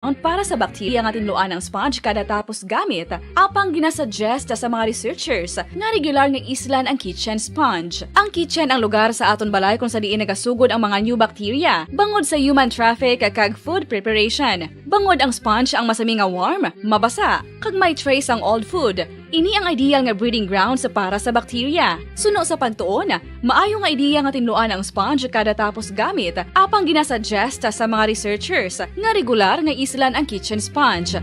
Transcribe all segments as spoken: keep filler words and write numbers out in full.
Para sa bakterya nga tinluan ang sponge kada tapos gamit, apang ginasuggest sa mga researchers nga regular nga islan ang kitchen sponge. Ang kitchen ang lugar sa aton balay kung sa diin nagasugod ang mga new bacteria bangod sa human traffic kag food preparation. Bangod ang sponge ang masami nga warm, mabasa, kag may trace ang old food, ini ang ideal nga breeding grounds para sa bakterya. Suno sa pagtuon, maayo nga ideya nga tinluan ang sponge kada tapos gamit, apang ginasuggest sa mga researchers nga regular nga islan ang kitchen sponge.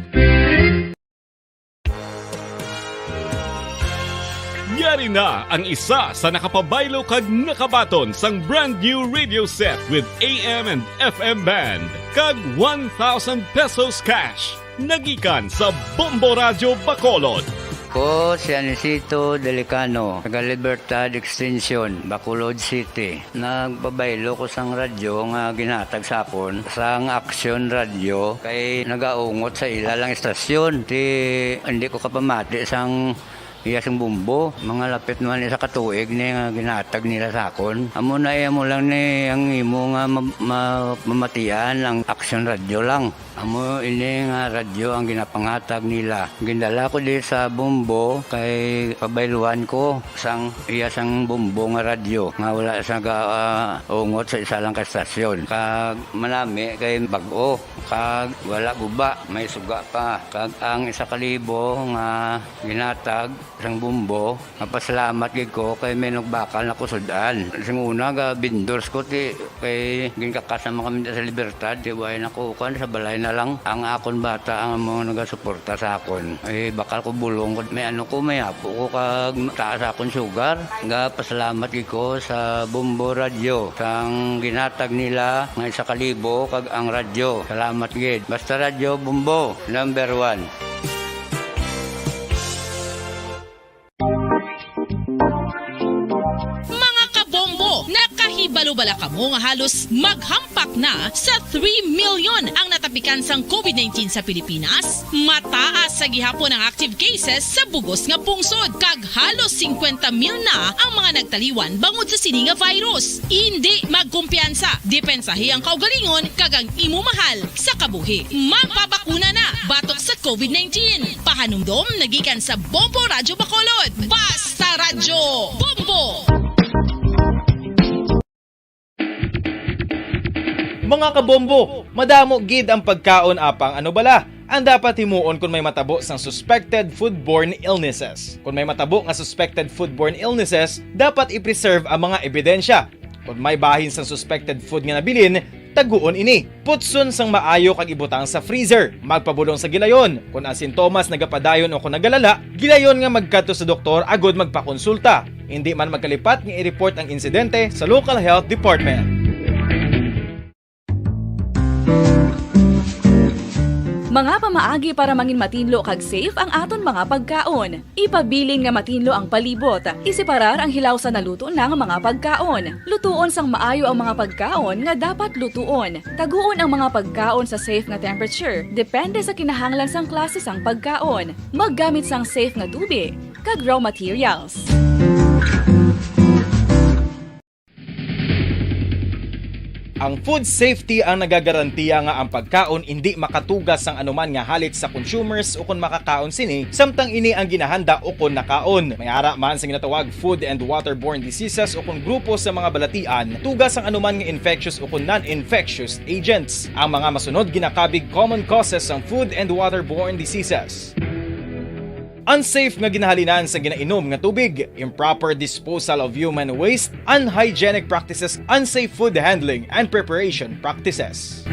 Yari na ang isa sa nakapabaylo kag nakabaton sang brand new radio set with A M and F M band kag one thousand pesos cash. Nagikan sa Bombo Radyo Bacolod. Ko si Anisito Delicano, taga Libertad Extension, Bacolod City. Nagpabaylo ko sang radyo nga ginhatag sa akon sang Action Radyo kay nagaungot sa ila lang istasyon. Ti hindi ko kapamati sang iya sing bumbo. Mga lapit naman isa ka tuig ni nga ginhatag nila sa akon. Amo na iya mo lang ni ang imo nga ma- ma- mamatian ang Action Radyo lang. Amo ini nga radyo ang ginapanghatag nila. Gindala ko di sa Bombo kay pabayluan ko sang iya sang Bombo nga radyo nga wala sa ga, ah, ungot sa isa lang ka estasyon. Kag manami kay bag-o kag wala guba, may suga pa. Kag ang isa ka libo nga ginatag sang Bombo, mapasalamat gid ko kay may nagbakal na ko sud-an. Sing una ga vendors ko ti kay ginkakas naman kami sa Libertad, ti way na ko kuan sa balay na lang. Ang akon bata ang mga nagasuporta sa akon. Eh, bakal ko bulong ko, may ano ko, may apo ko kag taas akon sugar. Ga pasalamat gid ko sa Bombo Radyo sang ginatag nila nga isa ka libo kag ang radyo. Salamat gid. Basta Radyo Bombo, number one. Mga kabombo, nakahibalo bala kamo nga halos maghampak na sa three million ang natapikan sang COVID nineteen sa Pilipinas? Mataas sa gihapon ang active cases sa bugos nga pungsod, kag halos singkwenta mil na ang mga nagtaliwan bangod sa sini nga virus. Indi magkumpiyansa, depensahi ang kaugalingon kag ang imo mahal sa kabuhi. Magpabakuna na batok sa COVID nineteen. Pahanumdom nagikan sa Bombo Radyo Bacolod. Basta Radyo, Bombo! Mga kabombo, madamo gid ang pagkaon apang ano bala ang dapat himuon kon may matabo sang suspected foodborne illnesses? Kon may matabo nga suspected foodborne illnesses, dapat i-preserve ang mga ebidensya. Kon may bahin sang suspected food nga nabilin, taguon ini. Putson sang maayo kag ibutang sa freezer. Magpabulong sa gilayon. Kon ang sintomas nagapadayon o kon nagalala, gilayon nga magkadto sa doktor agud magpakonsulta. Indi man magkalipat nga i-report ang insidente sa local health department. Mga pamaagi para mangin matinlo kag safe ang aton mga pagkaon. Ipabilin nga matinlo ang palibot. Iseparar ang hilaw sa naluto na nga mga pagkaon. Lutuon sang maayo ang mga pagkaon nga dapat lutuon. Taguon ang mga pagkaon sa safe nga temperature, depende sa kinahanglan sang klase sang pagkaon. Maggamit sang safe nga tubig kag raw materials. Ang food safety ang nagagarantiya nga ang pagkaon indi makatugas sang anuman nga halit sa consumers ukon makakaon sini, samtang ini ang ginahanda ukon nakaon. May ara man sa ginatawag food and waterborne diseases ukon grupo sa mga balatian, tugas sang anuman nga infectious ukon non-infectious agents. Ang mga masunod ginakabig common causes sang food and waterborne diseases. Unsafe nga ginahalinan sa ginainom nga tubig, improper disposal of human waste, unhygienic practices, unsafe food handling and preparation practices.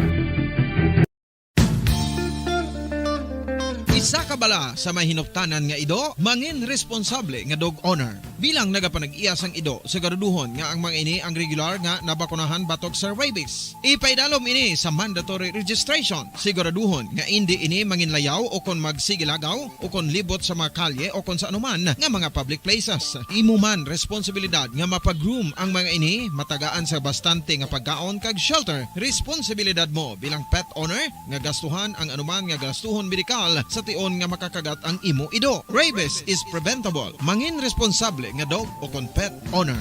Isa ka bala sa may hinuptanan nga ido, mangin responsable nga dog owner. Bilang nagapanag-iya sang ido, siguraduhon nga ang mga ini ang regular nga nabakunahan batok sa rabies. Ipaidalom ini sa mandatory registration. Siguraduhon nga indi ini manginlayaw o kon magsigilagaw o kon libot sa mga kalye o kon sa anuman nga mga public places. Imo man responsibilidad nga mapag-groom ang mga ini, matagaan sa bastante nga pagkaon kag shelter. Responsibilidad mo bilang pet owner nga gastuhan ang anuman nga gastuhon medikal sa tion nga makakagat ang imo ido. Rabies is preventable. Mangin responsable nga dog o kon pet owner.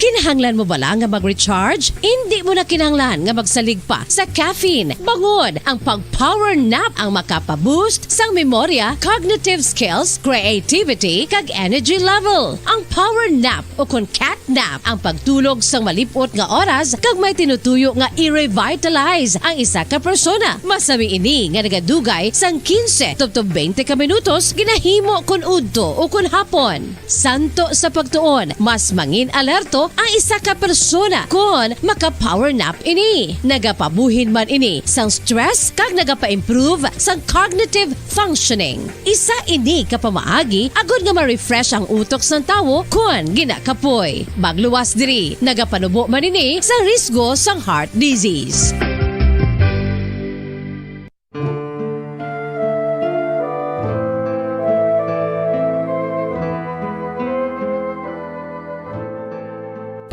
Kinahanglan mo bala nga mag-recharge? Indi mo na kinahanglan nga magsalig pa sa caffeine. Bangod ang pag-power nap ang makapa-boost sang memorya, cognitive skills, creativity, kag energy level. Ang power nap o kon cat nap ang pagtulog sang malip-ot nga oras kag may tinutuyo nga i-revitalize ang isa ka persona. Masami ini nga nagadugay sang quince tubtob twenty ka minutos ginahimo kon udto o kon hapon. Santo sa pagtuon, mas mangin alerto ang isa ka persona kon maka-power nap ini. Nagapabuhin man ini sang stress kag nagapa-improve sang cognitive functioning. Isa ini ka pamaagi agod nga ma-refresh ang utok sang tawo kon ginakapoy. Magluwas diri, nagapanubo man ini sa risgo sang heart disease.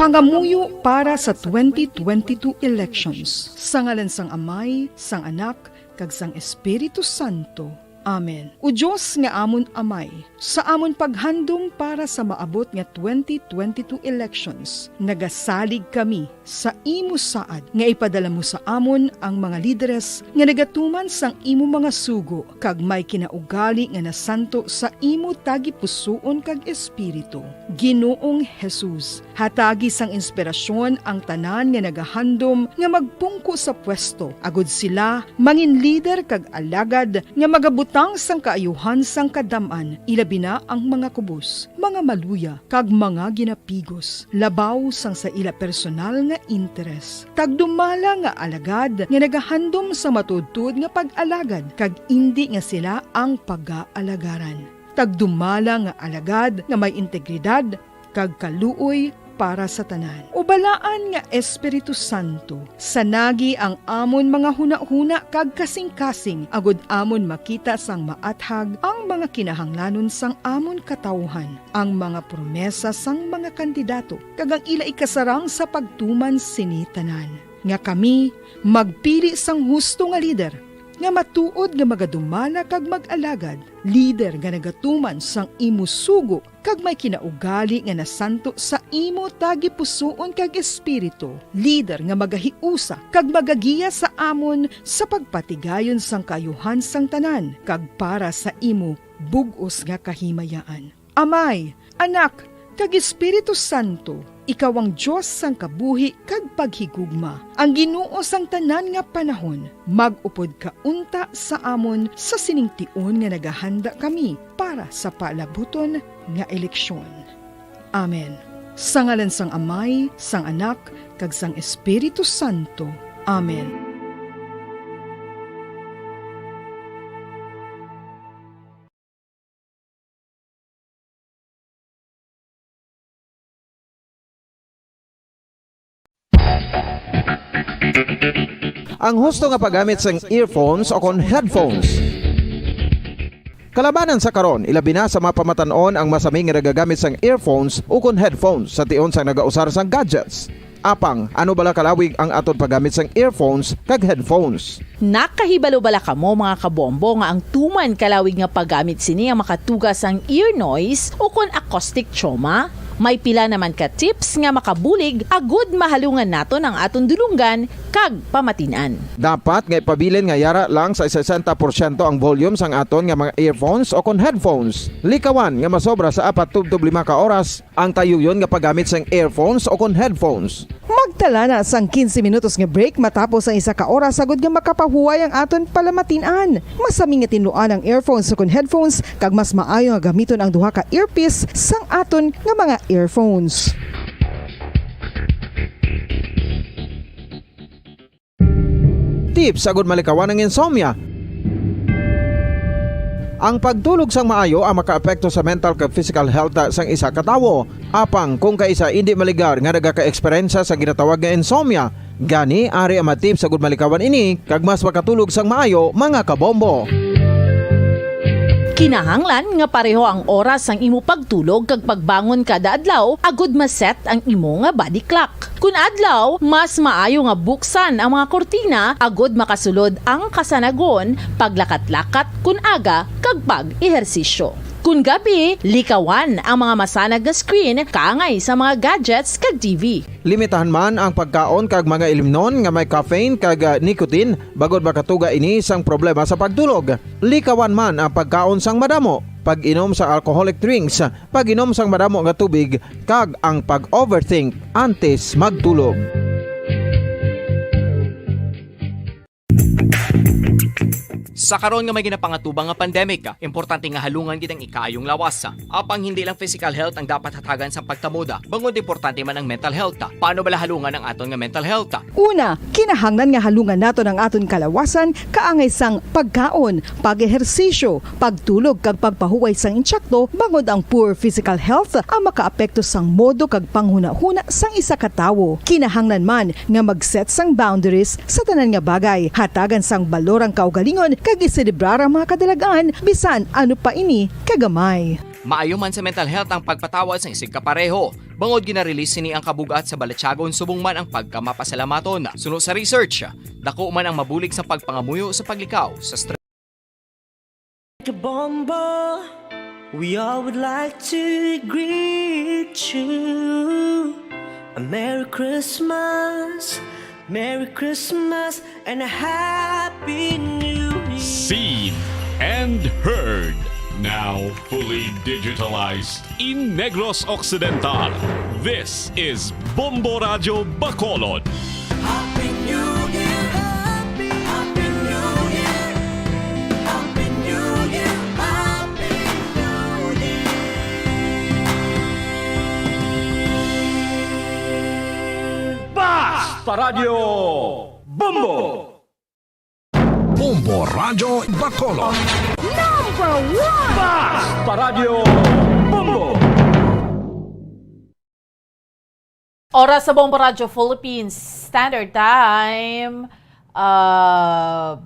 Pangamuyo para sa twenty twenty-two elections. Sa ngalan sang Amay, sang Anak, kag sang Espiritu Santo. Amen. O Dios nga amon Amay, sa amon paghandom para sa maabot nga twenty twenty-two elections, nagasalig kami sa imo saad nga ipadala mo sa amon ang mga lideres nga nagatuman sang imo mga sugo kag may kinaugali nga nasanto sa imo tagipusoon kag espiritu. Ginoong Jesus, hatagi sang inspirasyon ang tanan nga nagahandom nga magpungko sa pwesto, agud sila mangin lider kag alagad nga magabutang sang kaayuhan sang kadam-an, ilabi na ang mga kubos, mga maluya, kag mga ginapigos, labaw sang sa ila personal nga interes. Tagdumala nga alagad nga nagahandom sa matuodtuod nga pag-alagad, kag indi nga sila ang pagaalagaran. Tagdumala nga alagad nga may integridad kag kaluoy para sa tanan. O Balaan nga Espiritu Santo, sanagi ang amon mga hunahuna kag kasingkasing, agud amon makita sang maathag ang mga kinahanglanon sang amon katawuhan, ang mga promesa sang mga kandidato, kag ang ila ikasarang sa pagtuman sini tanan, nga kami magpili sang husto nga lider, nga matuod nga magadumala kag mag-alagad, lider nga nagatuman sang imo sugo kag may kinaugali nga nasanto sa imo tagipusoon kag espiritu, lider nga magahiusa kag magagiya sa amon sa pagpatigayon sang kaayuhan sang tanan kag para sa imo bug-os nga kahimayaan. Amay, Anak, kag Espiritu Santo, ikaw ang Dios sang kabuhi kag paghigugma. Ang Ginoo sang tanan nga panahon, mag-upod ka unta sa amon sa sining tion nga nagahanda kami para sa paalabuton nga eleksyon. Amen. Sa ngalan sang Amay, sang Anak, kag sang Espiritu Santo. Amen. Ang husto nga paggamit sang earphones o kon headphones. Kalabanan sa karon, ilabi na sa mga pamatan-on ang masami nga nagagamit sang earphones o kon headphones sa tion sang nagausar sang gadgets. Apang, ano bala kalawig ang aton paggamit sang earphones kag headphones? Nakahibalo bala kamo, mga kabombo, nga ang tuman kalawig nga paggamit sini ang makatuga sang ear noise o kon acoustic trauma? May pila naman ka tips nga makabulig agud mahalungan naton ang aton dulonggan kag pamatin-an. Dapat nga ipabilin nga yara lang sa sesenta porsyento ang volume sang aton nga mga earphones o kon headphones. Likawan nga masobra sa apat tubtob lima ka oras ang tayuyon nga paggamit sang earphones o kon headphones. Magtala na sang quince minutos nga break matapos ang isa ka oras agud nga makapahuway ang aton palamatin-an. Masami nga tinluan ang earphones o kon headphones, kag mas maayo nga gamiton ang duha ka earpiece sang aton nga mga earphones. Tips agud malikawan ang insomnia. Ang pagtulog sang maayo ang makaapekto sa mental kag physical health sang isa ka tawo. Apang kung kaisa indi maligar nga nagaka-eksperyensya sa ginatawag nga insomnia, gani ari ang mga tips agud malikawan ini kag mas makatulog sang maayo, mga kabombo. Kinahanglan nga pareho ang oras sang imo pagtulog kag pagbangon kada adlaw agud ma-set ang imo nga body clock. Kon adlaw, mas maayo nga buksan ang mga kurtina agud makasulod ang kasanagon, paglakat-lakat kon aga, kag pag-ehersisyo. Kun gabi, likawan ang mga masanag nga screen kaangay sa mga gadgets kag T V. Limitahan man ang pagkaon kag mga ilimnon nga may caffeine kag, ah, nicotine, bangod makatuga ini sang problema sa pagtulog. Likawan man ang pagkaon sang madamo, pag-inom sa alcoholic drinks, pag-inom sang madamo nga tubig, kag ang pag-overthink antes magtulog. Sa karon nga may ginapangatubang nga pandemic, importante nga halungan gid ang ikaayong lawas. Apang hindi lang physical health ang dapat hatagan sa pagtamuda, bangod importante man ang mental health. Paano bala halungan ang aton nga mental health? Una, kinahanglan nga halungan naton ang aton kalawasan kaangay sang pagkaon, pag-ehersisyo, pagtulog kag pagpahuway sang intsakto, bangod ang poor physical health ang makaapekto sang modo kag panghunahuna sang isa ka tawo. Kinahanglan man nga mag-set sang boundaries sa tanan nga bagay, hatagan sang balor ang kaugalingon kag iselebrar ang mga kadalag-an bisan ano pa ini kagamay. Maayo man sa mental health ang pagpatawad sang isigkapareho, bangod gina-release sini ang kabug-at sa balatyagon subong man ang pagkamapasalamaton. Suno sa research, dako man ang mabulig sa pagpangamuyo sa paglikaw sa stress. Kabombo, we all would like to greet you a Merry Christmas, Merry Christmas, and a Happy New Year. Seen and heard, now fully digitalized in Negros Occidental. This is Bombo Radyo Bacolod. Happy New Year! Happy New Year! Happy New Year! Happy New Year! Basta Radyo Bombo! Bombo Radyo Bacolod. Number one! Basta Radyo Bombo! Oras sa Bombo Radyo Philippines Standard Time, ah,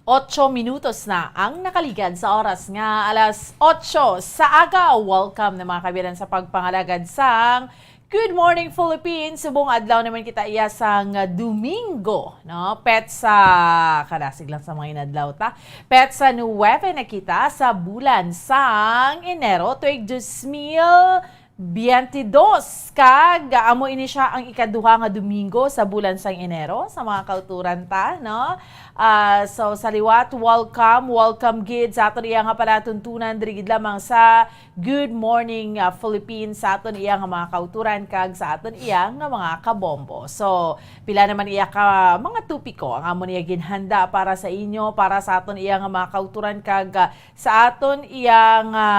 otso minutos na ang nakaligad sa oras nga alas otso sa aga. Welcome na, mga kabilan, sa pagpangalagad sang Good Morning Philippines. Subong adlaw naman kita iya sang Domingo, no? Petsa, kadasig lang sa mga inadlaw ta. Petsa nuwebe na kita sa bulan sang Enero, tuig dos mil biyente dos. Kag amo ini sia ang ikaduha nga Domingo sa bulan sang Enero, sa mga kauturan ta, no? Ah, so, sa liwat, welcome, welcome gid sa aton iya nga palatuntunan diri gid lamang sa Good Morning, ah, Philippines, sa aton iya nga mga kauturan kag sa aton iya nga mga kabombo. So, pila naman iya ka mga topiko ang amo niya ginhanda para sa inyo, para sa aton iya nga mga kauturan kag, ah, sa aton iya nga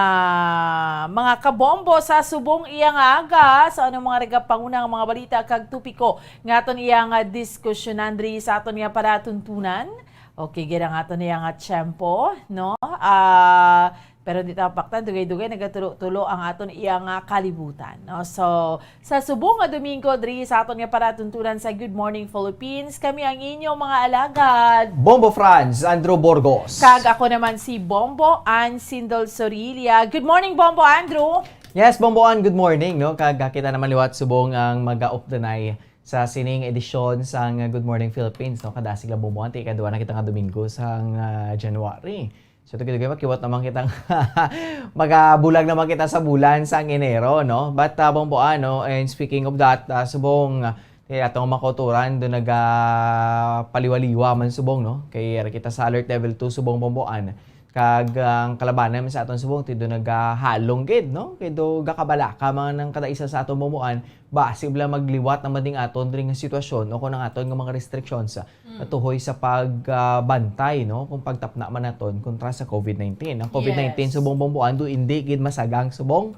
mga kabombo sa subong iya nga aga. So, ano mga regapanguna nga mga balita kag topiko nga aton iya nga diskusyonan diri sa aton iya palatuntunan? Okay, gid ang aton iya nga tiyempo, no? Ah, pero di ta mapaktan, dugay-dugay nagatulo-tulo ang aton iya nga kalibutan, no? So, sa subong nga Domingo, diri sa aton nga palatuntunan sa Good Morning Philippines, kami ang inyo mga alagad, Bombo Franz, Andrew Burgos. Kag ako naman si Bombo Ann Sindol Sorilia. Good morning, Bombo Andrew. Yes, Bombo Ann, good morning, no? Kag kita naman liwat subong ang mag-updanay sa sining edisyon sang Good Morning Philippines, no? Kadasig lang, Bombo Ann, ti ikaduha na kita nga Domingo sang, ah, January. So, dugay-dugay makiwat naman kita nga magabulag naman kita sa bulan sang Enero, no? But, ah, Bombo Ann, no? And speaking of that, ah, subong, ah, kay atong mga kauturan, do nagapaliwa-liwa man subong, no? Kay ara kita sa alert level two subong, Bombo Ann. Kag ang kalabanan man sa aton subong, ti do nagahalong gid, no? Kay do gakabalaka man ang kada isa sa aton, Bombo Ann, basi bala magliwat naman ding aton diri nga sitwasyon o kung ang aton nga mga restrictions, ah, Mm. natuhoy sa pag, ah, bantay, no? Kung pagtapna man naton kontra sa covid nineteen. Ang covid nineteen Yes. subong, Bombo Ann, do indi gid masagang subong.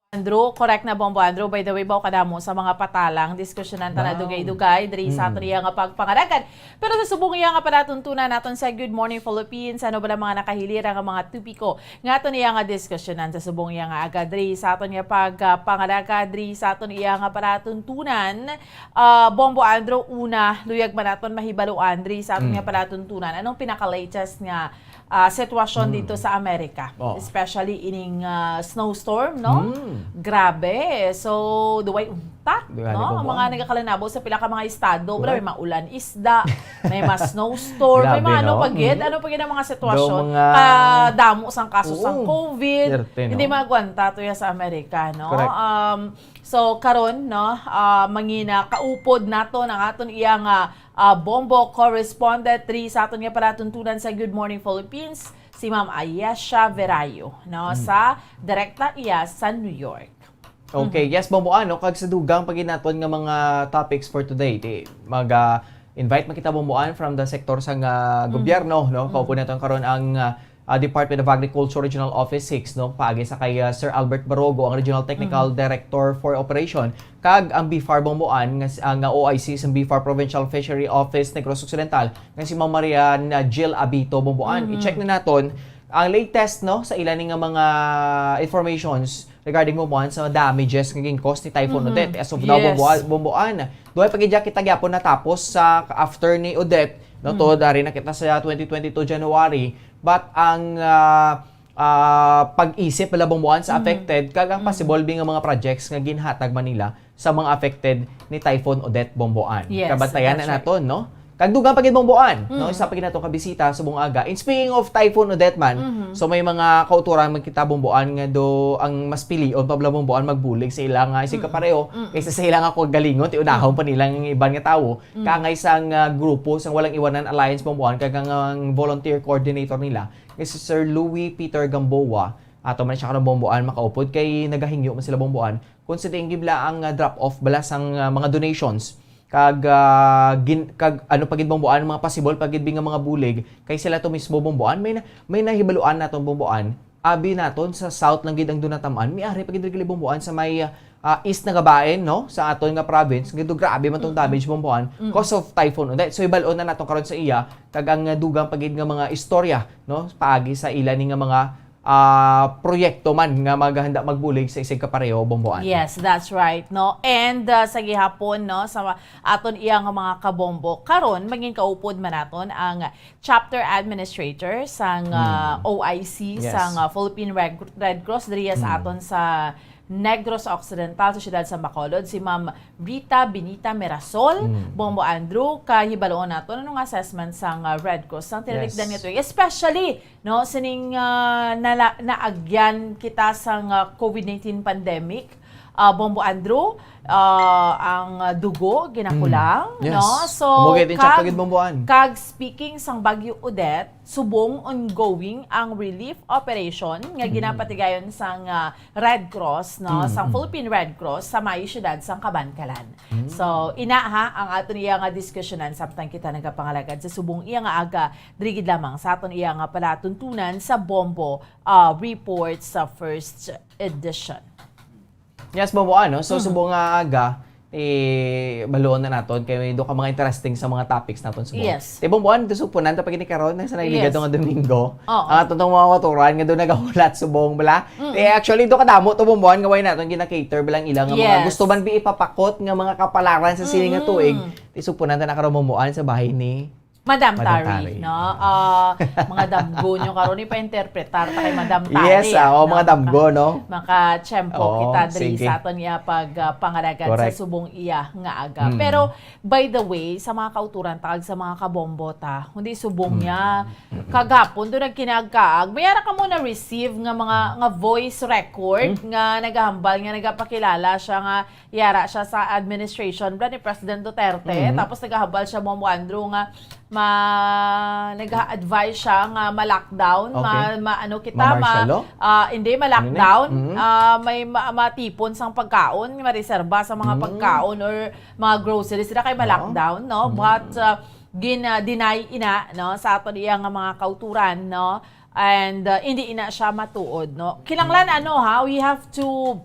Andrew, correct na, Bombo Andrew. By the way, baw kadamo sa mga patalang diskusyonan ta na Wow. dugay-dugay diri sa Mm. aton iya nga pagpangalagad. Pero sa subong iya nga palatuntunan naton sa Good Morning Philippines, ano bala mga nakahilira nga mga topiko nga aton iya nga diskusyonan sa subong iya nga aga diri sa aton iya pagpangalagad diri sa aton iya nga palatuntunan? Ah, Bombo Andrew, una, luyag man naton mahibaluan diri sa aton Mm. iya palatuntunan, anong pinaka-latest nga ah, sitwasyon Mm. dito sa Amerika, Oh. especially ining, ah, snowstorm, no? Mm. Grabe. So, duway unta Di ba, no? Ang mga nagakalanabo sa pila ka mga estado, bro, may maulan isda, may mga snowstorm, may mga ano pa gid, ano pa gid ang mga sitwasyon, kadamo sang kaso sang COVID, hindi magwanta to ya sa Amerika, no? Um, so, karon, no, ah, mangina kaupod nato ang aton iya nga, ah, bombo correspondent diri sa aton nga palatuntunan sa Good Morning Philippines, si Ma'am Ayesha Verayo, no, sa direkta iya sa New York. Okay, yes, Bombo Ann, no? Kag sa dugang pa gid naton nga mga topics for today, di mag, ah, invite man kita, Bombo Ann, from the sector sang, ah, gobyerno, no? Kaupo naton karon ang, ah, ah, Department of Agriculture Regional Office six, no? Paagi sa kay, ah, Sir Albert Barogo, ang Regional Technical Director for Operation, kag ang BFAR, Bombo Ann, nga s-, ah, nga O I C sang BFAR Provincial Fishery Office Negros Occidental, nga si Ma'am Marian, ah, Jill Abito, Bombo Ann. I-check na naton ang latest, no, sa ila ni nga mga informations regarding, Bombo Ann, sa damages nga gin-cause ni Typhoon Odette. As of now, Bombo Ann, Bombo Ann, duha pa gid kita gyapon natapos sa after ni Odette, no, to dari na kita sa twenty twenty-two January, but ang, ah, ah, pag-isip nila, Bombo Ann, sa affected kag ang possible bi nga mga projects nga ginhatag man nila sa mga affected ni Typhoon Odette, Bombo Ann. Yes, kabantayan na naton, no? Kag dugang pa gid, Bombo Ann, no? Isa pa gid nato ka bisita subong aga. And speaking of Typhoon Odette man, so may mga kautoran man kita, Bombo Ann, nga do ang mas pilion pa bala, Bombo Ann, magbulig sa ila nga isig kapareho kaysa sa ila nga kagalingon, ti unahon pa nila ang iban nga tawo. Kaangay sang, ah, grupo sang Walang Iwanan Alliance, Bombo Ann, kag ang, ang volunteer coordinator nila nga si Sir Louis Peter Gamboa. Ato man siya karon, Bombo Ann, makaupod kay nagahingyo man sila, Bombo Ann, kung sa diin gid bala ang, ah, drop off bala sang, ah, mga donations kag, ah, gin-, kag ano pa gid, Bombo Ann, mga possible pa gid bi nga mga bulig kay sila to mismo, Bombo Ann, may na-, may nahibaluan naton, Bombo Ann, abi naton sa south lang gid ang dunataman, may ari pa gid diri, Bombo Ann, sa may, ah, east nga babaen, no, sa aton nga province, nga do grabe man tong damage, Bombo Ann, cause of Typhoon Odette. So, hibal-on na naton karon sa iya kag ang, ah, dugang pa gid nga mga istorya, no, paagi sa ila ni nga mga ah, proyekto man nga maghanda magbulig sa isig kapareho, Bombo Ann. Yes, that's right, no? And, ah, sa gihapon, no, sa ma-, aton iya nga mga kabombo, karon mangin kaupod man naton ang chapter administrator sang, ah, O I C, sang, ah, Philippine Red, Red Cross diriya sa aton sa Negros Occidental, sa siyudad sa Bacolod, si Ma'am Rita Benita Mirasol. Bombo Andrew, kay hibaloon naton ano nga assessment sang, ah, Red Cross sang tinalikdan nga tuig, especially no, sining, ah, nala-, naagyan kita sang, ah, COVID nineteen pandemic, ah, Bombo Andrew, ah, ang, ah, dugo ginakulang, no? So, kag, kag speaking sang Bagyo Odette, subong ongoing ang relief operation nga ginapatigayon sang, ah, Red Cross, no, sang Philippine Red Cross sa may siyudad sang Kabankalan. So, ina ha ang aton iya nga diskusyonan samtang kita nagapangalagad sa subong iya nga aga, diri gid lamang sa aton iya nga palatuntunan sa Bombo, ah, Report sa first edition. Yes, Bombo, ano? So, subong nga aga, eh, baluon na naton kay may do ka mga interesting sa mga topics naton subong. Yes. Te, Bombo, ano, supunan ta pa gini karon sa nagligad nga Domingo. Oo. Ang aton tong mga kautoran nga do nagahulat subong bala. Eh, actually, do kadamo to, Bombo, nga way naton gina-cater bala ang ilang nga mga gusto man bi ipapakot nga mga kapalaran sa sini nga tuig. Te, supunan ta na karon, Bombo, sa bahin ni Madam Tari, no? Ah, mga damgo nyo karon, ipa-interpretar ta kay Madam Tari. Yes, ah, oh, mga damgo, no? Makatiyempo kita diri sa aton iya pag, ah, pangalagad sa subong iya nga aga. Pero, by the way, sa mga kauturan ta kag sa mga kabombo ta, kundi subong niya, kagapon, do nagkinagkaag. May ara ka mo na-receive nga mga, nga voice record nga nagahambal, nga nagapakilala siya nga yara siya sa administration bala ni President Duterte, tapos nagahambal siya, Ma'am Andrew, nga ma-, nag-advise siya nga ma-lockdown, ma-, ma-, ano kita, ma-, ah, hindi, ma-lockdown, ah, may ma-, matipon sang pagkaon, ma-reserba sa mga pagkaon or mga groceries, sila kay ma-lockdown, no? But, ah, gin-, ah, deny ina, no, sa aton iya nga mga kauturan, no? And, ah, hindi ina siya matuod, no? Kinahanglan, ano, ha, we have to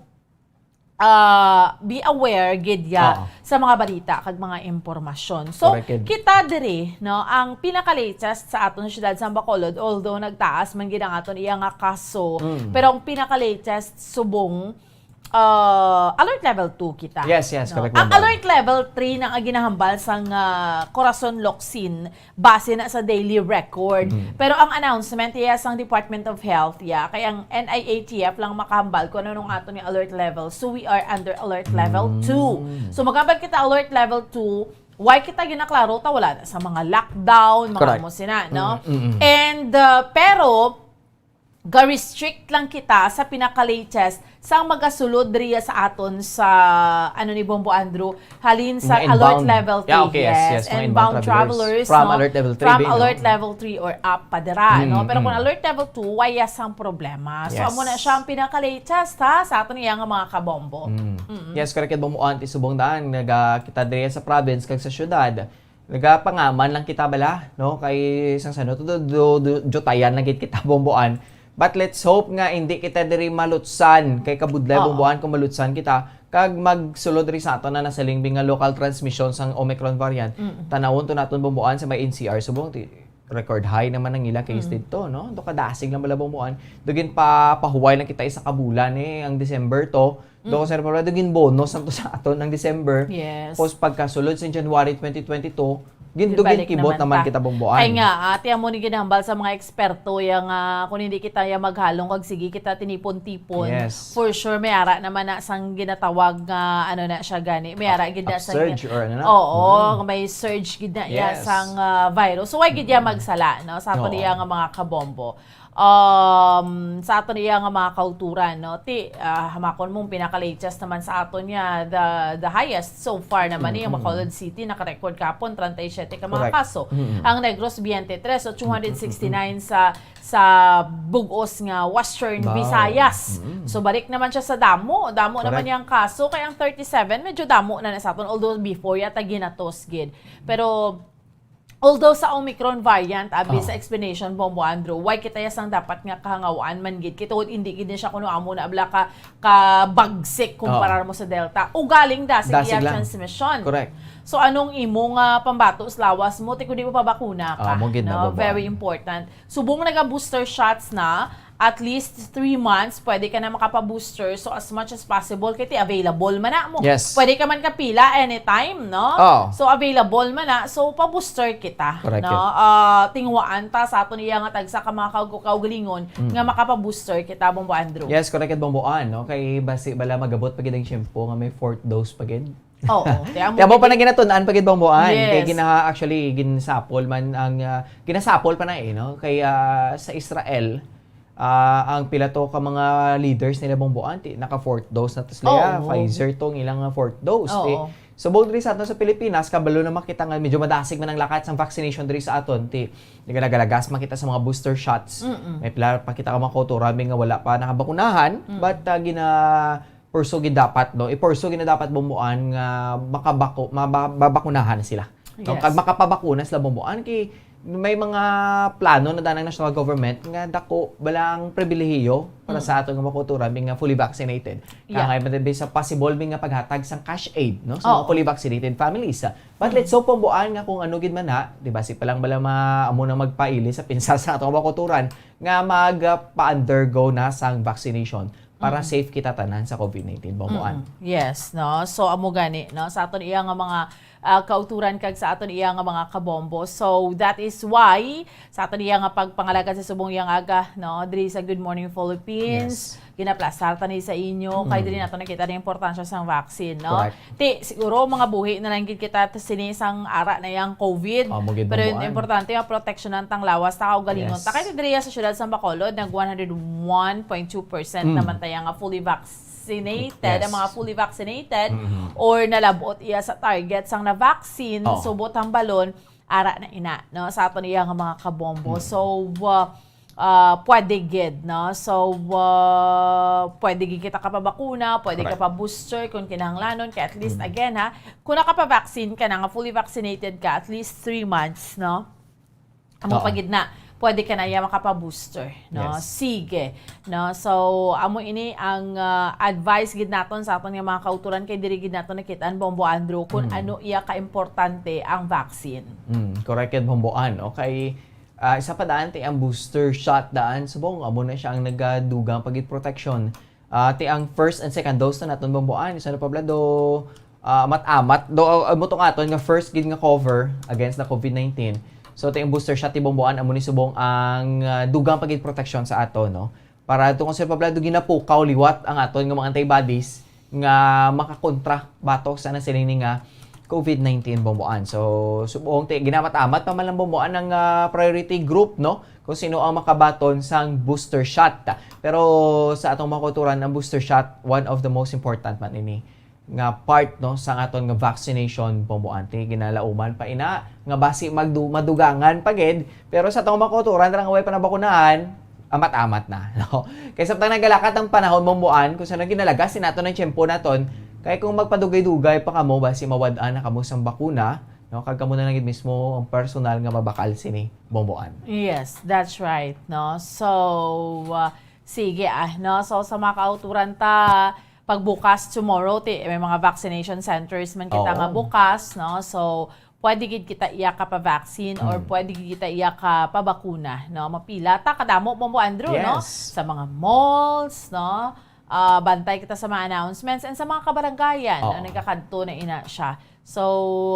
ah, be aware gid ya sa mga balita kag mga impormasyon. So, kita diri, no, ang pinaka-latest sa aton siyudad sa Bacolod, although nagtaas man gid ang aton iya nga kaso, pero ang pinaka-latest subong, uh, alert level two kita. Yes, yes, No? correct, Ang Ma'am. alert level three na ang ginahambal sang ah, Corazon Locsin base na sa daily record. Mm. Pero ang announcement iya sang Department of Health, ya, kay ang N I A T F lang makahambal kung anong aton nga alert level. So we are under alert level Mm. two. So magambal kita alert level two, why kita ginaklaro ta wala na sa mga lockdown, mga Correct. Amo sina, no? Mm, mm, mm. And uh, pero ga-restrict lang kita sa pinaka-latest sang magasulod diriya sa aton sa, ano ni Bombo Andrew, halin sa Mga alert inbound. level three. Yeah, okay, yes, yes, mga inbound Inbound travelers. travelers, From no? alert level three From B, no? alert level three or up pa dira, no? Mm, Pero kung mm. alert level two, why ya sang problema? So, Yes. Amo na siya ang pinaka-latest, ha, sa aton iya nga mga kabombo. Mm. Mm-mm. Yes, correct yun, Bombo Ann. Ti subong daan, naga, kita diri sa province kag sa syudad, nagapangaman lang kita bala, no? Kay sang sano, do, do, do, jutayan lang gid kita, Bombo Ann. But let's hope nga hindi kita diri malutsan kay kabudlay, Oo. Bombo Ann, kung malutsan kita, kag magsulod diri sa aton na nasa lingbing nga local transmission sang Omicron variant, Mm. tanawon to naton, Bombo Ann, sa may N C R subong, ti, record high naman ang ilang case Mm. dito, no? Do kadasig lang bala, Bombo Ann. Dugin pa, pahuway lang kita isa ka bulan, eh, ang December to. Do, Mm. Sir Pablo, dugin bonus ang to sa aton ang December. Yes. Tapos pagkasulod sa January twenty twenty-two, gin, dugin Balik kibot naman naman ta. Kita, Bombo Ann. Kay nga, ati amo ni ginahambal sa mga eksperto, ya nga kung hindi kita ya maghalong kag sige kita tinipon-tipon, Yes. for sure may ara naman na sang ginatawag nga ano na siya gani, may ara gid na sang Upsurge or ano na? Oo, Mm. may surge gid na ya Yes. sang ah, virus. So why gid ya magsala, no? Sa aton Oo. iya nga mga kabombo. Um, sa aton iya nga mga kauturan, no? Ti ah, hamakon mo pinaka-latest naman sa aton niya, the the highest so far naman niya, Mm-mm. Bacolod City naka-record kapon treinta y siete ka mga Correct. kaso. Mm-mm. Ang Negros Oriente tres, so two hundred sixty-nine sa sa bug-os nga Western Wow. Visayas. Mm. So balik naman siya sa damo, damo naman Correct. Yang kaso, kay ang thirty-seven medyo damo na na sa aton, although before yata ginatos gid. Pero although sa Omicron variant, abi Oh. sa explanation, Bombo Andrew, why kita ya sang dapat nga kahangawaan man gid kay tungod hindi gid ni siya kuno amo na abla ka kabagsik kumpara Oh. mo sa Delta. Ugaling dasig Dasig iya lang. Transmission. Correct. So anong imo nga pambato sa lawas mo ti kung di mo pabakuna ka? Ah, mo gid na, No? Bombo. Very important. Subong naga-booster shots na, at least three months, pwede ka na makapa-booster. So, as much as possible, kay ti available man na mo. Yes. Pwede ka man kapila anytime, no? Oo. So, available man na. So, pa-booster kita, Correct no? yun. Ah, tinguhaan ta sa aton iya nga tagsa ka mga kaug-, kaugalingon Mm. nga makapa-booster kita, Bombo Andrew. Yes, correct, Bombo Ann, no? Kay basi bala magabot pa gid ang tiyempo nga may fourth dose pa gid. Oo. Kaya mo Kaya mo pa gid- na ginatun-an pa gid, Bombo Ann. Yes. Kay gina, actually, ginsapol man ang, ah, ginasapol pa na eh, no? Kay ah, sa Israel, ah, ang pila to ka mga leaders nila, Bombo Ann, ti, naka fourth dose na to sila. Oo. Pfizer to ang ilang ah, fourth dose. Oo. Ti, subong diri sa aton sa Pilipinas, kabalo na makita nga medyo madasig man ang lakat sang vaccination diri sa aton. Ti, nagalagas makita sa mga booster shots. Mm-mm. May pila pa kita ka mga kauturan, may nga wala pa nakabakunahan, Mm. but ah, gina purso gid dapat, no? I-purso gid na dapat, Bombo Ann, nga makabako, maba-, mabakunahan sila. No? Yes. Kag makapabakuna sila, Bombo Ann, kay may mga plano na danang national government nga dako balang pribilehiyo para Mm. sa aton nga mga kauturan, nga fully vaccinated. Yeah. Kaya nga, may sa possible may nga paghatag sang cash aid, no? Sa mga Oo. fully vaccinated families. But Mm. let's hope, Bombo Ann, nga kung ano gid man ha, di ba, si pa lang bala ma-, amo nang magpaili sa pinsa sa aton nga mga kauturan nga mag-pa-undergo na sang vaccination para Mm. safe kita tanan sa COVID nineteen, Bombo Ann. Mm-mm. Yes, no? So, amo gani, no? Sa aton iya nga mga ah, kauturan kag sa aton iya nga mga kabombo. So, that is why, sa aton iya nga pagpangalagad sa subong yang aga, no? Diri sa Good Morning Philippines, Yes. ginaplastar ta ni sa inyo, kay Mm. diri nato nakita ang importansya sang vaccine, no? Correct. Ti, siguro mga buhi na lang gid kita ta sini sang ara na yang COVID. Amo gid, Pero Bombo yung Ann. importante, maproteksyonan tang lawas, ta kaugalingon Yes. ta. Kay diri sa syudad sa Bacolod, nag one hundred one point two percent Mm. naman tayo nga fully vaccinated. Yes. Ang mga fully vaccinated Mhm. or nalabot iya sa target sang na-vaccine, Oh. subot ang balon, ara na ina, no? Sa aton iya nga mga kabombo. Mm. So, uh, uh, pwede gid, no? So, uh, pwede gid kita kapabakuna, pwede Correct. ka pa-booster kung kinahanglanon. Kaya at least, Mm. again, ha, kung nakapa-vaccine ka na, nga fully vaccinated ka, at least three months, no? Amo Oo. pa gid na, pwede ka na iya makapa-booster, no? Yes. Sige, no? So, amo ini ang ah, advice gid naton sa aton nga mga kauturan kay diri gid naton nakita ang Bombo Andrew kung Mm. ano iya kaimportante ang vaccine. Mm, correct yan, Bombo Ann, no? Kay ah, isa pa daan ti ang booster shot daan subong amo na siya ang nagadugang pagid protection Ah, ti ang first and second dose na naton, Bomboan. Isa na pa bala do, ah, amat-amat. Do, ah, amo to nga aton nga first gid nga cover against the covid nineteen. So, ti ang booster shot, ti Bomboan, amo ni subong ang, ah, dugang pa gid proteksyon sa aton, no? Para to kung saan pa bala do ginapukaw liwat ang aton nga mga antibodies nga makakontra batok sa nasiling ni nga covid nineteen, Bomboan. So, subong ti, ginamat-amat pa man lang, Bomboan, ang, ah, priority group, no? Kung sino ang makabaton sang booster shot. Pero sa atong mga kauturan, ang booster shot, one of the most important man ini nga part, no, sa aton nga vaccination, Bomboan. Ti ginalauman pa ina nga basi magdu-, madugangan pa gid. Pero sa atong mga kauturan, dira nga way pa nabakunahan, amat-amat na, no? Kay samtang nagalakat ang panahon, Bomboan, kung saan ginalagas, sinato ng tiyempo naton, kay kung magpadugay-dugay pa kamo, basi mawad-an na kamo sang bakuna, no? Kag kamo na lang gid mismo ang personal nga mabakal sini, Bomboan. Yes, that's right, no? So, uh, sige, ah, no? So, sa mga kauturan ta, pagbukas tomorrow, ti, may mga vaccination centers man kita Oo. nga bukas, no? So, pwede gid kita iya ka pa-vaccine or Mm. pwede gid kita iya ka pabakuna, no? Mapila ta kadamo, Bombo Andrew, no? Yes. Sa mga malls, no? Ah, bantay kita sa mga announcements and sa mga kabarangayan, Oo. no? Nagkakadto na ina siya. So,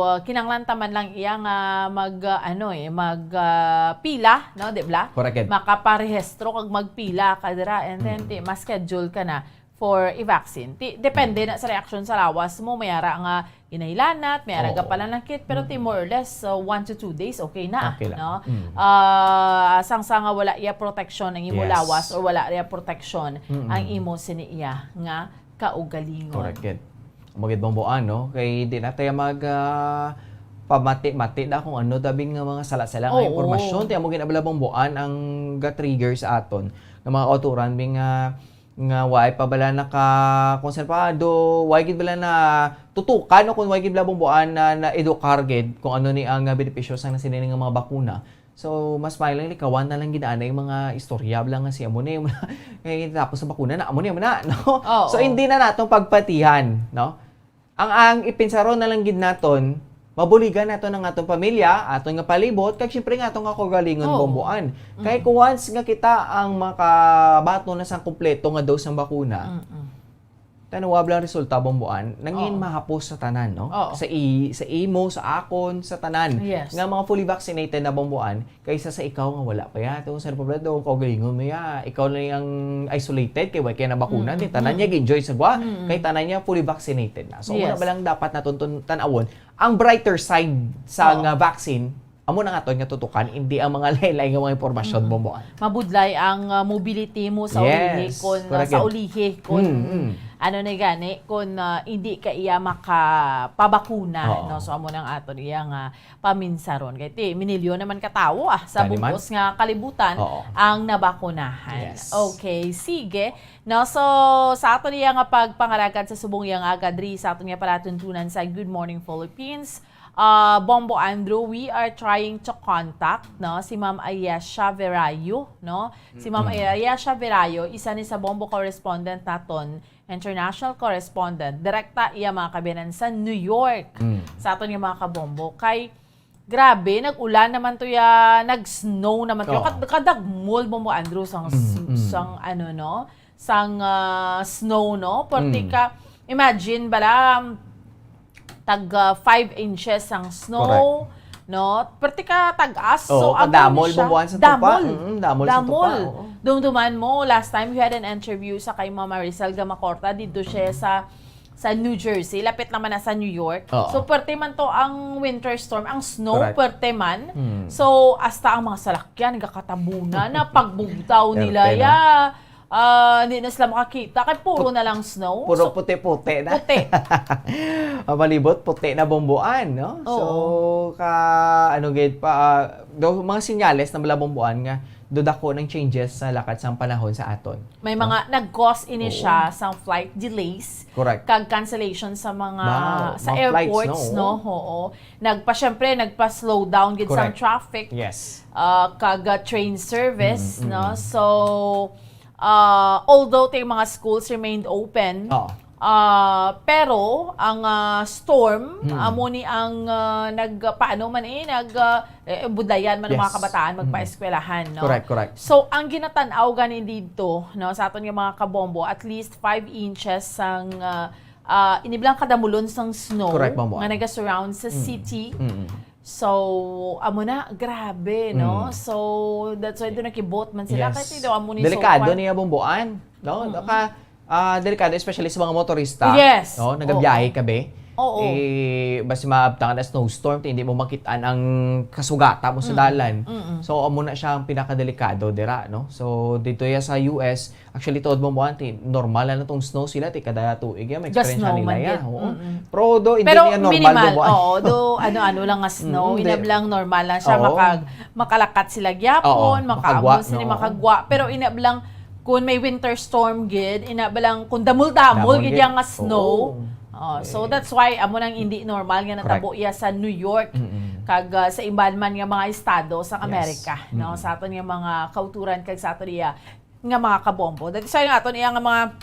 ah, kinahanglan ta man lang iya nga mag, ah, ano eh, mag, ah, pila, no? Di ba? Correct. Makaparehistro kag magpila ka dira and then Mm. ti, ma-schedule ka na for i-vaccine. Ti, depende Mm. na sa reaksyon sa lawas mo, may ara nga ginailanat, may ara nga Oo. pananakit, pero ti Mm. more or less, uh, one to two days, okay na, Okay lang. no? Mm. Ah, sang sa nga wala iya proteksyon ang imo Yes. lawas or wala iya proteksyon Mm. ang imo sini iya nga kaugalingon. Correct gid. Amo gid, Bomboan, no? Kay di na tayo mag, ah, pamati-mati na kung ano dabi nga mga sala-sala nga Oo. impormasyon. Ti amo gid na bala, Bomboan, ang ga-trigger sa aton nga mga kauturan, bing, ah, nga way pa bala naka, kung saan pa, do, way gid bala na tutukan o kung way gid bala, Bomboan, na, na edukar gid kung ano ni ang, ah, benepisyo sang nasiling nga mga bakuna. So, mas maayo lang likawan na lang gid anay mga istorya bala nga si amo ni, kay tapos sa bakuna na, amo ni, amo na, no? Oo. So, hindi na natong pagpatihan, no? Ang, ang ipinsaron na lang gid naton, mabuligan naton ang atong pamilya, aton nga palibot, kag siyempre nga aton nga kaugalingon, Oo. Bomboan. Kay Mm. kung once nga kita ang makabaton na sang kompleto nga dose sang bakuna, Mm-mm. tan-awa lang resulta, Bomboan, nangin Oo. mahapos sa tanan, no? Oo. Sa i-, sa imo, sa akon, sa tanan. Yes. Nga mga fully vaccinated na, Bomboan, kaysa sa ikaw nga wala pa ya. Ito, sa Republic, doon kaugalingon mo ya. Ikaw na yung isolated, kay wala kaya nabakuna, Mm, di tanan mm. niya gi-enjoy sa gwa, Mm. kay tanan niya fully vaccinated na. So, Yes. muna ba lang dapat naton tun-, tan-awon ang brighter side sa Oo. nga vaccine, amo na nga to nga tutukan, hindi ang mga lain-lain nga mga impormasyon, Mm. Bomboan. Mabudlay ang, uh, mobility mo sa Yes, ulihi kon, uh, correct sa yan. ulihi kon Mm, mm. ano na gani, kon, uh, hindi ka iya makapabakuna, Oo. no? So, amo nang aton iya nga paminsaron. Kay ti, minilyon naman ka tawo, ah, sa Tani man. bug-os nga kalibutan Oo. ang nabakunahan. Yes. Okay, sige. No, so, sa aton iya nga pagpangalagad sa subong iya nga aga diri sa aton nga palatuntunan sa Good Morning Philippines, ah, Bombo Andrew, we are trying to contact, no, si Ma'am Ayesha Verayo, no? Si Ma'am Mm. Ayesha Verayo, isa ni sa Bombo correspondent naton, international correspondent, direkta iya mga kabiyanan sa New York, Mm. sa aton nga mga kabombo. Kay, grabe, nag-ulan naman to ya, nag-snow naman to ya. Oo. Kad-, kadagmol, Bombo Andrew, sang, Mm, mm. sang ano, no? Sang, ah, snow, no? Porti Mm. ka, imagine, bala, tag, ah, five inches ang snow, Correct. no? Perti ka tag-as. So, Oo, ang kadamol, ano siya? Bumbuan sa tupa. Damol. Mm, damol sa tupa, Damol. oo. Dumduman mo, last time we had an interview sa kay Mama Maricel Gamacorta, dito siya sa, sa New Jersey. Lapit naman na sa New York. Oo. So, perte man to ang winter storm. Ang snow, Correct. perte man. Mm. So, hasta ang mga salakyan, nagkakatabunan na pagbugtaw Perte, nila, no? ya. Ah, hindi na sila makakita. Kay puro Put-, na lang snow. Puro So, puti-puti na. puti. Ang palibot, puti na, Bomboan, no? Oo. So, ka, ano, gid pa, ah, do, mga sinyales na malabomboan nga dodako ng changes sa lakad sang panahon sa aton, May no? mga nag-cause ini Oo. siya sang flight delays Correct. kag cancellation sa mga, Wow, sa mga flights, airports, no? no? Oo. Nagpa, syempre, nagpa-slow down gid sang Correct. traffic. Yes. Ah, kag, ah, train service, Mm, mm, no? mm. So, Ah, although ti mga schools remained open, Oo. Ah, pero ang, ah, storm, Hmm. amo ni ang, ah, nag-, paano man eh, nag, ah, eh, budlayan man ang mga Yes. kabataan Hmm. magpaeskwelahan, no? Correct, correct. So, ang ginatan-aw gani dito, no, sa aton nga mga kabombo, at least five inches sang, ah, ah, iniblang kadamulon sang snow Correct, Bombo. nga nag-surround sa Mm. city. Mm. So, amo na, grabe, no? Mm. So, that's why doon nakibot man sila. Yes. Kasi daw amo ni so Delikado far. niya, Bomboan, no? Mm. Naka, ah, delikado, especially sa mga motorista, Yes. no? Nagabiyahe Oo. ka, be? Oo. Eh, basi maabtangan na snowstorm, hindi mo makitaan ang kasugata mo sa Mm. dalan. Mm. So, amo na siya ang pinakadelikado, dira, no? So, dito ya sa U S, actually, tuod mo mo, auntie, normal na tong snow sila, ti kada tuig ya, may Ga experience snow nila man ya. gid. Oo. Mm-mm. Pero do, hindi Pero niya normal minimal, mo mo. oo, do, ano-ano lang nga snow, Mm, inab di- lang normal lang siya, Oo. makag-, makalakat sila gyapon, Oo, makaagos makagwa, sila, no? makagwa. Pero inab lang, kung may winter storm gid, inab lang, kung damol-damol Damol gid gid. yang nga snow. Oo. Oh, so Okay. that's why amo nang hindi normal nga Correct. natabo iya sa New York, Mm-mm. kag, ah, sa iban man nga mga estado sa Yes. Amerika, no? Mm-mm. Sa aton nga mga kauturan kag sa aton iya nga mga kabombo. That is why ang aton iya nga mga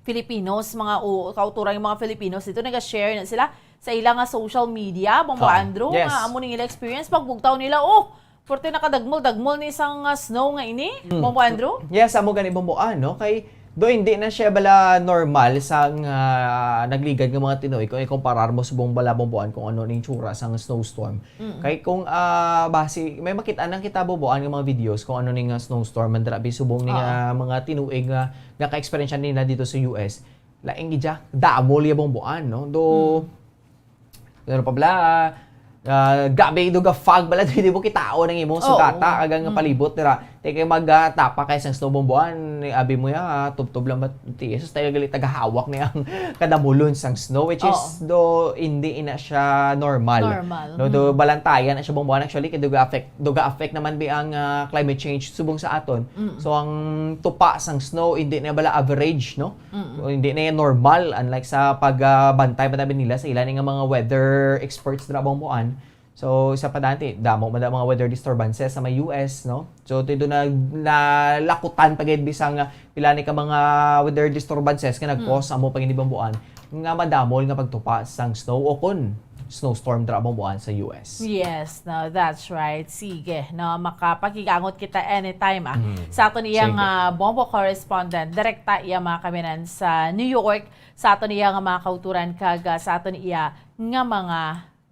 Filipinos, mga u-, kauturan nga mga Filipinos, dito naga-share na sila sa ila nga social media, Bombo Oo. Andrew, Yes. nga amo ning ila experience, pagbugtaw nila, oh, porte nakadagmol-dagmol ni sang, ah, snow nga ini, Mm. Bombo Andrew? Yes, amo gani, Bombo, ano, kay do hindi na siya bala normal sang, ah, nagligad nga mga tinuig kung ikumparar mo subong bala, Bomboan, kung ano ning tsura sang snowstorm. Mm. Kay kung, ah, basi, may makita nang kita, Bomboan, nga mga videos kung ano ning, ah, snowstorm man dira, bi subong ning, Oo. ah, mga tinuig nga, nga ka-experience nila dito sa U S. Laing gid siya, damo liya, Bomboan, no? Do, Mm. ano pa bala, ah, grabe, do ga fog bala, di mo kitaon ang imong Oo. sugata, agang nga Mm. palibot dira. Te kay mag, ah, tapa kay sang snow, Bomboan, ni abi mo ya, ah, tubtob lang ba, ti, Jesus, tayo gali tagahawak ni ang kadamulon sang snow, which is Oo. do hindi ina siya normal. Normal. No, do Mm. balantayan na siya, Bomboan, actually, kay do ga affect, do ga affect naman bi ang, ah, climate change subong sa aton. Mm. So, ang tupa sang snow, hindi na bala average, no? Mm. O, hindi na yan normal, unlike sa pag, ah, bantay pa tabi nila sa ila ni nga mga weather experts dira, Bomboan. So, sa pa dati, damo man ang mga weather disturbances sa may U S, no? So, tido na, nalakutan pa gid bisang, ah, pila ni ka mga weather disturbances nga nag-cause Hmm. amo pa gid ni, Bomboan, nga madamol nga pagtupa sang snow o kon snowstorm dira, Bomboan, sa U S. Yes, no, that's right. Sige, no, makapakigangot kita anytime, ah. Mm. Sa aton iya Sige. nga Bombo correspondent, direkta iya mga kaminan sa New York, sa aton iya nga mga kauturan kag, ah, sa aton iya nga mga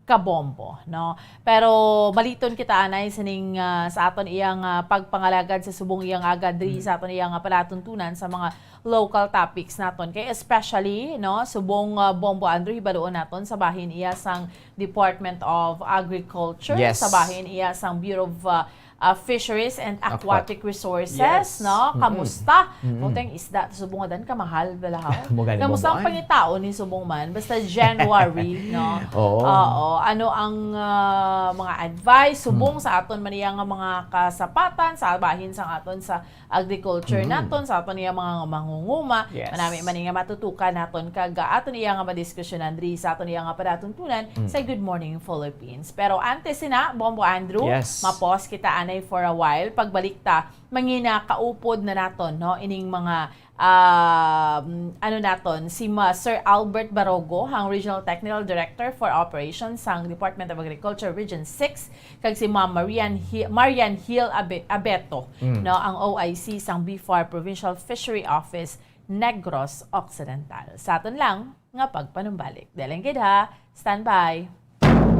kabombo, no? Pero maliton kita anay sining, ah, sa aton iya nga pagpangalagad sa subong iya nga agad diri Mm. sa aton iya nga palatuntunan sa mga local topics naton. Kay especially, no, subong, ah, Bombo Andrew, hibaluon naton sa bahin iya sang Department of Agriculture, Yes. sa bahin iya sang Bureau of, ah, ah, Fisheries and Aquatic. Aquatic Resources, Yes. no? Mm-mm. Kamusta? Mm-mm. Kung tayong isda, subong nga dan, kamahal, bala, haw? Mo gani, Kamusta ang Bomboan? pangitaon ni subong man? Basta January, no? Oo. Oo. Ano ang, ah, mga advice? Subong Hmm. sa aton man iya nga mga kasapatan, sa bahin sa aton sa agriculture Hmm. naton, sa aton iya mga mangunguma, Yes. manami man nga matutukan naton kag aton iya nga madiskusyonan diri sa aton iya nga palatuntunan Hmm. sa Good Morning Philippines. Pero antes sina, Bombo Andrew, Yes. mapos kita anay for a while. Pagbalik ta, mangina kaupod na naton, no, ining mga, um, ano naton, si ma-, Sir Albert Barogo, ang Regional Technical Director for Operations sang Department of Agriculture Region six, kag si Ma'am Marian Hi-, Marian Hill Abe-, Abeto, Mm. no, ang O I C sang BFAR Provincial Fishery Office Negros Occidental. Sa aton lang nga pagpanumbalik. Deleng gid ha. Standby.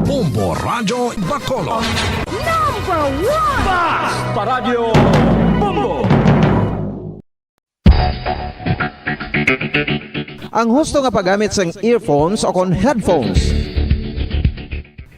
Bombo Radyo Bacolod. Number one! Basta Radyo Bombo! Ang husto nga paggamit sang earphones o kon headphones.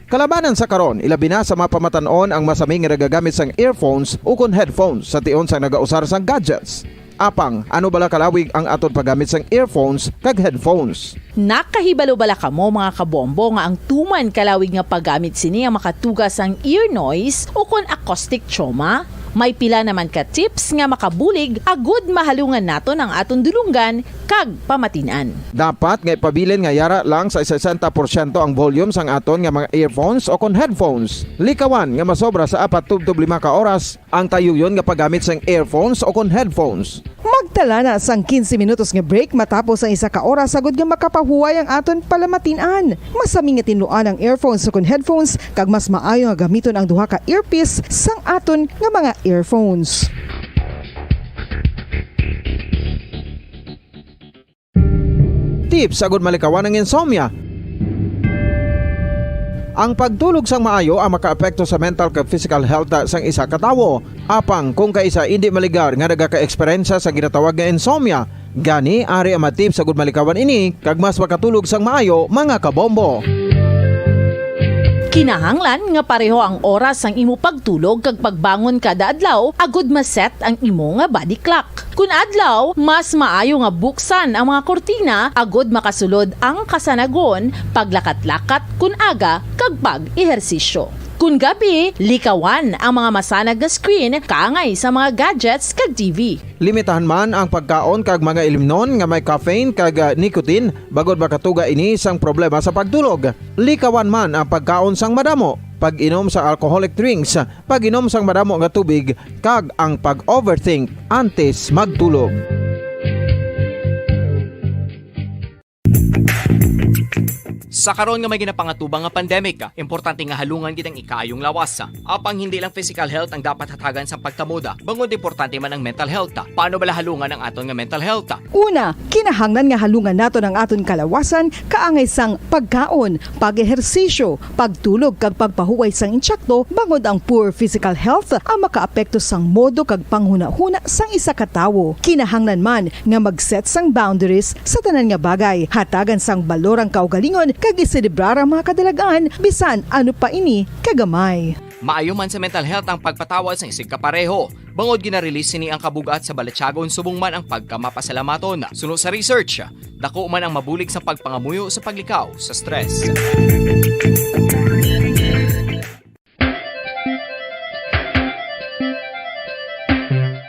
Kalabanan sa karon, ilabi na sa mga pamatan-on ang masami nga nagagamit sang earphones ukon headphones sa tion sang nagausar sang gadgets. Apang, ano bala kalawig ang aton paggamit sang earphones kag headphones? Nakahibalo bala kamo, mga kabombo, nga ang tuman kalawig nga paggamit sini ang makatuga sang ear noise ukon acoustic trauma? May pila naman ka tips nga makabulig agud mahalungan naton ang aton dulonggan kag pamatin-an. Dapat nga ipabilin nga yara lang sa sesenta porsyento ang volume sang aton nga mga earphones o kon headphones. Likawan nga masobra sa apat tubtob lima ka oras ang tayuyon nga paggamit sang earphones o kon headphones. Magtala na sang quince minutos nga break matapos ang isa ka oras agud nga makapahuway ang aton palamatin-an. Masami nga tinluan ang earphones ukon headphones, kag mas maayo nga gamiton ang duha ka earpiece sang aton nga mga earphones. Tips agud malikawan ang insomnia. Ang pagtulog sang maayo ang makaapekto sa mental kag physical health sang isa ka tawo. Apang kung kaisa indi maligar nga nagakaeksperyensya sa ginatawag nga insomnia, gani ari ang mga tips agud malikawan ini kag mas makatulog sang maayo, mga kabombo. Kinahanglan nga pareho ang oras sang imo pagtulog kag pagbangon kada adlaw agud ma-set ang imo nga body clock. Kun adlaw, mas maayo nga buksan ang mga kurtina agud makasulod ang kasanagon, paglakat-lakat kun aga, kag pag-ehersisyo. Kun gabi, likawan ang mga masanag nga screen kaangay sa mga gadgets kag T V. Limitahan man ang pagkaon kag mga ilimnon nga may caffeine kag, ah, nicotine, bangod makatuga ini sang problema sa pagtulog. Likawan man ang pagkaon sang madamo, pag-inom sa alcoholic drinks, pag-inom sang madamo nga tubig, kag ang pag-overthink antes magtulog. Sa karon nga may ginapangatubang nga pandemic, importante nga halungan gid ang ikaayong lawas. Apang hindi lang physical health ang dapat hatagan sang pagtamod, bangod importante man ang mental health. Paano bala halungan ang aton nga mental health? Una, kinahanglan nga halungan naton ang aton kalawasan kaangay sang pagkaon, pag-ehersisyo, pagtulog kag pagpahuway sang intsakto, bangod ang poor physical health ang makaapekto sang modo kag panghunahuna sang isa ka tawo. Kinahanglan man nga mag-set sang boundaries sa tanan nga bagay. Hatagan sang balor ang kaugalingon kag iselebrar ang mga kadalag-an, bisan ano pa ini kagamay. Maayo man sa mental health ang pagpatawad sang isigkapareho, bangod gina-release sini ang kabug-at sa balatyagon subong man ang pagkamapasalamaton. Suno sa research, dako man ang mabulig sa pagpangamuyo sa paglikaw sa stress.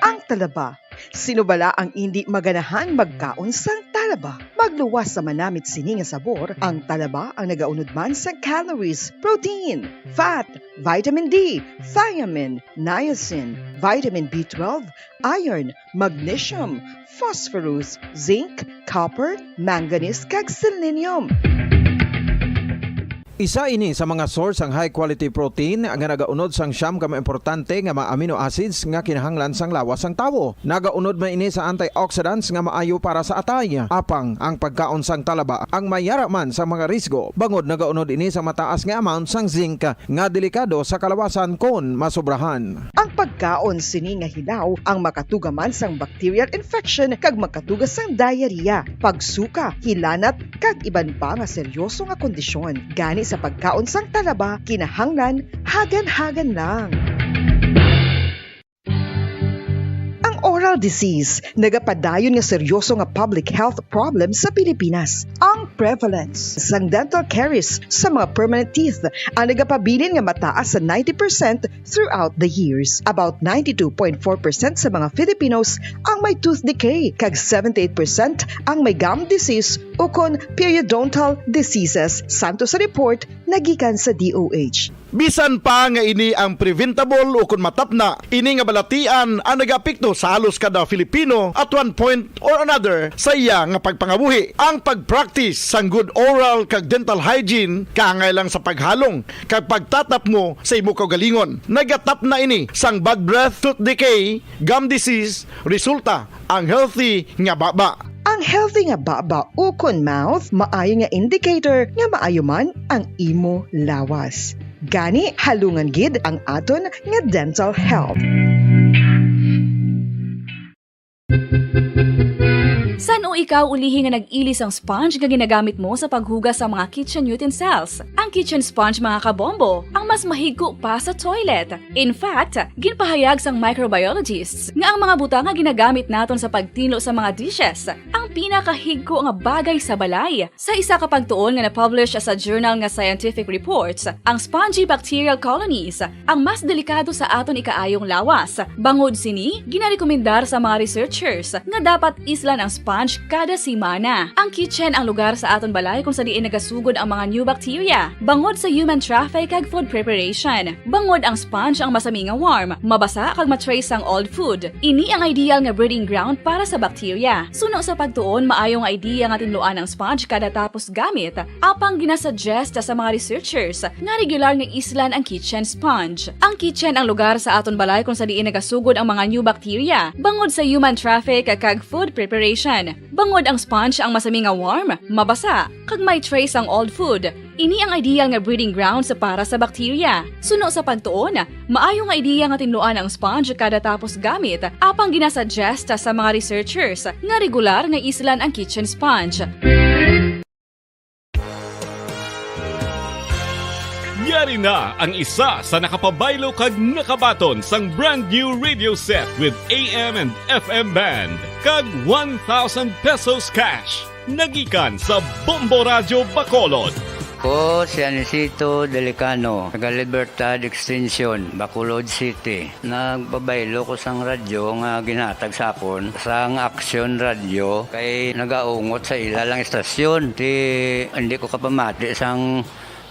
Ang talaba. Sino bala ang indi maganahan magkaon sang talaba? Magluwas sa manamit sini nga sabor, ang talaba ang nagaunod man sang calories, protein, fat, vitamin D, thiamine, niacin, vitamin B twelve, iron, magnesium, phosphorus, zinc, copper, manganese, kag selenium. Isa ini sa mga source sang high quality protein nga nagaunod sang siyam ka mga importante nga mga amino acids nga kinahanglan sang lawas sang tawo. Nagaunod man ini sa antioxidants nga maayo para sa atay. Apang ang pagkaon sang talaba ang mayara man sa mga risgo, bangod nagaunod ini sa mataas nga amount sang zinc nga delikado sa kalawasan kon masobrahan. Ang pagkaon sini nga hilaw ang makatuga man sang bacterial infection kag makatuga sang diarrhea, pagsuka, hilanat, kag iban pa nga seryoso nga kondisyon. Gani sa pagkaon sang talaba, kinahanglan hagan-hagan lang. Ang oral disease nagapadayon nga seryoso nga public health problem sa Pilipinas. Ang prevalence sang dental caries sa mga permanent teeth ang nagapabilin nga mataas sa ninety percent throughout the years. About ninety-two point four percent sa mga Filipinos ang may tooth decay, kag seventy-eight percent ang may gum disease ukon periodontal diseases, santo sa report nagikan sa D O H. Bisan pa nga ini ang preventable ukon matapna, ini nga balatian ang nagaapekto sa halos kada Filipino at one point or another sa iya nga pagpangabuhi. Ang pag-practice sang good oral kag dental hygiene kaangay lang sa paghalong kag pagtatapngo sa imo kaugalingon. Nagatapna ini sang bad breath, tooth decay, gum disease, resulta ang healthy nga baba. Ang healthy nga baba ukon mouth maayo nga indicator nga maayo man ang imo lawas. Gani, halungan gid ang aton nga dental health. San-o ikaw ulihi nga nag-ili sang sponge nga ginagamit mo sa paghugas sa mga kitchen utensils? Ang kitchen sponge, mga kabombo, ang mas mahigko pa sa toilet. In fact, ginpahayag sang microbiologists nga ang mga butang nga ginagamit naton sa pagtinlo sa mga dishes ang pinakahigko nga bagay sa balay. Sa isa ka pagtuon nga na-publish sa journal nga Scientific Reports, ang spongy bacterial colonies ang mas delikado sa aton ikaayong lawas. Bangod sini, ginarekomendar sa mga researchers nga dapat islan ang sponge kada semana. Ang kitchen ang lugar sa aton balay kung sa diin nagasugod ang mga new bacteria bangod sa human traffic kag food preparation. Bangod ang sponge ang masami nga warm, mabasa kag ma-trace ang old food. Ini ang ideal nga breeding ground para sa bacteria. Suno sa pagtuon, maayo nga idea nga tinluan ang sponge kada tapos gamit. Apang ginasuggest sa mga researchers nga regular nga islan ang kitchen sponge. Ang kitchen ang lugar sa aton balay kung sa diin nagasugod ang mga new bacteria bangod sa human traffic kag food preparation. Bangod ang sponge ang masami nga warm, mabasa, kag may trace ang old food. Ini ang ideal nga breeding grounds para sa bacteria. Suno sa pagtuon, maayo nga ideya nga tinluan ang sponge kada tapos gamit, apang ginasuggest sa mga researchers nga regular nga islan ang kitchen sponge. Yari na ang isa sa nakapabaylo kag nakabaton sang brand new radio set with A M and F M band kag one thousand pesos cash. Nagikan sa Bombo Radyo Bacolod. Ko si Anisito Delicano, taga Libertad Extension, Bacolod City. Nagpabaylo ko sang radyo nga ginhatag sa akon sang Action Radio kay nagaungot sa ila lang istasyon. Ti hindi ko kapamati sang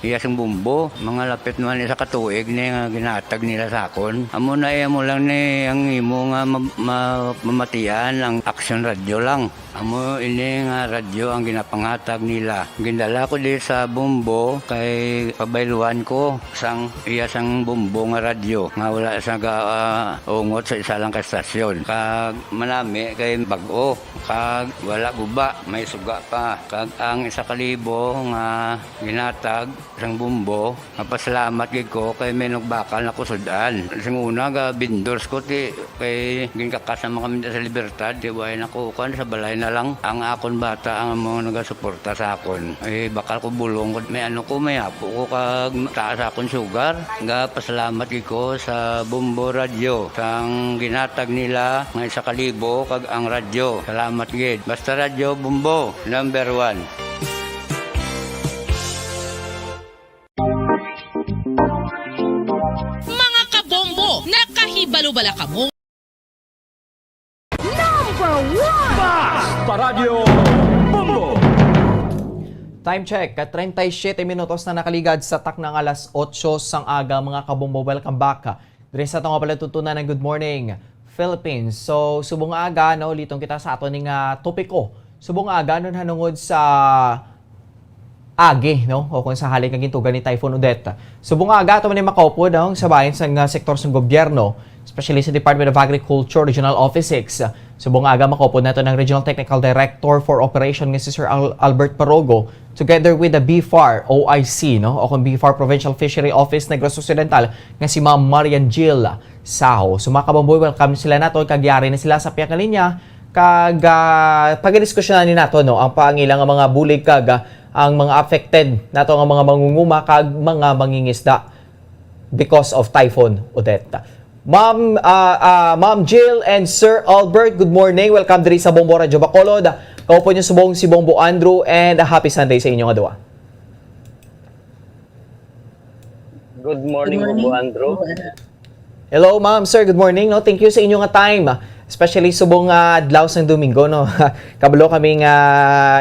iya sing bumbo. Mga lapit naman isa ka tuig ni nga ginhatag nila sa akon. Amo na iya mo lang ni ang imo nga ma- ma- mamatian ang Action Radio lang. Amo ini nga radyo ang ginapanghatag nila. Gindala ko di sa Bombo kay pabayluan ko sang iya sang Bombo nga radyo nga wala sa gaungot sa isa lang ka estasyon. Kag manami kay bag-o kag wala guba, may suga pa. Kag ang isa ka libo nga ginatag sang Bombo, mapasalamat gid ko kay may nagbakal na ko sud-an. Sing una ga vendors ko ti kay ginkakas naman kami sa Libertad, ti way na ko kan sa balay na lang ang akon bata ang mga nagasuporta sa akon. Eh, bakal ko bulong ko, may ano ko, may apo ko kag taas akon sugar. Ga pasalamat gid ko sa Bombo Radyo sang ginatag nila nga isa ka libo kag ang radyo. Salamat gid. Basta Radyo Bombo, number one. Mga kabombo, nakahibalo bala kamo? Number one! Paradyo Bombo! Time check, treinta y siete minutos na nakaligad sa taknang alas otso sang aga, mga kabombo. Welcome back. Diri sa atong palatuntunan ng Good Morning Philippines. So, subong nga aga, no, litong kita sa aton ning ah, topiko. Subong nga aga, no, nahanungod sa agi, no, o kung sa hali nga gintugan ni Typhoon Odette. Subong nga aga, ato man ni makaupod, no, sa bahin sa nga sektor sa gobyerno, especially sa Department of Agriculture, Regional Office six. Subong nga aga, makaupod nato ng Regional Technical Director for Operation nga si Sir Al- Albert Parogo, together with the B far O I C, no, o kung B far Provincial Fishery Office Negros Occidental, nga si Ma'am Marian Jill Saho. So, mga kabomboy, welcome sila nato, kag yari na sila sa pihak nga linya, kag ah, pagadiskusyonan ni nato, no, ang pangila nga mga bulig kag ah, ang mga affected nato nga mga mangunguma kag mga mangingisda because of Typhoon Odette. Ma'am ah, ah, Ma'am Jill and Sir Albert, good morning. Welcome diri sa Bombo Radyo Bacolod. Kaupo niyo subong si Bombo Andrew, and a happy Sunday sa inyo nga duha. Good morning, Bombo Andrew. Hello, ma'am, sir. Good morning. No, thank you sa inyo nga time. Especially subong nga adlaw sang Domingo, no. Kabalo kami nga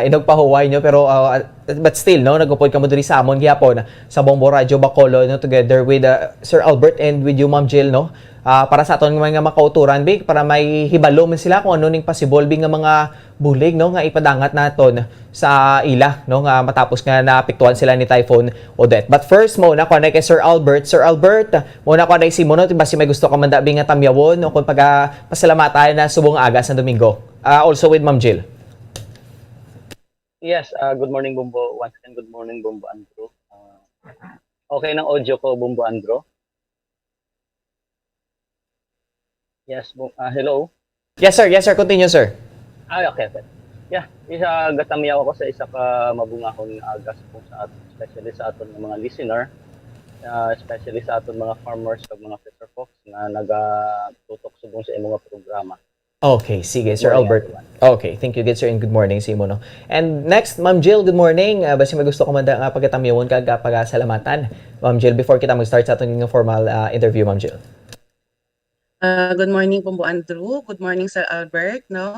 inugpahuway nyo, pero uh, but still, no, nagupod kamo diri sa amon gihapon sa Bombo Radyo Bacolod, no, together with uh, Sir Albert and with you, Ma'am Jill, no. Ah, para sa aton nga mga makauturan, bi, para may hibalo man sila kung ano ning possible, bi, nga mga bulig, no, nga ipadangat naton sa ila, no, nga matapos nga naapektuhan sila ni Typhoon Odette. But first, mo na ko na kay Sir Albert. Sir Albert, mo na ko na si mo, no, basi may gusto ka man dabi nga tamyawon o kung pagapasalamatan na subong aga sa Domingo. Ah, also with Ma'am Jill. Yes, uh, good morning, Bombo. Once again, good morning, Bombo Andrew. Uh, okay ng audio ko, Bombo Andrew? Yes, Bom- uh, hello? Yes, sir. Yes, sir. Continue, sir. Ah, okay, okay. Yeah, isa gatamyaw ako sa isa ka mabungahon nga aga sa, sa at- especially sa aton nga mga listener, uh, especially sa aton mga farmers kag mga fisher folks nga nagatutok subong sa imong nga programa. Okay, sige, Sir Morning, Albert. everyone. Okay, thank you, good sir, and good morning sa imo, no. And next, Ma'am Jill, good morning. Ah, basi may gusto ka man da nga pagatamyawon kag ah, pagasalamatan, Ma'am Jill, before kita mag-start sa aton nga formal ah, interview, Ma'am Jill. Uh, good morning, Bombo Andrew. Good morning, Sir Albert. No?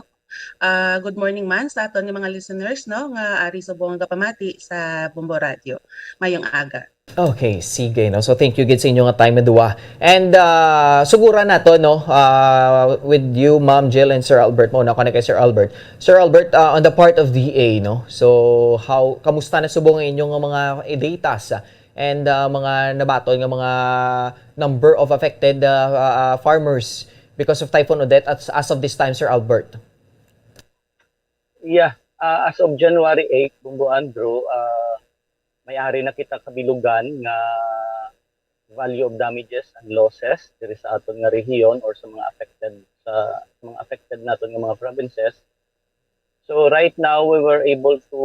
Ah, good morning man sa aton nga mga listeners, no, nga ari subong nga gapamati sa Bombo Radio. Mayong aga. Okay, sige, no? So, thank you gid sa inyo nga time, duwa. And uh, sugura nato, no, uh, with you, Ma'am Jill and Sir Albert. Mauna ko na kay Sir Albert. Sir Albert, uh, on the part of D A, no? So, how, kamusta na subong ang inyong mga datas and uh, mga nabaton nga mga number of affected uh, uh, farmers because of Typhoon Odette as, as of this time, Sir Albert? Yeah, uh, as of January eight, Bumbo Andrew, uh, may ari na kita kabilugan nga value of damages and losses diri sa aton nga rehiyon or sa mga affected sa mga affected naton nga mga provinces. So right now we were able to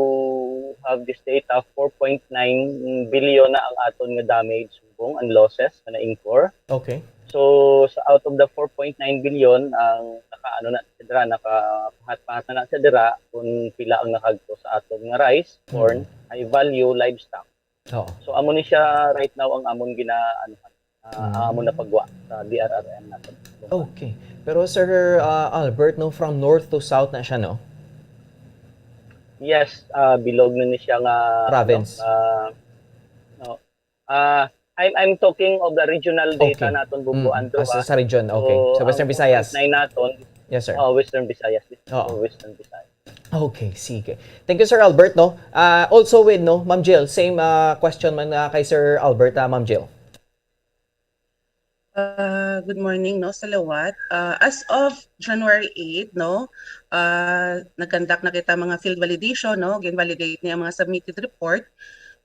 have this data, four point nine billion na ang aton nga damage subong and losses nga na-incur. Okay. So sa out of the four point nine billion ang nakaano na sidra, nakapahat-pahat na na sidra kung pila ang nakagto sa aton nga rice, corn, high value livestock. Oo. So amo ni siya right now ang amon gina ano, uh, ang amon napagwa sa D R R M natin. Okay. Pero Sir uh, Albert, no, from north to south na siya, no? Yes, uh, bilog na ni siya nga Province. Ano, uh, no. Uh, I'm I'm talking of the regional data Okay. naton, Bumbo Mm, Andrew. as sa region, okay. So, Western ang Visayas. four point nine naton, Yes, sir. Oh, Western Visayas. Oo. Oh, Western Visayas. Okay, sige. Thank you, Sir Albert, no? Uh, also with, no, Ma'am Jill, same uh, question man uh, kay Sir Albert, uh, Ma'am Jill. Uh, good morning, no, sa lawat. Uh, as of January eight, no, uh, nag-conduct na kita mga field validation, no, gin-validate niya mga submitted report.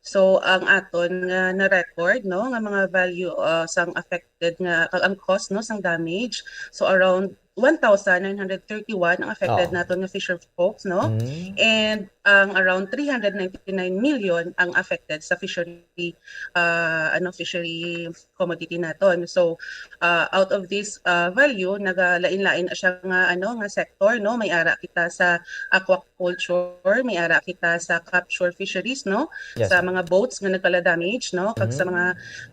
So ang aton nga na-record, no, nga mga value uh, sang affected nga kag ang cost, no, sang damage. So around one thousand nine hundred thirty-one ang affected Oo. naton nga fisher folks, no? Mm. And ang around three hundred ninety-nine million ang affected sa fishery uh, ano fishery commodity naton. So uh, out of this uh, value nagalain-lain na siya nga ano nga sector, no? May ara kita sa aquaculture, may ara kita sa capture fisheries, no? Yes, Sa sir. mga boats nga nagkala damage, no? Kag sa Mm. mga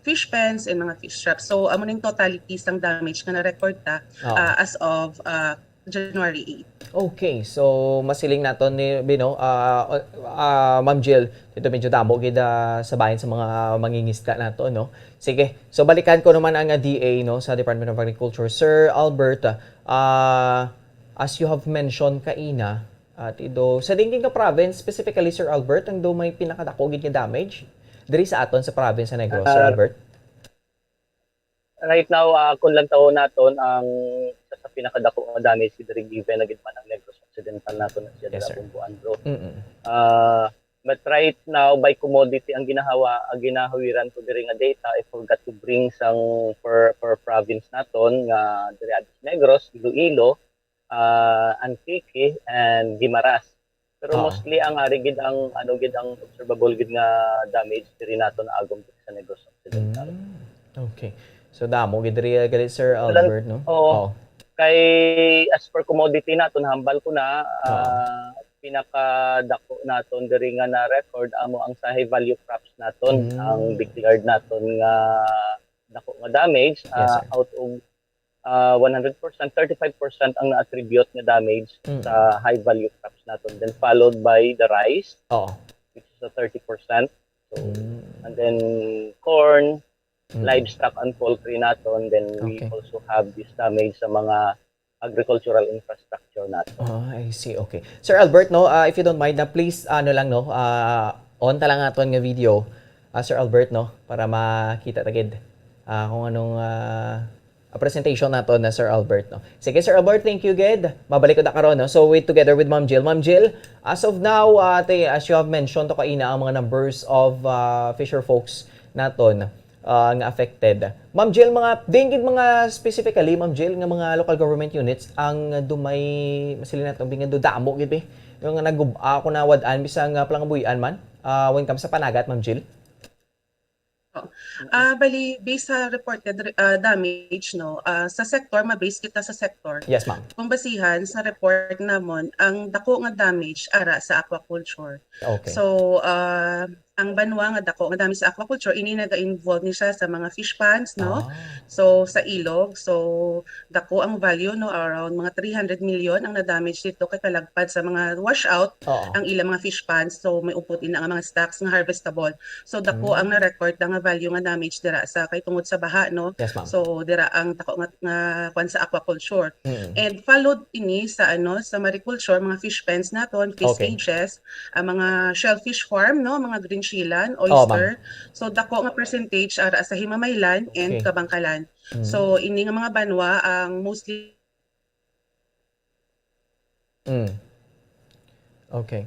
fish pens and mga fish traps. So amo ning totality sang damage nga na-record ta Oo. uh, as of uh, January eight. Okay, so masiling nato ni Bino, ah ah, Ma'am Jill, dito medyo damo gid ah, sa bahin sa mga mangingisda nato, no? Sige, so balikan ko naman ang ah, D A, no, sa Department of Agriculture. Sir Albert, ah as you have mentioned kaina, at ido, sa dingin nga province, specifically, Sir Albert, ang do may pinakadako gid nga damage diri sa aton sa province sa Negros, Sir Ah, Albert? Right now, uh, kung lang taon naton ang isa sa pinakadako nga damage diri, given na gid man ang Negros Occidental naton na siya Yes, dala sir. Bumbo Andro. Mm-mm. Uh, but right now, by commodity ang ginahawa, ang ginahawiran ko diri nga data, I forgot to bring sang per, per province naton nga diri sa Negros, Iloilo, uh, Antique, and Guimaras. Pero Oo. Mostly ang ari gid ang ano gid ang observable gid nga damage diri naton agom sa Negros Occidental. Mm. Okay. So damo gid diri gali, Sir Wala- Albert, no? Oo. Kay as per commodity naton, hambal ko na, Oo. ah, pinakadako naton diri nga na-record amo ang sa high value crops naton, Mm. ang declared naton nga dako nga damage. Yes, Ah, sir. out of ah, one hundred percent, thirty-five percent ang na-attribute nga damage Mm. sa high value crops naton, then followed by the rice, Oo. which is a thirty percent. So, Mm. and then corn, Mm. livestock and poultry naton, then we Okay. also have this damage sa mga agricultural infrastructure naton. Ah, I see. Okay. Sir Albert, no, ah, if you don't mind, na please, ano lang, no, ah, on ta lang aton nga video, ah, Sir Albert, no, para makita ta gid ah, kung anong ah, ah, presentation nato na Sir Albert, no. Sige, Sir Albert, thank you gid. Mabalik ko na karon, no. So, with together with Ma'am Jill. Ma'am Jill, as of now, ah, ate, as you have mentioned to kaina ang mga numbers of ah, fisher folks naton ah, nga affected. Ma'am Jill, mga dingin mga specifically, Ma'am Jill, nga mga local government units ang dumay masiling nato nga damo gid eh. Yung nga nagub ako na wad-an bisang ah, palangabuy-an man ah, when it comes sa panagat, Ma'am Jill. Ah, bali, based sa reported re- ah, damage, no, ah, sa sector, ma-base kita sa sector. Yes, ma'am. Kung basihan sa report namon, ang dako nga damage ara sa aquaculture. Okay. So, ah, ang banwa nga dako nga damage sa aquaculture, ini naga-involve ni siya sa mga fish ponds, no? Ah. So, sa ilog, so dako ang value, no, around mga three hundred million ang na-damage dito kay kalagpad sa mga washout Oo. ang ilang mga fish ponds. So, may upod ina nga mga stocks nga harvestable. So, dako Mm. ang na-record na nga value nga damage dira sa kay tungod sa baha, no? Yes, ma'am. So, dira ang dako nga, nga kwan sa aquaculture. Mm. And followed ini sa ano, sa mariculture, mga fish pens naton, fish Okay. cages, ang mga shellfish farm, no, mga green shell-an, Oh, ma'am. oyster. So, dako nga percentage ara sa Himamaylan and Okay. Kabangkalan. Mm. So, ini nga mga banwa ang mostly Mm. Okay.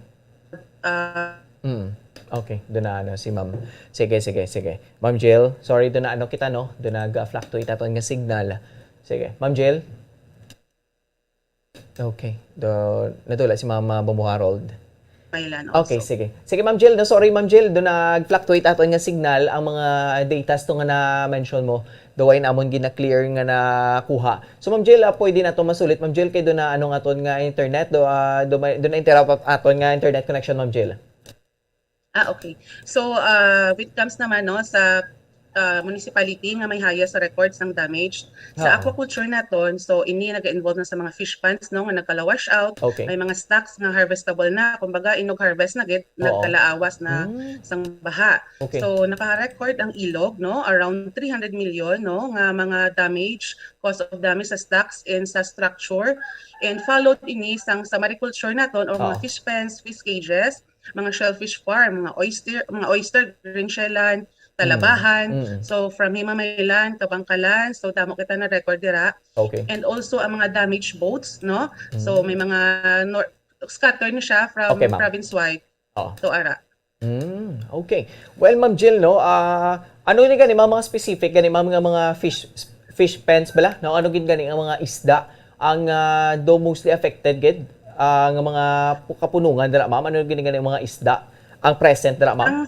ah, Mm. Okay, doon na ano si Ma'am. Sige, sige, sige. Ma'am Jill, sorry, doon na ano kita, no? Doon nag-fluctuate aton nga signal. Sige, Ma'am Jill. Okay. Do, natula si Ma'am, ah, Bombo Harold. Himamaylan Okay, also. Sige. Sige, Ma'am Jill, no, sorry, Ma'am Jill, doon nag-fluctuate aton nga signal ang mga datas to nga na-mention mo. Daw ay namon gina-clear nga nakuha. So, Ma'am Jill, ah, pwede na to masulit, Ma'am Jill, kay doon na ano nga aton nga internet, do, ah, do may, doon na interrupt aton nga internet connection, Ma'am Jill. Ah, okay. So, ah, when it comes naman, no, sa, ah, municipality nga may highest record sang damage sa Oo. aquaculture naton, so ini naga-involve na sa mga fish ponds, no, nga nagkala-wash out, Okay. may mga stocks nga harvestable na, kumbaga inog harvest na gid, Oo. nagkalaawas na Mm. sang baha. Okay. So, naka-record ang ilog, no, around three hundred million, no, nga mga damage, cause of damage sa stocks and sa structure. And followed ini sang sa mariculture naton or mga Oo. fish pens, fish cages, mga shellfish farm, mga oyster, mga oyster, green shell-an, talabahan. Mm. So, from Himamaylan, Kabangkalan, so damo kita na-record dira. Okay. And also ang mga damaged boats, no? So, Mm. may mga nor-, scattered na siya from Okay, ma'am. province-wide Oo. to ara. Mm, okay. Well, Ma'am Jill, no, ah, ano ni gani mga, mga specific gani mga, mga, mga fish fish pens bala, no? Ano gid gani ang mga isda ang, ah, do mostly affected gid, ah, nga mga pu-, kapunungan dira, ma'am? Ano gid gani ang mga isda ang present dira, ma'am? Ang,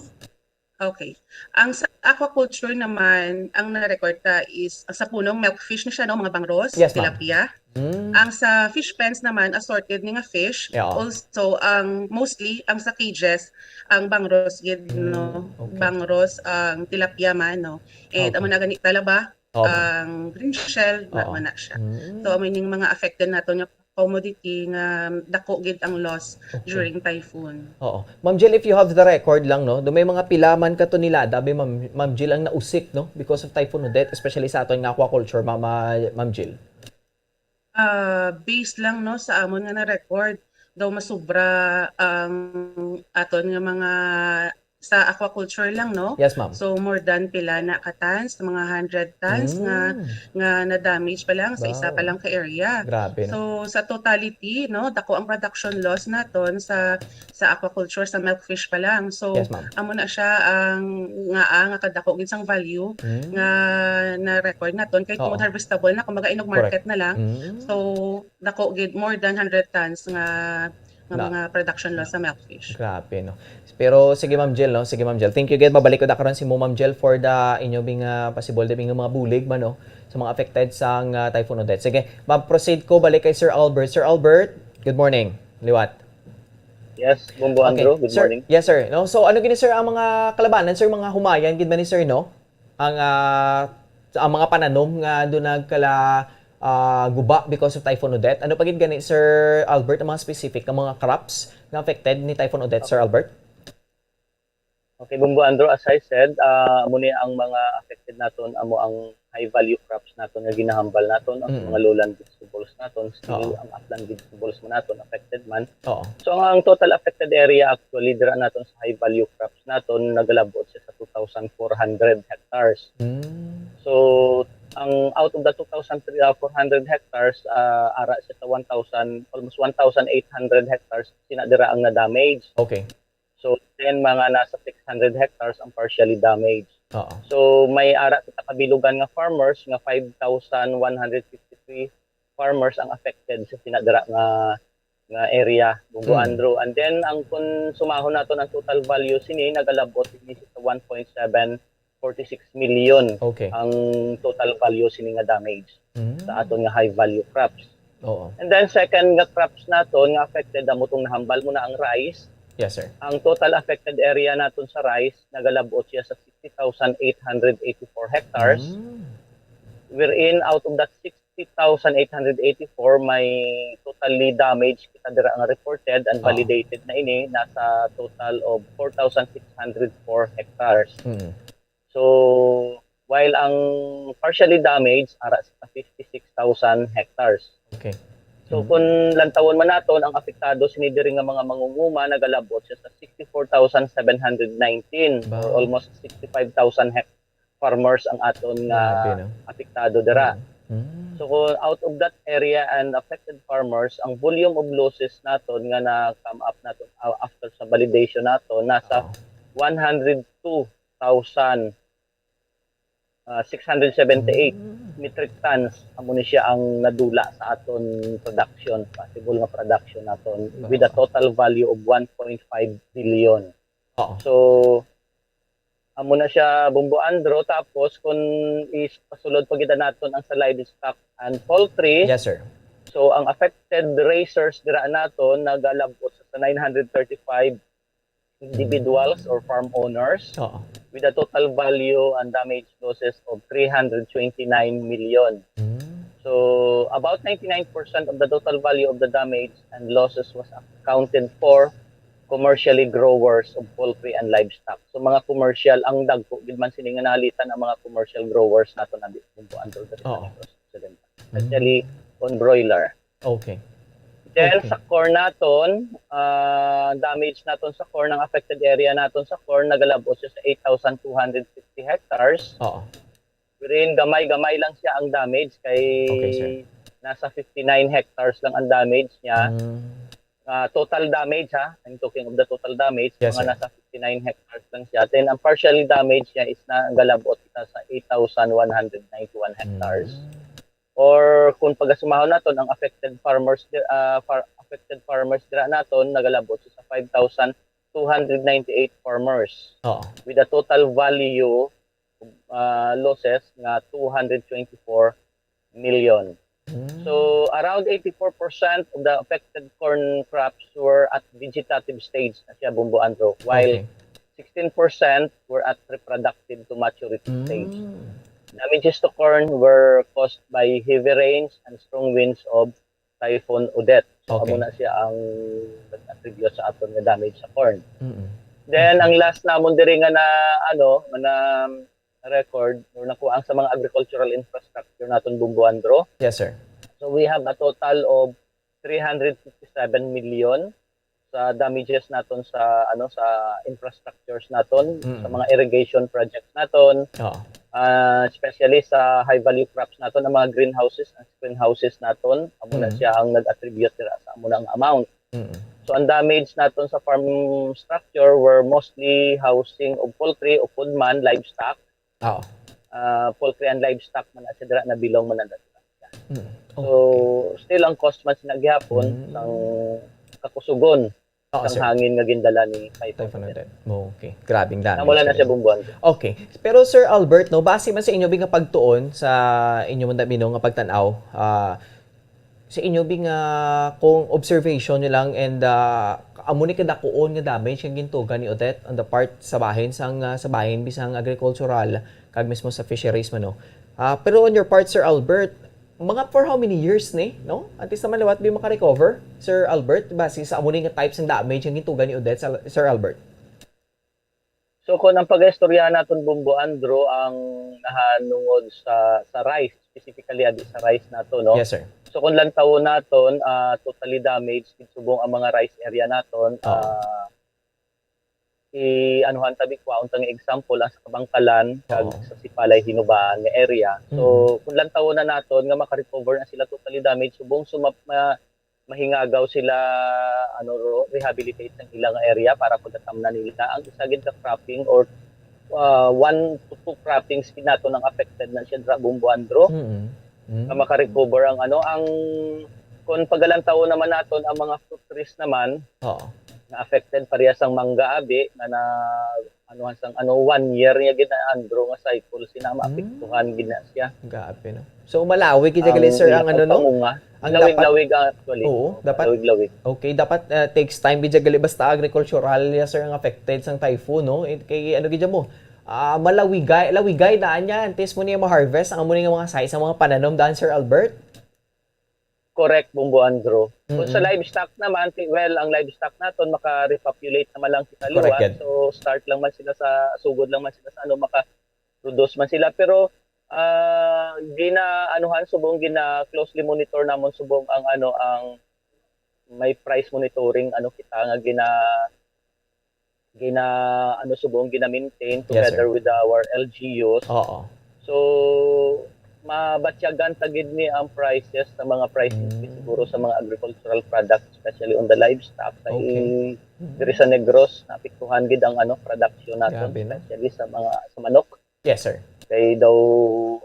okay. Ang sa aquaculture naman, ang na-record ta is, ang sa punong milkfish na siya, no? Mga bangros, Yes, ma'am. tilapia. Mm. Ang sa fish pens naman, assorted ni nga fish. Yeah. Also, ang mostly, ang sa cages, ang bangros gid, no? Mm, okay. Bangros, ang tilapia man, no? And Okay. amo na gani talaba, Oo, ma'am. ang green shell, na, Oo. man na siya. Mm. So, amo ning mga affected naton nga commodity nga dako gid ang loss Okay. during typhoon. Oo. Ma'am Jill, if you have the record lang, no, do may mga pila man ka tonelada, bi, Ma'am, Ma'am Jill, ang nausik, no, because of Typhoon Odette, especially sa aton nga aquaculture, Ma'am, ah, Ma'am Jill? Ah, based lang, no, sa amon nga na-record, daw masubra ang aton nga mga sa aquaculture lang, no? Yes, ma'am. So, more than pila na ka tons, mga hundred tons nga, Mm. nga na-damage pa lang sa isa pa Wow. lang ka area. Grabe, no? So, sa totality, no, dako ang production loss naton sa, sa aquaculture, sa milkfish pa lang. So, Yes, ma'am. amo na siya ang nga, ah, nga kadako gid sang value Mm. nga na-record naton kay tungod Oo. harvestable na, kumbaga inog Correct. market na lang. Mm. So, dako gid, more than hundred tons nga, nga Na- mga production loss sa milkfish. Grabe, no? Pero sige, Ma'am Jill, no? Sige, Ma'am Jill. Thank you gid. Mabalik ko da karon si mo, Ma'am Jill, for the inyo bing, ah, possible, the bing mga bulig man, no? Sa mga affected sang, ah, Typhoon Odette. Sige, ma-proceed ko balik kay Sir Albert. Sir Albert, good morning. Liwat. Yes, Bombo Okay. Andrew, good Sir, morning. yes, sir. No? So, ano gini, sir, ang mga kalabanan, sir, mga humayan gid ba ni, sir, no? Ang, ah, ang mga pananom nga doon nagkala, ah, guba because of Typhoon Odette. Ano pa gid gani, Sir Albert, ang mga specific nga mga crops nga affected ni Typhoon Odette, Sir Albert? Okay, Bombo Andrew, as I said, ah, amo ni ang mga affected naton, amo ang high value crops naton nga ginahambal naton, ang Mm. mga lowland vegetables naton, still Oo. ang upland vegetables man naton affected man. Oo. So ang, ang total affected area actually dira naton sa high value crops naton nagalabot siya sa two thousand four hundred hectares. Mm. So ang out of the two thousand four hundred hectares, ah, ara siya sa one thousand, almost one thousand eight hundred hectares sina dira ang na-damage. Okay. So then mga nasa six hundred hectares ang partially damaged. Oo. So may ara kita kabilugan nga farmers nga five thousand one hundred fifty-three farmers ang affected sa sina dira nga, nga area, Bombo Mm. Andrew. And then ang kun sumahon naton ang total value sini nagalabot ini sa one point seven forty-six million Okay. ang total value sini nga damage Mm. sa aton nga high value crops. Oo. And then second nga crops naton nga affected, amo tong nahambal mo na, ang rice. Yes, sir. Ang total affected area naton sa rice nagalabot siya sa sixty thousand eight hundred eighty-four hectares, Mm. wherein out of that sixty thousand eight hundred eighty-four, may totally damage kita dira nga reported and Oo. validated na ini, nasa total of four thousand six hundred four hectares. Mm. So, while ang partially damaged, ara sa fifty-six thousand hectares. Okay. So, Mm. kung lantawon man naton, ang apektado sini diri nga mga mangunguma nagalabot siya sa sixty-four thousand seven hundred nineteen, Ba? or almost sixty-five thousand hec- farmers ang aton nga Grabe, no? apektado dira. Mm. So, kung out of that area and affected farmers, ang volume of losses naton nga na-come up naton, uh, after sa validation naton, nasa Oo. one hundred two thousand, uh, six hundred seventy-eight Mm. metric tons. Amo ni siya ang nadula sa aton production, possible nga production naton, Ba? with a total value of one point five billion. Oo. So, amo na siya, Bombo Andro. Tapos, kung ipasulod pa gid naton ang sa livestock and poultry, Yes, sir. So, ang affected raisers dira naton nagalabot sa nine hundred thirty-five individuals or farm owners Oo. with a total value and damage losses of three hundred twenty-nine million. Mm. So, about ninety-nine percent of the total value of the damage and losses was accounted for commercially growers of poultry and livestock. So, mga commercial, ang dagko gid man sini nga nahalitan ang mga commercial growers naton abi, Bombo Andro, diri sa Oo. Negros Occidental, especially on broiler. Okay. Then, Okay. Sa corn naton, ah, damage naton sa corn, ang affected area naton sa corn, nagalabot siya sa eight thousand two hundred fifty hectares. Oo. Wherein, gamay-gamay lang siya ang damage kay Okay, sir. Nasa fifty-nine hectares lang ang damage niya. Mm. Ah, total damage, ha. I'm talking of the total damage. Yes, Mga sir. Nasa fifty-nine hectares lang siya. Then, ang partially damage niya is nagalabot kita sa eight thousand one hundred ninety-one hectares. Mm. Or kung pagasumahon naton ang affected farmers, di- ah, far- affected farmers dira naton, nagalabot siya sa five thousand two hundred ninety-eight farmers Oo. with a total value, ah, losses nga two hundred twenty-four million. Mm. So, around eighty-four percent of the affected corn crops were at vegetative stage na siya, Bombo Andro, while Okay. sixteen percent were at reproductive to maturity Mm. stage. Damages to corn were caused by heavy rains and strong winds of Typhoon Odette. So, Okay. Amo na siya ang nag-attribute sa aton nga damage sa corn. Mm-mm. Then, ang last namon diri nga na, ano, nga na record or nakuha ang sa mga agricultural infrastructure naton, Bombo Andro. Yes, sir. So, we have a total of three hundred fifty-seven million sa damages naton sa, ano, sa infrastructures naton, Mm. sa mga irrigation projects naton, Oo. ah, especially sa high value crops naton, ang mga greenhouses, ang greenhouses naton, amo na Mm. siya ang nag-attribute dira sa amo na ang amount. Mm. So, ang damage naton sa farm structure were mostly housing of poultry, of food man, livestock. Oo. Ah, poultry and livestock man na siya dira, nabilong man na dira. Mm. So, still ang cost man sina gihapon Mm. sang kakusugon Oo, sang sir. Hangin nga gindala ni Typhoon Typhoon Odette. Odette. Okay. Grabing damage. Amo lang na Sir. Siya, Bombo Andro. Okay. Pero, Sir Albert, no, base man sa inyo bing nga pagtuon, sa inyo man bing nga pagtan-aw, ah, sa inyo bing nga kung observation nyo lang and, ah, amo ni kadakuon nga damage nga gintuga ni Odette on the part sa bahin sang, ah, sa bahin bisang agricultural kag mismo sa fisheries man, no? Ah, pero on your part, Sir Albert, mga for how many years ni, no? At least naman liwat bing maka-recover, Sir Albert, base sa amo ni nga types ng damage nga gintuga ni Odette, sa, Sir Albert? So, kung ang pag-istorya naton, Bombo Andro, ang nahanungod sa, sa rice, specifically abi sa rice nato, no? Yes, sir. So, kung lantawon naton, ah, totally damaged gid subong ang mga rice area naton, Oo. ah, i-anuhan tabi, kuwaon ta nga example, ang sa Kabangkalan, kag Oo. sa Sipalay Hinubaan nga area. So, Mm. kung lantawon na naton nga maka-recover na sila totally damaged, subong sumap-, ma-, mahingagaw sila, ano, ro-, rehabilitate sa ilang area para pagkatamnan nila. Ang isa gid ka cropping or, ah, one to two croppings gid nato nang affected na siya dira, Bombo Andro, Mm. Mm. nga maka-recover ang, ano, ang, kung pagalantaw naman naton ang mga fruit trees naman, Oo. nga affected, pareha sang mangga abi, nga na, ano, sang, ano, one year nga gid na, Andro, nga cycle, sina maapektuhan gid na siya. Grabe, no? So, malawi gid gali, sir, ang, ano, no? Pamunga. Ang dapat, lawig-lawig, ah, actually. Oo, dapat, lawig-lawig. Okay, dapat, ah, takes time gid gali basta agricultural ya, sir, ang affected sang typhoon, no? Eh, kay ano gid mo? Ah, malawigay, lawigay daan yan. Tis mo niya ma-harvest ang amo ni nga mga size ang mga pananom daan, Sir Albert? Correct, Bumbo Andrew. Kung sa Mm-mm. livestock naman, ti-, well, ang livestock naton maka-repopulate naman lang kita Correct liwat. Yan. So, start lang man sila sa, sugod lang man sila sa ano, maka-produce man sila. Pero, ah, gina-, anuhan, subong gina-, closely monitor namon subong ang ano, ang may price monitoring, ano, kita nga gina-, gina-, ano, subong gina-maintain Yes, sir. together with our L G Us. Oo. So, mabatyagan ta gid ni ang prices sa mga price increase Mm. siguro sa mga agricultural products, especially on the livestock. Kay Okay. Mm. diri sa Negros, naapektuhan gid ang, ano, production naton, Grabe, no? especially sa mga, sa manok. Yes, sir. Kay daw,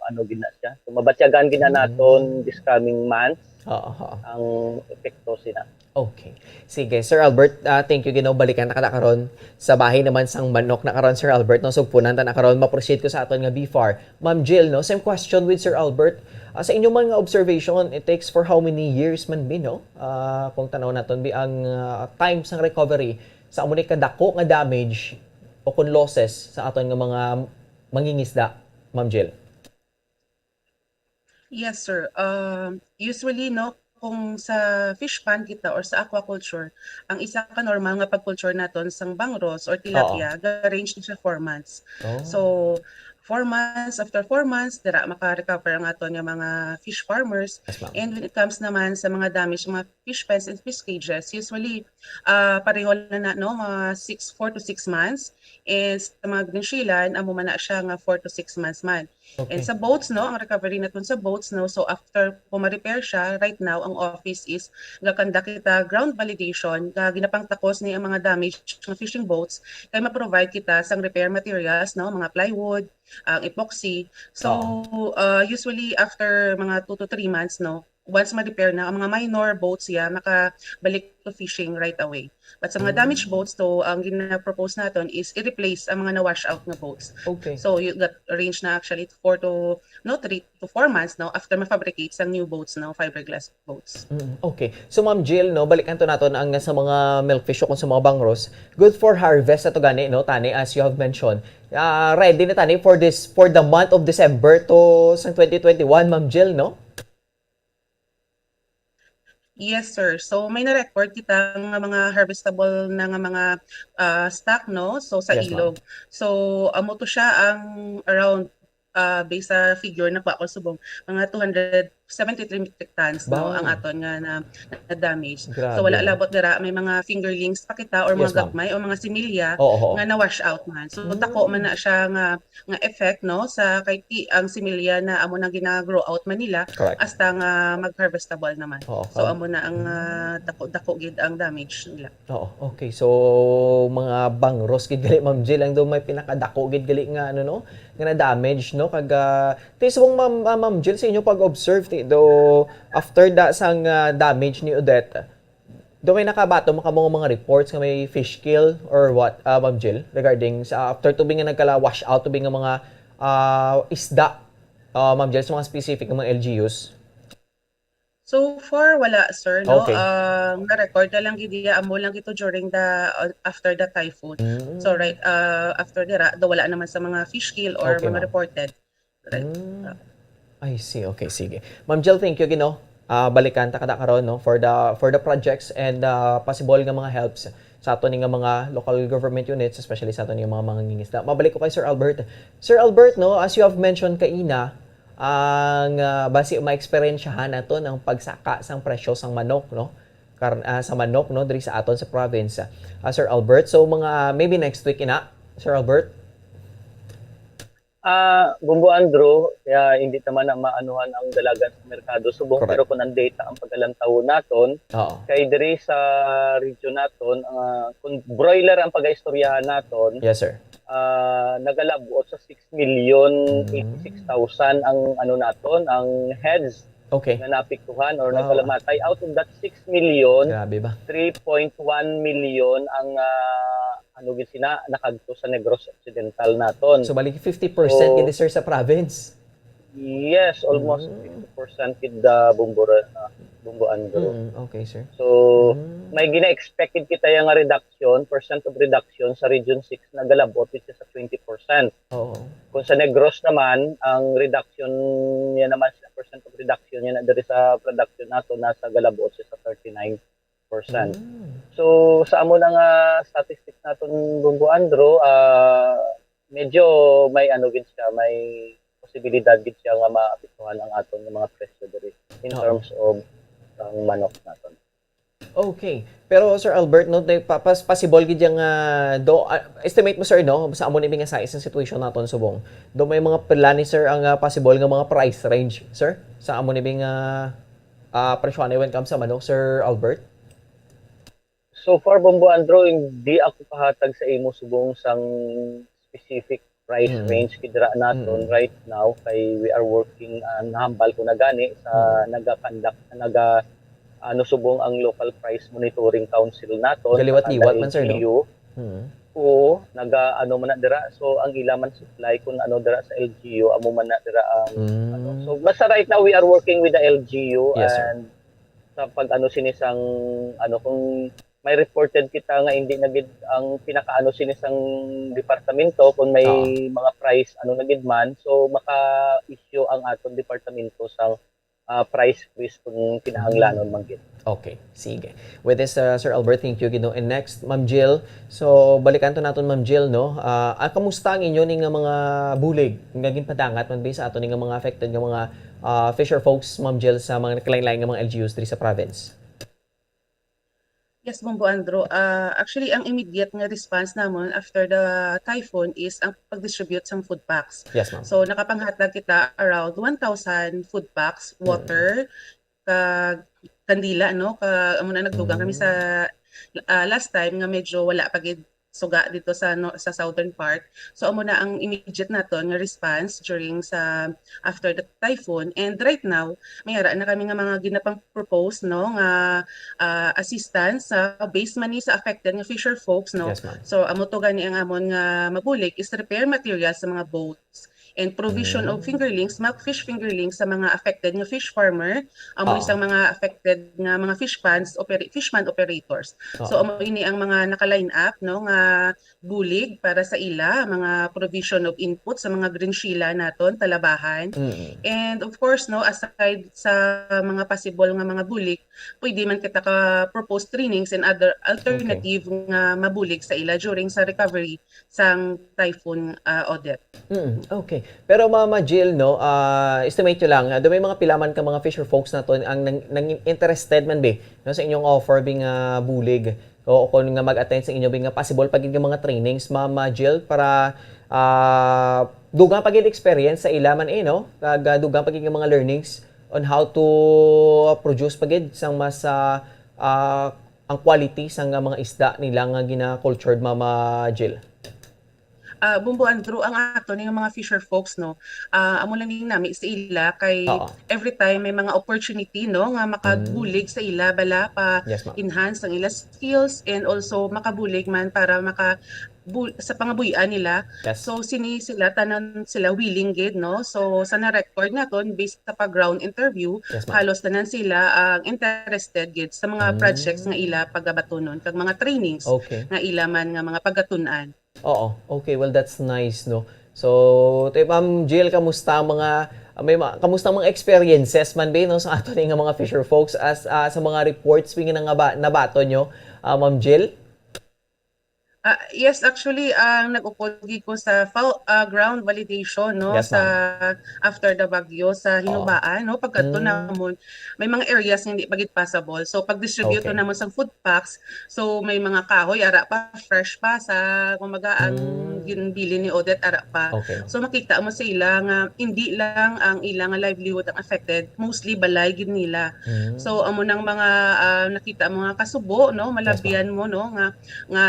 ano gid na siya. So, mabatyagan gid na Mm. naton this coming months Oo, oo. ang epekto sina. Okay. Sige, Sir Albert, ah, thank you, Ginoo. Balikan na ka na karon. Sa bahin naman sang manok na karon, Sir Albert, no? Sugpunan ta na karon. Ma-proceed ko sa aton nga B far. Ma'am Jill, no? Same question with Sir Albert. Ah, sa inyo man nga observation, it takes for how many years man bi, no? Ah, kung tanaw naton bi ang, ah, time sang recovery sa amo ni kadako nga damage o kung losses sa aton nga mga mangingisda, Ma'am Jill? Yes, sir. Um, usually, no, kung sa fish pond kita or sa aquaculture, ang isa ka normal nga pag-culture naton sang bangros or Oo. tilapia, ga-range na siya four months. Oh. So, four months, after four months, dira maka-recover ang aton nga mga fish farmers. Yes, ma'am. And when it comes naman sa mga damage, mga fish pens and fish cages, usually, ah, pareho na na, no, mga six, four to six months. And sa mga green shielan, amo man na siya nga four to six months man. And Okay. sa boats, no, ang recovery naton sa boats, no, so after po ma-repair siya, right now, ang office is gakanda kita ground validation, nga ginapangtakos ni ang mga damaged nga fishing boats, kay ma-provide kita sang repair materials, no, mga plywood, ang epoxy. So, Oo. uh, usually after mga two to three months, no, once ma-repair na, ang mga minor boats, yeah, makabalik to fishing right away. But sa mga Mm. damaged boats, so ang gina-propose naton is i-replace ang mga na-wash out nga boats. Okay. So, you got range na actually four to, no, three to four months, no, after ma-fabricate sang new boats, no, fiberglass boats. Mm, okay. So, Ma'am Jill, no, balikan to naton ang sa mga milkfish o kung sa mga bangros. Good for harvest na to gani, no, tani, as you have mentioned. Ah, ready na tani for this, for the month of December to sa twenty twenty-one, Ma'am Jill, no? Yes, sir. So, may na-record kita nga mga harvestable na nga mga, ah, stock, no? So, sa Yes, ma'am. ilog. So, amo to siya ang around, ah, based sa figure na kuha ko subong, mga two hundred seventy-three metric tons, no, Wow. ang aton nga na, na damage. So, wala Grabe, no? labot dira, may mga fingerlings pa kita or Yes, mga ma'am. gagmay o mga similya Oo, oo. nga na-wash out man. So, Mm. dako man na siya nga nga effect, no, sa kay ti-, ang similya na amo nang gina-grow out man nila Correct. hasta nga mag-harvestable naman. Oo, So, kag- amo na ang, ah, dako-dako gid ang damage nila. Oo, okay. So, mga bangros gid gali, Ma'am Jill, ang daw may pinakadako gid gali nga, ano, no, nga na-damage, no? Kag, ah, ti subong, Ma'am, ah, Ma'am Jill, sa inyo pag-observe, ti, do, after da sang, ah, damage ni Odette, Do may nakabato mo kamo nga mga reports nga may fish kill or what, ah, Ma'am Jill, regarding sa after tubig nga nagkala wash out tubig nga mga, ah, isda, ah, Ma'am Jill, sa mga specific nga mga L G Us? So far, wala, sir, no? Okay. Ang na-record na lang gid iya, amo lang gito during the, uh, after the typhoon. Mm. So, right, uh, after dira, do wala naman sa mga fish kill or Okay, mga ma'am. reported. Right. Mm. Ah. I see. Okay, sige. Ma'am Jill, thank you, Ginoo. Ah, balikan ta kada karon, no, for the, for the projects and, ah, possible nga mga helps sa ato ni nga mga local government units, especially sa ato ni nga mga mangingisda. Mabalik ko kay Sir Albert. Sir Albert, no, as you have mentioned kaina, ang, ah, basi maeksperiensyahan naton ang pagsaka sang presyo sang manok, no? Kar-, ah, sa manok, no, diri sa aton sa province. Ah, Sir Albert, so mga maybe next week ina, Sir Albert? Ah, Bumbo Andrew, kaya hindi naman na maanuhan ang dalagan sa merkado subong, Correct. pero kung ang data ang pagkalantawon naton, Oo. kay diri sa region naton, ah, kung broiler ang pag-istoryahan naton, Yes, sir. ah, nagalabot sa six million Mm. eighty-six thousand ang ano naton, ang heads Okay. nga naapektuhan or Wow. nagkalamatay. Out of that six million, Grabe ba? three point one million ang, ah, ano gid sina, nakadto sa Negros Occidental naton. So, bali, fifty percent So, gid, sir, sa province? Yes, almost Mm. fifty percent gid, ah, Bumbo, ah, Bombo Andrew. Mm, okay, sir. So, Mm. may gina-expected kita yung nga reduction, percent of reduction sa Region six nga galab-ot, which is a twenty percent. Oo. Kung sa Negros naman, ang reduction niya naman, sa percent of reduction niya na diri sa production nato, nasa galab-ot siya sa thirty-nine percent. Mm. So, sa amo na nga statistics naton, Bombo Andrew, ah, medyo may ano gid siya, may posibilidad gid siya nga maapektuhan ang aton nga mga presyo diri in Oo. terms of ang manok naton. Okay. Pero Sir Albert, no, tay-, pa-, pas-, possible gid yang, ah, do, ah, estimate mo, sir, no, sa amo ni nga size ang situation naton subong. Do may mga plan ni sir ang, ah, possible nga mga price range, sir, sa amo ni nga, ah, presyo ni when comes sa manok, Sir Albert? So far, Bombo Andrew, hindi ako kahatag sa imo subong sang specific price Mm. range kidra naton Mm. right now, kay we are working, ah, nahambal ko na gani sa Mm. naga-conduct, naga, ano, subong ang Local Price Monitoring Council naton, Galiwat-liwat ang man, sir, no? L G U. Hmm. Oo, naga, ano man na dira. So, ang ila man supply kung ano dira sa L G U, amo man na dira ang, Mm. ano. So, basta right now, we are working with the L G U Yes, sir. and sa pag, ano, sini sang, ano, kung may reported kita nga hindi na gid ang pinakaano sini sang departamento, kung may Oo. mga price, ano na gid man, so maka-issue ang aton departamento sang, ah, price freeze kung kinahanglanon man gid. Okay, sige. With this, uh, Sir Albert, thank you gid, no. And next, Ma'am Jill. So, balikan to naton, Ma'am Jill, no. Ah, ah, kamusta ang inyo ni nga mga bulig nga ginpadangat man ba sa ato ni nga mga affected nga mga, ah, fisher folks, Ma'am Jill, sa mga nagkalain-lain nga mga L G Us diri sa province? Yes, Bombo Andrew. Ah, actually, ang immediate nga response namon after the typhoon is ang pag-distribute sang food packs. Yes, ma'am. So, nakapanghatag kita around one thousand food packs, Mm. water, kag kandila, no? Ka, amo na nagdugang kami Mm. sa, ah, last time nga medyo wala pa gid suga dito sa, no, sa southern part. So, amo na ang immediate naton nga response during sa, after the typhoon. And right now, may ara na kami nga mga ginapang-propose, no, nga, ah, assistance sa based man ni sa affected nga fisher folks, no. Yes, ma'am. So, amo to gani ang amon nga mabulig is repair materials sa mga boats and provision of Mm. fingerlings, mga fish fingerlings sa mga affected nga fish farmer, amo Oo. isang mga affected nga mga fish ponds opera-, fish pond operators. So, Oo. amo ini ang mga naka-line up, no, nga bulig para sa ila, mga provision of input sa mga grinchila naton, talabahan. Mm. And of course, no, aside sa mga possible nga mga bulig, pwede man kita ka-propose trainings and other alternative nga mabulig sa ila during sa recovery sang Typhoon, ah, Odette. Mm, okay. Pero, Mama Jill, no, ah, estimate nyo lang, ah, do may mga pila man ka mga fisher folks naton ang nang, nang interested man bi, no, sa inyong offer bi nga bulig o kung nga mag-attend sa inyo bi nga possible pa gid nga mga trainings, Mama Jill, para, ah, dugang pa gid experience sa ila man, eh, no? Kag, ah, dugang pa gid nga mga learnings on how to produce pa gid sang mas, ah, ah, ang quality sang, ah, mga isda nila nga gina-cultured, Mama Jill. Ah, Bombo Andrew, ang ato ni nga mga fisher folks, no, ah, amo lang ning nami sa ila kay Oo. every time may mga opportunity, no, nga makabulig sa ila bala pa Yes, ma'am. enhance ang ila skills and also makabulig man para maka bu-, sa pangabuhian nila. Yes. So, sini sila, tanan sila willing gid, no? So, sa na-record naton, based sa pag-ground interview, Yes, ma'am. halos tanan sila ang interested gid sa mga Mm. projects nga ila pagabatunon kag mga trainings Okay. nga ila man nga mga pagatun-an. Oo. Okay, well, that's nice, no? So, tay, Ma'am Jill, kamusta ang mga, may ma-, kamusta ang mga experiences man ba, no, sa ato ni nga mga fisher folks as, ah, sa mga reports nga naba-, nabaton nyo, ah, Ma'am Jill? Ah, yes, actually, ang nag-upod gid ko sa fo-, ah, ground validation, no, Yes, sa after the bagyo sa Hinubaan, no, pagkadto Mm. namon, may mga areas nga hindi pa gid passable. So, pag-distribute Okay. namon sa food packs, so may mga kahoy ara pa, fresh pa sa, kumbaga, ang Mm. ginbilin ni Odette ara pa. Okay. So, makita mo sa ila nga hindi lang ang ila nga livelihood ang affected, mostly balay gid nila. Mm. So, amo nang mga, ah, nakita mo nga kasubo, no, Yes, ma'am. malabian mo, no, nga, nga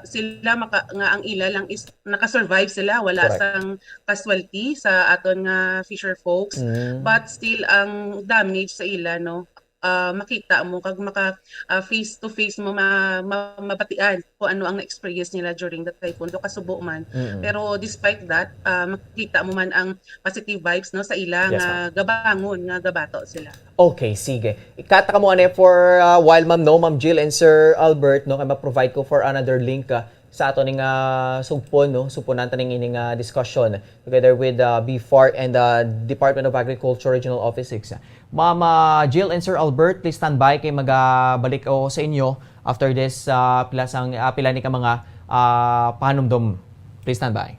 sila maka-, nga ang ila lang is naka-survive sila, wala Correct. sang casualty sa aton nga fisher folks, Mm. but still ang damage sa ila, no, ah, makita mo kag maka, ah, face to face mo ma-, ma-, mabatian kung ano ang na-experience nila during the typhoon, do kasubo man. Mm. Pero despite that, ah, makita mo man ang positive vibes, no, sa ila. Yes, nga ma'am. Gabangon, nga gabato sila. Okay, sige. Ikata ka mo ani for a while, ma'am, no? Ma'am Jill and Sir Albert, no? Kay ma-provide ko for another link, ah, sa ato ning, ah, sugpon, no? Sugpunan ta ning ining, ah, discussion together with, ah, B far and, ah, Department of Agriculture Regional Office six. Ma'am, ah, Jill and Sir Albert, please stand by kay magabalik ako sa inyo after this, ah, pila sang, ah, pila ni ka mga, ah, panumdom. Please stand by.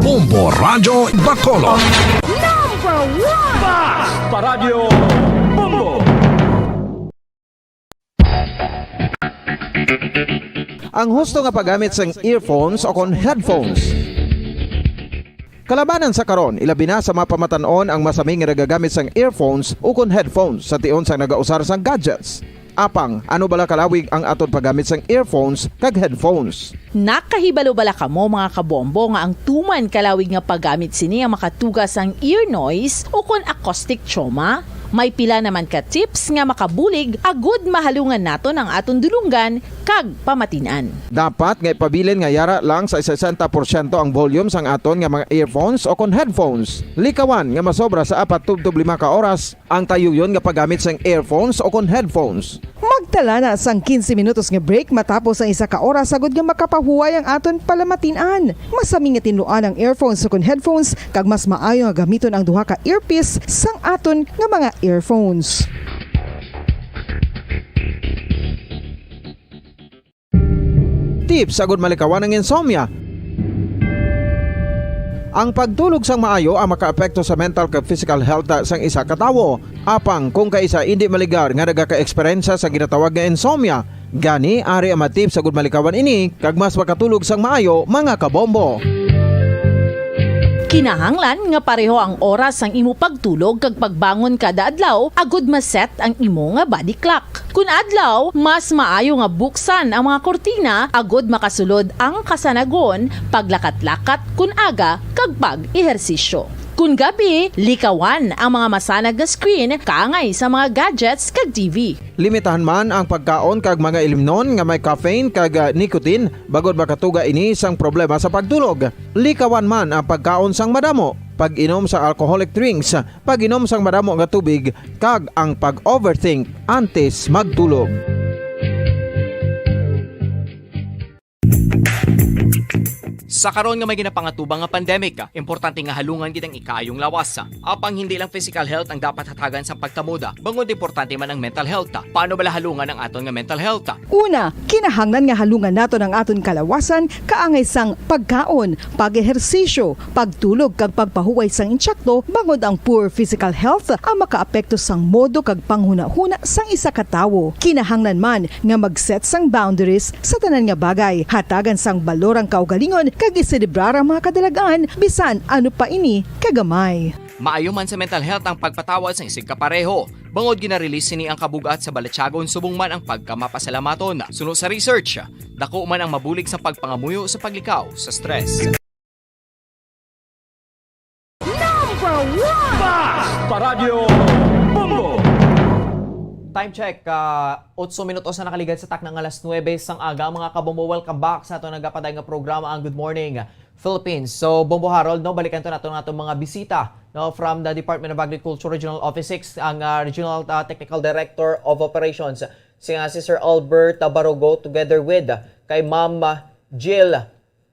Bombo Radyo Bacolod. Number one! Basta Radyo Bombo! Ang husto nga paggamit sang earphones o kon headphones. Kalabanan sa karon, ilabi na sa mga pamatan-on ang masami nga nagagamit sang earphones o kon headphones sa tion sang nagausar sang gadgets. Apang, ano bala kalawig ang aton paggamit sang earphones kag headphones? Nakahibalo bala kamo, mga kabombo, nga ang tuman kalawig nga paggamit sini ang makatuga sang ear noise o kon acoustic trauma? May pila naman ka tips nga makabulig agud mahalungan naton ang aton dulonggan kag pamatin-an. Dapat nga ipabilin nga yara lang sa sesenta porsyento ang volume sang aton nga mga earphones o kon headphones. Likawan nga masobra sa apat tubtob lima ka oras ang tayuyon nga paggamit sang earphones o kon headphones. Magtala na sang quince minutos nga break matapos ang isa ka oras agud nga makapahuway ang aton palamatin-an. Masami nga tinluan ang earphones o kon headphones, kag mas maayo nga gamiton ang duha ka earpiece sang aton nga mga earphones. Tips agud malikawan ang insomnia. Ang pagtulog sang maayo ang makaapekto sa mental kag physical health sang isa ka tawo. Apang kung kaisa indi maligar nga nagaka-eksperyensya sa ginatawag nga insomnia, gani ari ang mga tips agud malikawan ini kag mas makatulog sang maayo, mga kabombo. Kinahanglan nga pareho ang oras sang imo pagtulog kag pagbangon kada adlaw agud ma-set ang imo nga body clock. Kun adlaw, mas maayo nga buksan ang mga kurtina agud makasulod ang kasanagon, paglakat-lakat kun aga, kag pag-ehersisyo. Kun gabi, likawan ang mga masanag nga screen kaangay sa mga gadgets kag T V. Limitahan man ang pagkaon kag mga ilimnon nga may caffeine kag, ah, nicotine, bangod makatuga ini sang problema sa pagtulog. Likawan man ang pagkaon sang madamo, pag-inom sa alcoholic drinks, pag-inom sang madamo nga tubig, kag ang pag-overthink antes magtulog. Sa karon nga may ginapangatubang nga pandemic, importante nga halungan gid ang ikaayong lawas. Apang hindi lang physical health ang dapat hatagan sang pagtamod, bangod importante man ang mental health. Paano bala halungan ang aton nga mental health? Una, kinahanglan nga halungan naton ang aton kalawasan kaangay sang pagkaon, pag-ehersisyo, pagtulog, kag pagpahuway sang insakto, bangod ang poor physical health ang makaapekto sang modo kag panghunahuna sang isa ka tawo. Kinahanglan man nga mag-set sang boundaries sa tanan nga bagay, hatagan sang balor ang kaugalingon, kag iselebrar ang mga kadalag-an, bisan ano pa ini kagamay. Maayo man sa mental health ang pagpatawad sang isigkapareho, bangod gina-release sini ang kabug-at sa balatyagon subong man ang pagkamapasalamaton. Suno sa research, dako man ang mabulig sa pagpangamuyo sa paglikaw sa stress. Number one! Basta Radyo Bombo! Time check, ah, otso minutos na nakaligad sa takna nga alas nuebe sang aga, mga kabombo. Welcome back sa aton nagapaday nga programa, ang Good Morning Philippines. So, Bombo Harold, no, balikan to nato nga atong mga bisita, no, from the Department of Agriculture Regional Office six, ang, ah, Regional, ah, Technical Director of Operations, si, ah, si Sir Albert Tabarogo, together with, ah, kay Ma'am, ah, Jill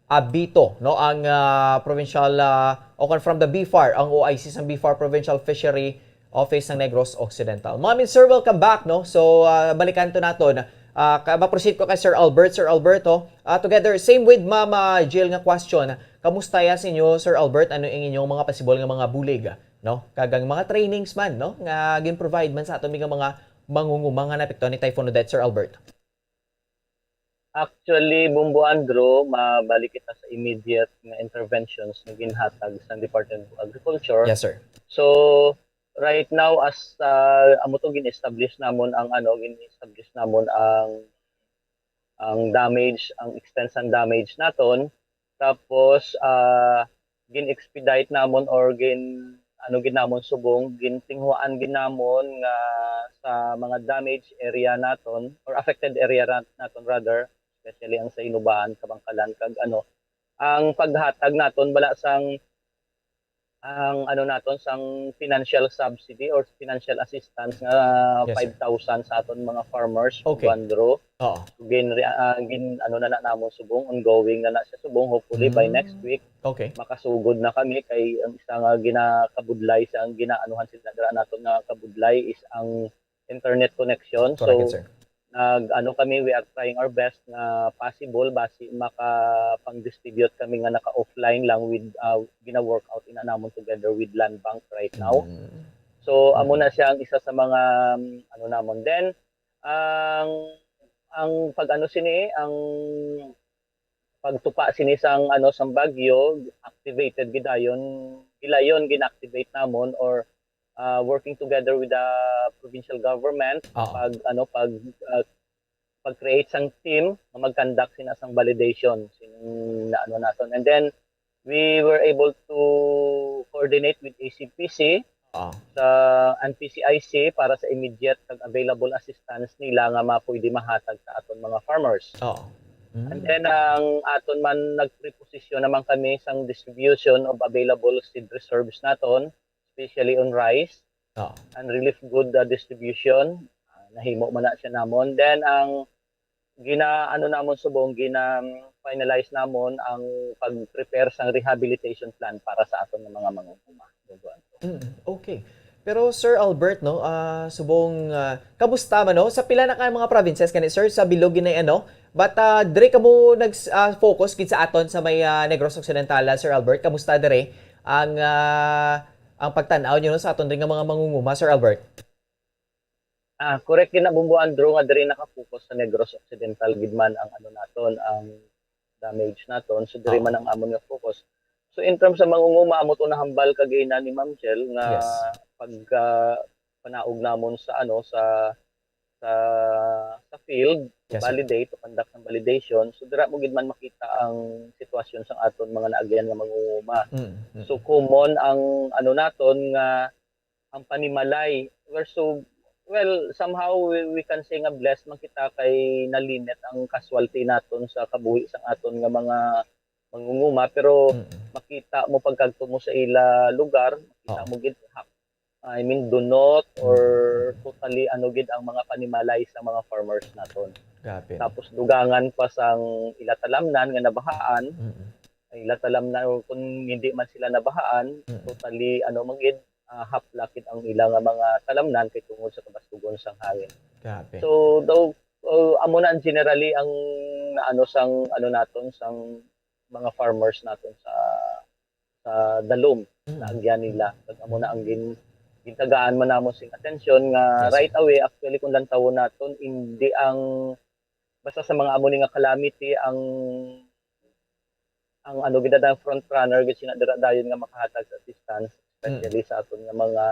Abito, no, ang, ah, provincial, ah, o kon from the B far, ang O I C sang B far Provincial Fishery Office ng Negros Occidental. Ma'am and sir, welcome back, no? So, ah, balikan to naton. Ah, ka-, ma-proceed ko kay Sir Albert. Sir Albert, oh, ah, together, same with Ma'am, ah, Jill nga question. Kamusta ya sa inyo, Sir Albert? Ano ang inyong mga possible nga mga bulig, no? Kag ang mga trainings man, no? Nga gin-provide man sa aton nga mga mangunguma nga naapektuhan ni Typhoon Odette, Sir Albert. Actually, Bombo Andrew, mabalik kita sa immediate nga interventions nga ginhatag sa Department of Agriculture. Yes, sir. So, right now, as, ah, amo to, gin-establish namon ang, ano, gin-establish namon ang, ang damage, ang extent sang damage naton. Tapos, ah, gin-expedite namon or gin-, ano gid namon subong, gintinguhaan gid namon nga sa mga damage area naton or affected area ra-, naton rather, especially ang sa Hinoba-an, Kabankalan, kag ano, ang paghatag naton bala sang, ang ano naton sang financial subsidy or financial assistance nga Yes, sir. five thousand sa aton mga farmers, Okay. Juan Drew. Oo. Gin-, ah, gin-, ano na na namon subong, ongoing na na siya subong. Hopefully, by Mm. next week, Okay. makasugod na kami kay ang isa nga ginakabudlay sa ang ginaanuhan sila dira naton nga kabudlay is ang internet connection. Correct, So, sir. nag-, ano kami, we are trying our best nga possible basi makapang-distribute kami nga naka-offline lang with, uh, gina-work out ina namon together with Land Bank right now. Mm. So, amo Mm. na siya ang isa sa mga, um, ano namon. Then, ang, ang pag-ano sini, ang pagtupa sini sang, ano, sang bagyo, activated gidayon, gilayon, gin-activate namon or, uh, working together with the provincial government, Oo. pag, ano, pag, uh, pag-create sang team nga mag-conduct sina sang validation sing naano naton. And then, we were able to coordinate with A C P C Oo. sa, and P C I C para sa immediate kag available assistance nila nga ma-, pwede mahatag sa aton mga farmers. Oo. And Mm. then, ang aton man, nagpreposisyon naman kami sang distribution of available seed reserves naton, especially on rice Oo. and relief good, uh, distribution. Ah, nahimo man na siya namon. Then, ang gina-, ano namon subong, gina-finalize namon ang pag-prepare sang rehabilitation plan para sa aton nga mga mangunguma. Duduan ko. Mm, okay. Pero, Sir Albert, no, ah, subong, ah, kamusta man, no? Sa pila na ka mga provinces gani, sir, sa bilog gid na, ano? But, ah, dire kamo nag, ah, focus gid sa aton sa may, ah, Negros Occidental, ah, Sir Albert. Kamusta dire ang, ah, ang pagtan-aw niyo, no, sa aton rin nga mga mangunguma, Sir Albert? Ah, correct gid na, Bumbo Andrew, nga diri naka-focus sa Negros Occidental gid man ang ano naton, ang damage naton. So, diri Oo. man ang amon nga focus. So, in terms sa mangunguma, amo to nahambal kagina ni Ma'am Chel nga Yes. pagka panaog namon sa ano, sa, sa, sa field, to Yes, sir. validate, to conduct ng validation. So, dira mo gid man makita ang sitwasyon sang aton mga naagyan nga mangunguma. Mm, mm. So, common ang ano naton nga ang panimalay. We're so, well, somehow we, we can say nga blessed man kita kay na-limit ang casualty naton sa kabuhi sang aton nga mga mangunguma, pero Mm. makita mo pagkadto mo sa ila lugar, makita Oo. mo gid hap-, I mean, dunot or Mm. totally ano gid ang mga panimalay sa mga farmers naton. Grabe, no? Tapos dugangan pa sang ila talamnan nga nabahaan, Mm. ila talamnan, kung hindi man sila nabahaan, Mm. totally ano man gid, ah, haplakit ang ila nga mga talamnan kay tungod sa kabastugon sang hangin. Grabe. So, daw, uh, amo na ang generally ang naano sang, ano naton, sang mga farmers naton sa, sa Dalom, Mm. na agyan nila. Kag amo na ang gin-, gintagaan man namon sing atensyon nga Yes, sir. right away, actually, kung lantawon naton, hindi ang, basta sa mga amo ni nga calamity, ang ang ano gid ang front runner gid sina dira dayon nga makahatag sa assistance, especially Mm. sa aton nga mga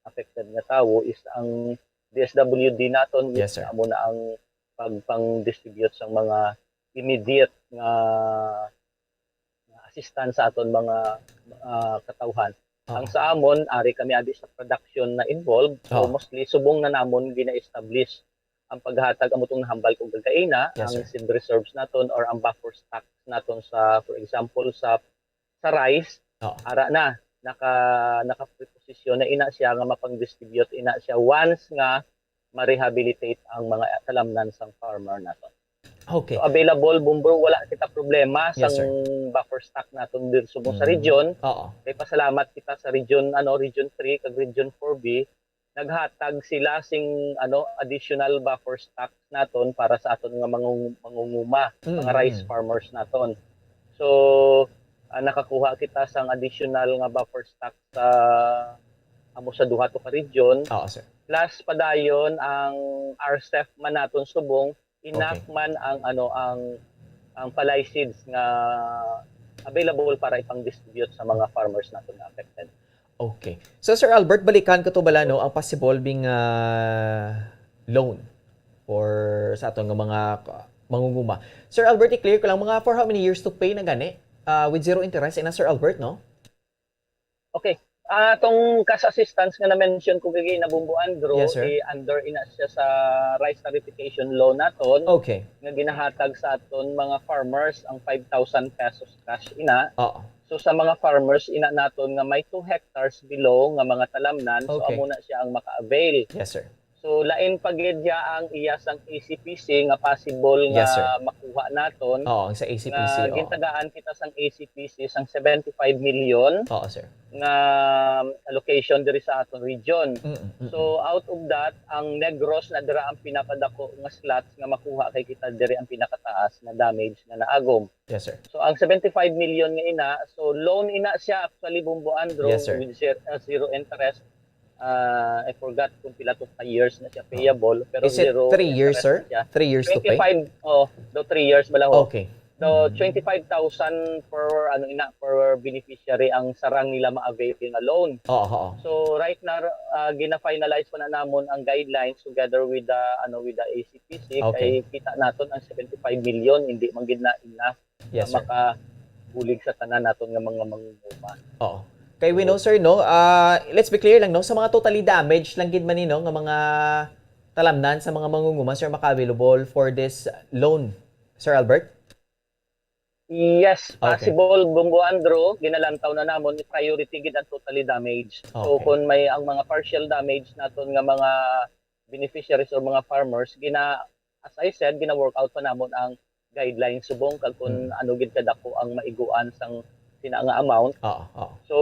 affected nga tawo, is ang D S W D naton, which Yes, sir. amo na ang pagpang-distribute sa mga immediate nga, nga assistance sa aton mga, ah, katawhan. Oo. Ang sa amon, ari kami abi sa production na involved. So, Oo. mostly, subong na namon gina-establish ang paghatag amo tong nahambal ko gagaina, Yes, ang sir. seed reserves naton or ang buffer stocks naton sa, for example, sa, sa rice, Oo. ara na, naka-, naka-preposition na ina siya nga mapang-distribute ina siya once nga ma-rehabilitate ang mga talamnan sang farmer naton. Okay. So, available, Bumbro, wala kita problema Yes, sang sir. buffer stock naton diri subong sa Mm. region. Oo. Kay pasalamat kita sa region, ano, Region three kag Region four B, naghatag sila sing, ano, additional buffer stocks naton para sa aton nga mangung-, mangunguma, mga Mm. rice farmers naton. So, ah, nakakuha kita sang additional nga buffer stock sa amo sa duha to ka region. Oo, sir. Plus padayon ang R C E F man naton subong, enough Okay. man ang, ano, ang, ang palay seeds nga available para ipang-distribute sa mga farmers naton nga affected. Okay. So, Sir Albert, balikan ko to bala, no, ang possible bing, ah, loan or sa aton nga mga ka-, mangunguma. Sir Albert, i-clear ko lang, mga for how many years to pay na gani? Ah, with zero interest, ina, Sir Albert, no? Okay. Ah, tong cash assistance nga na-mention ko gagi na, Bombo Andrew, Yes, sir. Eh, under ina siya sa rice tariffication law naton Okay. nga ginahatag sa aton mga farmers ang five thousand pesos cash ina. Oo. So sa mga farmers ina naton nga may two hectares below nga mga talamnan, so Okay. amo na siya ang maka-avail. Yes, sir. So lain pa gid ya ang iya sang A C P C nga possible nga Yes, sir. makuha naton. Oo, ang sa A C P C. Nga Oo. Gintagaan kita sang A C P C sang seventy-five million Oo, sir. nga allocation diri sa aton region. Mm-mm. So out of that, ang Negros na dira ang pinakadako nga slots nga makuha kay kita diri ang pinakataas nga damage nga naagom. Yes, sir. So ang seventy-five million nga ina, so loan ina siya actually, Bombo Andrew, Yes, sir. With zero, uh, zero interest. Uh, I forgot kung pila to ka years na siya payable, pero Is it zero three years, interest sir? na siya. Three years to pay? Twenty-five, oh, do three years bala ho. Okay. So twenty-five thousand per ano ina, per beneficiary ang sarang nila ma-avail nga loan. Oo, oo. So right now, uh, gina-finalize pa na namon ang guidelines together with the ano with the A C P C. Okay. Kay kita naton ang seventy-five million, hindi man gid na enough Yes, na sir. makabulig sa tanan naton nga mga mangunguma. Oo. Kay we know, sir, no? Ah, let's be clear lang, no? Sa mga totally damaged lang gid man ni, no, nga mga talamnan sa mga mangunguma, sir, maka-available for this loan, Sir Albert? Yes, Okay. Possible, Bombo Andrew, ginalantaw na namon, priority gid ang totally damaged. So Okay. Kung may ang mga partial damage naton nga mga beneficiaries or mga farmers, gina as I said, gina-work out pa namon ang guidelines subong kag kung Mm. ano gid kadako ang maiguan sang sina nga amount. Oo, oo. So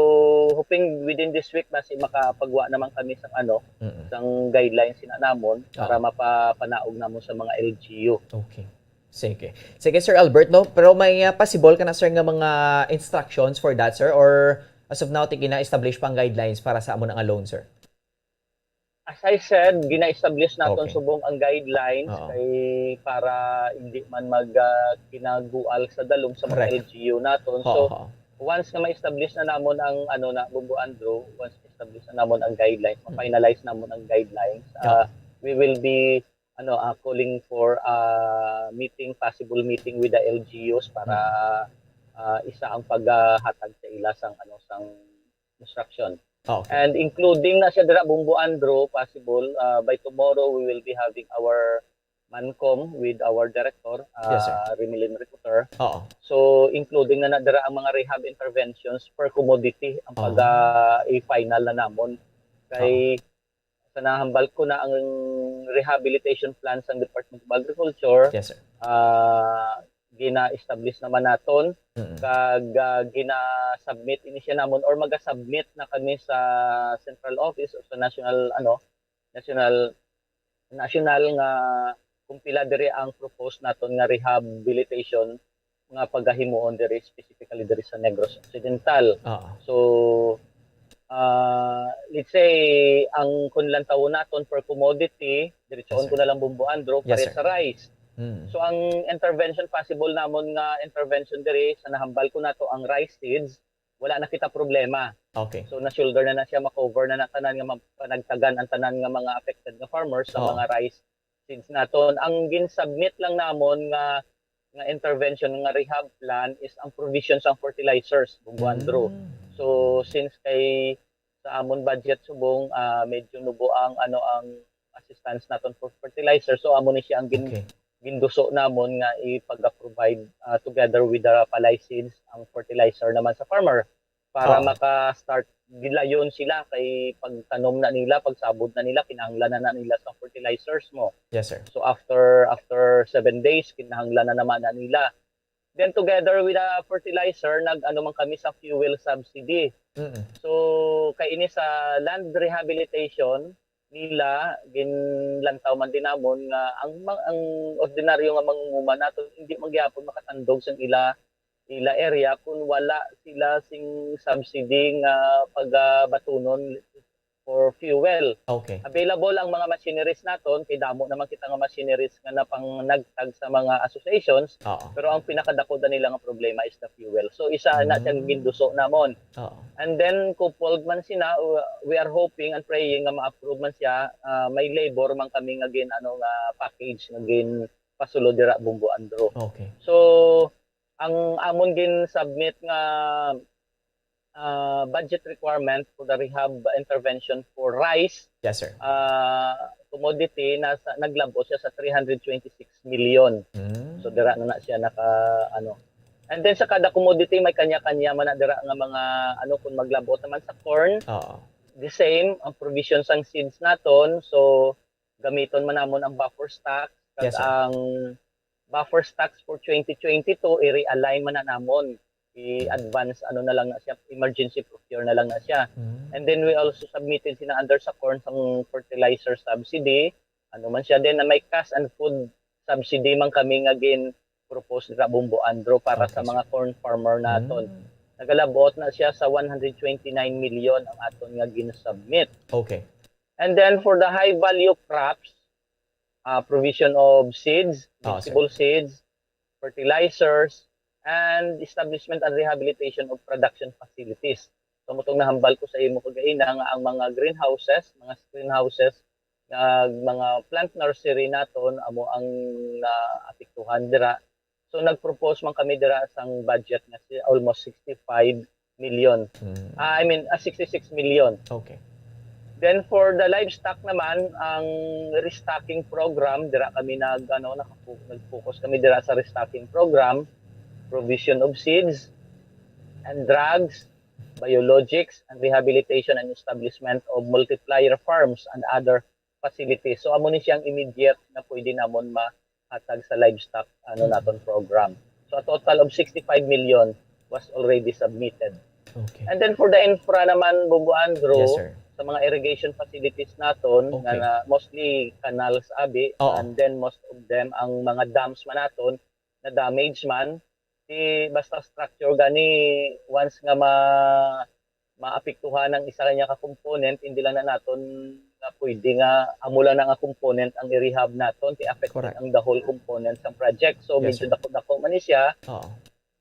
hoping within this week basi makapagwa naman kami sang ano, Mm-mm. sang guidelines sina namon para Oo. mapapanaog namon sa mga L G U. Okay. Sige. Sige, Sir Albert, no? Pero may uh, possible ka na, sir, nga mga instructions for that, sir? Or as of now, gina-establish pa ang guidelines para sa amo na nga loan, sir? As I said, gina-establish naton Okay. Subong ang guidelines Oo. Kay para hindi man mag ah, kinagual sa dalom sa mga Correct. L G U naton. Oo, So oo. Once nga ma-establish na namon ang ano na, Bombo Andrew, once ma-establish na namon ang guidelines, Mm. ma-finalize namon ang guidelines, Oo. ah, we will be ano ah, calling for a meeting, possible meeting with the L G Us para Mm. ah, isa ang paghatag sa ila sang ano sang instruction. Okay. And including na siya dira, Bombo Andrew, possible uh, by tomorrow we will be having our MANCOM with our director, uh, Yes, sir. Rimilin Recruiter. Oo. So including na, na dira ang mga rehab interventions per commodity ang Oo. pag uh, i-final na namon. Kay sa nahambal ko na ang rehabilitation plan sang Department of Agriculture, Yes, sir. uh, gina-establish naman naton Mm-mm. kag uh, gina-submit ini siya namon or maga-submit na kami sa central office o sa national ano national national nga kung pila diri ang proposed naton nga rehabilitation nga pagahimuon diri specifically diri sa Negros Occidental. Oo. So uh, let's say ang kun lantawon naton per commodity, diretsoon Yes, ko sir. na lang, Bombo Andrew, Yes, pare sir. sa rice. Mm. So ang intervention, possible namon nga intervention diri sa nahambal ko nato ang rice seeds, wala na kita problema. Okay. So na-shoulder na na siya, ma-cover na na tanan nga mapanagtagan ang tanan nga mga affected nga farmers sa Oo. mga rice seeds naton. Ang gin-submit lang namon nga nga intervention nga rehab plan is ang provision sa fertilizers, Bombo Andrew. Mm. So since kay sa amon budget subong ah, medyo nubo ang ano ang assistance naton for fertilizer. So amo ni siya ang gin Okay. ginduso namon nga ipag-provide ah, together with the palay seeds ang fertilizer naman sa farmer para Oo. maka-start gilayon sila kay pagtanom na nila, pagsabod na nila, kinahanglan na, na nila sa fertilizers mo. Yes, sir. So after after seven days kinahanglan na naman na nila. Then together with the fertilizer, nag-ano man kami sa fuel subsidy. Mm-mm. So kay ini sa land rehabilitation nila, ginlantaw man din namon nga ang ma- ang ordinaryo nga mangunguma nato hindi man gyapon makatandog sa ila ila area kung wala sila sing subsidy nga pagabatunon for fuel. Okay. Available ang mga machineries naton, kay damo naman kita nga machineries nga napangnagtag sa mga associations, Oo. pero ang pinakadako na nila nga problema is the fuel. So isa na Mm. siyang ginduso namon. Oo. And then coupled man sina, uh, we are hoping and praying nga ma-approve man siya. Uh, may labor man kami nga gin ano nga package nga gin pasulod dira, Bombo Andrew. Okay. So ang amon gin submit nga ah, budget requirement for the rehab intervention for rice, Yes, sir. ah, commodity, nasa, naglab-ot siya sa three hundred twenty-six million. Mm. So, dira na na siya naka, ano. And then, sa kada commodity, may kanya-kanya man na dira nga mga, ano, kung maglab-ot naman sa corn, Oo. the same, ang provision sang seeds naton. So, gamiton man namon ang buffer stocks. Kag Yes, sir. Ang buffer stocks for twenty twenty-two, i-realign man na namon. I-advance, ano na lang na siya, emergency procure na lang na siya. Mm. And then we also submitted sina under sa corn sang fertilizer subsidy. Ano man siya din na may cash and food subsidy man kami nga gin-propose dira Bombo Andrew para sa Okay, sir. mga corn farmer naton. Mm. Nagalabot na siya sa one hundred twenty-nine million ang aton nga gin-submit. Okay. And then for the high value crops, uh, provision of seeds, Ah, sir. vegetable seeds, fertilizers, and establishment and rehabilitation of production facilities. So, mutong nahambal ko sa imo kagaina nga ang mga greenhouses, mga greenhouses, nga mga plant nursery naton amo ang naapektuhan dira. So, nag-propose man kami dira sang budget nga si almost sixty-five million. Mm. Ah, I mean, ah, sixty-six million. Okay. Then for the livestock naman, ang restocking program, dira kami nag ano, nakapo- nag-focus kami dira sa restocking program, provision of seeds and drugs, biologics, and rehabilitation and establishment of multiplier farms and other facilities. So amo ni siyang immediate na pwede namon mahatag sa livestock ano Mm. naton program. So a total of sixty-five million was already submitted. Okay. And then for the infra naman, Bubo Andrew, Yes, sir. sa mga irrigation facilities naton, Okay. na, na mostly canals abi, Oo. and then most of them, ang mga dams man naton, na damage man, di basta structure gani, once nga ma maapektuhan ang isa niya ka component, hindi lang na naton nga pwede nga amo lang na nga component ang i-rehab naton, kay affected Correct. ang the whole component sa project. So Yes, medyo sir. dako-dako man ni siya. Oo.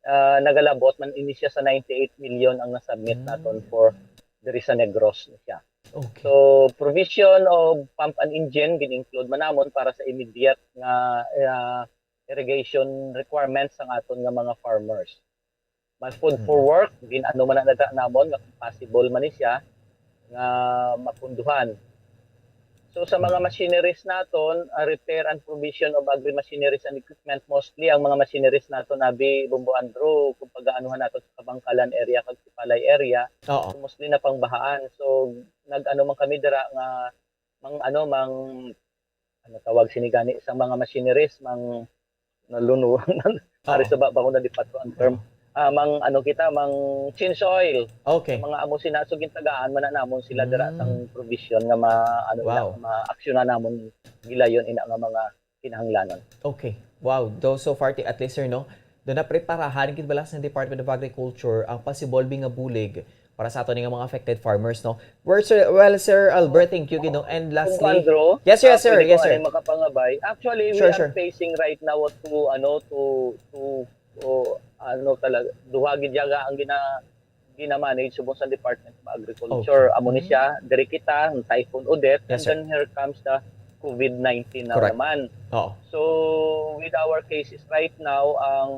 Ah, nagalabot man ini siya sa ninety-eight million ang nasubmit Mm. naton for diri sa Negros ni siya. Okay. So provision of pump and engine gin-include man namon para sa immediate nga ah, irrigation requirements sang aton nga mga farmers. May food for Mm. work, gin-ano man na dira namon nga kung possible man ni siya nga mapunduhan. So sa mga Mm. machineries naton, ah, repair and provision of agri-machineries and equipment, mostly ang mga machineries naton abi, Bombo Andrew, kung pagaanuhan nato sa Kabangkalan area kag Sipalay area, Oo. so mostly na pangbahaan. So nag-ano man kami dira nga mang ano mang ano tawag sini gani sa mga machineries, mang naluno ari Oo. sa ba ba ko na di pa to ang term. Ah, mang ano kita, mang change oil. Okay. Mga amo sina, so gintagaan man na namon sila dira Mm. sang provision nga ma ano ina, Wow. ma-actiona namon gilayon ina nga mga kinahanglanon. Okay. Wow. Though so far, ti- at least, sir, no? Do na preparahan gid bala sa Department of Agriculture ang pasibolbi nga bulig para sa ato nga mga affected farmers, no? Well, sir, well, Sir Albert, thank you gid, no? And Kung lastly, Andrew, yes, sir, ah, yes, sir. pwede Yes, ko sir. ani makapangabay. Actually, we Sure, are sure. facing right now to ano to to oh, ano talaga duha gid yaga ang gina gina-manage subong sa Department of Agriculture. Okay. Amo ni Mm. siya, diri kita, ang Typhoon Odette, Yes, and then here comes the COVID nineteen na Correct. naman. Oo. So, with our cases right now, ang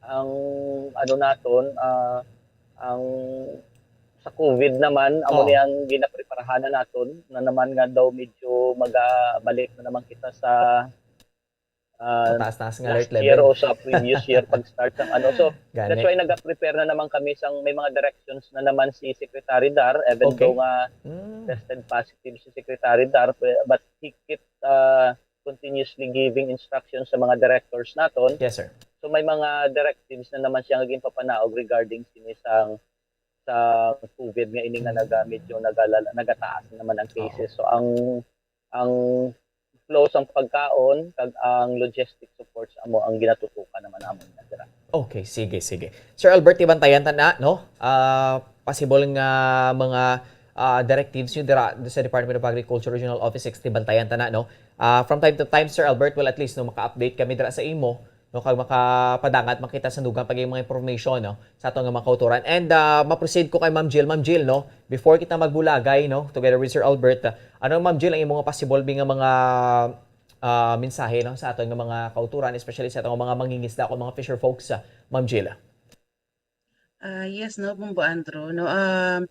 ang ano naton, ah, ang sa COVID naman, amo Oo. ni ang ginapreparahan na naton na naman nga daw medyo magabalik na naman kita sa ah, Mataas-taas nga alert last year level. O sa previous year pag-start ng ano. So, Gani. That's why nag-prepare na naman kami sang may mga directions na naman si Secretary Dar, even Okay. though nga Mm. tested positive si Secretary Dar, pe- but he kept uh, continuously giving instructions sa mga directors naton. Yes, sir. So may mga directives na naman siya nga ginpapanaog regarding sini sa sa COVID nga ini nga naga medyo nagalala, nagataas na naman ang cases. So ang ang flow sang pagkaon kag ang logistic supports amo ang ginatutukan naman amon nga dira. Okay, sige, sige. Sir Albert, tibantayan ta na, no? Ah, possible nga mga ah, directives nyo dira sa Department of Agriculture Regional Office six, tibantayan ta na, no? Ah, from time to time, Sir Albert, well, at least, no, maka-update kami dira sa imo, no, kag makapadangat makita sa dugang pag mga information, no, sa ato nga mga kauturan. And ah, ma-proceed ko kay Ma'am Jill. Ma'am Jill, no, before kita magbulagay, no, together with Sir Albert, ah, ano, Ma'am Jill, ang imong nga pasibolbi nga mga ah, mensahe, no, sa aton nga mga kauturan, especially sa aton nga mga mangingisda o mga fisher folks, ah, Ma'am Jill? Ah, yes, no, Bombo Andrew, no. Um,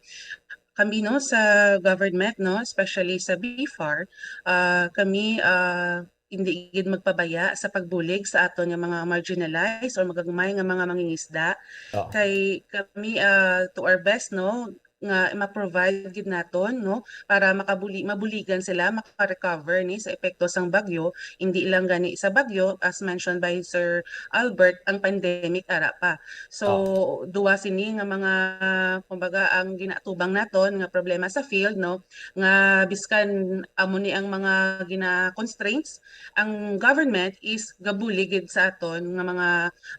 kami, no, sa government, no, especially sa B far, ah, kami, ah, hindi gid magpabaya sa pagbulig sa aton nga mga marginalized or magagmay nga mga mangingisda. Oo. Kay kami, ah, to our best, no, nga ma-provide gid naton, no, para makabuli mabuligan sila maka-recover ni sa epekto sang bagyo, hindi lang gani sa bagyo, as mentioned by Sir Albert, ang pandemic ara pa. So, Oh. Duwa sini nga mga, kumbaga, ang ginaatubang naton nga problema sa field, no, nga biskan amo ni ang mga gina-constraints, ang government is gabulig gid sa aton nga mga,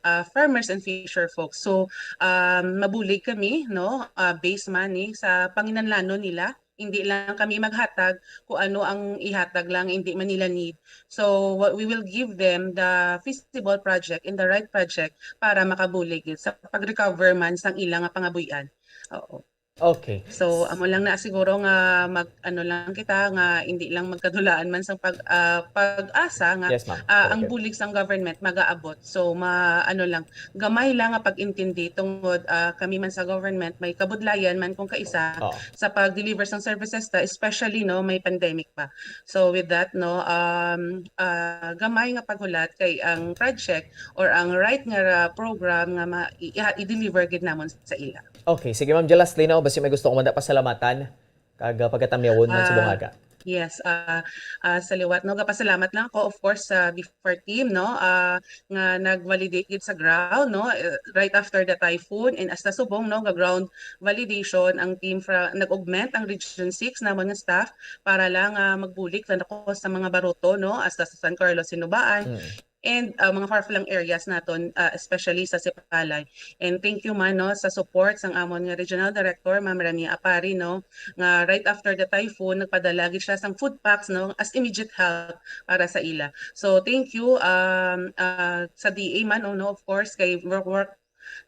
ah, farmers and fisher folks. So, um, mabulig kami, no, ah, based man ni sa panginahanglanon nila. Hindi lang kami maghatag kung ano ang ihatag lang, hindi man nila need. So, what we will give them the feasible project and the right project para makabulig gid sa pag-recover man sang ila nga pangabuhian. Oo. Okay. So, amo lang na siguro nga mag, ano lang kita, nga hindi lang magkadulaan man sang pag, ah, pag-asa nga, Yes, ma'am. ah, ang Correct. bulig sang government magaabot. So, ma, ano lang, gamay lang nga pag-intindi tungod, ah, kami man sa government may kabudlayan man kung kaisa Oo. sa pag-deliver sang services ta, especially, no, may pandemic pa. So, with that, no, um, ah, gamay nga paghulat kay ang project or ang right nga ra-, program nga ma, i, i, i-deliver gid namon sa ila. Okay, sige, Ma'am Jel, lastly, no, basi may gusto ko man da pasalamatan kag, ah, pagatamyawon man sa Ah, Buhaga. Yes, ah, ah, sa liwat, no, gapasalamat lang ako, of course, sa B far team, no, ah, nga nag-validate gid sa ground, no, eh, right after the typhoon, and hasta subong, no, ga ground validation ang team fra-, nag-augment ang Region six namon nga staff para lang, ah, magbulig lang ako sa mga baruto, no, hasta sa San Carlos Sinubaan. Mm. And, ah, mga far-flung areas naton, ah, especially sa Sipalay. And thank you man, no, sa support sang amon nga Regional Director, Ma'am Remy Apari, no, nga right after the typhoon, nagpadala gid siya sang food packs, no, as immediate help para sa ila. So, thank you, um, ah, sa D A man, oh, no, of course, kay work, work,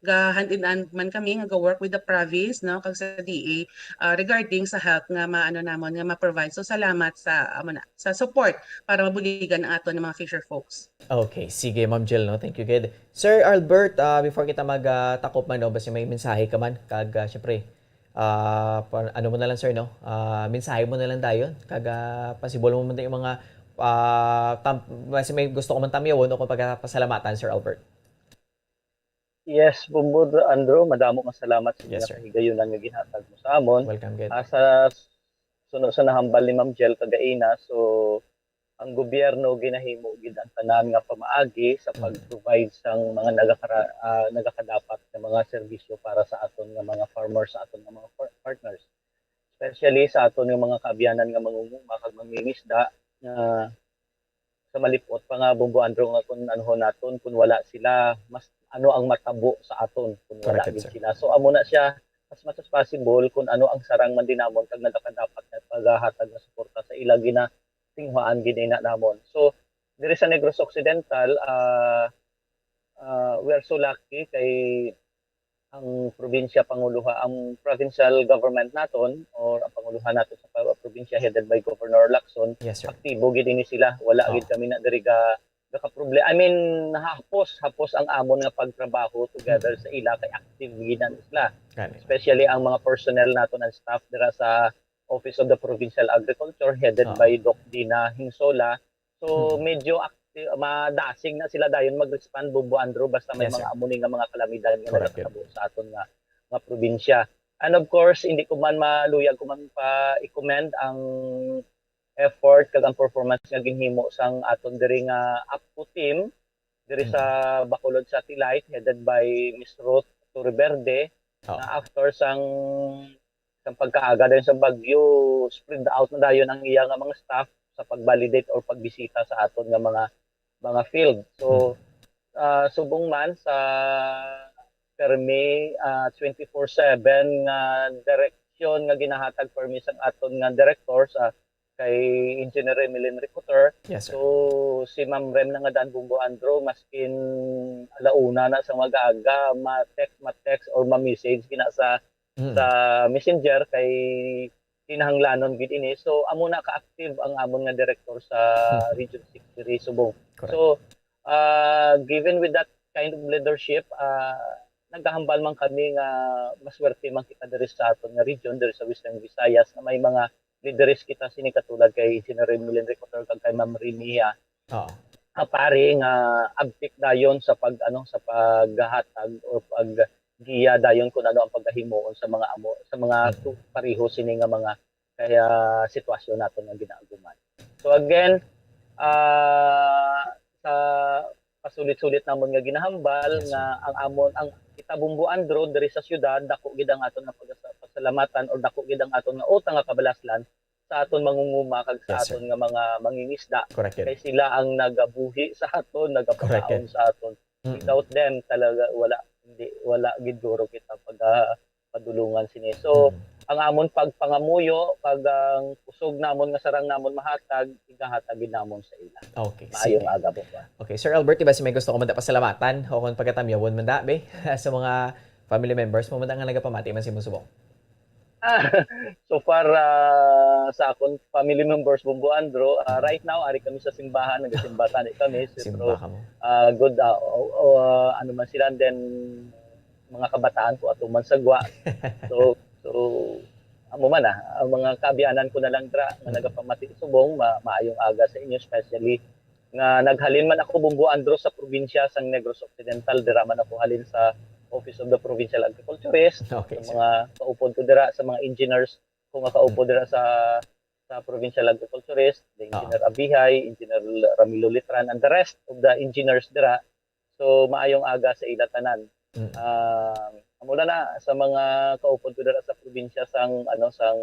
ga hand in hand man kami nga ga-work with the province, no, kag sa D A, ah, regarding sa help nga maano namon nga ma-provide. So, salamat sa, amo na, sa support para mabuligan ang aton nga mga fisher folks. Okay, sige, Ma'am Jel, no? Thank you gid. Sir Albert, ah, before kita mag, ah, takop man, no, basi may mensahe ka man, kag, ah, syempre, ah, pa, ano mo na lang, sir, no? Ah, mensahe mo na lang dayon, kag, ah, pasibol mo man yung mga, ah, tam, basi may gusto ko man tamyawon o kung pagpasalamatan, Sir Albert. Yes, Bombo Andrew, madamo nga salamat sa Yes, mga sir. kahigayunan nga ginhatag mo sa amon. Welcome gid. Ah, sa suno sa nahambal ni Ma'am Jel kagaina, so ang gobyerno ginahimo gid ang tanan nga pamaagi sa Mm. pag-provide sang mga nagakara, ah, nagakadapat nga mga serbisyo para sa aton nga mga farmers, sa aton nga mga par-, partners. Especially sa aton nga mga kaabyanan nga mangunguma kag mangingisda nga sa malipot pa nga, Bombo Andrew, nga kung anuhon naton, kung wala sila, mas ano ang matabo sa aton kung wala Correct, gid sir. sila. So amo na siya, as much as possible, kung ano ang sarang man din namon kag nagakadapat nga paghatag nga suporta sa ila, ginatinguhaan gid ina namon. So diri sa Negros Occidental, ah, ah, we are so lucky kay ang probinsya panguluha, ang provincial government naton or ang panguluhan nato sa pa-, probinsya headed by Governor Lacson, Yes, sir. aktibo gid ini sila. Wala Oh. gid kami na diri ga nakaproblema. I mean, hapos, hapos ang amon nga pagtrabaho together Mm. sa ila kay active gid na sila. Gani. Especially ang mga personnel naton and staff dira sa Office of the Provincial Agriculture headed Ah. by Doc Dina Hingsola. So Mm. medyo active, madasig na sila dayon mag-respond, Bombo Andrew, basta may Yes, mga sir. amo ni nga mga kalamidad nga Correct, yun. nagakatabo sa aton nga nga probinsya. And of course, hindi ko man maluyag ko man pa i-commend ang effort kag ang performance nga ginhimo sang aton diri nga APCO team diri sa Mm. Bacolod Satellite, headed by Miss Ruth Torreverde, Oo. na after sang sang pagkaaga dayon sa bagyo, spread out na dayon ang iya nga mga staff sa pag-validate or pagbisita sa aton nga mga mga field. So, Mm. ah, subong man sa permi, ah, twenty-four seven nga direksyon nga ginahatag permi sang aton nga direktor sa kay Engineer Remilin Ricoter. Yes, sir. So, si Ma'am Rem na nga dan, Bombo Andrew, maskin alauna na sa mag-aga, ma-text, ma-text or ma-message gina sa Mm. sa Messenger kay kinahanglanon gid ini. So, amo na ka-active ang amon nga direktor sa Region six diri Subong. Correct. So, ah, given with that kind of leadership, ah, nagahambal man kami nga maswerte man kita diri sa aton nga region, diri sa Western Visayas, nga may mga lideres kita sini katulad kay Engineer Remilin Recotor kag kay Ma'am Rimia, Oo. ah, pare nga abtik dayon sa pag, ano, sa paghatag o paggiya dayon kung ano ang pagahimuon sa mga amo, sa mga Mm. tu-, pareho sini nga mga kaya sitwasyon naton nga ginaaguman. So again, ah, sa pasulit-sulit namon nga ginahambal Yes, nga sir. ang amon, ang kita Bombo Andro diri sa siyudad, dako gid ang aton nga pagasa-, pasalamatan or dako gid ang aton nga utang nga kabalaslan sa aton mangunguma kag sa Yes, sir. aton nga mga mangingisda. Correct yun. Kay sila ang nagabuhi sa aton, Correct nagapakaon yun. sa aton. Mm. Without them, talaga wala, hindi, wala gid guro kita pag, ah, padulungan sini. So, Mm. ang amon pagpangamuyo kag ang kusog namon nga sarang namon mahatag, igahatag gid namon sa ila. Okay, Maayong sige. aga po. Okay, Sir Albert, di ba si may gusto ko man da pasalamatan o kung pagatamyawon man da, be, sa mga family members mo man da nga nagapamati man sa imong subong? Ah, so far, ah, sa akon family members, Bombo Andro, ah, right now, ari kami sa simbahan, nagasimba tani kami. So, Simba pero, ka mo. ah, good, ah, o, o, ah, ano man sila, then mga kabataan ko ato man sa gwa. So, so, amo man, ah, ang mga kaabianan ko na lang dra nga Mm. nagapamati subong, ma-, maayong aga sa inyo, especially nga naghalin man ako, Bombo Andro, sa probinsya sang Negros Occidental, dira man ako halin sa Office of the Provincial Agriculturist, Okay, sa sir. mga kaupod ko dira, sa mga engineers ko nga kaupod Mm. dira sa, sa Provincial Agriculturist, the Ah. Engineer Abihay, Engineer Ramilo Litran, and the rest of the engineers dira. So, maayong aga sa ila tanan. Mm. Ah, amo na na, sa mga kaupod ko dira sa probinsya sang, ano, sang,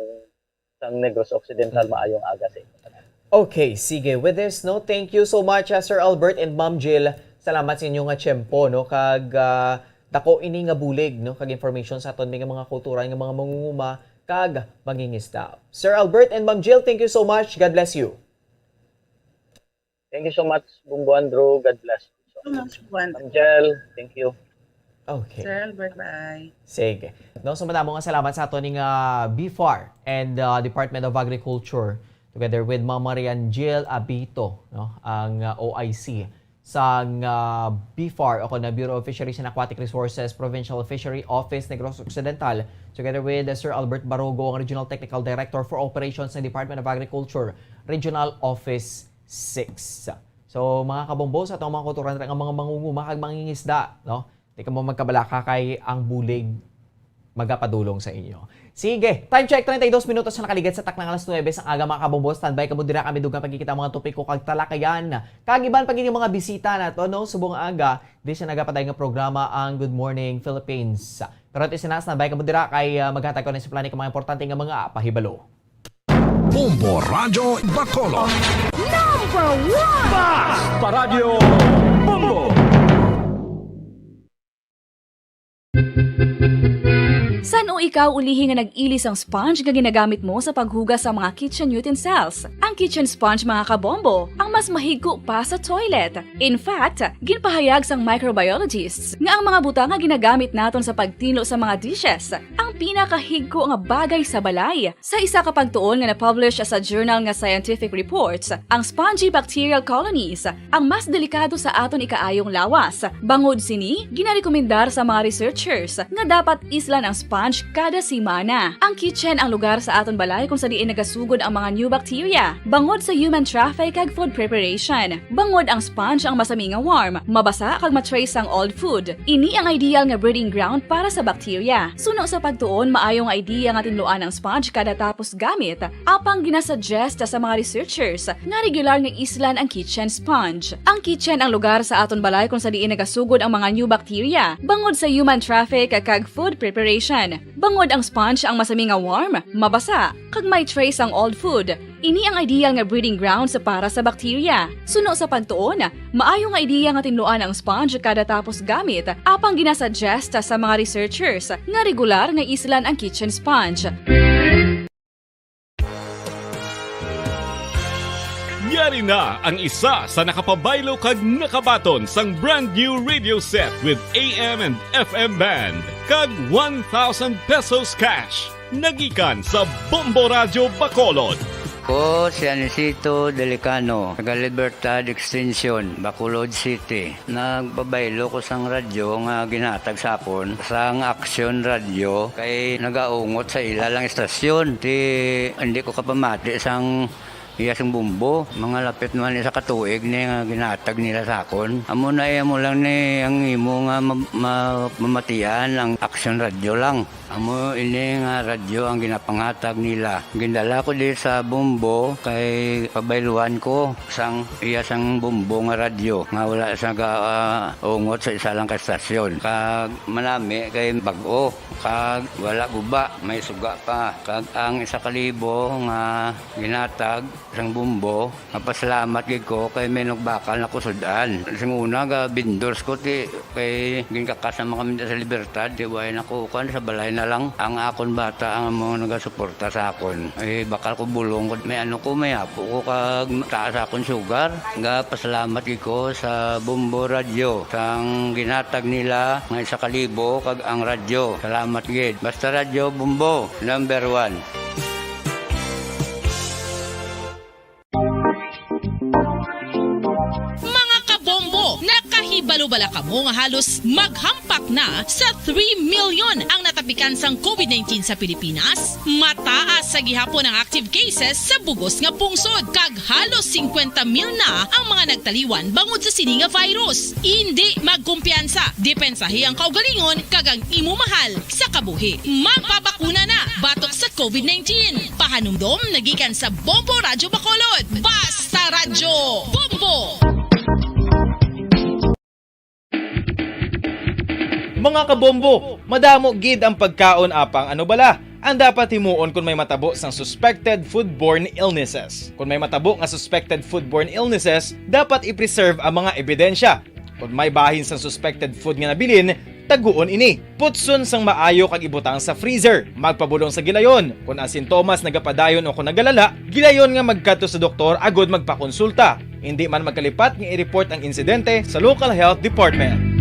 sang Negros Occidental, Mm. maayong aga sa inyo tanan. Okay, sige. With this, no, thank you so much, ah, Sir Albert and Ma'am Jill. Salamat sa inyo nga tiyempo, no, kag, ah, dako ini nga bulig, no, kag information sa aton mga, mga kultura nga mga mangunguma kag mangingisda. Sir Albert and Ma'am Jill, thank you so much. God bless you. Thank you so much, Bombo Andro. God bless you. So much, Bombo Andro. Ma'am Jill, thank you. Okay. Sir Albert, bye. Sige. No, so madamo nga salamat sa ato ning, ah, B far and, ah, Department of Agriculture together with Ma'am Marian Jill Abito, no, ang, ah, O I C sang, ah, B far o kon ang Bureau of Fisheries and Aquatic Resources Provincial Fishery Office Negros Occidental, together with, ah, Sir Albert Barogo, ang Regional Technical Director for Operations ng Department of Agriculture Regional Office six. So, mga kabombo, sa atong mga kultura nga mga mangunguma kag mangingisda, no? Di kamo magkabalaka kay ang bulig magapadulong sa inyo. Sige, time check, treinta y dos minutos na nakaligad sa taknang alas nuebe sang aga, mga kabombo. Standby kamo dira, kami dugang pagkikita ang mga topiko kag talakayan kag iban pa gid nga mga bisita nato, no? Subong aga, di sa nagapaday nga programa ang Good Morning Philippines. Pero ito sina, standby kamo dira kay, ah, maghatag ko na sa plani ka mga importante nga mga pahibalo. Bombo Radyo Bacolod. Number one! Basta Radyo Bombo! San-o ikaw ulihi nga nag-ili sang sponge nga ginagamit mo sa paghugas sa mga kitchen utensils? Ang kitchen sponge, mga kabombo, ang mas mahigko pa sa toilet. In fact, ginpahayag sang microbiologists nga ang mga butang nga ginagamit naton sa pagtinlo sa mga dishes ang pinakahigko nga bagay sa balay. Sa isa ka pagtuon nga na-publish sa journal nga Scientific Reports, ang spongy bacterial colonies ang mas delikado sa aton ikaayong lawas. Bangod sini, ginarekomendar sa mga researchers nga dapat islan ang sponge kada semana. Ang kitchen ang lugar sa aton balay kung sa diin nagasugod ang mga new bacteria, bangod sa human traffic kag food preparation. Bangod ang sponge ang masami nga warm, mabasa kag ma-trace ang old food. Ini ang ideal nga breeding ground para sa bacteria. Suno sa pagtuon, maayo nga idea nga tinluan ang sponge kada tapos gamit, apang ginasuggest sa mga researchers nga regular nga islan ang kitchen sponge. Ang kitchen ang lugar sa aton balay kung sa diin nagasugod ang mga new bacteria, bangod sa human traffic kag food preparation. Bangod ang sponge ang masami nga warm, mabasa, kag may trace ang old food. Ini ang ideal nga breeding grounds para sa bacteria. Suno sa pagtuon, maayo nga ideya nga tinluan ang sponge kada tapos gamit, apang ginasuggest sa mga researchers nga regular nga islan ang kitchen sponge. Yari na ang isa sa nakapabaylo kag nakabaton sang brand new radio set with A M and F M band kag one thousand pesos cash. Nagikan sa Bombo Radyo Bacolod. Ko si Anisito Delicano, taga Libertad Extension, Bacolod City. Nagpabaylo ko sang radyo nga ginhatag sa akon sang Aksyon Radyo kay nagaungot sa ila lang istasyon. Ti, hindi ko kapamati sang iya sang bumbo. Mga lapit naman isa ka tuig ni nga ginhatag nila sa akon. Amo na iya mo lang ni ang imo nga ma-, ma-, mamatian ang Aksyon Radyo lang. Amo ini nga radyo ang ginapangatag nila. Gindala ko di sa Bombo kay pabayluan ko sang iya sang Bombo nga radyo nga wala sa ga, ah, ungot sa isa lang ka estasyon. Kag manami kay bag-o, kag wala guba, may suga pa. Kag ang isa ka libo nga ginatag sang Bombo, mapasalamat gid ko kay may nagbakal na kusud-an. Sing una, ga vendors ko, ti, kay ginkakas naman kami sa Libertad, ti, way na ko, kuwan, sa balay na lang. Ang akon bata ang mga nagasuporta sa akon. Eh, bakal ko bulong ko, may ano ko, may apo ko, kag taas akon sugar. Ga pasalamat gid ko sa Bombo Radyo, sang ginatag nila nga isa ka libo, kag ang radyo. Salamat gid. Basta Radyo Bombo, number one. Mga kabombo, nakahibalo bala kamo nga halos maghampak na sa three million ang natapikan sang covid nineteen sa Pilipinas? Mataas sa gihapon ang active cases sa bugos nga pungsod, kag halos singkwenta mil na ang mga nagtaliwan bangod sa sini nga virus. Indi magkumpiyansa, depensahi ang kaugalingon kag ang imo mahal sa kabuhi. Magpabakuna na batok sa covid nineteen. Pahanumdom nagikan sa Bombo Radyo Bacolod. Basta Radyo Bombo! Mga kabombo, madamo gid ang pagkaon, apang ano bala ang dapat himuon kon may matabo sang suspected foodborne illnesses? Kon may matabo nga suspected foodborne illnesses, dapat i-preserve ang mga ebidensya. Kon may bahin sang suspected food nga nabilin, taguon ini. Putson sang maayo kag ibutang sa freezer. Magpabulong sa gilayon. Kon ang sintomas nagapadayon o kon nagalala, gilayon nga magkadto sa doktor agud magpakonsulta. Indi man magkalipat nga i-report ang insidente sa local health department.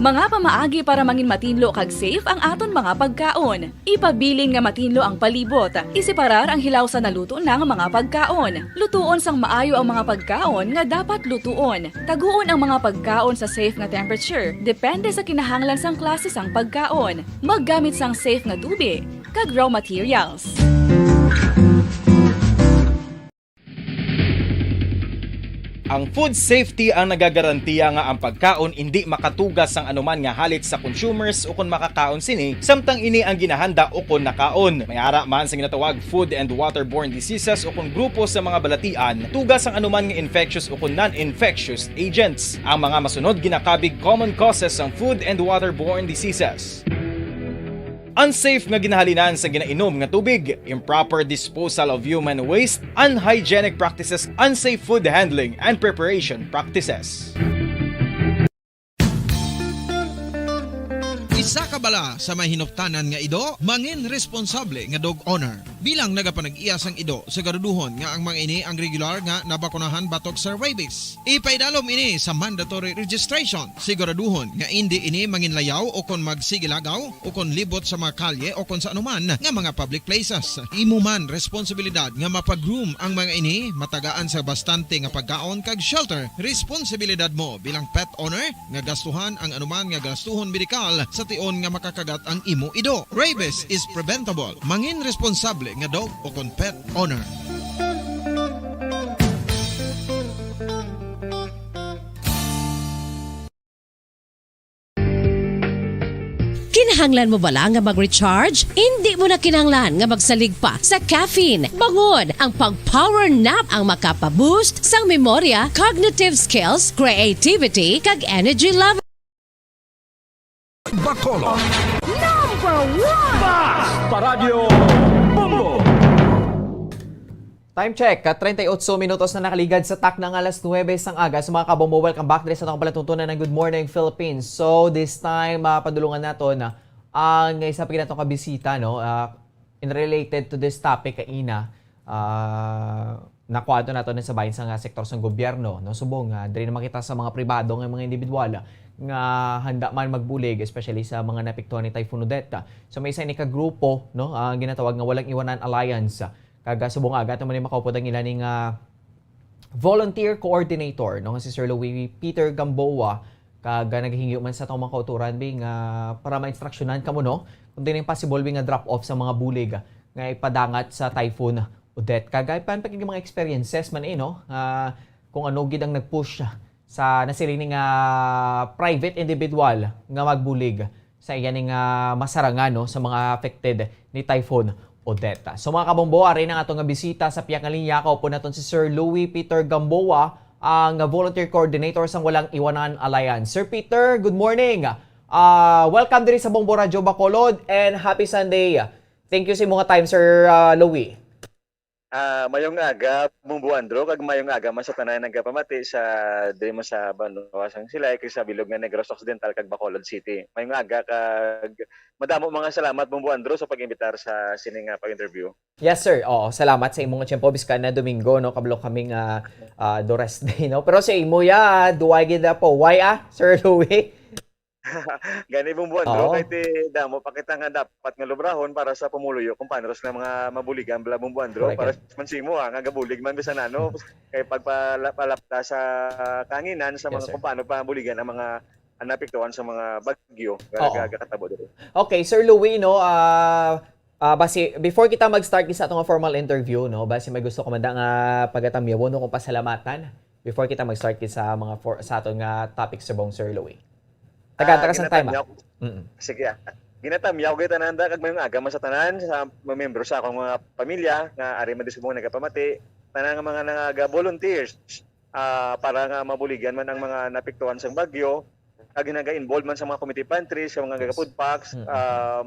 Mga pamaagi para mangin matinlo kag safe ang aton mga pagkaon. Ipabilin nga matinlo ang palibot. Iseparar ang hilaw sa naluto na nga mga pagkaon. Lutuon sang maayo ang mga pagkaon nga dapat lutuon. Taguon ang mga pagkaon sa safe nga temperature, depende sa kinahanglan sang klase sang pagkaon. Maggamit sang safe nga tubi kag raw materials. Ang food safety ang nagagarantiya nga ang pagkaon indi makatuga sang anuman nga halit sa consumers ukon makakaon sini, samtang ini ang ginahanda ukon nakaon. May ara man sa ginatawag food and waterborne diseases ukon grupo sa mga balatian, tuga sang anuman nga infectious ukon non-infectious agents. Ang mga masunod ginakabig common causes sang food and waterborne diseases. Unsafe nga ginahalinan sa ginainom nga tubig, improper disposal of human waste, unhygienic practices, unsafe food handling and preparation practices. Isa ka bala sa may hinuptanan nga ido, mangin responsable nga dog owner. Bilang nagapanag-iya sang ido, siguraduhon nga ang mga ini ang regular nga nabakunahan batok sa rabies. Ipaidalom ini sa mandatory registration. Siguraduhon nga indi ini manginlayaw o kon magsigilagaw o kon libot sa mga kalye o kon sa anuman nga mga public places. Imo man responsibilidad nga mapag-groom ang mga ini, matagaan sa bastante nga pagkaon kag shelter. Responsibilidad mo bilang pet owner nga gastuhan ang anuman nga gastuhon medikal sa tion nga makakagat ang imo ido. Rabies is preventable. Mangin responsable nga dog o kon pet owner. Kinahanglan mo bala nga mag-recharge? Hindi mo na kinahanglan nga magsalig pa sa caffeine. Bangon ang pag-power nap ang makapa-boost sang memorya, cognitive skills, creativity, kag energy level. Bacolod. Number one! Basta Radyo Bombo! Time check, ka treinta y ocho minutos na nakaligad sa takna nga alas nuebe sang aga. So, mga kabombo, welcome back diri sa atong palatuntunan ng Good Morning Philippines. So, this time, ah, padulungan naton, ah, ang isa pa gid nato ka bisita, no? Ah, in related to this topic kaina, ah, nakuha nato na sa bahin sa nga sektor sang gobyerno, no? Subong nga diri naman kita sa mga pribado nga mga individual nga handa man magbulig, especially sa mga naapektuhan ni Typhoon Odette. So, may isa ini ka grupo, no, ang ginatawag nga Walang Iwanan Alliance. Kag, ah, subong aga, ato man ni makaupod ang ila ni nga volunteer coordinator, no, nga si Sir Louis Peter Gamboa. Kag, ah, naghingyo man sa atong mga kauturan, bi, nga para ma-instructionan kamo, no, kung diin possible, bi, nga drop off sa mga bulig nga ipadangat sa Typhoon Odette. Kag, ah, pan pa kag mga experiences man, eh, no, ah, kung ano gid ang nag-push sa nasiling ni nga private individual nga magbulig sa iya ni nga masarangan, no, sa mga affected ni Typhoon Odette. So, mga kabombo, ari na ang ato nga bisita sa pihak nga linya, kaupod naton si Sir Louis Peter Gamboa, ang volunteer coordinator sang Walang Iwanan Alliance. Sir Peter, good morning. Ah, welcome diri sa Bombo Radyo Bacolod and happy Sunday. Thank you sa imo nga time, Sir, ah, Louis. Ah, mayong aga, Bombo Andrew, kag mayong aga man sa tanan nagapamati sa diri mo sa banwa sang Silay, kag sa bilog nga Negros Occidental kag Bacolod City. Mayong aga, kag madamo mga salamat, Bombo Andrew, sa pag-imbitar sa sini nga pag-interview. Yes, sir. Oo, salamat sa imong tiyempo, biskan na Domingo, no, kabalo kami nga, ah, do rest day, no. Pero sa imo ya, duway gid na po. Why, ah, Sir Louis? Gani, Bombo Andrew, Oo. Kay ti damo pa kita nga dapat nga lubrahon para sa pumuluyo, kung paano sa mga mabuligan bala, Bombo Andrew, correct, para man simo, ha, nga gabulig man bisan ano, kay pagpala-, palapta sa kahanginan sa mga, yes, sir, kung paano pabuligan ang mga, ang naapektuhan sa mga bagyo nga, oo, naga-, nagakatabo diri. Okay, Sir Louis, no, ah, ah, basi, before kita mag-start sa atong formal interview, no, basi may gusto ko man da nga pagatamyawon, no, kung pasalamatan before kita mag-start sa mga for-, sa aton nga topic subong, Sir Louis. Tagaan ta ka sang time, ah. Ginatamyaw. Mm. Sige, ah. Ginatamyaw ko tanan da, kag mayong aga man sa tanan, sa mga miyembro sa akong mga pamilya nga ari man di subong nagapamati, tanan nga mga nagaga-volunteers, ah, para nga mabuligan man ang mga naapektuhan sang bagyo, kag naga-involve man sa mga community pantries, sa mga, yes, nagaga-food packs, mm, um,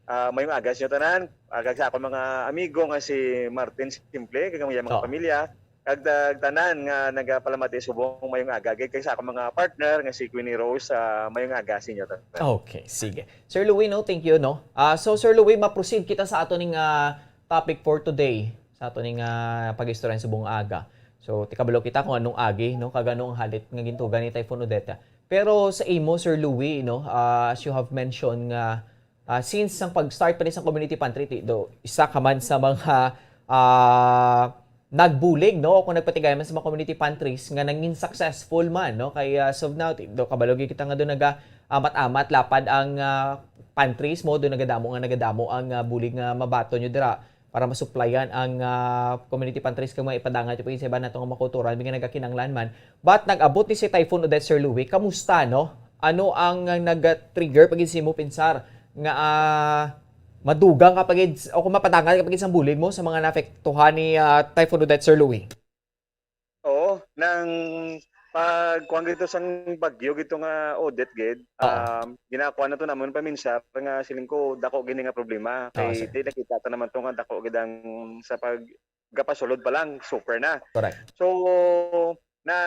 ah, mayong aga sa inyo tanan, ah, kag sa akong mga amigo nga si Martin Simple, kag ang iyang mga, oo, pamilya, kag, kag tanan nga nagapalamati subong mayong aga, kag sa akong mga partner nga si Queenie Rose, ah, mayong aga sa inyo tanan. Okay, sige. Sir Louis, no, thank you, no. Ah, so, Sir Louis, ma-proceed kita sa ato ning, ah, topic for today, sa ato ning, ah, pag-istorya subong aga. So, ti kabalo kita kung anong agi, no, kag ano ang halit nga gintuga ni Typhoon Odette. Pero sa imo, Sir Louis, no, ah, as you have mentioned nga, ah, since ang pag-start pa ni sa community pantry, ti-, do, isa ka man sa mga, ah, nagbulig, no, o kung nagpatigay man sa mga community pantries nga nangin successful man, no, kay, ah, as of now, ti-, do, kabalo gid kita nga do naga-amat-amat lapad ang, ah, pantries mo, do nagadamo nga nagadamo ang, ah, bulig nga mabaton nyo dira para masuplayan ang, ah, community pantries kag mga ipadangat yung sa iban nato nga mga kultura, mga nagakinanglan man. But nag-abot ni si Typhoon Odette, Sir Louis, kamusta, no? Ano ang, ah, nag-trigger pag sa imo pensar nga, ah, madugang ka pagid o kung mapadangat ka pagid sang bulig mo sa mga naapektuhan ni, ah, Typhoon Odette, Sir Louis? Oo, nang pagkuan gito sang bagyo gito nga Odette gid, oo, um, ginakuan na to namon paminsar nga siling ko dako gini nga problema. Oo, kay sir. Di nakita ta naman to nga dako gid ang sa pag gapasulod pa lang, super na. Correct. So, na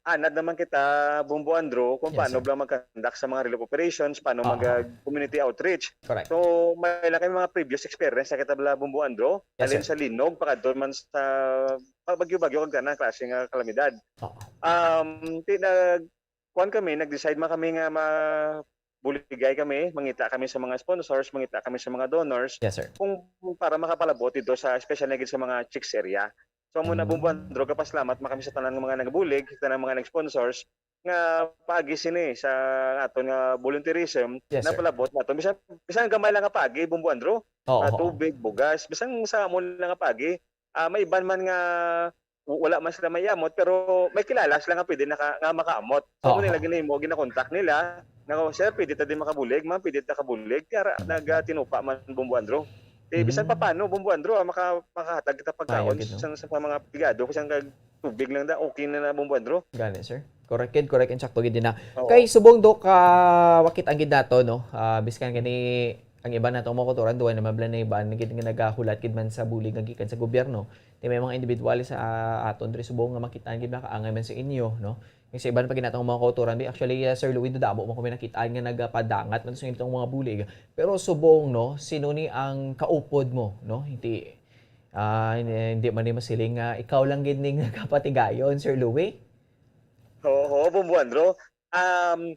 anad naman kita, Bombo Andrew, kung, yes, paano sir, bala mag-conduct sa mga relief operations, paano, oo, mag-, ah, community outreach. Correct. So, may lang kami mga previous experience na kita bala, Bombo Andrew. Yes, halin sir. Sa linog, pakadto man sa pa-, bagyo-bagyo, kag tanan klase nga kalamidad. Oo. Um, ti-, nag-, kuwan kami, nag-decide man kami nga ma-, buligay kami, mangita kami sa mga sponsors, mangita kami sa mga donors, yes, sir, kung para makapalabot dito sa, especially gid sa mga chicks area. So, amo na, mm, Bombo Andrew, kapasalamat man kami sa tanan nga mga nagbulig, sa tanan mga nag-sponsors, nga paagi sini sa aton nga volunteerism, yes, sir, napalabot nato. Bisan, bisan gamay lang nga paagi, Bombo Andrew, oo, ah, oo, tubig, bugas, bisan sa amo lang nga paagi, ah, may iban man nga w-, wala man sila maiamot, pero may kilala sila nga pwede naka-, nga makaamot. So, oo, amo nila ginahimo, ginakontak nila, nga, "Sir, pwede ta din makabulig, ma'am, pwede ta kabulig." Kaya ra-, nagatinupa man, Bombo Andrew. Eh, bisan, mm, pa paano, Bombo Andrew, ah, maka-, makahatag kita pagkaon, maayo gid, no, sa, sa mga pigado, bisan kag tubig lang da, okay na na, Bombo Andrew. Gani, sir. Correct gid, correct and sakto gid din na. Oo. Kay subong do ka wakit ang gid nato, no? Ah, biskan gani ang iban nato mga kultura, duwa na mabla na iban gid nga nagahulat gid man sa bulig nga gikan sa gobyerno. Ti may mga individual sa, ah, aton diri subong nga makit-an gid, makaangay man sa inyo, no? Kay sa iban pa gid natong mga kauturan, bi, actually, ah, Sir Louis, damo man kami nakit-an nga nagapadangat man sa itong mga bulig. Pero subong, no, sino ni ang kaupod mo, no? Hindi, Ah, hindi, hindi man ni masiling nga ikaw lang gid ning nagapatigayon, Sir Louie? Oo, Bombo Andro. Um,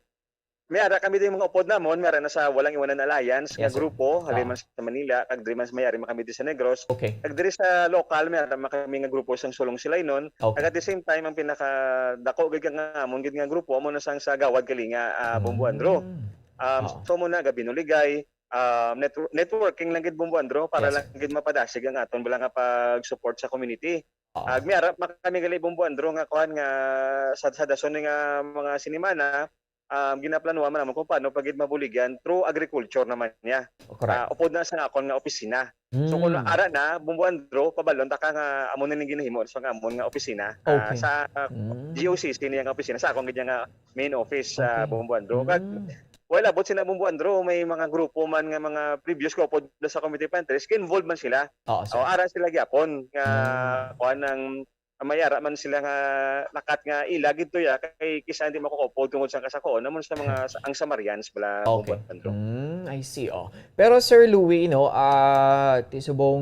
may ara kami din mga upod namon, may ara na sa Walang Iwanan Alliance nga Yes, sir. grupo, halin Ah. man sa Manila, kag diri man sa may ari man kami di sa Negros. Okay. Kag diri sa lokal, may ara man kami nga grupo sang Sulong Silay nun. Okay. Kag at the same time, ang pinakadako gid nga amon gid nga grupo amo na sang sa Gawad Kalinga, ah, Bombo Andro. Mm. Um, Oo. so mo na gabi nuligay, um, netwo- networking lang gid Bombo Andro para Yes, lang gid mapadasig ang aton bala nga pag-support sa community. Oo. Ag may ara man kami gali Bombo Andro nga kuan nga sa, sa dason nga mga sinimana, um, ginaplanuhan man namon kung paano pa gid mabuligan through agriculture naman niya. Correct. Ah, upod na sa akon nga opisina. So kung Mm. ara na, Bombo Andro, pabalon ta ka nga amo na ning ginahimo sa amon nga opisina. Ah, Okay. sa ah, Mm. G O C C niya nga opisina, sa akon gid nga main office sa Okay. Bombo Andro. Kag Mm. well, abot sina Bombo Andro, may mga grupo man nga mga previous ko pod sa committee pantries, involved man sila. Oo, sir. O, ara sila gyapon nga Mm. kuan ang may ara man sila nga lakat nga ila gid to ya kay kisa hindi makukupod tungod sa kasakoon namon sa mga sa, ang Samarians bala Okay. Bombo Andro. Mm, I see. Oh. Pero Sir Louie, no, ah, ti subong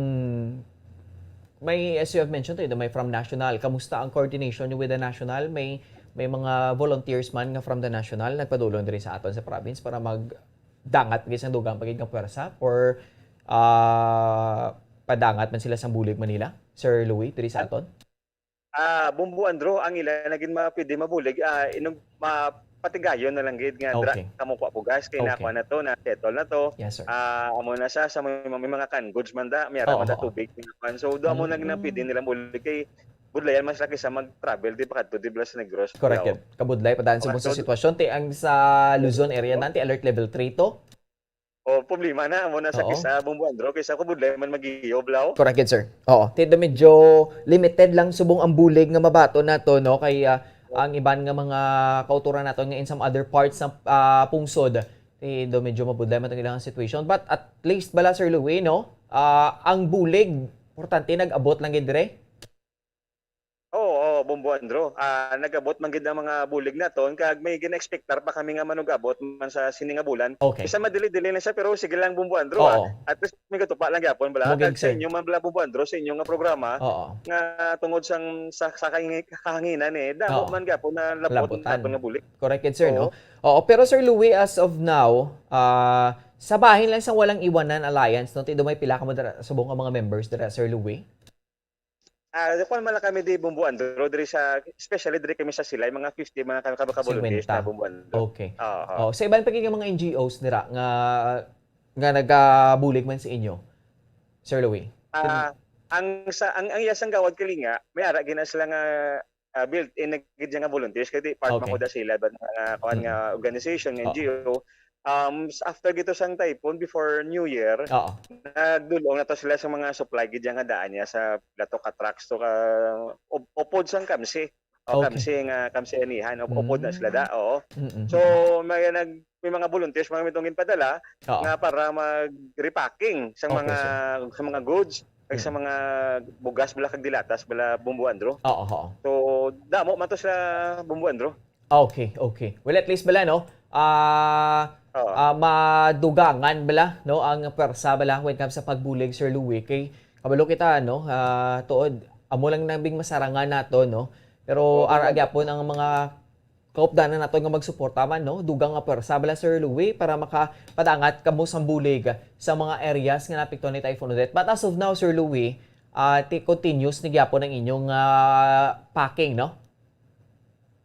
may, as you have mentioned, eh, may from national. Kamusta ang coordination niyo with the national? May may mga volunteers man nga from the national nagpadulong diri sa aton sa province para magdangat gid sang dugang pa gid nga pwersa or ah, padangat man sila sang bulig man nila, Sir Louie, diri sa aton? Ah, Bombo Andro, ang ila na gid ma-, pwede mabulig, ah, inong mapatigayon na lang gid nga dra Okay. kamo kuha bugas kay Okay. nakuha na to, na settle na to. Yes, sir. Ah, amo na sa sa may, may mga canned goods man da, may ara Oo, man da oo. Tubig, mga kuan. So do amo na gid na Mm. pwede nila bulig kay budlayan man sila kaysa mag-travel di pa kadto di bala sa Negros. Correct Bulaw. Yun. Kabudlay pa daan sa Correct. sa sitwasyon. Ti ang sa Luzon area nanti alert level three to. O, problema na amo na sa Oo. Kisa, Bombo Andro, kaysa ko budlay man mag-iyo blaw. Correct yun, sir. Oo. Ti do medyo limited lang subong ang bulig nga mabaton nato, no? Kay ah, ang iban nga mga kauturan nato nga in some other parts sa ah, pungsod, ti do medyo mabudlay man ang ilang situation. But at least bala, Sir Louie, no? Ah, ang bulig, importante, nag-abot lang gid dire. Oo, oo, Bombo Andro. Ah, nag-abot man gid ang mga bulig naton kag may gina-expectar pa kami nga manug-abot man sa sini nga bulan. Okay. Bisan madili-dili na siya pero sige lang Bombo Andro. Ah. Oo. At least may katupa lang gyapon bala. Mugig, Kag sa sir. inyo man bala Bombo Andro sa inyo nga programa Oo. nga tungod sang sa, sa kahingi- kahanginan eh damo Oo. man gyapon na labot Labutan. naton nga bulig. Correct yun, sir, no? Oo. Oo, pero Sir Louie, as of now, ah, sa bahin lang sa Walang Iwanan Alliance, no? Ti do may pila ka mo dira, subong nga mga members dira, Sir Louie? Ah, kuan man lang kami di Bombo Andro diri sa especially diri kami sa Silay mga fifty mga ka, ka, ka volunteers na Cinquenta. Bombo Andro. Okay. Oo. Oh, sa iban pa gid nga mga N G Os dira nga nga nagabulig man sa inyo, Sir Louie? Ah, ang sa ang ang iya sang Gawad Kalinga, may ara gina sila nga ah, built-in na gid nga volunteers kay di part man Okay. ko da sila ba nga kuan Mm. nga organization nga Oo. N G O. Um, s- after gito sang typhoon before New Year, Oo. nagdulong na to sila sa mga supply gid nga daan niya sa lato ka trucks to ka up- upod sang Kamsi. O Okay. Kamsi nga Kamsi anihan up- upod na sila da. Oo. Mm-mm. So may nag may mga volunteers mga mitong ginpadala Oo. nga para mag-repacking sa Okay, mga sir. sa mga goods kag sa Mm. mga bugas bala kag dilatas bala Bombo Andro. Oo, oo. So damo man to sa Bombo Andro. Okay, okay. Well, at least bala, no? Ah, Oo. ah, madugangan bala, no, ang pwersa bala when it comes sa pagbulig, Sir Louie, kay kabalo kita, no, ah, tuod amo lang nang bing masarangan nato, no? Pero Oo, ara man. gyapon ang mga kaupdanan nato nga magsuporta man, no? Dugang nga pwersa bala, Sir Louie, para makapadangat kamo sang bulig sa mga areas nga naapektuhan ni Typhoon Odette. But as of now, Sir Louie, ah, ti continuous ni gyapon ang inyong ah, packing, no?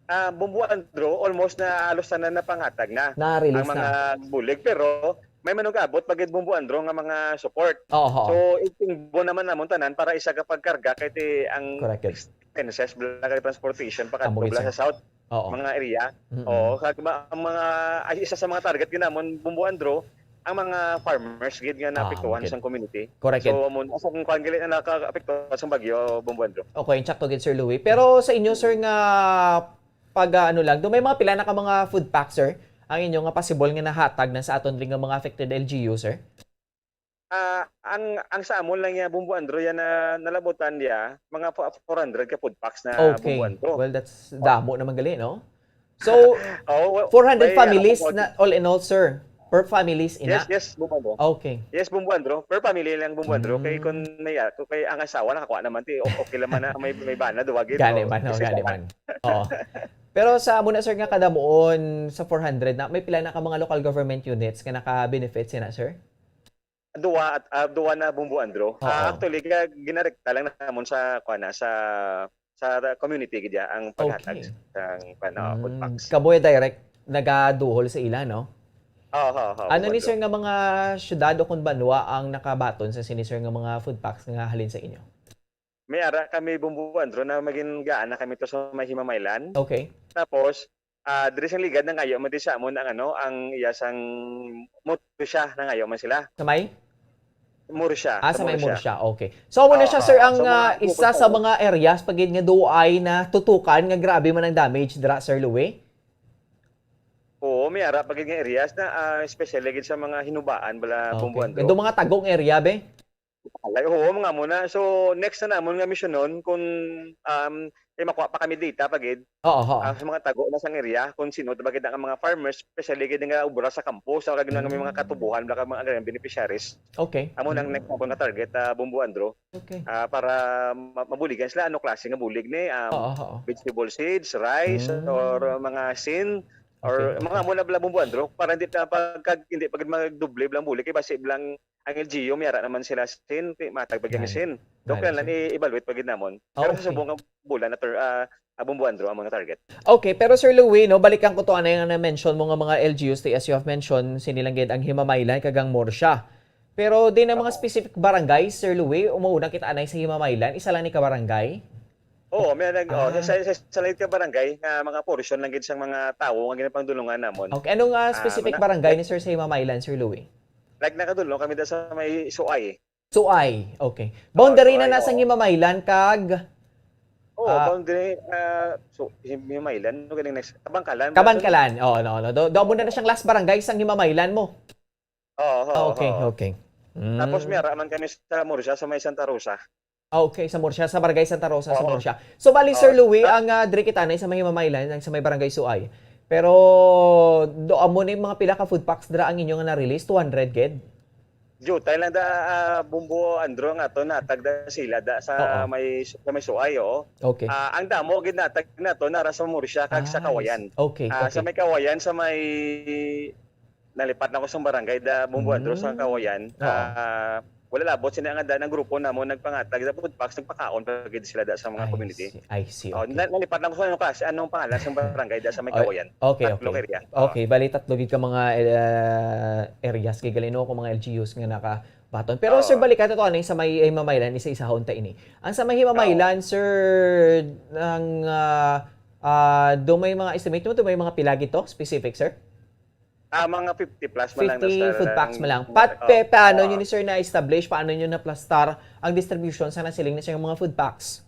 Ah, Bombo Andro, almost na halos tanan na pangatag na Na-release ang mga na. bulig, pero may manug-abot pa gid Bombo Andro nga mga support. Oo, oo. So itingbo naman namon tanan para isa ka pagkarga kay ti ang Correct, good. Expenses bala kay transportation pa Amo kadto gid, bala sir. sa south, Oo. Mga area. Mm-mm. Oo, kag ma- ang mga ay, isa sa mga target gid namon Bombo Andro ang mga farmers gid nga Ah, naapektuhan okay. Sang community. Correct, good. So amo sa kung kuan gali na nakaapektuhan sang bagyo Bombo Andro. Okay, insakto gid, Sir Louie. Pero sa inyo, sir, nga pag ah, ano lang, do may mga pila na ka mga food pack, sir, ang inyo nga possible nga nahatag na sa aton ring nga mga affected L G U, sir? Ah, ang ang sa amon lang niya Bombo Andro yan na nalabutan niya mga fo- four hundred ka food packs na Okay. Bombo Andro. Well, that's damo naman gali, no? So, Oo, wa- four hundred may, families ano, na all in all, sir. Per families, ina? Yes, yes, Bumbo Andro. Okay. Yes, Bumbo Andro. Per family lang, Bumbo Andro. Kay Mm. kung may, kung kay ang asawa, nakakuha naman, ti, o- okay lang man na, may, may bana, duwa gid. Gani O, man, oh, kasi gani baka- man. Oo. Pero sa amo na, sir, nga kadamuon sa four hundred na, may pila na ka mga local government units nga naka-benefit sina, sir? Duwa at ah, duwa na, Bumbo Andro. Oo. Ah, actually, ga- ginarekta lang namon sa, kuwan na, sa sa community gid ya ang paghatag Okay. sang, kuwan na, food Mm. packs. Kabuhi direct nagaduhol sa ila, no? Oo, oo, oo, Ano ni, Bumbo Andro. Sir, nga mga syudad o kon banwa ang nakabaton sa sini, Sir, nga mga food packs nga halin sa inyo? May ara kami, Bumbo Andro, na magin gaan na kami to sa may Himamaylan. Okay. Tapos, ah, diri sa ligad, nangayo man din sa amon ang, ano, ang iya sang Murcia, nangayo man sila. Sa may? Murcia, Ah, sa sa may Murcia. Murcia. Okay. So, amo na Oo, siya, sir, oo. ang So, mga ah, isa pupunta sa mo. mga areas pag yun nga duay na tutukan nga grabe man ang damage dira, Sir Louie? Oo, may ara pa gid nga areas na, ah, especially gid sa mga hinubaan bala, Bumbo Okay. Andro. Ito mga tagong area, be? Alay, oo, mga muna. So, next na namon nga misyonon kung, um, eh, makuha pa kami data pa gid, Oo, oo. ah, sa mga tago na sang area, kung sino ba gid ang mga farmers, especially gid nga obra sa kampo, sa kag nga may mga Mm. katubuhan, bala kag mga agrarian beneficiaries. Okay. Amo nang next Mm. namon nga target, ah, Bumbo Andro, Okay. ah, para ma- mabuligan sila, ano klase nga bulig ni, um, Oo, oo. vegetable seeds, rice, Mm. or mga sin, or Okay, mga okay. muna bala, Bumbo Andro, para hindi na pagkag, hindi pag magdoble lang bulig, kay basi lang ang L G U, may ara naman sila sin, kay matag pa kami Gani. sin. So, Gani, kailangan sir. i-evaluate pa gid namon. Pero sa Okay. subong nga bulan na ter-, ah, ah, Bumbo Andro ang mga target. Okay, pero Sir Louie, no, balikan ko to, ano yung na-mention mo nga mga L G Us, as you have mentioned, sini lang gid ang Himamaylan kag ang Murcia. Pero di na mga Oo. specific barangay, Sir Louie, umuuna kita anay sa Himamaylan, isa lang ni ka barangay? Oo, may nag, oh, Ah. sa, sa, sa lain ka barangay, nga mga portion lang gid sang mga tawo nga ginapangdulungan namon. Okay, anong ah, Ah, specific muna- barangay ni Sir sa Himamaylan, Sir Louie? Like, nakadulong kami da sa may Suay. Suay, okay. Boundary na Suay, na sa oo. Himamaylan kag Oo, Ah. boundary, ah, so, Himamaylan, no, galing next, Kabankalan, Kabankalan. Oo, no, no. Do, do, amo na na siyang last barangay sang Himamaylan mo. Oo, oo, Ah, okay, oo. Okay. Mm. Tapos may ara man kami sa Murcia, sa may Santa Rosa. Ah, okay, sa Murcia, sa Barangay Santa Rosa, sa Oo. Murcia. So, bali, Sir Oo. Louie, Ta- ang ah, diri kita na sa may Himamaylan, ang sa may Barangay Suay. Pero, do, amo na yung mga pila ka food packs dira ang inyo nga na-release? Two hundred gid? Jutay lang da, ah, Bumbo Andro nga to, natag da sila da sa Oo. may, sa may Suay, oo. Okay. Ah, ang damo gid natag nato nara sa Murcia kag sa Ah, Kawayan. Okay, Ah, sa okay. may Kawayan, sa may, nalipat na ko sa barangay da, Bumbo Andro, sa Mm. Kawayan. Oo. Ah, wala labot sini ang andan, ang grupo namo nagpangatag da food packs, nagpakaon pa gid sila da sa mga I community. see, I see, Oh, okay. na, nalipat lang ko sa ano kasi anong pangalan sa barangay da sa may Ay, Kawayan. okay, Tatlo okay. ka area. Okay, bali tatlo gid ka mga uh, areas kay galino ko mga L G Us nga nakabaton. Pero, Sir, Oo. balikan to, ano, sa may Himamaylan, isa-isa unta ini. Ang sa may Himamaylan, Sir, ang ah, ah, do may mga estimate mo, do may mga pila gid to specific, sir? Ah, mga fifty plus man lang. Fifty Nasa food packs man lang. lang. Pat, pe, paano Oo. nyo ni, sir, na-establish? Paano nyo naplastar ang distribution sa nasiling na, sir, mga food packs?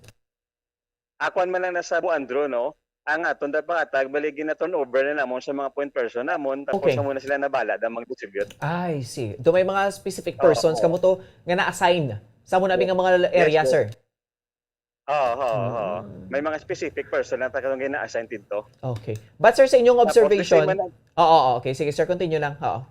Akuan man lang nasa Buandro, no? Ang aton da pangatag, bali gina-turnover na namon sa mga point person namon, tapos Okay. Amo na sila nabala da mag-distribute. I see. Do may mga specific Oo. persons kamo to nga na-assign sa mo nabi nga mga area, Yes, yes. Sir? Oo, oo, oo. Mm. May mga specific person lang talagang gina-assign dito. Okay. But, sir, sa inyong Tapos, observation, the same man, oo, oo, okay. Sige, sir, continue lang. Oo.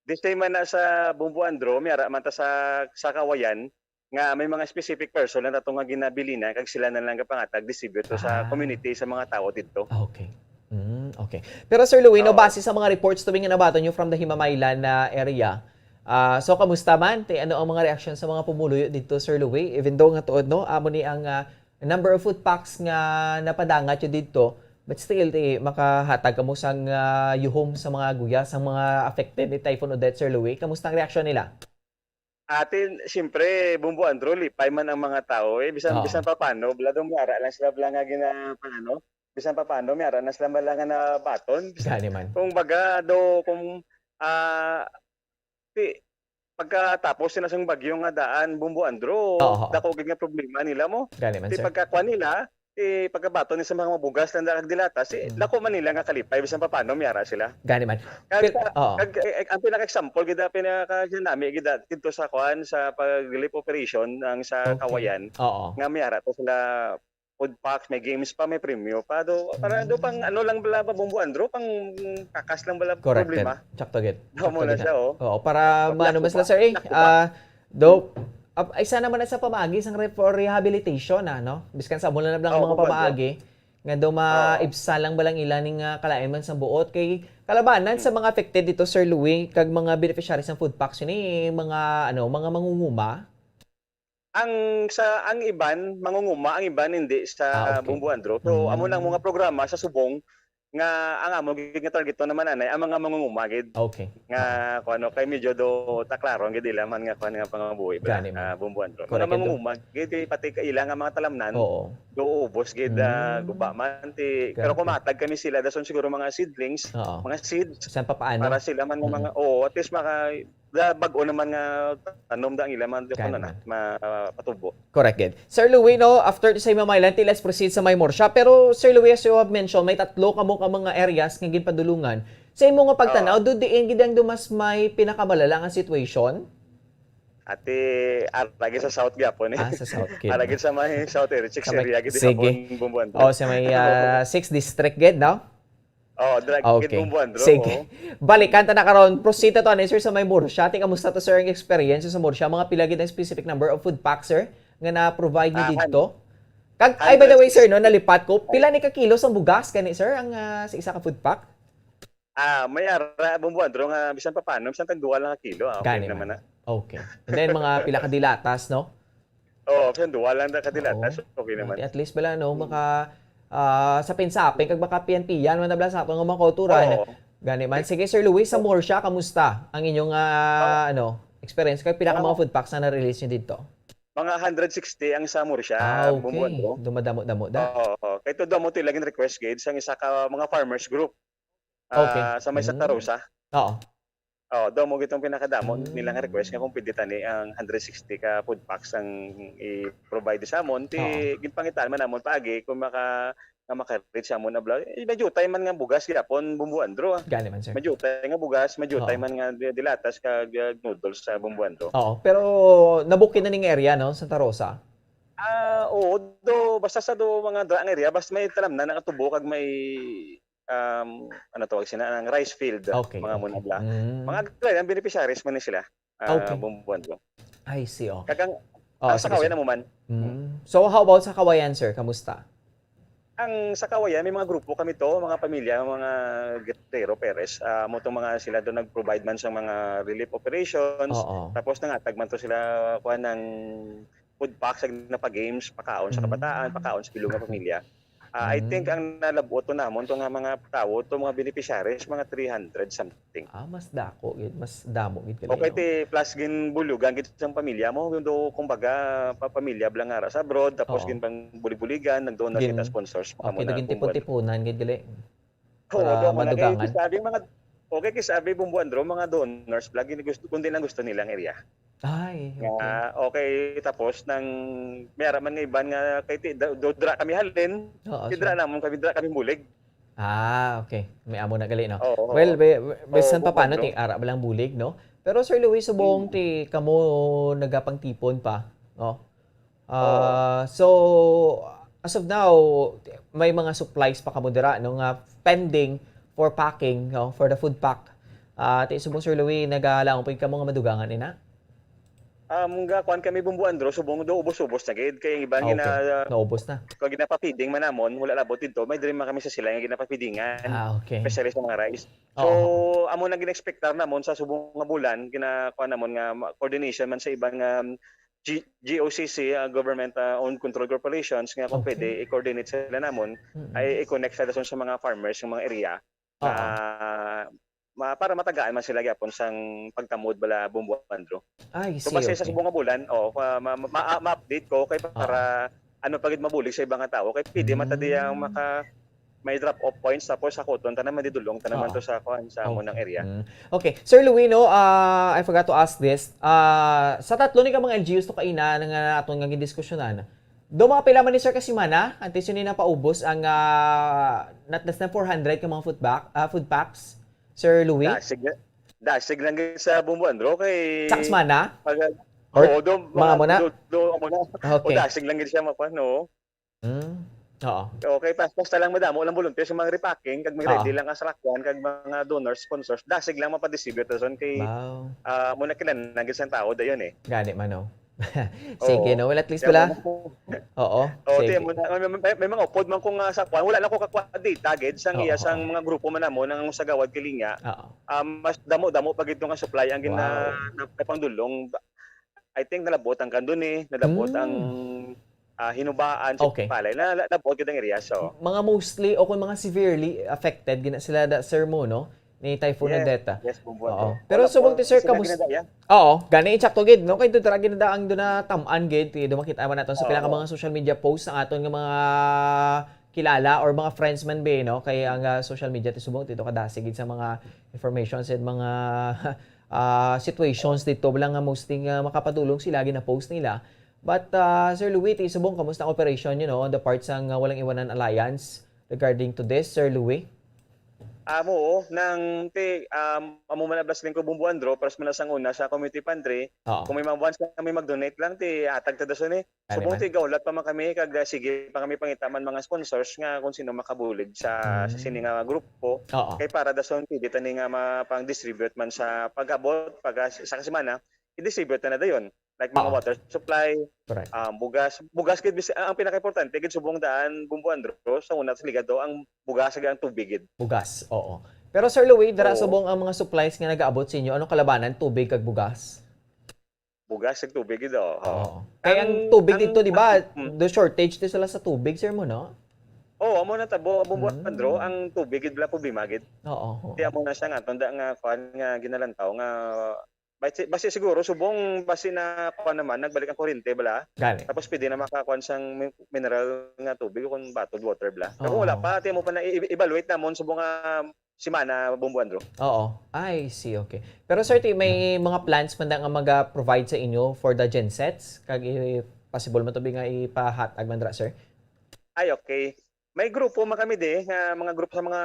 the same man na sa Bumbo Andro, may ara man ta sa, sa Kawayan, nga may mga specific person lang ato nga ginabilinan, kag sila na lang kapangatag, distribute to sa Ah. community, sa mga tao dito. Okay. Mm, okay. Pero, Sir Louie, no, Oo. base sa mga reports tubing nga nabaton nyo from the Himamaylan na area, ah, so, kamusta man? Te, ano ang mga reaksyon sa mga pumuluyo dito, Sir Louie? Even though nga tuod, no, amo ni ang ah, number of food packs nga napadangat nyo dito, but still, te, makahatag kamo sang ah, yuhom sa mga guya, sa mga affected ni Typhoon Odette, Sir Louie. Kamusta ang reaksyon nila? Atin, siyempre, Bumbo Andro, lipay man ang mga tao, eh. Bisan, Oo. bisan pa paano, bala daw may ara lang sila, bala nga gina-, ano, bisan pa paano, may ara na sila, bala nga nabaton. Bisan, Gani man. Kung baga, do, kung, ah, ti, pagkatapos sila sang bagyo nga daan, Bumbo Andro, Oo. dako gid nga problema nila mo. Gani man, Ti, sir. Pagkakuha nila, ti, pagkabaton ni sa mga mabugas lang kag dilata, si, Mm. dako man nila nga kalipay, bisan pa paano, may ara sila. Gani man. Kag, Pil-, oo. kag, eh, eh, ang pinaka-example gid, ah, pinaka-nami gid, ah, dito sa kuan, sa pag-relief operation ang sa Okay. Kawayan, Oo. nga may ara to sila food packs, may games pa, may premyo pa. Do, para do pang ano lang bala, Bumbo Andro, pang kakas lang bala Correct. problema. Sakto gid. Damo na siya, oh. Oo, para Pag maano mas nakuha, sir, eh, nakuha. ah, do, ap- ay sana man sa pamaagi sang re- for rehabilitation na, no? Biskan sa amo na lang Oo, mga Bumbo Andro. Pamaagi nga do maibsa lang balang ila ning ah, kalain man sa buot kay kalabanan sa mga affected dito, Sir Louis, kag mga beneficiaries ng food packs, yun eh, mga ano, mga mangunguma. Ang sa ang iban mangunguma, ang iban hindi sa Ah, okay. Bumbo Andro. So Mm. amo nang mga programa sa subong nga ang amo gid nga targeton naman anay ang mga mangunguma gid Okay. nga kuno kay medyo do taklaron gid ila man nga kuno nga pangabuhi ba Gani man. ah, Bumbo Andro. Correct, Mga ito. mangunguma gid kay pati ka ila nga mga talamnan Oo. do ubos gid ah, Mm. guba man ti Grabe. pero kung matag kami sila dason siguro mga seedlings, Oo. mga seeds San papaano? para sila man nga Mm. mga oo at least maka da, bag-o naman nga tanom da ang ila man Gani kuno na man. ma, patubo. Correct, gid. Sir Louis, no, after sa imong island, let's proceed sa may Murcia. Pero Sir Louis, as you have mentioned, may tatlo kamo ka mga areas nga ginpadulungan. Sa imo nga pagtanaw, Oo. do diin gid ang do mas may pinakamalala nga situation? Ati aragi sa South gyapon eh. Ah, sa South gid. Aragi sa may South area, six Sa may- area gid sige. hapon Bumbuan. Oh, sa may ah, sixth district gid, no? Oh, drag Okay. Bumbuan, bro. Sige. Oo. Balikan ta na karon. Proceed ta to, ano, sir, sa may Murcia. Ti, kamusta to, sir, ang experience sa Murcia? Mga pila gid ang specific number of food packs, sir, nga na-provide niyo Ah, dito? Kag, ay, by the way, sir, no, nalipat ko. Pila ni ka kilos ang bugas gani, sir, ang ah, sa isa ka food pack? Ah, may ara Bumbuan, bro, nga bisan pa paano, bisan tag duwa lang ka kilo, ah, okay Gani naman man. na. Okay. And then, mga pila ka dilatas, no? Oo, bisan duwa lang na ka dilatas, Oo. okay naman. At least bala, no, maka ah, sapin-sapin kag makapiyan-piyan man na bala sa ato nga mga kultura. Oo. Gani man. Sige, Sir Louis, sa Murcia, kamusta ang inyong ah, ano, experience? Kag pila ka mga Oo. Food packs na na-release nyo dito? Mga hundred sixty ang sa Murcia, Ah, Bumbuan, okay. bro. Dumadamo-damo da. Oo. Kay to damo to ilang request gid sang isa ka mga farmers group. Okay. Ah, sa may Santa Mm. Rosa. Oo. Oh, damo gid tong pinakadamo Mm. nilang request nga kung pwede tani ang hundred sixty ka food packs ang i-provide sa amon. Ti Oo. ginpangitaan man namon paagi kung maka nga maka-reach sa amon abla. Eh, may jutay man nga bugas gyapon, Bumbuan, bro, ah. Gani man, sir. May jutay nga bugas, may jutay Oo. man nga di- dilatas kag uh, noodles sa Bumbuan, bro. Oo. Pero nabukid na ning area, no, Santa Rosa? Ah, oo, do basta sa do mga dra ang area, basta may talamnan nakatubo kag may um, ano tawag sila, ang rice field, Okay. mga Okay. muna bla. Mm. Mga agrarian beneficiaries man ni sila. Ah, Okay. Bumbuan, bro. I see, okay. Kagang Oo, ang sige, sa Kawayan sige. Amo man. Mm. So, how about sa Kawayan, sir? Kamusta? Ang sa Kawayan, may mga grupo kami to, mga pamilya, mga Guerrero Perez. Ah, mo tong mga sila doon nag-provide man sa mga relief operations. Oo. Tapos nangatag man to sila kuan ng food packs, sa ginapa-games, pakaon sa Mm. kabataan, pakaon sa bilog nga pamilya. Ah, I think Mm. ang nalabot to namon to nga mga tawo, to mga beneficiaries, mga three hundred something. Ah, mas dako gid, mas damo gid Okay, kalayo. ti plus ginbulugan gid sang pamilya mo, yung do kumbaga pa pamilya bla nga ara sa abroad, tapos Oo. ginpangbulig-buligan, nagdonor Gin- kita sponsors, mga Okay, muna, naging tipon-tipunan gid gali. Oo, Para do, muna kay madugangan. Sabi mga okay, kay sabi Bumbuan, Andro, mga donors bla gid gusto, kundi lang gusto nilang area. Ay, okay. Nga, okay, tapos nang may ara man nga iban nga kay ti, do, do dra kami halin, Oo, ti dra sure. namon kami dra kami bulig. Ah, okay. May amo na gali, no? Oo, oo. Well, be- Oo, bisan pa Bumbuan, paano, Andro. ti ara ba lang bulig, no? Pero Sir Luis, subong Mm. ti kamo nagapangtipon pa, no? Ah, so as of now, may mga supplies pa kamo dira, no, nga pending for packing, no, for the food pack. Ah, ti subong Sir Louis, nagalaom pa kamo nga madugangan ina? Um, nga kuan kami Bumbuan, Andro, subong do ubos-ubos na gid kay ang iban Ah, okay. gina- Naubos na. Kung ginapapiding man namon, wala labot dito, may diri man kami sa sila nga ginapapidingan, Ah, okay. especially sa mga rice. So, Oo. amo nang gina-expectar namon sa subong nga bulan, ginakuan namon nga ma- coordination man sa iban nga um, G- G O C C, ah, government ah, owned control corporations nga kung Okay. pwede i-coordinate sila namon, Mm-mm. ay i-connect sa dason sa mga farmers ng mga area Oo. ah, ma- para matagaan man sila gyapon sang pagtamod bala Bumbuan, Andro. Ay, So see, basta sa okay. subong nga bulan, oh, pa- ma- ma- ma- ma-update ko kay Oo. para ano pa gid mabulig sa iba nga tawo kay pwede man ta diya Mm. maka may drop off points tapos sa kuton ta naman didulong ta naman Oo. to sa kuan sa amo nang area. Mm. Okay. Sir Louis, no, ah, I forgot to ask this. Ah, sa tatlo ni ka mga L G Us to kaina nga aton nga gindiskusyonan, do mga pila man ni sir ka semana antes yun ni napaubos ang ah, not less than four hundred ka mga food, back, ah, food packs, Sir Louis? Dasig, dasig lang gid sa Bumbuan, Andro, kay Sa semana? pag- Or Oo, do, mga muna? Do, do, amo na. Okay. O dasig lang gid siya makuha, no? Hmm. Oo. Okay, pas basta lang madamo lang volunteers sa mga repacking, kag may ready Oo. lang ang salakyan, kag mga donors, sponsors, dasig lang mapadistribute dason kay Wow. ah, mo na kinahanglan gid sang tao dayon eh. Gani man, no? Sige, Oo. no? Well, at least Kaya wala. mo, Oo. oh, tiyan Sige. mo na, may, may, may mga upod man kung uh, sa kuan, wala na ko kakuha data gid sang Oo, iya sang oo. mga grupo man namo nang sa Gawad Kalinga. Oo. Um, mas damo-damo pa gid nga supply ang gina Wow. na, napangdulong. I think nalabot ang Candoni, nalabot ang Hmm. ah, Hinubaan, Okay. Sipalay, na, na, nalabot gid ang area. So, Mga mostly o kung mga severely affected gina sila da, sir, mo, no? Ni Typhoon yes, Odette. yes, Bumbuan. Oo. So, Pero wala subong po, ti, sir, sila kamus- ginadaya. Oo, gani, insakto gid, no? Kay doon talaga na ang doon na taman gid, ti, doon makita man natin sa pila ka Oo. mga social media posts ang aton nga mga kilala or mga friends man be, no? Kay ang ah, social media ti subong dito kadasig gid sa mga informations and mga ah, situations dito lang nga mostly nga makapadulong sila gina-post nila. But ah, Sir Louis, ti subong, kamusta ang operation, you know, on the part sang ah, Walang Iwanan Alliance regarding to this, Sir Louis? Amo, nang ti um, amo man ablas lingkod, Bumbuan Draw, pero man sang una sa community pantry, Oo. kung may mga buwan kami mag-donate lang, ti atag ta dason eh. Gani Subong man. Ti gaulat pa man kami kag ah, sige pa kami pangita man mga sponsors nga kung sino makabulig sa, sa Mm. sini nga grupo. Oo. Kay para dason pwede tani nga mapang-distribute man sa pag-abot pag ah, sa kasimana, i-distribute na na dayon. Like mga Oo. Water supply, Correct. um, bugas. Bugas gid bis- ang pinakaimportante gid subong daan, Bumbuan Draw, sa una sa ligado ang bugas kag ang tubig gid. Bugas, oo. Pero Sir Louis, dara Oo. Subong ang mga supplies nga nagaabot sa inyo, ano kalabanan, tubig kag bugas? Bugas kag tubig gid, oo. Oo. Kay ang tubig dito, di ba, Mm. do shortage to sila sa tubig, sir, mo, no? Oo, amo na tabo, Bumbuan Mm. Draw, ang tubig gid bala problema gid. Oo. Kaya mo na siya nga, tanda nga, kuan nga, ginalantaw nga, basi, basi siguro, subong, basi na, kuan naman, nagbalik ang kuryente, bala. Gani. Tapos pwede na makakuan sang mi- mineral nga tubig kung bottled water, bala. Pero kung wala Oo. pa, ti mo pa na i-, i-evaluate namon subong nga simana, Bumbuan Draw. Oo. I see, okay. Pero sir, ti, may mga plans man na nga maga-provide sa inyo for the gensets? Kag i-, possible man to bi nga ipahatag man dira, sir? Ay, okay. May grupo man kami di, nga mga grupo sa mga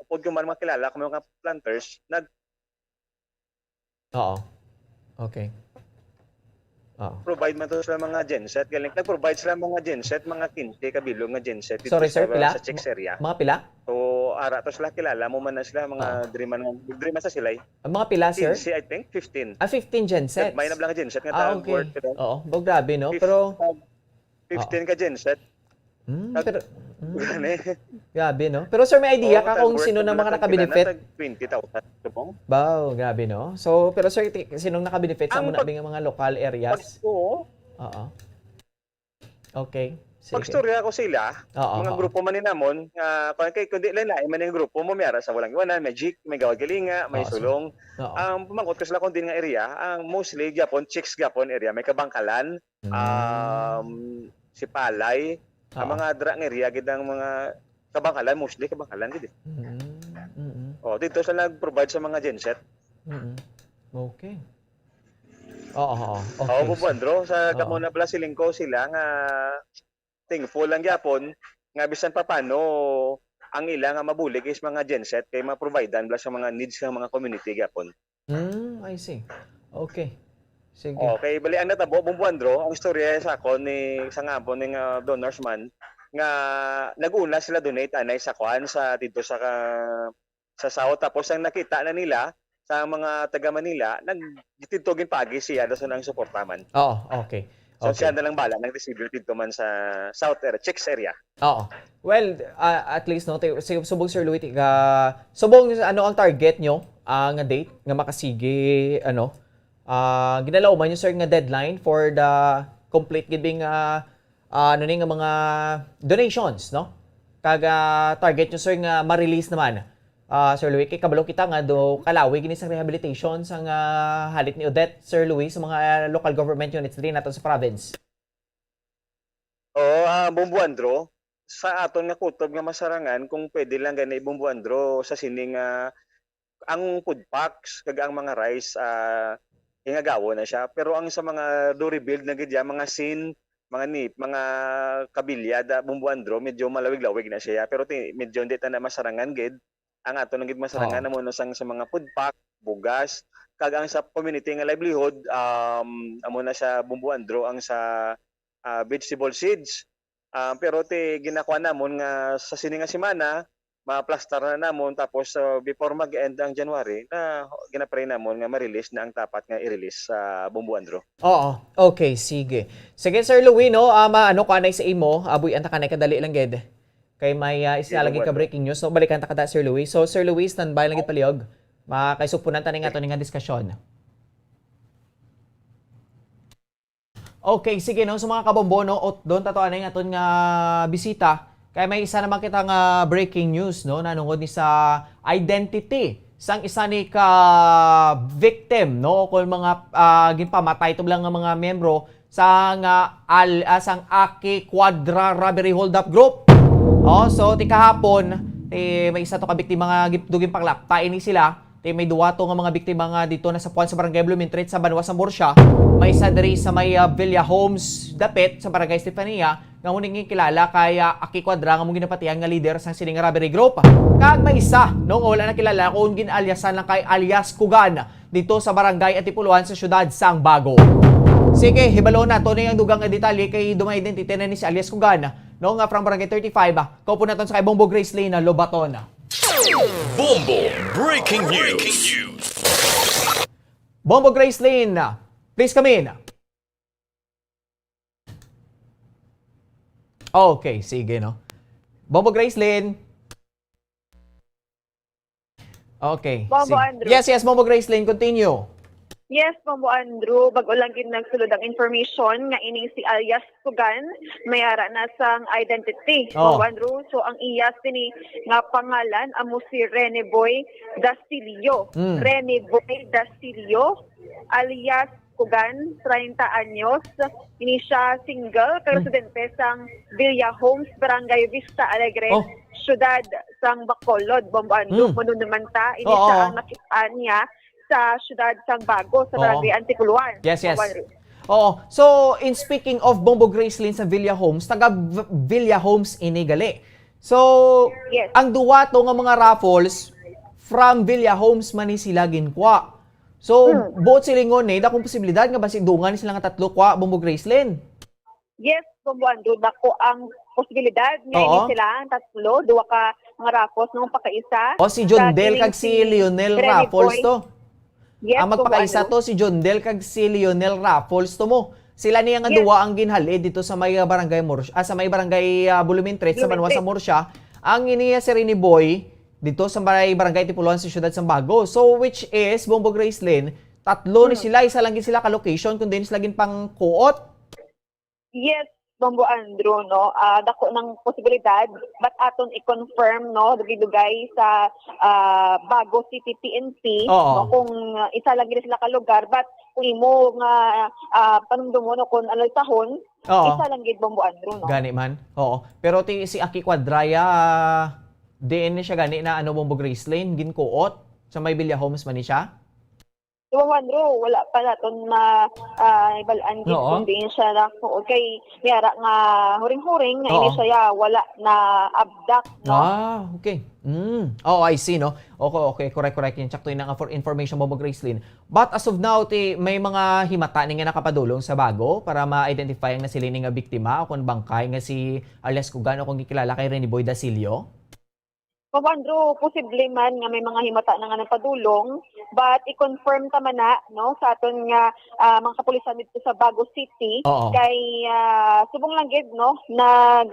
upod ko man, mga kilala ko, mga planters, nag- Oo. Okay. Oo. provide man to sila mga genset. Galing, nag-provide sila mga genset, mga kinse ka bilog nga genset dito Sorry, sir, sa, pila? sa Chicks area. Mga pila? So, ara to sila kilala mo man na sila, mga Oo. diri man, diri man sa silay. Ang mga pila, sir? Kinse, I think, fifteen. Ah, fifteen gensets. Nagmay na lang genset nga Ah, tag okay. worth ka. Oo, bog grabe, no? Fif- Pero, Fifteen ka genset. hmm, Tag- pero, hmm, Gani. Grabe, no? Pero sir, may idea Oo, ka tag kung worth sino ka na na mga tag pila na nakabenefit? Tag twenty thousand, subong. Wow, grabe, no? So, pero sir, ti- sinong nakabenefit sa Ang muna pag- bing mga local Pag, areas? Oo. Oo. Okay. Sige. Pag-istorya ko sila, Oo, mga oo. grupo man ni namon, nga, kung kay, kundi lang lain man yung grupo mo, may ara sa Walang Iwanan, may Jik, may Gawad Kalinga, may Oo, sir. Sulong. Oo. Ang pamangkot ko sila kung din nga area, ang mostly gyapon, Chicks gyapon area, may Kabangkalan, Mm. um, Sipalay, ang Oo. mga dra nga area, gid ang mga Kabangkalan, mostly Kabangkalan, gid eh. Mm, mm. Oh, dito sa nag-provide sa mga genset. Mm. Okay. Oo, oo. Oo, Okay, Bumbuan sir. Draw, sa Oo. kamo na pala siling ko sila nga thankful lang gyapon nga bisan pa paano ang ila nga mabulig is mga genset kay ma-providean bala sa mga needs ng mga community gyapon. Hmm, I see. Okay. Sige. Okay, bali ang natabo, Bumbuan Draw, ang istorya sa akon ni sa nga ni nga donors man nga nag-una sila donate anay sa kuan sa dito sa ka, sa South, tapos ang nakita na nila sa mga taga Manila, nag dito ginpaagi siya dason ang suporta man. Oo, okay. So Okay. siya na lang bala nag-distribute dito man sa South area, Chicks area. Oo. Well, ah, at least no, ti- si- subong Sir Louis, tiga, subong ano ang target nyo ah, nga date nga makasigi, ano, ah, ginalauman nyo, sir, nga deadline for the complete giving, ah, ah, ano ni nga mga donations, no? Kag ah, target nyo, sir, nga ma-release naman, ah, Sir Louis, kay kabalo kita nga do kalawi gini sa rehabilitation sang ah, halit ni Odette, Sir Louis, sa mga local government units diri nato sa province. Oo, ah, Bumbuan Draw, sa aton nga kutob nga masarangan, kung pwede lang gani Bumbuan Draw sa sining ah, ang food packs kag ang mga rice, ah, hingagawo na siya. Pero ang sa mga do rebuild na gid ya, mga sin, mga nip, mga kabilya da Bumbuan Draw, medyo malawig-lawig na siya. Pero ti, medyo hindi ta na masarangan gid. Ang ato lang gid masarangan Oo. na mo na sang sa mga food pack, bugas, kag ang sa community nga livelihood, um, amo na sa Bumbuan Draw ang sa ah, vegetable seeds, Ah, pero ti ginakuha namon nga sa sini nga semana, maplastar na namon, tapos, ah, before mag-end ang January, na ginapray namon nga ma-release na ang dapat nga i-release sa Bombo Andrew. Oo. Okay, sige. Sige, Sir Louis, no? Ah, ma-, ano ka na sa imo? Aboy, anta ka na kadali lang, gid. Kay may, ah, isa Sige, lagi ka Bombo Andrew. breaking news. So, balikan ta ka ta, Sir Louis. So, Sir Louis, standby lang gid palihog. Makaisugpunan ta ni nga to ni nga diskusyon. Okay, sige, no? So, mga kabombo, no? Ot-, doon tato anay nga aton nga bisita. Kay may isa naman kita nga breaking news, no? Nanungod ni sa identity sang isa ni ka victim, no? Kung mga, ah, ginpamatay to lang nga mga miyembro sang, ah, al-, ah, sang Aki Quadra Robbery Holdup Group. Oh, so, ti kahapon, ti may isa to ka biktima nga gip-, dugin panglapta ini sila. Ti may duwa to nga mga biktima nga dito na sa puan sa Barangay Blumentritt sa banwa sa Murcia. May isa diri sa may, ah, Villa Homes dapit sa Barangay Estefania nga huning kilala kay, ah, Aki Quadra nga mong ginapatihan nga leader sang sining robbery group. Kag may isa, no, nga wala na kilala kung gin-alyasan lang kay alias Kugan dito sa Barangay Antipolo one sa siyudad sang Bago. Sige, hibalo na to ni ang dugang nga detalye kay dumay identity na ni si alias Kugan, no, nga from Barangay thirty-five, ah, kaupo naton sa kay Bombo Gracelyn Lobaton. Bombo Breaking News. Bombo Gracelyn, please come in. Okay, sige, no? Bombo Gracelyn. Okay, Bombo sige. Andrew. Yes, yes, Bombo Gracelyn, continue. Yes, Bombo Andrew, bag-o lang gid nagsulod ang information nga ining si alias Kugan, may ara na sang identity. Oh. Bombo Andrew, so ang iya sini nga pangalan amo si Rene Boy Dasilio. Mm. Rene Boy Dasilio, alias Kugan, treinta anyos. Ini siya single, kay Hmm. residente sang Villa Homes, Barangay Vista Alegre, Oh. siyudad sang Bacolod, Bombo Andrew. Hmm. Kuno naman ta, ini Oo. siya ang nakit-an niya sa siyudad sang Bago, sa Oo. Barangay Antipolo one. Yes, yes. Bombo Andrew. Oo. So, in speaking of Bombo Gracelyn sa Villa Homes, taga V-, Villa Homes ini gali. So, Yes. ang duwa to nga mga raffles from Villa Homes man ni sila ginkwa. So, Hmm. buot silingon ni, dakong posibilidad nga basi dungan ni sila nga tatlo kwa, Bombo Gracelyn. Yes, Bombo Andrew, dako ang posibilidad nga Oo. ini sila ang tatlo, duwa ka mga raffles, no, pakaisa. O, si Sa Jondel kining kag si si Lionel Rene Raffles Boy. to. Yes, Ang Bombo magpakaisa Andrew. to, si Jondel kag si Lionel Raffles to mo. Sila niya nga Yes. duwa ang ginhali dito sa may, ah, barangay Mur-, ah, sa may barangay, ah, Bulumintres, sa Banwa sa Bulumintres. Murcia. Ang ini, ah, si Rene Boy, dito sa may barangay Antipolo one sa siyudad sang Bago. So, which is, Bombo Gracelyn, tatlo ni Hmm. sila, isa lang gid sila ka location, kundi sila ginpangkuot. Yes, Bombo Andrew, no? Ah, dako ng posibilidad, but aton i-confirm, no, dugay-dugay sa, ah, Bago City P N P, Oo. no, kung, ah, isa lang gid sila ka lugar, but kung imo nga, ah, panumdumon, no, kung ano tahon, Oo. isa lang gid, Bombo Andrew, no? Gani man. Oo. Pero ti, si Aki Quadra, ah, diin ni siya gani na, ano, Bombo Gracelyn, ginkuot? Sa may Villa Homes man ni siya? Di ba, Juan Ro, wala pa naton ma-, ah, ibalaan gid Oo. kung diin siya na, kung kay may ara nga huring-huring nga ini Oo. siya ya, wala na abduct, no? Ah, okay. Mm. Oh, I see, no? Okay, okay. Correct, correct. Yung tsakto yun nga for information, Bombo Gracelyn. But as of now, ti, may mga himata ni nga nakapadulong sa Bago para ma-identify ang nasiling ni nga biktima o kung bangkay nga si alias Kugan o kung gikilala kay Rene Boy Dasilio? Ma'am Andrew, posible man nga may mga himata na nga nagpadulong, but i-confirm ta man na, no, sa aton nga, ah, mga kapulisan dito sa Bago City, Oo. kay, ah, subong lang gid, no, nag,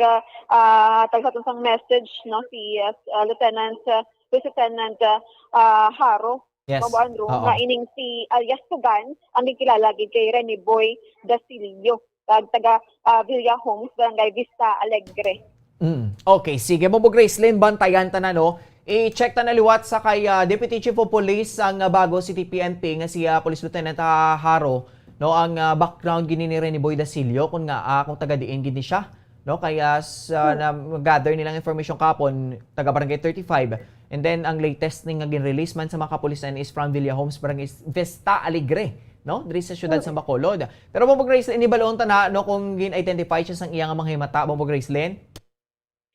ah, tag sa aton sang message, no, si, ah, ah, Lieutenant, ah, Police Lieutenant, ah, ah, Haro, Yes. Ma'am Andrew, Oo. nga ining si alias Tugan, ang gikilala gid kay Rene Boy Dasilio, kag taga, ah, Villa Homes, Barangay Vista Alegre. Mm. Okay, sige. Bombo Gracelyn, bantayan ta na, no? I-check ta na liwat sa kay, ah, Deputy Chief of Police ang, ah, Bago City P N P nga si, ah, Police Lieutenant, ah, Haro, no? Ang, ah, background gini ni Rene Boy Dasilio, kung nga, ah, kung taga diin gini siya, no? Kaya sa, Hmm. na-gather nilang information kapon, taga Barangay thirty-five. And then, ang latest ni nga gin-release man sa mga kapulisan is from Villa Homes, Barangay Vista Alegre, no? Diri sa siyudad Hmm. sa Bacolod. Pero, Bombo Gracelyn, inibalon ta na, no, kung gin-identify siya sang iya nga mga himata, Bombo Gracelyn?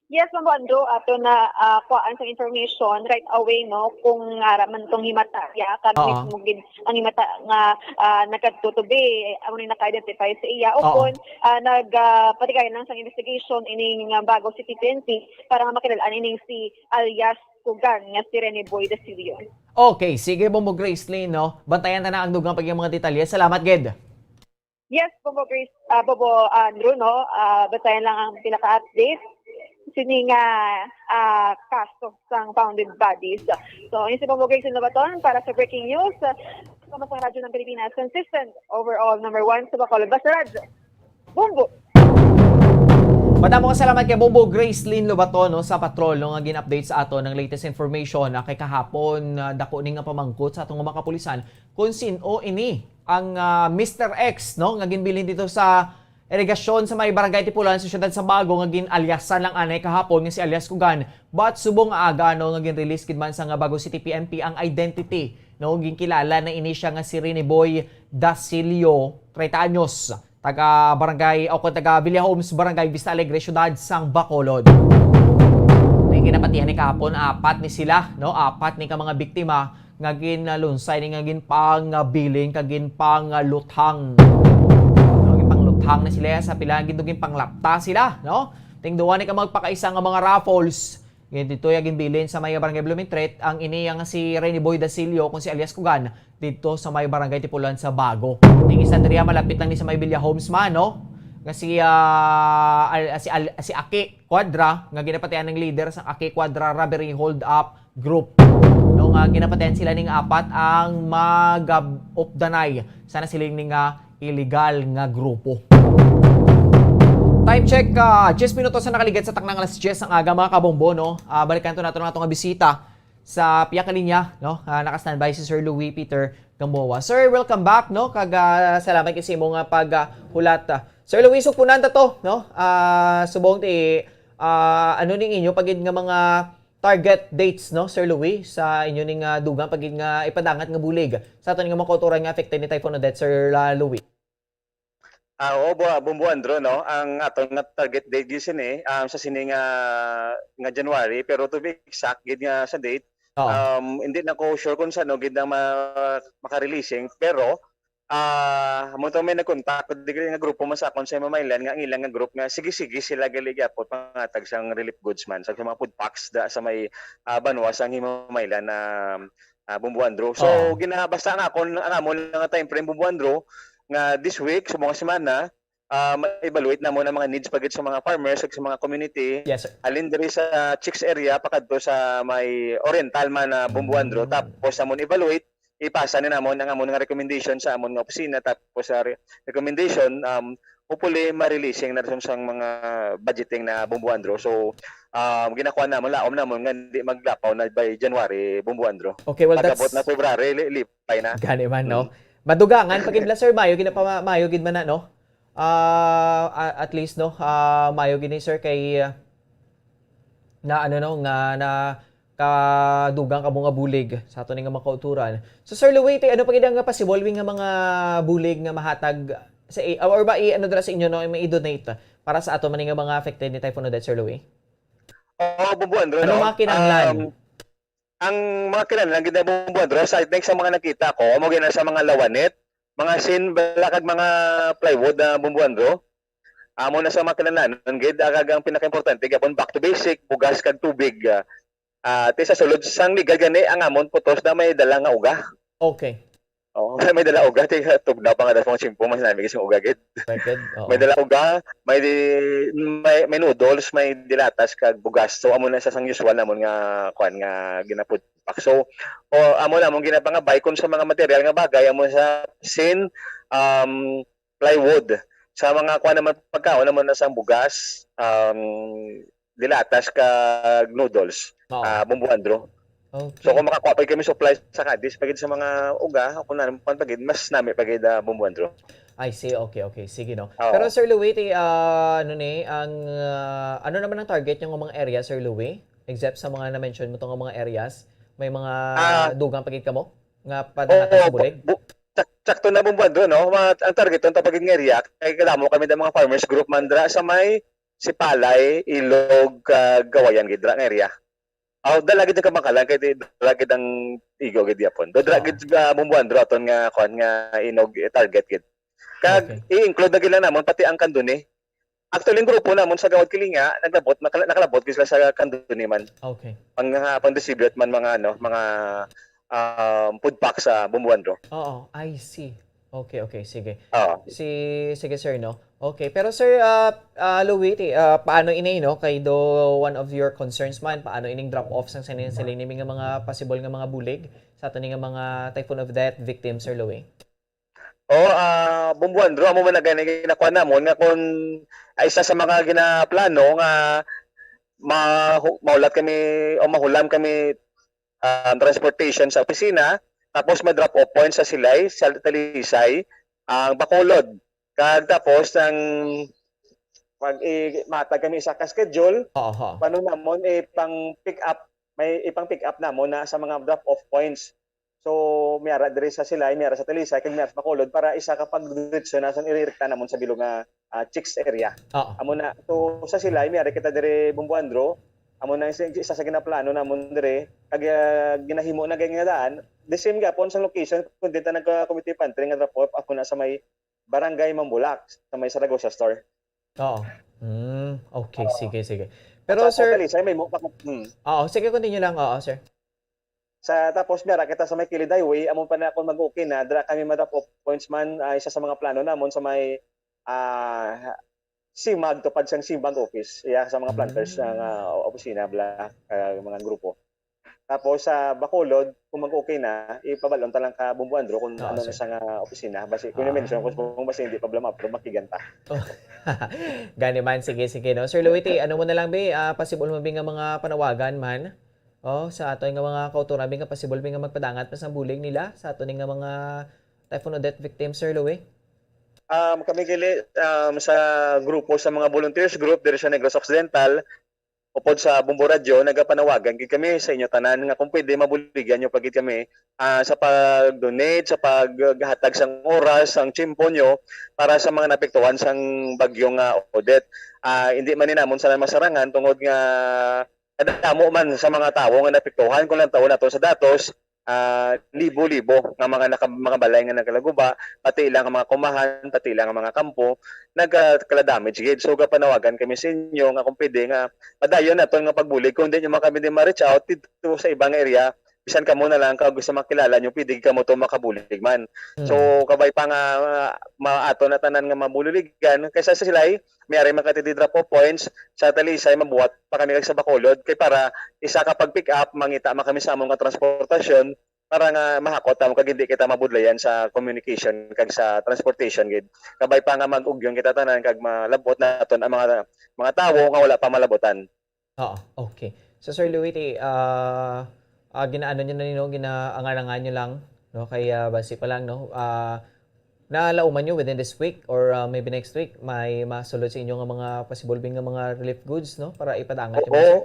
Yes, Ma'am Andrew, ato na, ah, kuhaan sa information right away, no, kung ara man tong himata, ya, kag Oo. mismo gid ang himata nga, ah, nagkadto to be, amo ni naka-identify sa iya, o Oo. kung, ah, nag, ah, patigayon lang sa investigation ining, ah, Bago City P N P para nga makilal-an ining si alias Kugan nga si Rene Boy Dasilio. Okay, sige, Bombo Gracelyn, no? Bantayan ta na ang dugang pa gyud mga detalye. Salamat, gid. Yes, Bombo Grace, ah, Bombo Andrew, no? Ah, bantayan lang ang pila ka update sini nga, ah, kaso sang founded bodies. So, yun si Bombo Grace Lobaton para sa breaking news. Sa Radyo ng Pilipinas, consistent, overall, number one sa Bacolod. Basta Radyo, Bombo! Madamo nga salamat kay Bombo Gracelyn Lobaton, no, sa patrol, no, nga gin-update sa aton ang latest information na kay kahapon, ah, dako ni nga pamangkot sa atong mga kapulisan kung sin-o ini ang, ah, Mister X, no, nga ginbilin dito sa irigasyon sa may Barangay Tipulan sa siyudad sa Bago nga gin-alyasan lang anay kahapon nga si alias Kugan. But subong nga aga, no, nga gin-release gid man sa nga Bago City P N P ang identity, no, ginkilala na ini siya nga si Rene Boy Dasilio, treinta anyos, taga barangay, o kung taga Villa Homes, Barangay Vista Alegre, siyudad sang Bacolod. Ang ginapatihan ni kahapon, apat ni sila, no, apat ni ka mga biktima nga ginlunsay ni nga ginpangabilin kag ginpangluthang. No, ginpangluthang na sila sa pila, gid ginpanglapta sila, no? Ting duwa ni ka magpakaisa nga mga raffles. Gid dito ya ginbilin sa may Barangay Blumentritt ang ini nga si Rene Boy Dasilio, kung si alias Kugan, dito sa may Barangay Tipulan sa Bago. Ting isa diri malapit lang ni sa may Villa Homes man, no? Nga si, ah, al-, si al-, si Aki Cuadra, nga ginapatian ng leader sa Aki Cuadra Robbery Hold Up Group. No, nga ginapatian sila ning apat ang mag-updanay sa nasiling ni nga illegal nga grupo. Time check, ah, diyes minutos na nakaligad sa taknang alas diyes ang aga, mga kabombo, no? Ah, balikan to nato ang atong bisita sa pihak linya, no? Ah, naka-standby si Sir Louis Peter Gamboa. Sir, welcome back, no? Kag, ah, salamat kay sa imo nga pag, ah, hulat, ah. Sir Louis, sugpunan ta to, no? Ah, subong ti, ah, ano ning inyo pagid nga mga target dates, no, Sir Louis, sa inyo ning, ah, dugang pagid nga ipadangat nga bulig sa aton nga mga kautoran nga affected ni Typhoon Odette, Sir, ah, Louis? Ah, oo, bu-, Bombo Andrew, no? Ang aton nga target date gyud sini, um, sa sini nga, nga January, pero to be exact gid nga sa date, Oo. um, hindi na ko sure kung sano gid ang ma-, maka-releasing, pero, ah, amo to may nagkontak digdi nga grupo man sa akon sa Himamaylan nga ang ilang nga group nga sige-sige sila gali gyapon pangatag sang relief goods man sa, sa mga food packs da sa may, ah, banwa sang Himamaylan na, ah, Bombo Andrew. So, Oo. gina-, basta ang akon, ang amo lang nga time frame, Bombo Andrew, nga this week, sa mga semana, ah, ma-evaluate namon ang mga needs pa gid sa mga farmers ug sa mga community. Yes, sir. Halin diri sa Chicks area pakadto sa may Oriental man na Bombo Andrew. Mm. Tapos namon evaluate, ipasa ni namon ang amon nga recommendation sa amon nga opisina. Tapos sa re-, recommendation, um, hopefully, ma-releasing na rin sang mga budgeting na, Bombo Andrew. So, um, ginakuha namon, laom namon nga di maglapaw na by January, Bombo Andrew. Okay, well, Pag-abot that's na February, li-, lipay na. Gani man, no? Mm. Madugangan pa gid la, sir, mayo gid na pa, mayo gid man na, no? Ah, a-, at least, no, ah, mayo gid ni, sir, kay, ah, na, ano, no, nga na kadugang kamo nga bulig sa ato ni nga mga kauturan. So, Sir Louis, ti, ano pa gid ang possible nga mga bulig nga mahatag sa i-, or ba i-, ano dira sa inyo, no, may i-donate para sa ato man nga mga affected ni Typhoon Odette, Sir Louis? Oo, Bombo Andrew, Ano no? mga kinahanglan? Um, ang mga kinahanglan gid na, Bombo Andrew, sa, I think sa mga nakita ko, amo gina sa mga lawanit, mga sin bala kag mga plywood na, Bombo Andrew. Amo na sa mga kinahanglanon gid, ah, kag ang pinakaimportante gyapon, back to basic, bugas kag tubig. Ah, ah, ti sa sulod sang legal gani, ang amon putos na may dala nga uga. Okay. Oo, may dala uga, ti tugnaw pa nga daw sa mga tiyempo, mas nami kasi uga gid. Record, oo. May dala uga, may di-, may, may noodles, may dilatas kag bugas. So, amo na sa sang usual namon nga, kuan, nga gina-food pack. So, o, amo namon ginapangabay kung sa mga material nga bagay, amo sa sin, um, plywood. Sa mga kuan naman, pagkaon naman na sang bugas, um, dilatas kag noodles, Oo. ah, Bombo Andrew. Okay. So, kung makakuha pa kami supply sa Cadiz, pagid sa mga uga, o kung ano, kuan pagid, mas nami pagid, ah, Bombo Andrew. I see. Okay, okay. Sige, no. Oo. Pero, Sir Louis, ti, ah, ano ni, ang, ah, ano naman ang target yung mga area, Sir Louis? Except sa mga na-mention mo tong mga areas, may mga Ah. dugang pagid kamo nga Oo, padangatan sa bulig? bu-, sak-, sakto na, Bombo Andrew, no? Ma-, ang target, ang tapagid nga area, kay kadamo kami ng mga farmers group man dira sa may Sipalay, Ilog, kag Kawayan gid, dira nga area. Aw, dala gid ang Kabankalan, kay di-, dala gid ang Igo gid yapon. Do, dira Oo. gid, ah, Bumbuandro aton nga, kuan, nga inog, eh, target gid. Kag Okay. i-include na gid lang namon pati ang Candoni. Actually, ang grupo namon sa Gawad Kilinga, naglabot, nakala-, nakalabot gid sila sa Candoni man. Okay. Pang, ah, pang-distribute man mga, ano, mga, um, food pack sa Bumbuandro. Oo, I see. Okay, okay, sige. Oo. Si, sige, sir, no? Okay, pero sir, ah, ah, Louie, ti-, ah, paano ini, no? Kay do one of your concerns man, paano ining drop-off sang sining, siling nimi nga mga possible nga mga bulig sa ato ni nga mga Typhoon Odette victims, Sir Louie? Oh, ah, Bumbuandro, amo man na gani ginakuha namon nga kung, ah, isa sa mga ginaplano nga mahu-, mahulat kami o mahulam kami, um, transportation sa opisina, tapos may drop-off point sa Silay, sa Talisay, ang Bacolod. Kag tapos ang pag i-, matag kami isa ka schedule, Oo, ho. paano namon ipang-pick up, may ipang-pick up namon na sa mga drop-off points. So, may ara diri sa Silay, may ara sa Talisay, kag may ara sa Bacolod para isa ka pagdiretso na sa irirekta namon sa bilog nga, ah, chicks area. Oo. Amo na, so, sa Silay, may ara kita diri Bumbuandro. Amo na isa, isa sa ginaplano namon diri, kag, ah, ginahimo na gani nga daan. The same gapon sa location, kundi ta nagka-committee pantry nga drop off ako na sa may Barangay Mambulak, sa may Saragosa Store. Oo. Mm, okay, Oo. sige, sige. Pero, At sa sir, Talisay, may mo pa, hmm. Oo, sige, continue lang. Oo, sir. Sa, tapos, dira kita sa may kilid highway, amo pa na kung mag-okay na, dira kami ma-drop off points man, ah, isa sa mga plano namon sa may, ah, CMAG, tupad sang CMAG office, iya, sa mga planters Mm. nga opisina, bla, ah, mga grupo. Tapos, sa Bacolod, kung mag-okay na, ipabalon ta lang ka Bumbuandro kung Oo, ano na sir. sa nga opisina. Basi, kung Ah. i-mention ko, kung basi hindi problema, pero makigan ta. Oh. Gani man, sige, sige, no? Sir Louie, ti, ano mo na lang, bi, ah, possible mo, bi, nga mga panawagan man? Oh, sa ato nga mga kautoran, bi, nga possible, bi, nga magpadangat pa sa bulig nila, sa ato ni nga mga Typhoon Odette victims, Sir Louie? Um, kami gili, um, sa grupo sa mga volunteers group diri sa Negros Occidental, upod sa Bombo Radyo, nagapanawagan gid kami sa inyo tanan nga kung pwede, mabuligan nyo pa gid kami, ah, sa pag-donate, sa paghatag sang oras, sang tiyempo nyo para sa mga naapektuhan sang bagyong, ah, Odette. Ah, hindi man ni namon sana masarangan tungod nga kadamo man sa mga tawo nga naapektuhan, kung lantaw nato sa datos, ah, libo-libo nga mga naka-, mga balay nga nagkalaguba, pati ilang mga kumahan, pati ilang mga kampo, nagkala-damage gid. So, gapanawagan kami sa inyo nga kung pwede nga padayon naton nga pagbulig, kung di nyo man kami di ma-reach out dito sa ibang area, bisan kamo na lang kag sa makilala nyo, pwede kamo to makabulig man. Mm. So, kabay pa nga, ah, ma-, ato na tanan nga mabuligan, kaysa sa sila'y may ari man ka ti drop off points sa Talisay, mabuhat pa kami kag sa Bacolod, kay para isa ka pag-pick up, mangita man kami sa amon nga transportasyon para nga mahakot ta mo kag hindi kita mabudlayan sa communication kag sa transportation gid. Kabay pa nga mag-ugyon kita tanan kag malab-ot naton ang mga, mga tawo nga wala pa malabutan. Oo, okay. So, Sir Louie, ti, ah, ah, ginaano nyo na ni, no? Ginaangarangan nyo lang, no? Kay, ah, basi pa lang, no? Ah, nalauman nyo within this week or, ah, maybe next week, may masulod sa inyo nga mga possible nga mga relief goods, no? Para ipadangat nyo. Oo.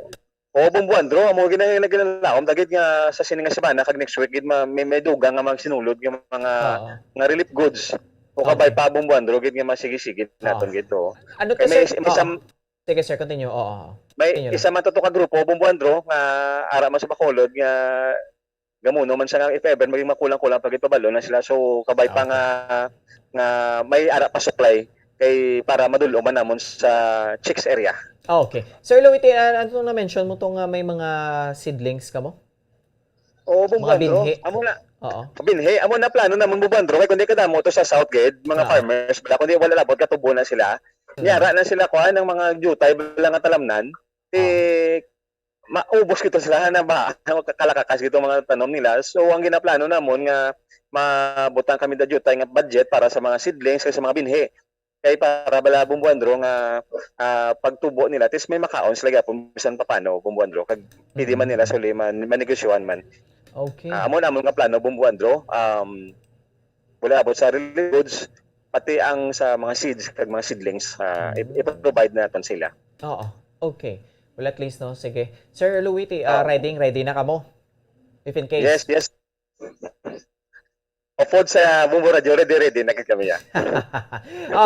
Oo, Bombo Andro, amo gina-, gina-, ginalaom ta gid nga sa sini nga semana kag next week gid ma-, may, may dugang nga magsinulod nga mga, Oo. nga relief goods. O Oo. kabay pa, Bombo Andro, gid nga masigi-sige Oo. naton gid to. Ano to, Kay may, sir? may Oo. sam-, Sige, sir, continue. Oo, oo. May Continue lang. isa man to, to ka grupo, Bombo Andro, nga ara man sa Bacolod, nga gamuno man sa nga, if ever, maging makulang-kulang pa gid, pabalo na sila. So, kabay pa Okay. nga, nga may ara pa supply kay para madul-ong man namon sa chicks area. Ah, okay. Sir Louie, ti, ah, ano tong na-mention mo tong, ah, may mga seedlings kamo? Oo, Bombo Mga Andro. binhi. Amo na. Oo. Binhi. Amo na plano namon, Bombo Andro. Kay kundi kadamo to sa South gid, mga Oo. farmers, bala, kundi wala labot, katubo na sila. Mm. Niara na sila, kuan, ang mga jutay, bala nga talamnan. Ti, Oo. maubos kita sila na ba, kalakakas gid ang mga tanom nila. So, ang ginaplano namon nga mabutang kami da jutay nga budget para sa mga seedlings kag sa mga binhi. Kay para bala, Bombo Andro, nga, ah, pagtubo nila, at least may makaon sila gyapon bisan papano, Bombo Andro. Kag pwede man nila Mm. suli man, manegosyohan man. Okay. Ah, amo na amon nga plano, Bombo Andro. Um, wala abot sa relief goods, pati ang sa mga seeds kag mga seedlings, ah, i-, Mm. i-provide naton sila. Oo. Okay. Well, at least, no? Sige. Sir Louie, ti, ah, Oo. ready, ready na kamo? If in case. Yes, yes. Of pod sa Bombo Radio, ready, ready na gid kami, ah.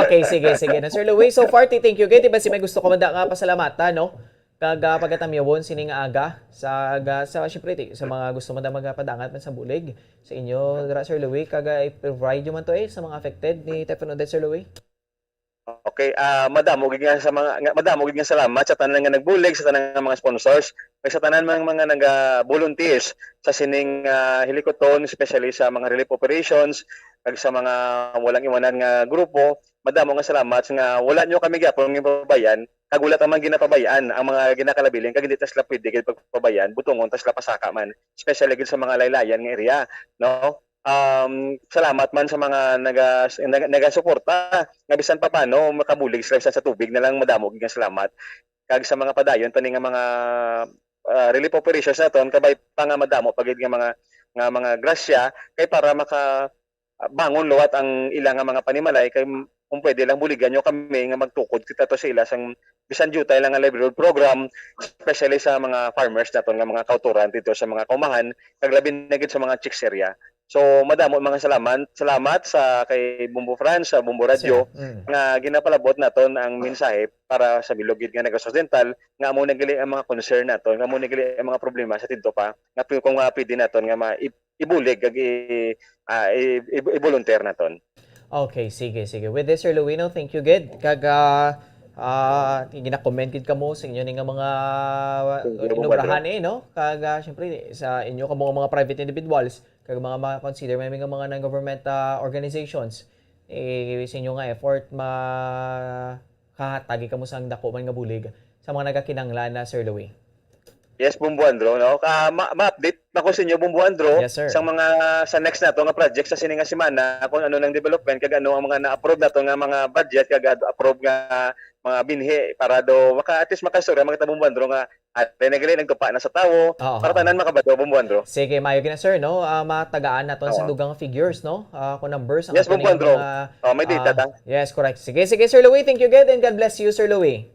Okay, sige, sige na, Sir Louis. So far, ti-, thank you gid. Di ba si may gusto ko man da nga pasalamatan, no? Kag, ah, pagatamyawon sini nga aga sa, aga sa, syempre, ti-, sa mga gusto man da magapadangat man sa bulig sa inyo, dira, Sir Louis, kag, ah, i-provide nyo man to, eh, sa mga affected ni Typhoon Odette, Sir Louis? Okay, ah, madamo gid nga sa mga, nga, madamo gid nga salamat sa tanan nga nagbulig, sa tanan nga mga sponsors, kag sa tanan mga, mga naga-volunteers sa sining, ah, hilikuton, especially sa mga relief operations, kag sa mga walang iwanan nga grupo. Madamo nga salamat nga wala nyo kami gyapon nga pabayan, kag wala ta man ginapabayaan ang mga ginakalabilin, kag hindi ta sila pwede gid pagpabayaan, butongon ta sila pasaka man, especially gid sa mga laylayan nga area, no? Um, salamat man sa mga naga-, naga-, nagasuporta nga bisan pa paano makabulig sila bisan sa tubig na lang, madamo gid nga salamat. Kag sa mga padayon pa ni nga mga, ah, relief operations naton, kabay pa nga madamo pa gid nga mga, nga mga grasya kay para maka, ah, bangon liwat ang ila nga mga panimalay, kay m-, kung pwede lang buligan nyo kami nga magtukod kita to sa ila sang bisan diutay lang nga livelihood program, especially sa mga farmers naton nga mga kauturan dito sa mga kaumahan, kag labi na gid sa mga chicks area. So, madamo mga salamat, salamat sa kay Bombo France, sa Bombo Radio, Sir, mm, nga ginapalabot naton ang mensahe para sa bilog gid nga Negros Occidental, nga amo na gali ang mga concern naton, nga amo na gali ang mga problema sa tidto pa, nga pi-, kung, ah, pwede naton nga ma-, i-, ibulig kag i-, ah, i-, i-, i-volunteer naton. Okay, sige, sige. With this, Sir Louis, no, thank you gid. Kag, ah, ah, gina-commend gid kamo sa inyo ni nga mga, uh, Thank you, Bombo inubrahan, Andrew, eh, no? Kag, ah, syempre, sa inyo kamo nga mga private individuals, kag mga ma-consider may nga mga non-government, ah, organizations, eh, sa inyo nga effort, makahatagi kamo sang dako man nga bulig sa mga nagakinahanglan na, Sir Louis. Yes, Bombo Andrew, no? Ah, ma-, ma-update na ko sa inyo, Bombo Andrew, Yes, sir. sa mga, sa next nato nga project sa sini nga semana, kung ano nang development, kag ano ang mga na-approve nato nga mga budget, kag ad-, approve nga mga binhi, para do maka-, at least makaistorya man kita, Bombo Andrew, nga ate na gali, nagtupa na sa tawo, Oo. para tanan makabalo, Bombo Andrew. Sige, maayo gid na, sir, no? Ah, matagaan naton sa Oo. dugang figures, no? Ah, kung numbers, ang Yes, aton Bombo nga Andrew. mga, Oh, may data ah, ta. Yes, correct. Sige, sige, Sir Louis, thank you gid, and God bless you, Sir Louis.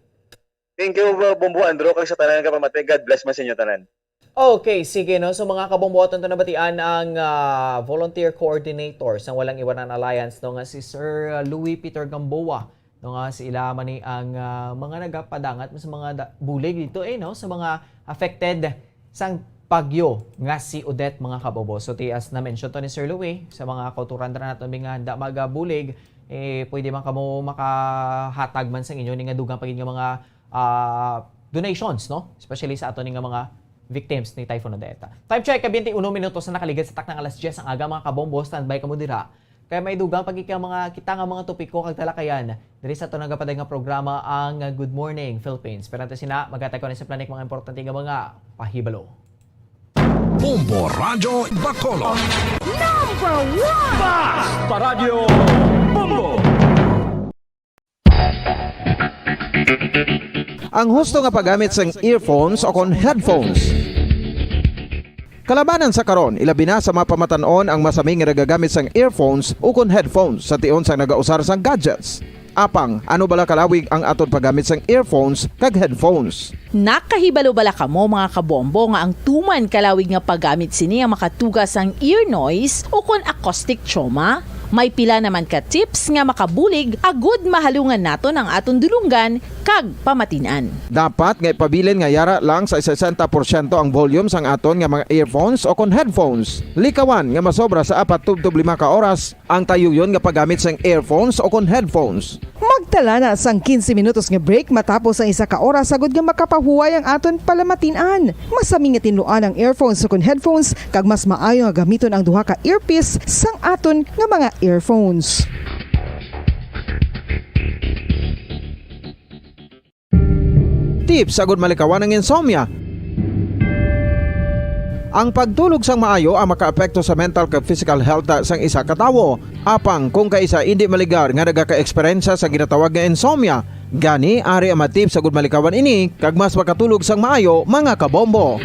Thank you, uh, Bombo Andrew, kag sa tanan nga pamati. God bless man sa inyo tanan. Okay, sige, no? So, mga kabombo, aton to nabatian ang, ah, volunteer coordinator sang Walang Iwanan Alliance, no, nga si Sir, ah, Louis Peter Gamboa, no, nga si ila man ni ang, ah, mga nagapadangat sa mga da-, bulig dito, eh, no, sa mga affected sang bagyo nga si Odette, mga kabombo. So, ti-, as na-mention to ni Sir Louis, sa mga kauturan dira naton nga handa magabulig, eh, pwede man kamo makahatag man sang inyo ni nga dugang pa gid nga mga ah, donations, no? Especially sa ato ni nga mga victims ni Typhoon Odette. Time check, ka twenty-one minutos na nakaligad sa takna nga alas diyes ang aga, mga kabombo. Standby kamo dira. Kay may dugang pa gid ka mga kita nga mga topiko kag talakayan diri sa ato nagapaday nga programa, ang Good Morning Philippines. Pero antes sina, maghatag ko ni sa planik mga importante nga mga pahibalo. Bombo Radyo Bacolod. Number one! Bas pa Radyo Bombo! Ang husto nga paggamit sang earphones o kon headphones. Kalabanan sa karon, ilabi na sa mga pamatan-on ang masami nga nagagamit sang earphones o kon headphones sa tion sang nagausar sang gadgets. Apang, ano bala kalawig ang aton paggamit sang earphones kag headphones? Nakahibalo bala kamo, mga kabombo, nga ang tuman kalawig nga paggamit sini ang makatuga sang ear noise o kon acoustic trauma? May pila naman ka tips nga makabulig agud mahalungan naton ang aton dulonggan kag pamatin-an. Dapat nga ipabilin nga yara lang sa sesenta porsyento ang volume sang aton nga mga earphones o kon headphones. Likawan nga masobra sa apat tubtob lima ka oras ang tayuyon nga paggamit sang earphones o kon headphones. Magtala na sang quince minutos nga break matapos ang isa ka oras agud nga makapahuway ang aton palamatin-an. Masami nga tinluan ang earphones ukon headphones, kag mas maayo nga gamiton ang duha ka earpiece sang aton nga mga earphones. Tips agud malikawan ang insomnia. Ang pagtulog sang maayo ang makaapekto sa mental kag physical health sang isa ka tawo. Apang kung kaisa indi maligar nga nagaka-eksperyensya sa ginatawag nga insomnia, gani ari ang mga tips agud malikawan ini kag mas makatulog sang maayo, mga kabombo.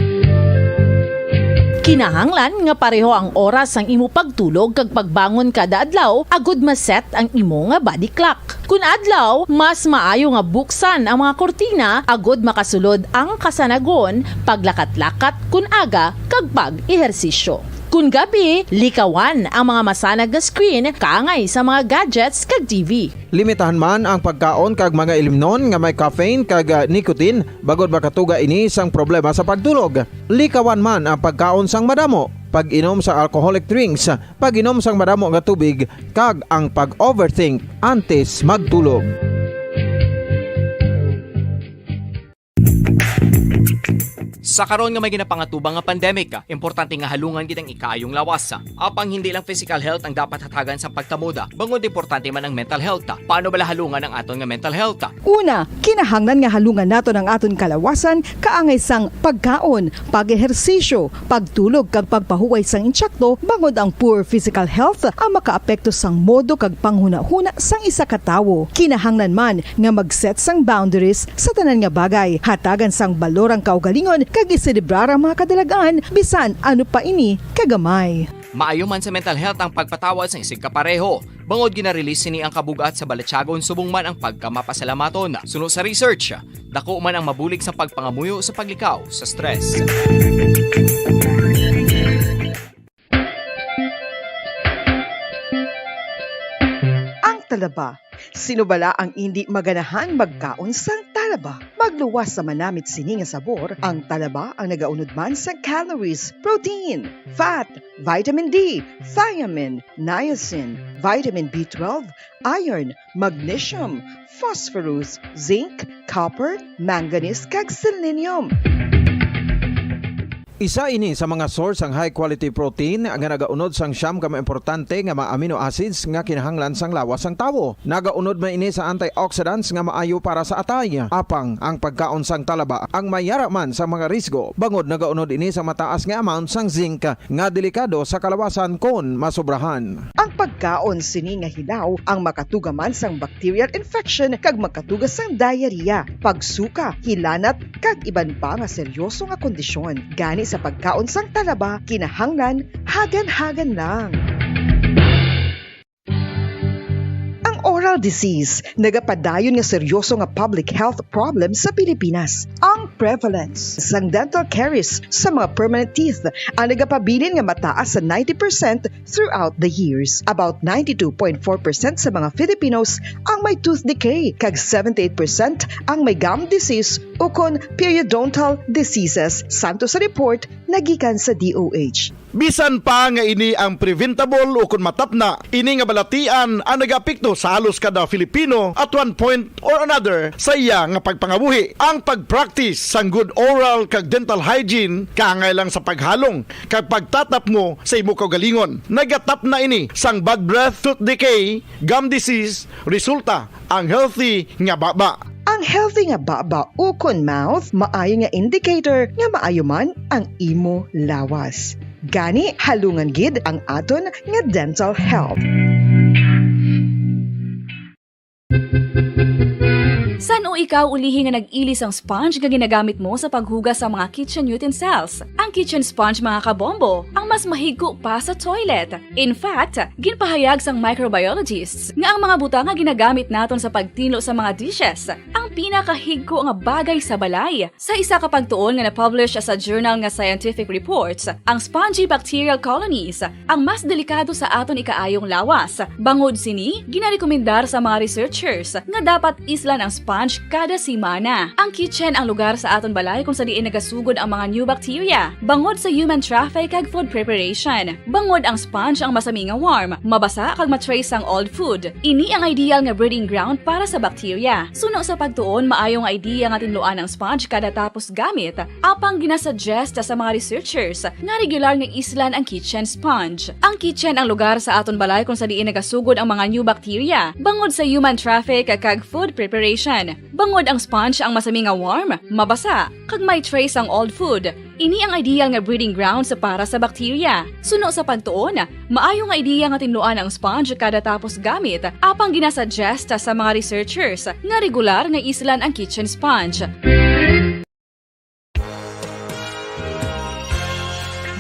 Kinahanglan nga pareho ang oras sang imo pagtulog kag pagbangon kada adlaw agud ma-set ang imo nga body clock. Kun adlaw, mas maayo nga buksan ang mga kurtina agud makasulod ang kasanagon, paglakat-lakat kun aga, kag pag-ehersisyo. Kon gabi, likawan ang mga masanag nga screen kaangay sa mga gadgets kag T V. Limitahan man ang pagkaon kag mga ilimnon nga may caffeine kag, ah, nicotine, bangod makatuga ini sang problema sa pagtulog. Likawan man ang pagkaon sang madamo, pag-inom sang alcoholic drinks, pag-inom sang madamo nga tubig, kag ang pag-overthink antes magtulog. Sa karon nga may ginapangatubang nga pandemic, importante nga halungan gid ang ikaayong lawas. Apang hindi lang physical health ang dapat hatagan sa pagtamod, bangod importante man ang mental health. Paano bala halungan ang aton nga mental health? Una, kinahanglan nga halungan naton ang aton kalawasan kaangay sang pagkaon, pag-ehersisyo, pagtulog kag pagpahuway sang insakto, bangod ang poor physical health ang makaapekto sang modo kag panghunahuna sang isa ka tawo. Kinahanglan man nga mag-set sang boundaries sa tanan nga bagay, hatagan sang balor ang kaugalingon kag iselebrar ang mga kadalagan bisan ano pa ini kagamay. Maayo man sa mental health ang pagpatawad sang isigkapareho, bangod gina-release sini ang kabug-at sa balatyagon subong man ang pagkamapasalamaton. Suno sa research, dako man ang mabulig sa pagpangamuyo sa paglikaw sa stress. Ang talaba. Sino bala ang indi maganahan magkaon sang talaba? Magluwas sa manamit sini nga sabor, ang talaba ang nagaunod man sa calories, protein, fat, vitamin D, thiamine, niacin, vitamin B twelve, iron, magnesium, phosphorus, zinc, copper, manganese, kag selenium. Isa ini sa mga source sang high quality protein nga nagaunod sang siyam ka mga importante nga mga amino acids nga kinahanglan sang lawas sang tawo. Nagaunod man ini sa antioxidants nga maayo para sa atay. Apang ang pagkaon sang talaba ang may yara man sa mga risgo, bangod nagaunod ini sa mataas nga amount sang zinc nga delikado sa kalawasan kon masobrahan. Ang pagkaon sini nga hilaw ang makatuga man sang bacterial infection kag makatuga sang diarrhea, pagsuka, hilanat, kag iban pa nga seryoso nga kondisyon. Gani sa pagkaon sang talaba, kinahanglan hagan-hagan lang. Ang oral disease nagapadayon nga seryoso nga public health problem sa Pilipinas. Ang prevalence sang dental caries sa mga permanent teeth ang nagapabilin nga mataas sa ninety percent throughout the years. About ninety-two point four percent sa mga Filipinos ang may tooth decay, kag seventy-eight percent ang may gum disease ukon periodontal diseases, santo sa report nga gikan sa D O H. Bisan pa nga ini ang preventable ukon matapna, ini nga balatian ang nagaapekto sa halos kada Filipino at one point or another sa iya nga pagpangabuhi. Ang pag-practice sang good oral kag dental hygiene kaangay lang sa paghalong kag pagtatapmo sa imo kaugalingon. Nagatapna ini sang bad breath, tooth decay, gum disease, resulta ang healthy nga baba. Ang healthy nga baba ukon mouth maayo nga indicator nga maayo man ang imo lawas. Gani, halungan gid ang aton nga dental health. San-o ikaw ulihi nga nag-ili sang sponge nga ginagamit mo sa paghugas sa mga kitchen utensils? Ang kitchen sponge, mga kabombo, ang mas mahigko pa sa toilet. In fact, ginpahayag sang microbiologists nga ang mga butang nga ginagamit naton sa pagtinlo sa mga dishes ang pinakahigko nga bagay sa balay. Sa isa ka pagtuon nga na-publish sa journal nga Scientific Reports, ang spongy bacterial colonies ang mas delikado sa aton ikaayong lawas. Bangod sini, ginarekomendar sa mga researchers nga dapat islan ang sponge kada semana. Ang kitchen ang lugar sa aton balay kung sa diin nagasugod ang mga new bacteria, bangod sa human traffic kag food preparation. Bangod ang sponge ang masami nga warm, mabasa kag ma-trace ang old food. Ini ang ideal nga breeding ground para sa bacteria. Suno sa pagtuon, maayo nga idea nga tinluan ang sponge kada tapos gamit. Apang ginasuggest sa mga researchers nga regular nga islan ang kitchen sponge. Ang kitchen ang lugar sa aton balay kung sa diin nagasugod ang mga new bacteria, bangod sa human traffic kag food preparation. Bangod ang sponge ang masami nga warm, mabasa, kag may trace ang old food. Ini ang ideal nga breeding grounds para sa bacteria. Suno sa pagtuon, maayo nga idea nga tinluan ang sponge kada tapos gamit, apang ginasuggest sa mga researchers nga regular nga islan ang kitchen sponge.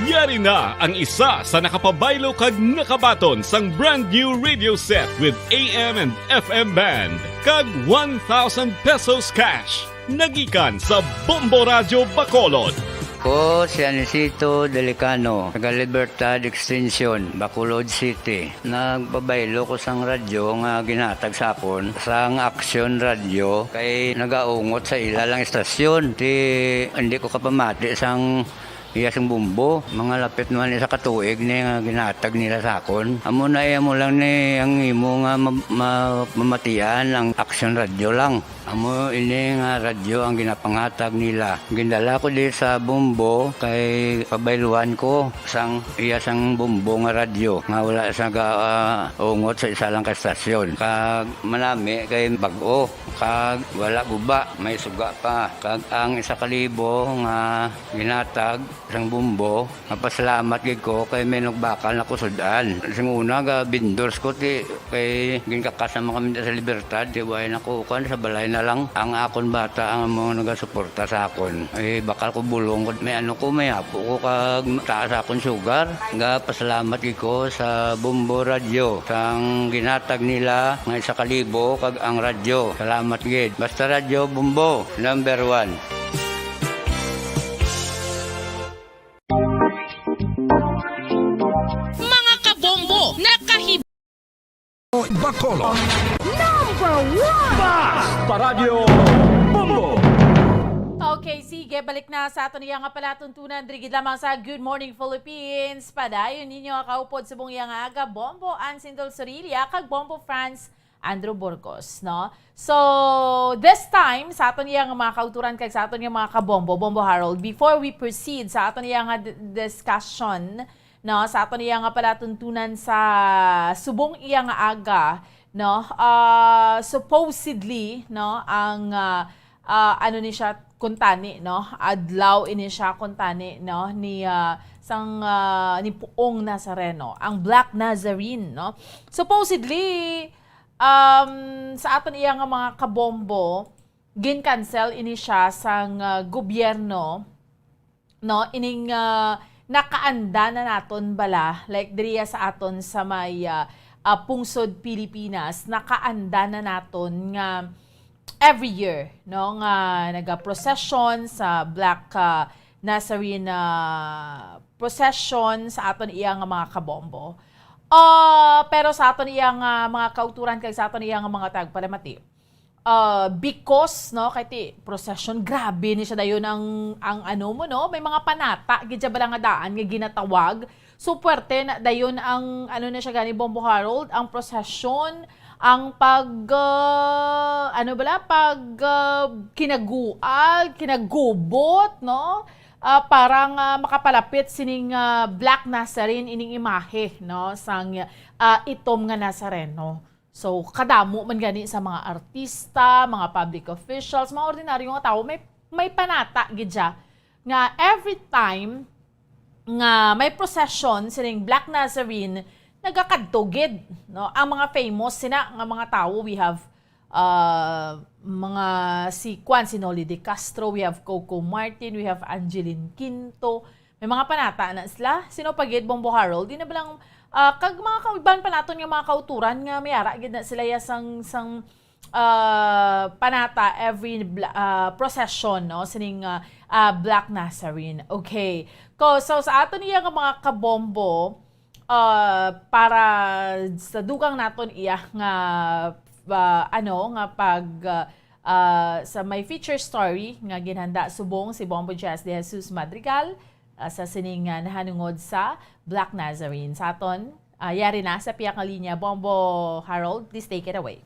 Yari na ang isa sa nakapabaylo kag nakabaton sang brand new radio set with A M and F M band kag one thousand pesos cash. Nagikan sa Bombo Radyo Bacolod. Ko si Anisito Delicano, taga Libertad Extension, Bacolod City. Nagpabaylo ko sang radyo nga ginhatag sa akon sang Aksyon Radyo kay nagaungot sa ila lang istasyon. Ti, hindi ko kapamati sang iya sing bumbo. Mga lapit naman isa ka tuig ni nga ginhatag nila sa akon. Amo na iya mo lang ni ang imo nga ma-, ma-, mamatian ang Aksyon Radyo lang. Amo ini nga radyo ang ginapanghatag nila. Gindala ko di sa Bombo kay pabayluan ko sang iya sang Bombo nga radyo nga wala sa ga, ah, ungot sa isa lang ka estasyon. Kag manami kay bag-o, kag wala guba, may suga pa. Kag ang isa ka libo nga ginatag sang Bombo, mapasalamat gid ko kay may nagbakal na kusud-an. Sing una, ga vendors ko, ti, kay ginkakas naman kami sa Libertad, ti, way na ko, kuwan, sa balay na lang. Ang akon bata ang mga nagasuporta sa akon. Eh, bakal ko bulong, may ano ko, may apo ko, kag taas akon sugar. Ga pasalamat gid ko sa Bombo Radyo, sang ginatag nila nga isa ka libo, kag ang radyo. Salamat gid. Basta Radyo Bombo, number one. Mga kabombo, nakahib- Bacolod. Number one! Basta Radyo Bombo! Okay, sige, balik na sa aton iya nga palatuntunan, diri gid lamang sa Good Morning Philippines. Padayon ninyo ang kaupod subong iya nga aga, Bombo Ansindol Sorilla, kag Bombo Franz Andrew Burgos, no? So, this time, sa aton iya nga mga kauturan kag sa aton iya mga kabombo, Bombo Harold, before we proceed sa aton iya nga d-, discussion, no, sa aton iya nga palatuntunan sa subong iya nga aga, no, ah, supposedly, no, ang, ah, ah, ano ni siya, kuntani, no, adlaw ini siya, kuntani, no, ni, ah, sang, ah, ni Puong Nazareno, ang Black Nazarene, no. Supposedly, um, sa aton iya nga mga kabombo, gin-cancel ini siya sang, ah, gobyerno, no? Ining, ah, nakaanda na naton bala, like, diriya sa aton sa may, ah, ah, pungsod Pilipinas, nakaanda na naton nga every year, no, nga naga-procession sa Black, ah, Nazarene, ah, procession sa aton iya nga mga kabombo. Ah, pero sa aton iya nga mga kauturan kag sa aton iya nga mga tagpalamati, ah, because, no, kay ti procession, grabe ni siya dayon ang, ang ano mo, no, may mga panata gid siya bala nga daan nga ginatawag. So, puwerte na dayon ang, ano na siya gani, Bombo Harold, ang procession, ang pag, ah, ano bala, pag, ah, kinagual, kinagubot, no? Ah, para nga makapalapit sining, ah, Black Nazarene, ining imahe, no, sang, ah, itom nga Nazareno. So, kadamo man gani sa mga artista, mga public officials, mga ordinaryo nga tawo, may, may panata gid siya nga every time nga may procession sining Black Nazarene, nagakadto gid, no? Ang mga famous sina nga mga tawo, we have, uh, mga si, kwan, si Noli De Castro, we have Coco Martin, we have Angeline Quinto. May mga panata na sila. Sino pa gid, Bombo Harold? Di na ba lang, ah, kag mga kauban pa naton nga mga kauturan nga may ara gid na sila ya sang, sang, ah, panata every bla-, ah, procession, no? Sining, ah, ah, Black Nazarene. Okay. Ko, so, sa aton iya nga mga kabombo, ah, para sa dugang naton iya nga, ah, ano, nga pag, ah, ah, sa may feature story nga ginhanda subong si Bombo Jazz De Jesus Madrigal, ah, sa sining, ah, nahanungod sa Black Nazarene. Sa aton, ah, yari na sa pihak nga linya, Bombo Harold, please take it away.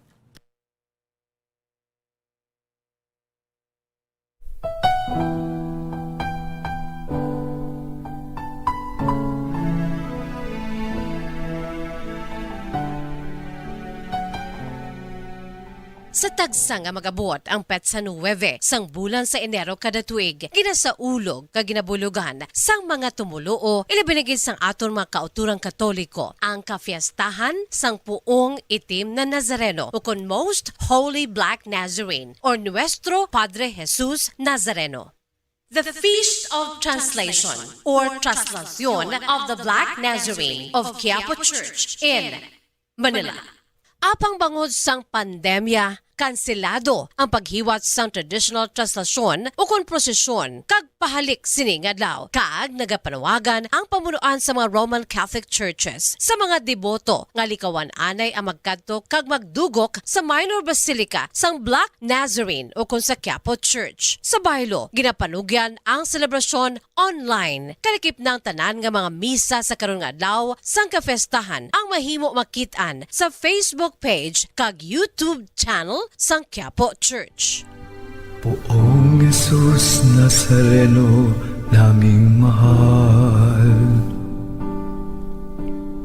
Sa tagsa nga mag-abot ang petsa nuwebe sang bulan sa Enero kada tuig, ginasaulog kag ginabulogan sang mga tumoluo, ilabi na gid sang aton mga kautorang Katoliko, ang kafiestahan sang Puong Itim na Nazareno, ukon Most Holy Black Nazarene, or Nuestro Padre Jesus Nazareno. The Feast of Translation, or Traslacion of the Black Nazarene of Quiapo Church in Manila. Apang bangod sang pandemya, kanselado ang paghiwat sang traditional traslasyon ukon prosesyon, kag pahalik sini nga adlaw, kag nagapanawagan ang pamunuan sa mga Roman Catholic Churches sa mga deboto nga likawan anay ang magkadto kag magdugok sa Minor Basilica sang Black Nazarene ukon sa Quiapo Church. Sa baylo, ginapanugyan ang selebrasyon online. Kalakip na ang tanan nga mga misa sa karon nga adlaw sang kafestahan ang mahimo makit-an sa Facebook page kag YouTube channel sang Quiapo Church. Poong Jesus Nazareno naming mahal,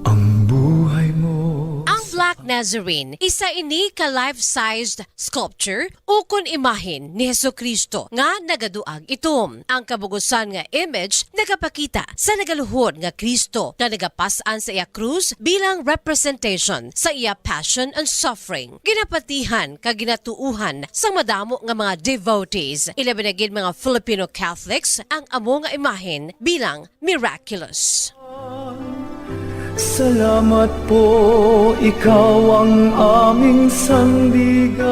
ang buhay mo. Ang Black Nazarene, isa ini ka life-sized sculpture ukon imahen ni Jesu-Cristo nga nagaduag itom. Ang kabugusan nga image nagapakita sa nagaluhod nga Cristo nga nagapas-an sa iya krus bilang representation sa iya passion and suffering. Ginapatihan kag ginatuohan sang madamo nga mga devotees, ilabi na gid mga Filipino Catholics, ang amo nga imahen bilang miraculous. Salamat po, ikaw ang aming sandigan.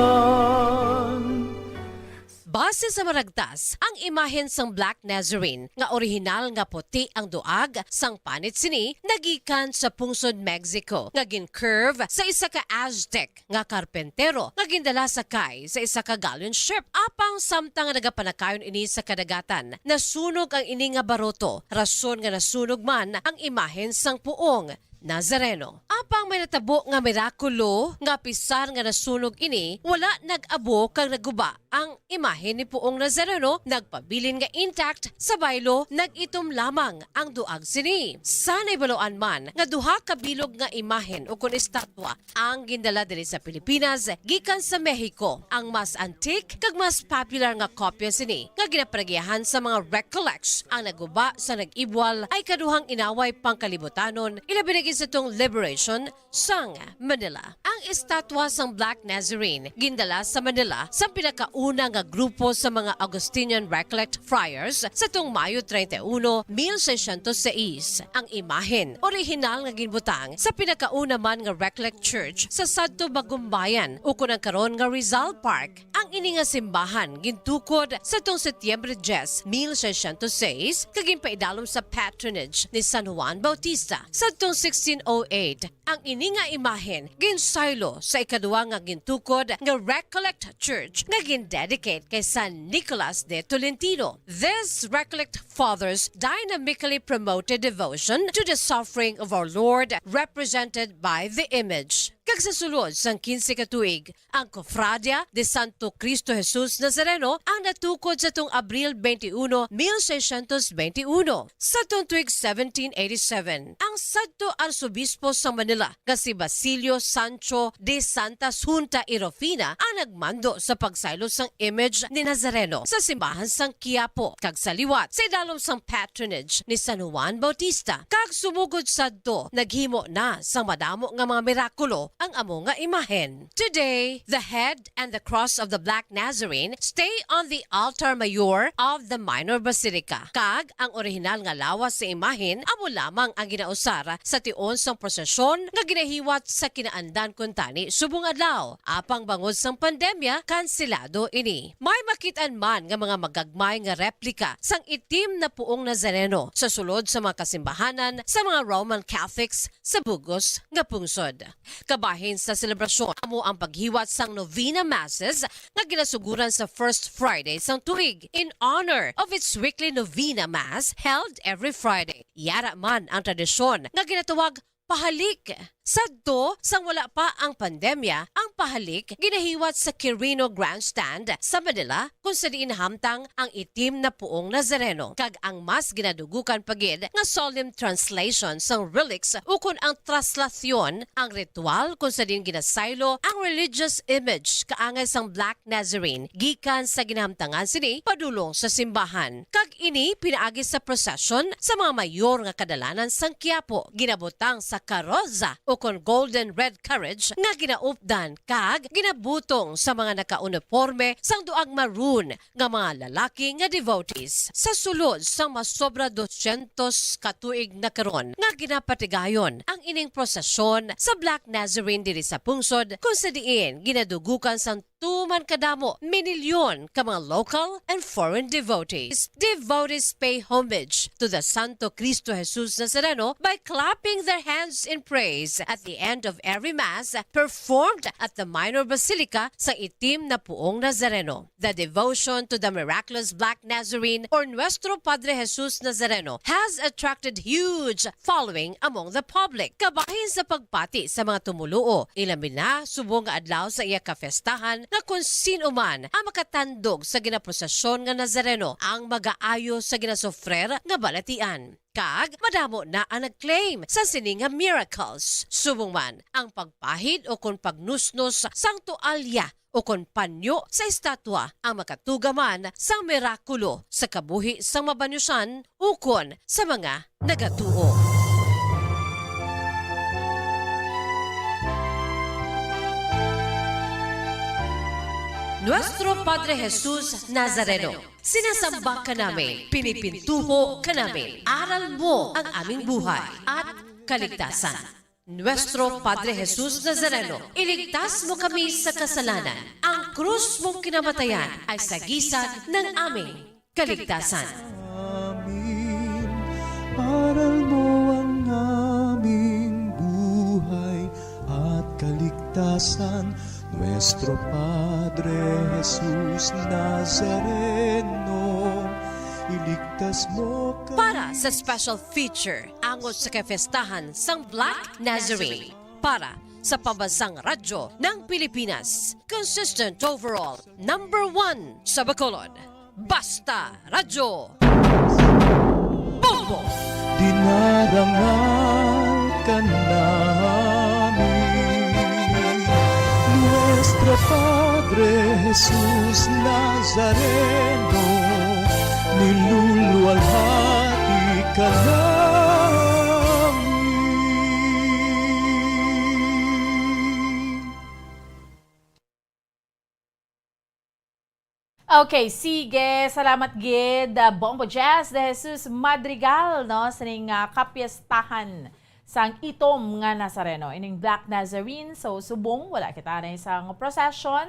Base sa maragtas, ang imahen sang Black Nazarene nga orihinal nga puti ang duag sang panit sini nagikan sa pungsod Mexico nga gin-curve sa isa ka Aztec nga karpentero nga gindala sakay sa isa ka galleon ship. Apang samtang nga nagapanakayon ini sa kadagatan, nasunog ang ini nga baruto, rason nga nasunog man ang imahen sang puong Nazareno. Apang may natabo nga mirakulo nga, pisar nga nasunog ini, wala nag-abo kag naguba ang imahen ni puong Nazareno, nagpabilin nga intact. Sa baylo, nag-itom lamang ang duag sini. Sa nahibaluan man nga duha ka bilog nga imahen ukon estatwa ang gindala diri sa Pilipinas gikan sa Mexico. Ang mas antique kag mas popular nga kopya sini nga ginapanagiahan sa mga Recollects ang naguba sa nag-ibwal ay kaduhang inaway pangkalibutanon, ilabi na gid sa tong liberation sang Manila. Ang estatwa sang Black Nazarene gindala sa Manila sang pinakauna nga grupo sa mga Augustinian Recollect Friars sa tong Mayo treinta y uno, mil seiscientos seis. Ang imahen orihinal nga ginbutang sa pinakauna man nga Recollect Church sa sadto Bagumbayan, ukon ang karon nga Rizal Park. Ang ini nga simbahan gintukod sa tong Setyembre diyes, mil seiscientos seis, kag ginpaidalom sa patronage ni San Juan Bautista. Sadtong sixteen oh eight, ang ini nga imahen ginsaylo sa ikaduha nga gintukod nga Recollect Church nga gindedicate kay San Nicolas de Tolentino. These Recollect fathers dynamically promoted devotion to the suffering of our Lord, represented by the image. Kag sa sulod sang quince ka tuig, ang Cofradia de Santo Cristo Jesus Nazareno ang natukod sa tong Abril twenty-one, mil seiscientos twenty-one. Sa tong tuig seventeen eighty-seven, ang sadto arsobispo sa Manila nga si Basilio Sancho de Santa Junta y Rufina ang nagmando sa pagsaylo sang image ni Nazareno sa simbahan sang Quiapo, kag sa liwat sa idalom sang patronage ni San Juan Bautista. Kag sumugod sadto, naghimo na sang madamo nga mga mirakulo ang amo nga imahen. Today, the head and the cross of the Black Nazarene stay on the altar mayor of the Minor Basilica, kag ang orihinal nga lawas sa imahen amo lamang ang ginausar sa tion sang prosesyon nga ginahiwat sa kinaandan kuntani subong adlaw. Apang bangod sang pandemya, kanselado ini. May makit-an man nga mga magagmay nga replika sang itim na puong Nazareno sa sulod sa mga kasimbahanan sa mga Roman Catholics sa bug-os nga pungsod. Kabahin sa selebrasyon amo ang paghiwat sang novena masses nga ginasuguran sa first Friday sang tuig in honor of its weekly novena mass held every Friday. Yara man ang tradisyon nga ginatawag pahalik. Sadto sang wala pa ang pandemya, ang pahalik ginahiwat sa Quirino Grandstand sa Manila, kung sa diin nahamtang ang itim na puong Nazareno, kag ang mas ginadugukan pa gid nga solemn translation sang relics ukon ang traslasyon, ang ritual kung sa diin ginasaylo ang religious image kaangay sang Black Nazarene gikan sa ginahamtangan sini padulong sa simbahan. Kag ini pinaagi sa prosesyon sa mga mayor nga kadalanan sang Quiapo, ginabutang sa karoza ukon golden red carriage nga ginaupdan kag ginabutong sa mga nakauniporme sang duag maroon nga mga lalaki nga devotees. Sa sulod sang masobra dosyentos ka tuig na karon nga ginapatigayon ang ining prosesyon sa Black Nazarene diri sa pungsod, kung sa diin ginadugukan sang katuman kadamo, minilyon ka mga local and foreign devotees. Devotees pay homage to the Santo Cristo Jesus Nazareno by clapping their hands in praise at the end of every Mass performed at the Minor Basilica sa Itim na Puong Nazareno. The devotion to the miraculous Black Nazarene or Nuestro Padre Jesus Nazareno has attracted huge following among the public. Kabahin sa pagpati sa mga tumoluo, ilabi na subong nga adlaw sa iya kafestahan, nga kon sin-o man ang makatandog sa ginaprosesyon nga Nazareno ang magaayo sa ginasufrer nga balatian. Kag madamo na ang nag-claim sa sini nga miracles. Subong man, ang pagpahid o kon pagnusnos sang tualya o kon panyo sa estatwa ang makatuga man sang mirakulo sa kabuhi sang mabanyosan ukon sa mga nagatuo. Nuestro Padre Jesus Nazareno, sinasamba ka namin, pinipintuho ka namin, aral mo ang aming buhay at kaligtasan. Nuestro Padre Jesus Nazareno, iligtas mo kami sa kasalanan. Ang krus mong kinamatayan ay sagisag ng aming kaligtasan. Amin. Aral mo ang aming buhay at kaligtasan. Nuestro Padre Jesus Nazareno, iligtas mo kami. Para sa special feature, angot sa kafestahan sang Black Nazarene. Para sa pambansang radyo ng Pilipinas, consistent overall, number one sa Bacolod. Basta Radyo Bombo! Dinarangal ka namin, Nuestro Padre Jesus Nazareno, niluluwalhati ka namin. Okay, sige. Salamat gid, ah, Bombo Jazz de Jesus Madrigal, no, sining, ah, kapiestahan sang itom nga Nazareno, ining Black Nazarene. So, subong wala kita na isang procession,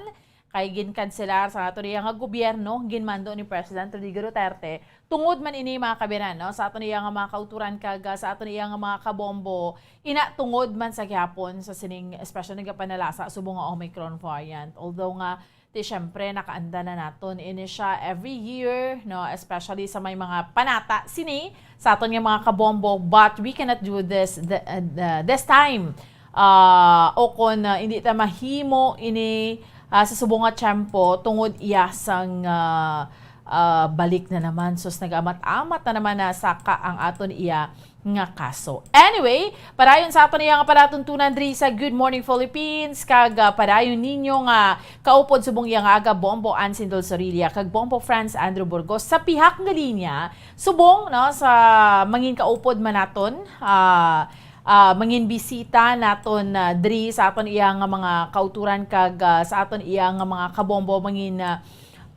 kay ginkanselar sa ato niya nga gobyerno, ginmando ni President Rodrigo Duterte, tungod man ini, mga kabiran, no, sa aton iya nga mga kauturan kag, ah, sa aton iya nga mga kabombo, ina tungod man sa gihapon sa sining, especially nga panalasa subong nga Omicron variant. Although nga, ti, syempre, nakaanda na naton ini siya every year, no, especially sa may mga panata sini sa aton nga mga kabombo, but we cannot do this the, uh, the- this time. Ah, o kon, ah, hindi ta mahimo ini, ah, sa subong nga tiyempo tungod iya sang, ah, ah, balik na naman. Sus, nag-amat-amat na naman na saka ang aton iya nga kaso. Anyway, padayon sa aton iya nga palatuntunan diri sa Good Morning Philippines, kag, ah, padayon ninyo nga kaupod subong iya nga aga Bombo Ann Sindol Sorilla kag Bombo Franz Andrew Burgos sa pihak nga linya. Subong, no, sa mangin kaupod man naton, ah, ah, mangin bisita naton, ah, diri sa aton iya nga mga kauturan kag, ah, sa aton iya nga mga kabombo, mangin, ah,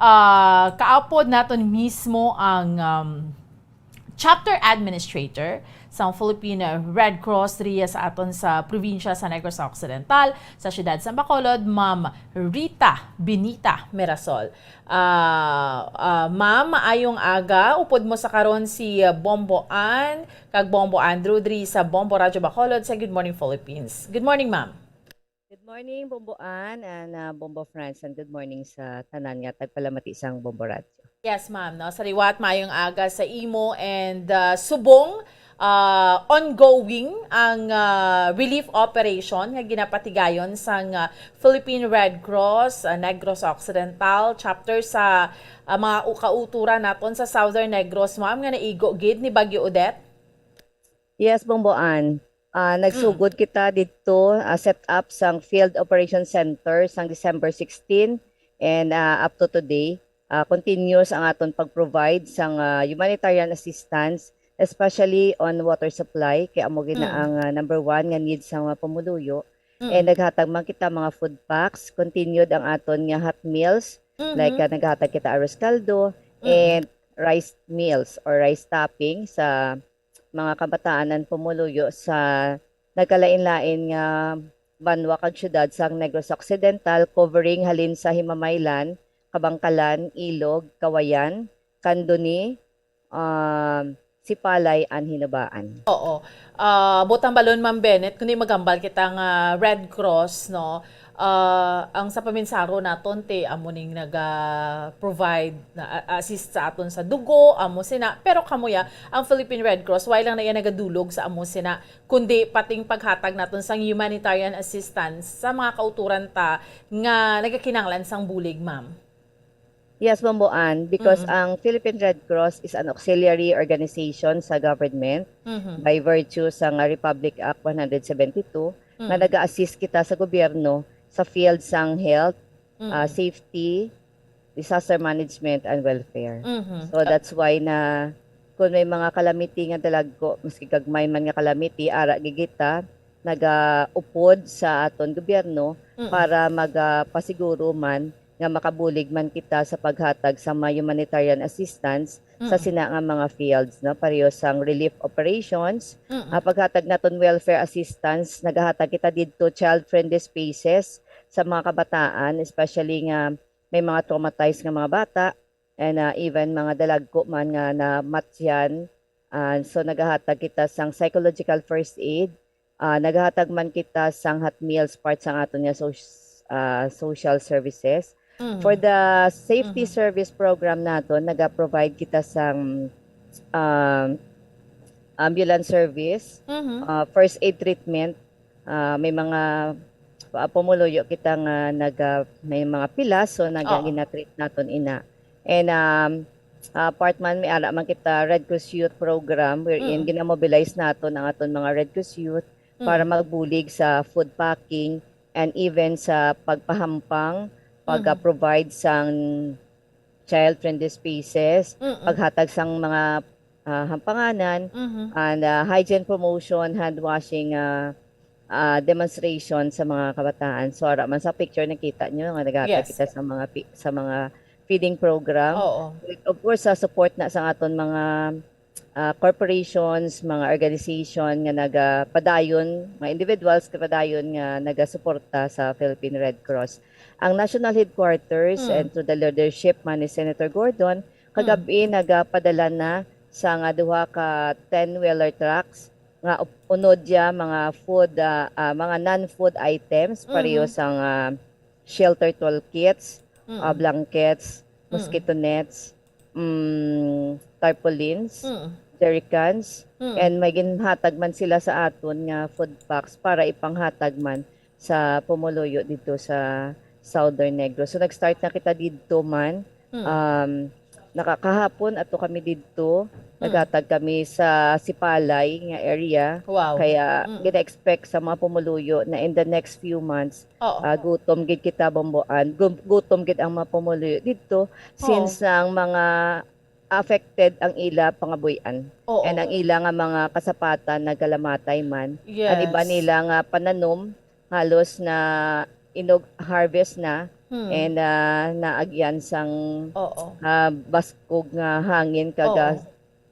ah, kaupod naton mismo ang, um, chapter administrator sang Philippine Red Cross diri sa aton sa probinsya sa Negros Occidental, sa siyudad sa Bacolod, Ma'am Rita Benita Mirasol. Ah, ah, ma'am, maayong aga. Upod mo sa karon si, ah, Bombo Ann kag Bombo Andrew diri sa Bombo Radyo Bacolod sa Good Morning Philippines. Good morning, ma'am. Good morning, Bombo Ann and, ah, Bombo Franz, and good morning sa tanan nga tagpalamati sang Bombo Radyo. Yes, ma'am, no? Sa liwat, maayong aga sa imo and, ah, subong, ah, ongoing ang, ah, relief operation nga ginapatigayon sang, ah, Philippine Red Cross, ah, Negros Occidental chapter sa, ah, mga u-, kauturan naton sa Southern Negros, ma'am, nga naigo gid ni Bagyo Odette. Yes, Bombo Ann. Ah, Mm. nagsugod kita didto, ah, set up sang Field Operation Center sang December sixteen, and, ah, up to today, ah, continuous ang aton pag-provide sang, ah, humanitarian assistance, especially on water supply, kay amo gid na Mm. ang, ah, number one nga need sa mga pumuluyo. Mm. And naghatag man kita mga food packs, continued ang aton nga hot meals, like, Mm-hmm. ah, naghatag kita arroz caldo Mm. and rice meals or rice topping sa mga kabataan and pumuluyo sa nagkalain-lain nga banwa kag syudad sang Negros Occidental, covering halin sa Himamaylan, Kabangkalan, Ilog, Kawayan, Candoni, um, Sipalay, and Hinubaan. Oo. Ah, butang balon, Ma'am Bennett, kundi magambal kita nga Red Cross, no? Ah, ang sa paminsaro naton, ti amo ning naga-provide, na, a-, assist sa aton sa dugo, amo sina. Pero kamo ya, ang Philippine Red Cross, wala lang na iya nagadulog sa amo sina, kundi pating paghatag naton sang humanitarian assistance sa mga kauturan ta nga nagakinahanglan sang bulig, ma'am. Yes, Bomboan, because Mm. ang Philippine Red Cross is an auxiliary organization sa government Mhm. by virtue sa nga Republic Act one hundred seventy-two nga Mm. nag-a-assist kita sa gobyerno sa field sang health, Mm. ah, safety, disaster management, and welfare. Mhm. So, that's why na kung may mga calamity nga dalagko, maski gagmay man nga calamity, ara gid kita nagaupod sa aton gobyerno Mm. para magapasiguro man nga makabulig man kita sa paghatag sa mga humanitarian assistance sa Mm. sina nga mga fields, no? Pareho sang relief operations, Mm. ah, paghatag naton welfare assistance, nagahatag kita didto child-friendly spaces sa mga kabataan, especially nga may mga traumatized nga mga bata, and, ah, even mga dalagko man nga namatyan. Ah, so, nagahatag kita sang psychological first aid. Ah, nagahatag man kita sang hot meals, part sang aton nga soc-, ah, social services. Mm. For the safety Mhm. service program naton, naga-provide kita sang, um, ambulance service, Mhm. ah, first aid treatment, ah, may mga, ah, pumuluyo kita nga naga-, may mga pilas, so naga-, Oo. gina-treat naton ina. And, um, ah, part man, may ara man kita Red Cross Youth Program, wherein Mm. ginamobilize naton ang aton mga Red Cross Youth para Mm. magbulig sa food packing and even sa pagpahampang, Mm. pag-provide sang child-friendly spaces, Mm-mm. paghatag sang mga, ah, hampanganan, Mhm. and, ah, hygiene promotion, hand washing, ah, ah, demonstration sa mga kabataan. So, ara man sa picture, nakita nyo nga naghatag Yes. kita sa mga pi-, sa mga feeding program. Oo. Of course, sa support na sa aton mga, ah, corporations, mga organization nga nagapadayon, mga individuals nga padayon nga nagasuporta sa Philippine Red Cross. Ang national headquarters Mm. and through the leadership man ni Senator Gordon, Mm. kagab-i nagapadala na sa nga duha ka ten-wheeler trucks nga up-, unod ya mga food, ah, ah, mga non-food items, pareho Mhm. sang, ah, shelter toolkits, ah, Mm. blankets, Mm. mosquito nets, mm, tarpaulins, Mm. jerrycans, Mm. and may ginhatag man sila sa aton nga food packs para ipanghatag man sa pumuluyo didto sa Southern Negros. So, nag-start na kita didto man. Mm. Um, nakakahapon ato kami didto, Mm. naghatag kami sa Sipalay nga area. Wow. Kaya Mm. gina-expect sa mga pumuluyo na in the next few months, Oo. ah, gutom gid kita, Bomboan. Gu-, gutom gid ang mga pumuluyo didto Oo. since ang mga affected ang ila pangabuy-an. Oo. And ang ila nga mga kasapatan nagkalamatay man. Ang iba Yes. nila nga pananom, halos na inog harvest na, Hmm. and, ah, naagyan sang, Oo. ah, baskog nga hangin kag, ah, Oo.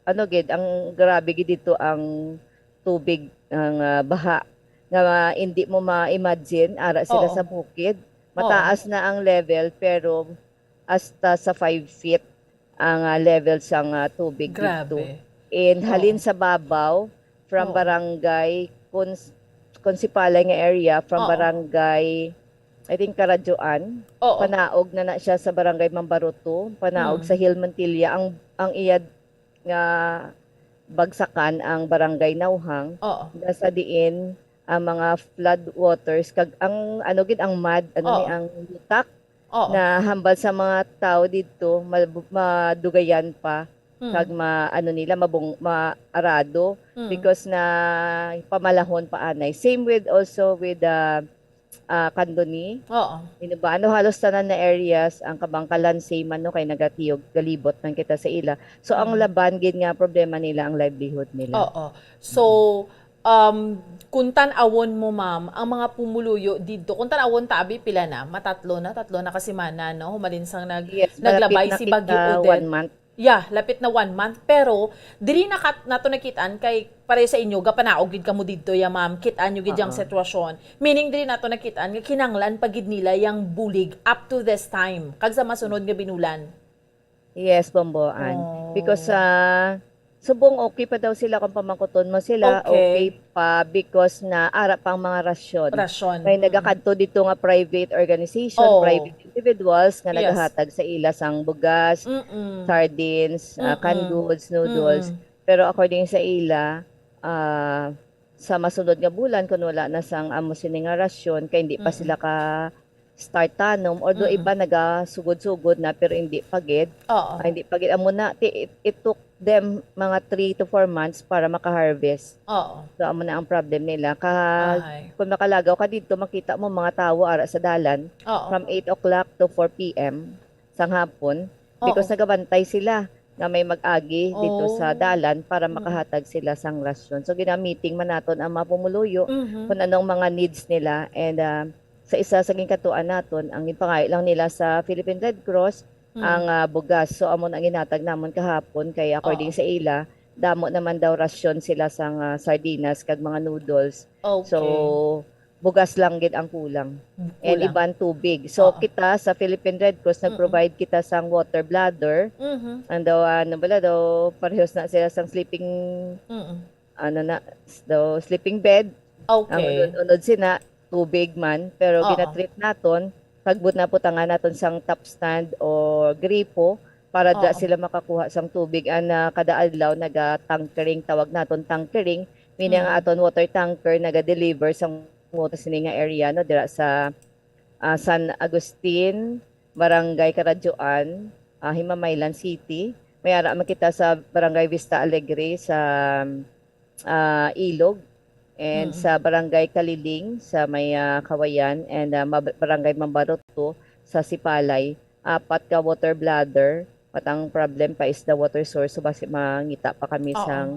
ano gid, ang grabe gid dito ang tubig, ang, ah, baha nga ma-, hindi mo ma-imagine, ara sila Oo. sa bukid. Oo. Mataas na ang level, pero hasta sa five feet ang, ah, level sang, ah, tubig Grabe. dito. And halin Oo. sa babaw, from Oo. barangay Cons-, Consipalay nga area, from Oo. barangay, I think, Karadyoan, Oo. panaog na na siya sa barangay Mambaruto, panaog Mm. sa Hill Montilla, ang, ang iya nga bagsakan ang barangay Nauhang, Oo. na sa diin ang mga flood waters, kag ang, ano gid, ang mud, ano ni, Oo. ang lutak, Oo. na hambal sa mga tao didto, ma-, madugayan pa, Mm. kag ma-, ano nila, mabung-, maarado, Mm. because na pamalahon pa anay. Same with, also with, ah, ah, Candoni. Oo. Ino ba? Ano, halos tanan na areas, ang Kabangkalan, same man, no, kay nagatiyog, galibot man kita sa ila. So, ang Mm. laban gid nga problema nila, ang livelihood nila. Oo. So, um, kung tan-awon mo, ma'am, ang mga pumuluyo didto, kung tan-awon ta, abi, pila na? Matatlo na, tatlo na ka semana, no? Humalin sang nag-, Yes, naglabay malapit na si Bagyo kita Odette. one month. Yeah, lapit na one month, pero diri na kat-, nato nakitaan kay pareho sa inyo, gapanaog gid kamo didto, ya ma'am, kit-an nyo gid yang Oo. sitwasyon. Meaning, diri nato nakitaan nga kinanglan pa gid nila yang bulig up to this time, kag sa masunod nga binulan. Yes, Bomboan. Oh. Because, ah, subong okay pa daw sila kung pamangkuton mo sila, Okay. okay pa because na ara pa ang mga rasyon. Rasyon, May mm. nagakadto dito nga private organization, Oh. private individuals nga Yes. nagahatag sa ila sang bugas, Mm-mm. sardines, ah, canned Mm-mm. goods, noodles. Mm. Pero according sa ila, ah, sa masunod nga bulan, kung wala na sang amo sini nga rasyon, kay hindi pa Mm-mm. sila ka start tanom, although Mm-mm. iba nagasugod-sugod na, pero hindi pa gid. Oo. Ah, hindi pa gid. Amo na, ti-, it, it took them mga three to four months para maka-harvest. Oo. So, amo na ang problem nila. Ka-, Ahay. kung makalagaw ka dito, makita mo mga tawo ara sa dalan Oo. from eight o'clock to four P M sang hapon because Oo. nagabantay sila nga may mag-agi dito sa Oh. dalan para Mm. makahatag sila sang rasyon. So, gina-meeting man naton ang mga pumuluyo Mhm. kung anong mga needs nila. And, ah, sa isa sa ginkatuan naton, ang ginpangayo lang nila sa Philippine Red Cross, Mm. ang, ah, bugas. So, amo na ang ginhatag namon kahapon, kay according Oo. sa ila, damo naman daw rasyon sila sang, ah, sardinas kag mga noodles. Okay. So, bugas lang gid ang kulang. And Kulang. iban tubig. So, Oo. kita sa Philippine Red Cross, Mm-mm. nag-provide kita sang water bladder. Mhm. Ang daw, ano bala daw, parehas na sila sang sleeping, Mm-mm. ano na, s-, daw, sleeping bed. Ang Okay. unod-unod sina, tubig man. Pero Oo. ginatreat naton, pagbuot na butangan naton sang top stand o gripo para dira Oo. sila makakuha sang tubig. Ang, ah, kada adlaw naga-tankering, tawag naton tankering, meaning ang Mm. aton water tanker naga-deliver sang water sini nga area, no, dira sa, ah, San Agustin, Barangay Karadyoan, ah, Himamaylan City. May ara man kita sa Barangay Vista Alegre sa, ah, Ilog, and Mm. sa Barangay Kaliling sa may, ah, Kawayan, and, ah, Mab-, Barangay Mambaroto sa Sipalay. Apat ka water bladder, but ang problem pa is the water source. So, basi mangita pa kami Oo. sang,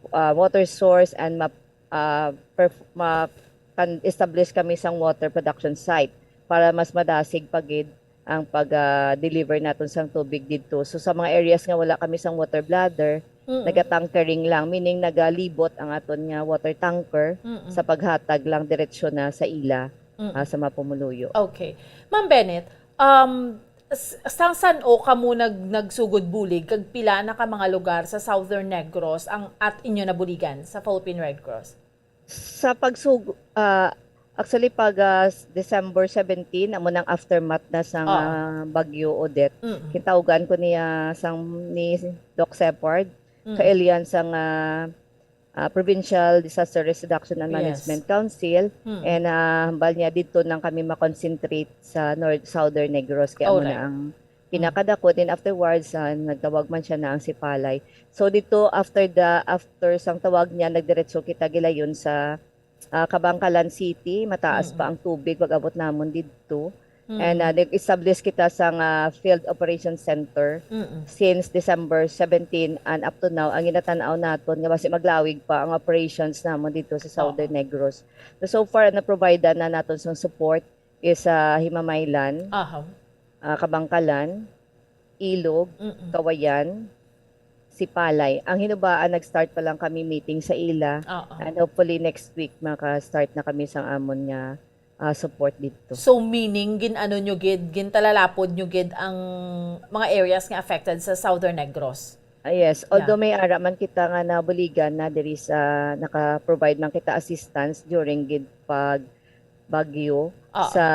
ah, water source and ma-, ah, perf-, ma-, kan-, establish kami sang water production site para mas madasig pa gid ang pag, ah, deliver naton sang tubig didto. So, sa mga areas nga wala kami sang water bladder, Mm. naga-tankering lang, meaning nagalibot ang aton nga water tanker Mm. sa paghatag lang diretsyo na sa ila, Mm. ah, sa mga pumuluyo. Okay. Ma'am Bennett, um, s-, sang san-o kamo nag-, nagsugod bulig, kag pila na ka mga lugar sa Southern Negros ang at inyo nabuligan sa Philippine Red Cross? Sa pagsug-, ah, actually, pag, ah, s-, December seventeen, amo nang aftermath na sang, Oo. ah, Bagyo Odette. Mm. Gintawgan ko niya sang, ni Doc Separd, Mm. kailian sang, ah, ah, Provincial Disaster Risk Reduction and Yes. Management Council. Mm. And, ah, hambal niya, didto nang kami makonsentrate sa North, Southern Negros. Kaya amo na Alright. ang Mm. pinakadako. Then afterwards, ah, nagtawag man siya na ang Sipalay. So dito, after the, after sang tawag niya, nagdiretso kita gilayon sa, ah, Kabankalan City. Mataas Mm. pa ang tubig pag-abot namon didto. Mm. And, ah, nag-establish kita sa nga Field Operations Center Mm. since December seventeen and up to now. Ang ginatan-aw naton nga basi maglawig pa ang operations namon dito sa Southern Oo. Negros. So, so far, na-provide na naton sang support is, ah, Himamaylan, Aha. ah, Kabankalan, Ilog, Mm-mm. Kawayan, Sipalay. Ang Hinubaan, nag-start pa lang kami meeting sa ila. Oo. And hopefully next week maka-start na kami sang amon nga, ah, support didto. So, meaning, gin-ano nyo gid, gintalalapod nyo gid ang mga areas nga affected sa Southern Negros? Ah, yes. Yeah. Although may ara man kita nga nabuligan na diri sa, naka-provide man kita assistance during gid pag bagyo Oo. sa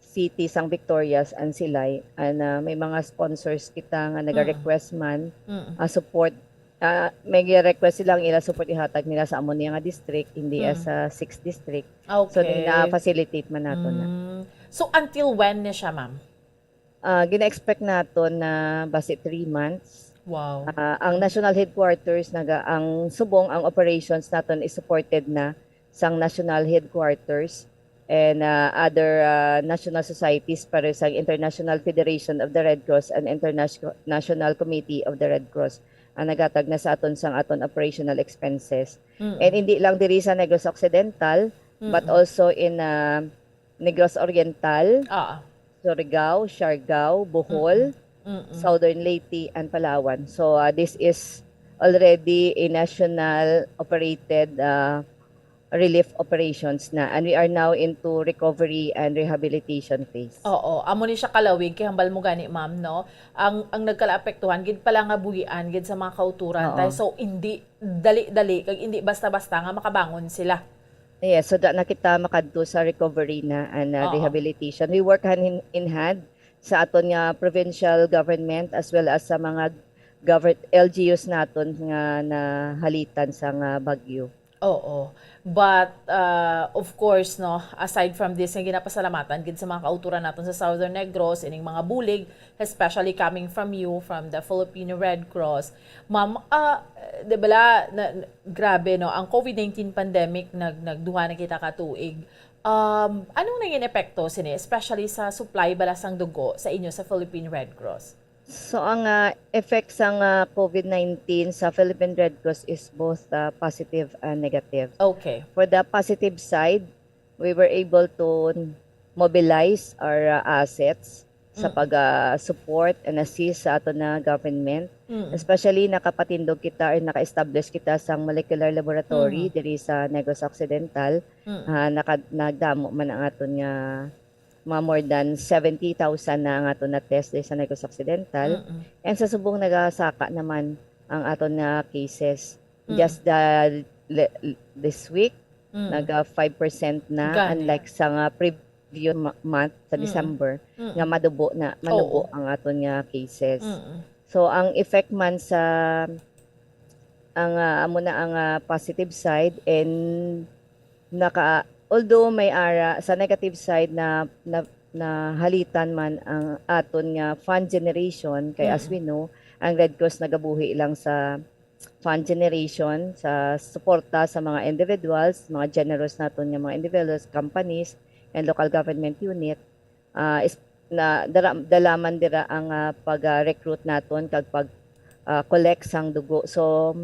city sang Victorias and Silay, and, ah, may mga sponsors kita nga Mm. naga-request man, Mm. ah, support. Ah, may request sila ang ila support ihatag nila sa amo niya nga district, hindi Mm. as a sixth district. So, Okay. na-facilitate man nato na. Mm. So, until when ni siya, ma'am? Ah, gina-expect nato na basi three months. Wow. Ah, ang national headquarters, naga-, ang subong, ang operations naton is supported na sang national headquarters and, ah, other, ah, national societies, pareho sang International Federation of the Red Cross and International Committee of the Red Cross, ang naghatag na sa aton sang aton operational expenses. Mm. And hindi lang diri sa Negros Occidental, but Mm. also in, ah, Negros Oriental, Ah. Surigao, Siargao, Bohol, Mm-mm. Mm-mm. Southern Leyte, and Palawan. So, uh, this is already a national operated, uh, relief operations na, and we are now into recovery and rehabilitation phase. Oo, amo ni siya kalawig, kay hambal mo gani, ma'am, no? Ang, ang nagkalaapektuhan gid pala nga buhian gid sa mga kauturan, Oo. tay. So, hindi dali-dali, kag hindi basta-basta nga makabangon sila. Yes, so da na kita makadto sa recovery na and, uh, Oo. rehabilitation. We work hand in, in hand sa aton nga provincial government as well as sa mga govern-, L G Us naton nga nahalitan sa nga bagyo. Oo. But, uh, of course, no, aside from this, nga ginapasalamatan gid sa mga kauturan naton sa Southern Negros, ining mga bulig, especially coming from you, from the Filipino Red Cross. Ma'am, ah, di bala, na, na, grabe, no, ang COVID nineteen pandemic, nag-, nagduha na kita ka tuig. Um, anong naging epekto sini, especially sa supply bala sang dugo sa inyo sa Philippine Red Cross? So, ang, ah, effect sang, ah, COVID nineteen sa Philippine Red Cross is both, ah, positive and negative. Okay. For the positive side, we were able to mobilize our, ah, assets sa Mm. pag, ah, support and assist sa aton nga government. Mm. Especially, nakapatindog kita or naka-establish kita sa molecular laboratory Mm. diri sa Negros Occidental. Mm. Ah, naka-, nagdamo man ang aton nga mga more than seventy thousand na ang aton na-test diri sa Negros Occidental. Mm-mm. And sa subong nagasaka naman ang aton nga cases. Mm. Just the le-, this week, Mm. naga five percent na, Gani. unlike sa nga previous ma-, month, sa Mm. December, Mm. nga madubo na, manubo Oo. ang aton nga cases. Mm. So, ang effect man sa, ang, ah, amo na ang, ah, positive side, and naka-, although may ara, sa negative side na, na, nahalitan man ang aton nga fund generation, kay as Mm. we know, ang Red Cross nagabuhi lang sa fund generation, sa suporta sa mga individuals, mga generous naton nga mga individuals, companies, and local government unit. Ah, is, na, dara-, dala man dira ang, ah, pag, ah, recruit naton kag pag, ah, collect sang dugo. So,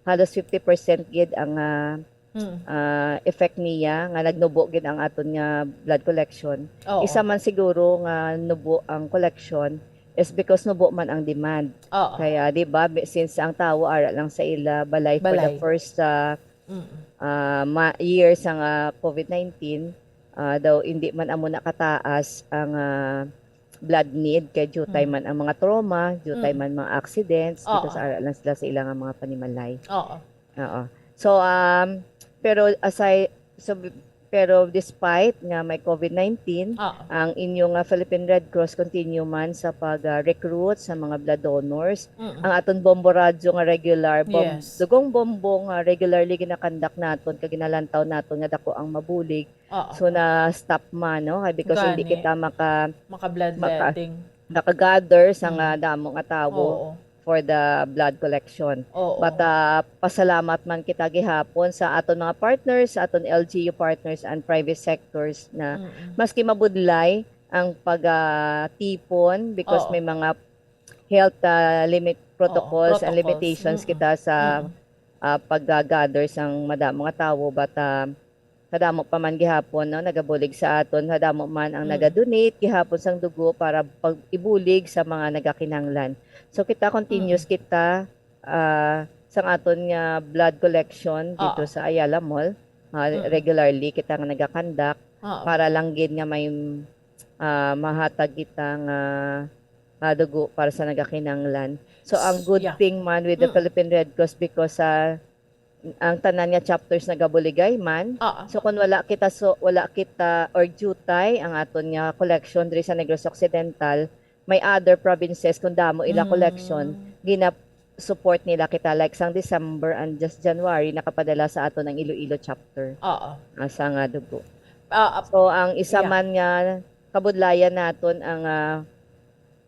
halos fifty percent gid ang, ah, Mm. ah, effect niya nga nagnubo gid ang aton nga blood collection. Oo. Isa man siguro nga nubo ang collection is because nubo man ang demand. Oo. Kaya, di ba, bi-, since ang tawo ara lang sa ila balay for the Balay. first, ah, Mm. ah, ma-, year sang, ah, COVID nineteen, ah, daw hindi man amo na kataas ang, ah, blood need kay due time Mm. man ang mga trauma, due time Mm. man mga accidents, Oo. because ara lang sila sa ila nga mga panimalay. Oo. Oo. So, um, pero aside, so, pero despite nga may COVID nineteen, Oo. ang inyo nga Philippine Red Cross continue man sa pag, ah, recruit sa mga blood donors. Mm. Ang aton Bombo Radyo nga regular, bom-, Yes. Dugong Bombo nga regularly ginakandak naton kag ginalantaw naton nga dako ang mabulig. Oo. So, na-stop man, no? Kay because hindi Gani. kita maka-, Maka-bloodletting. maka-, naka-gather sa nga Mm. damo nga tawo Oo. for the blood collection. Oo. But, ah, pasalamat man kita gihapon sa aton mga partners, sa aton L G U partners and private sectors na Mm-mm. maski mabudlay ang pag, ah, tipon because Oo. may mga health, ah, limit Oo, protocols and protocols. limitations Mm-mm. kita sa, Mm-mm. ah, pag-gather sang madamo nga tawo, but, ah, kadamo pa man gihapon, no, nagabulig sa aton, kadamo man ang Mm. naga-donate gihapon sang dugo para pag-ibulig sa mga nagakinahanglan. So, kita continuous Mm. kita, ah, sang aton nga blood collection dito Oo. sa Ayala Mall. Ah, Mm. regularly kita nga nagakandak Oo. para lang gid nga may, ah, mahatag kita nga, ah, dugo para sa nagakinahanglan. So, ang good Yeah. thing man with the Mm. Philippine Red Cross because, ah, ang tanan nga chapters nagabuligay man. Oo. So, kung wala kita, so, wala kita or jutay ang aton nga collection diri sa Negros Occidental, may other provinces kung damo ila Mm. collection, gina-support nila kita. Like, sang December and just January, nakapadala sa aton ang Iloilo chapter. Oo. Ah, sa nga dugo. Ah, ap-, So, ang isa yeah. man nga kabudlayan naton ang, ah,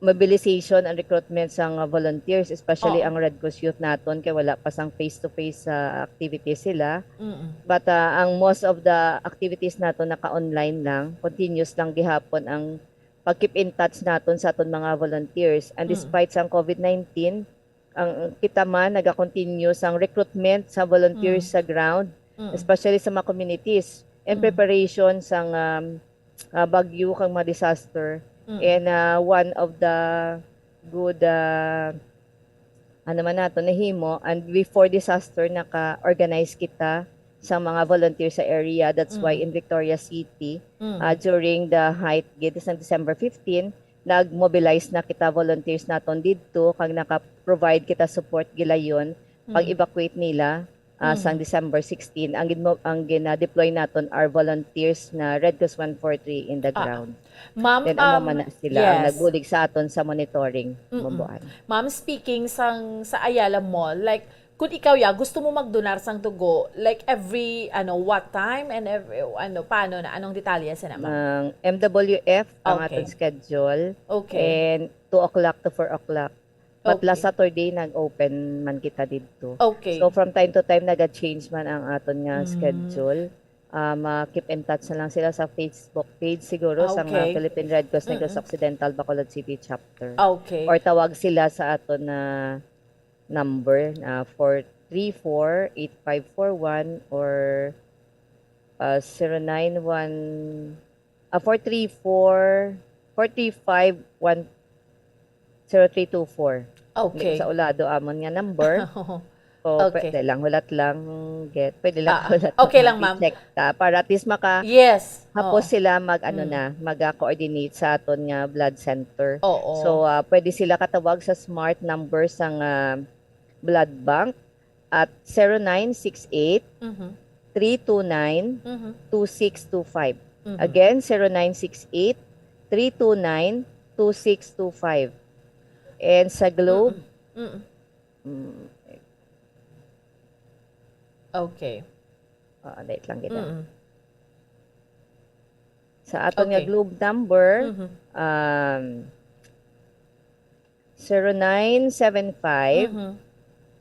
mobilization and recruitment sang volunteers, especially Oo. ang Red Cross Youth naton, kay wala pa sang face-to-face sa activities sila. Mm-mm. But, ah, ang most of the activities naton naka-online lang. Continuous lang gihapon ang pag-keep in touch naton sa aton mga volunteers. And Mm. despite sang COVID nineteen, ang kita man naga-continue sang recruitment sa volunteers Mm. sa ground, Mm. especially sa mga communities, in Mm. preparation sang, um, ah, bagyo kag mga disaster. Mm. And, ah, one of the good, ah, ano man nato nahimo, and before disaster naka-organize kita sa mga volunteer sa area. That's why Mm. in Victoria City, Mm. ah, during the height gid sa December fifteen, nag-mobilize na kita volunteers naton didto kag naka-provide kita support gilayon Mm. pag-evacuate nila, ah, sang Mm. December sixteen. Ang ginmo-, ang gina-deploy naton are volunteers na Red Cross one four three in the Ah. ground. Ma'am, Then amo um, man na sila ang yes. nagbulig sa aton sa monitoring, Mm-mm. mabuan. Ma'am, speaking sang, sa Ayala Mall, like, kung ikaw ya, gusto mo magdonar sang dugo, like, every, ano, what time and every, ano, paano na? Anong detalye sa na, ma'am? Ang M W F ang Okay. aton schedule. Okay. And two o'clock to four o'clock. But Okay. last Saturday, nag-open man kita didto. Okay. So, from time to time, naga-change man ang aton nga Mm. schedule. Ah, ma-keep in touch na lang sila sa Facebook page siguro Ah, sa nga okay. Philippine Red Cross Negros Mm-mm. Occidental Bacolod City Chapter. Ah, okay. Or tawag sila sa aton na number, ah, four three four, eight five four one or, ah, zero nine one, ah, four three four, four three five one, zero three two four. Okay. Sa ulado amon nga number. So, Okay. pwede lang, hulat lang, get, pwede lang Ah, hulat okay lang, lang, ma'am. i-check ta para at least maka Yes. hapos Oo. sila mag, ano Mm. na, mag-coordinate sa aton nga blood center. Oo. So, ah, pwede sila katawag sa smart number sang, ah, blood bank at zero nine six eight, Mhm. three two nine, Mhm. two six two five. Mhm. Again, zero nine six eight, three two nine, two six two five. And sa Globe, Mm-mm. Mm-mm. mm, Okay. Ah, dait lang kita. Mm-mm. Sa aton nga Okay. Globe number, Mhm. um, zero nine seven five, Mhm.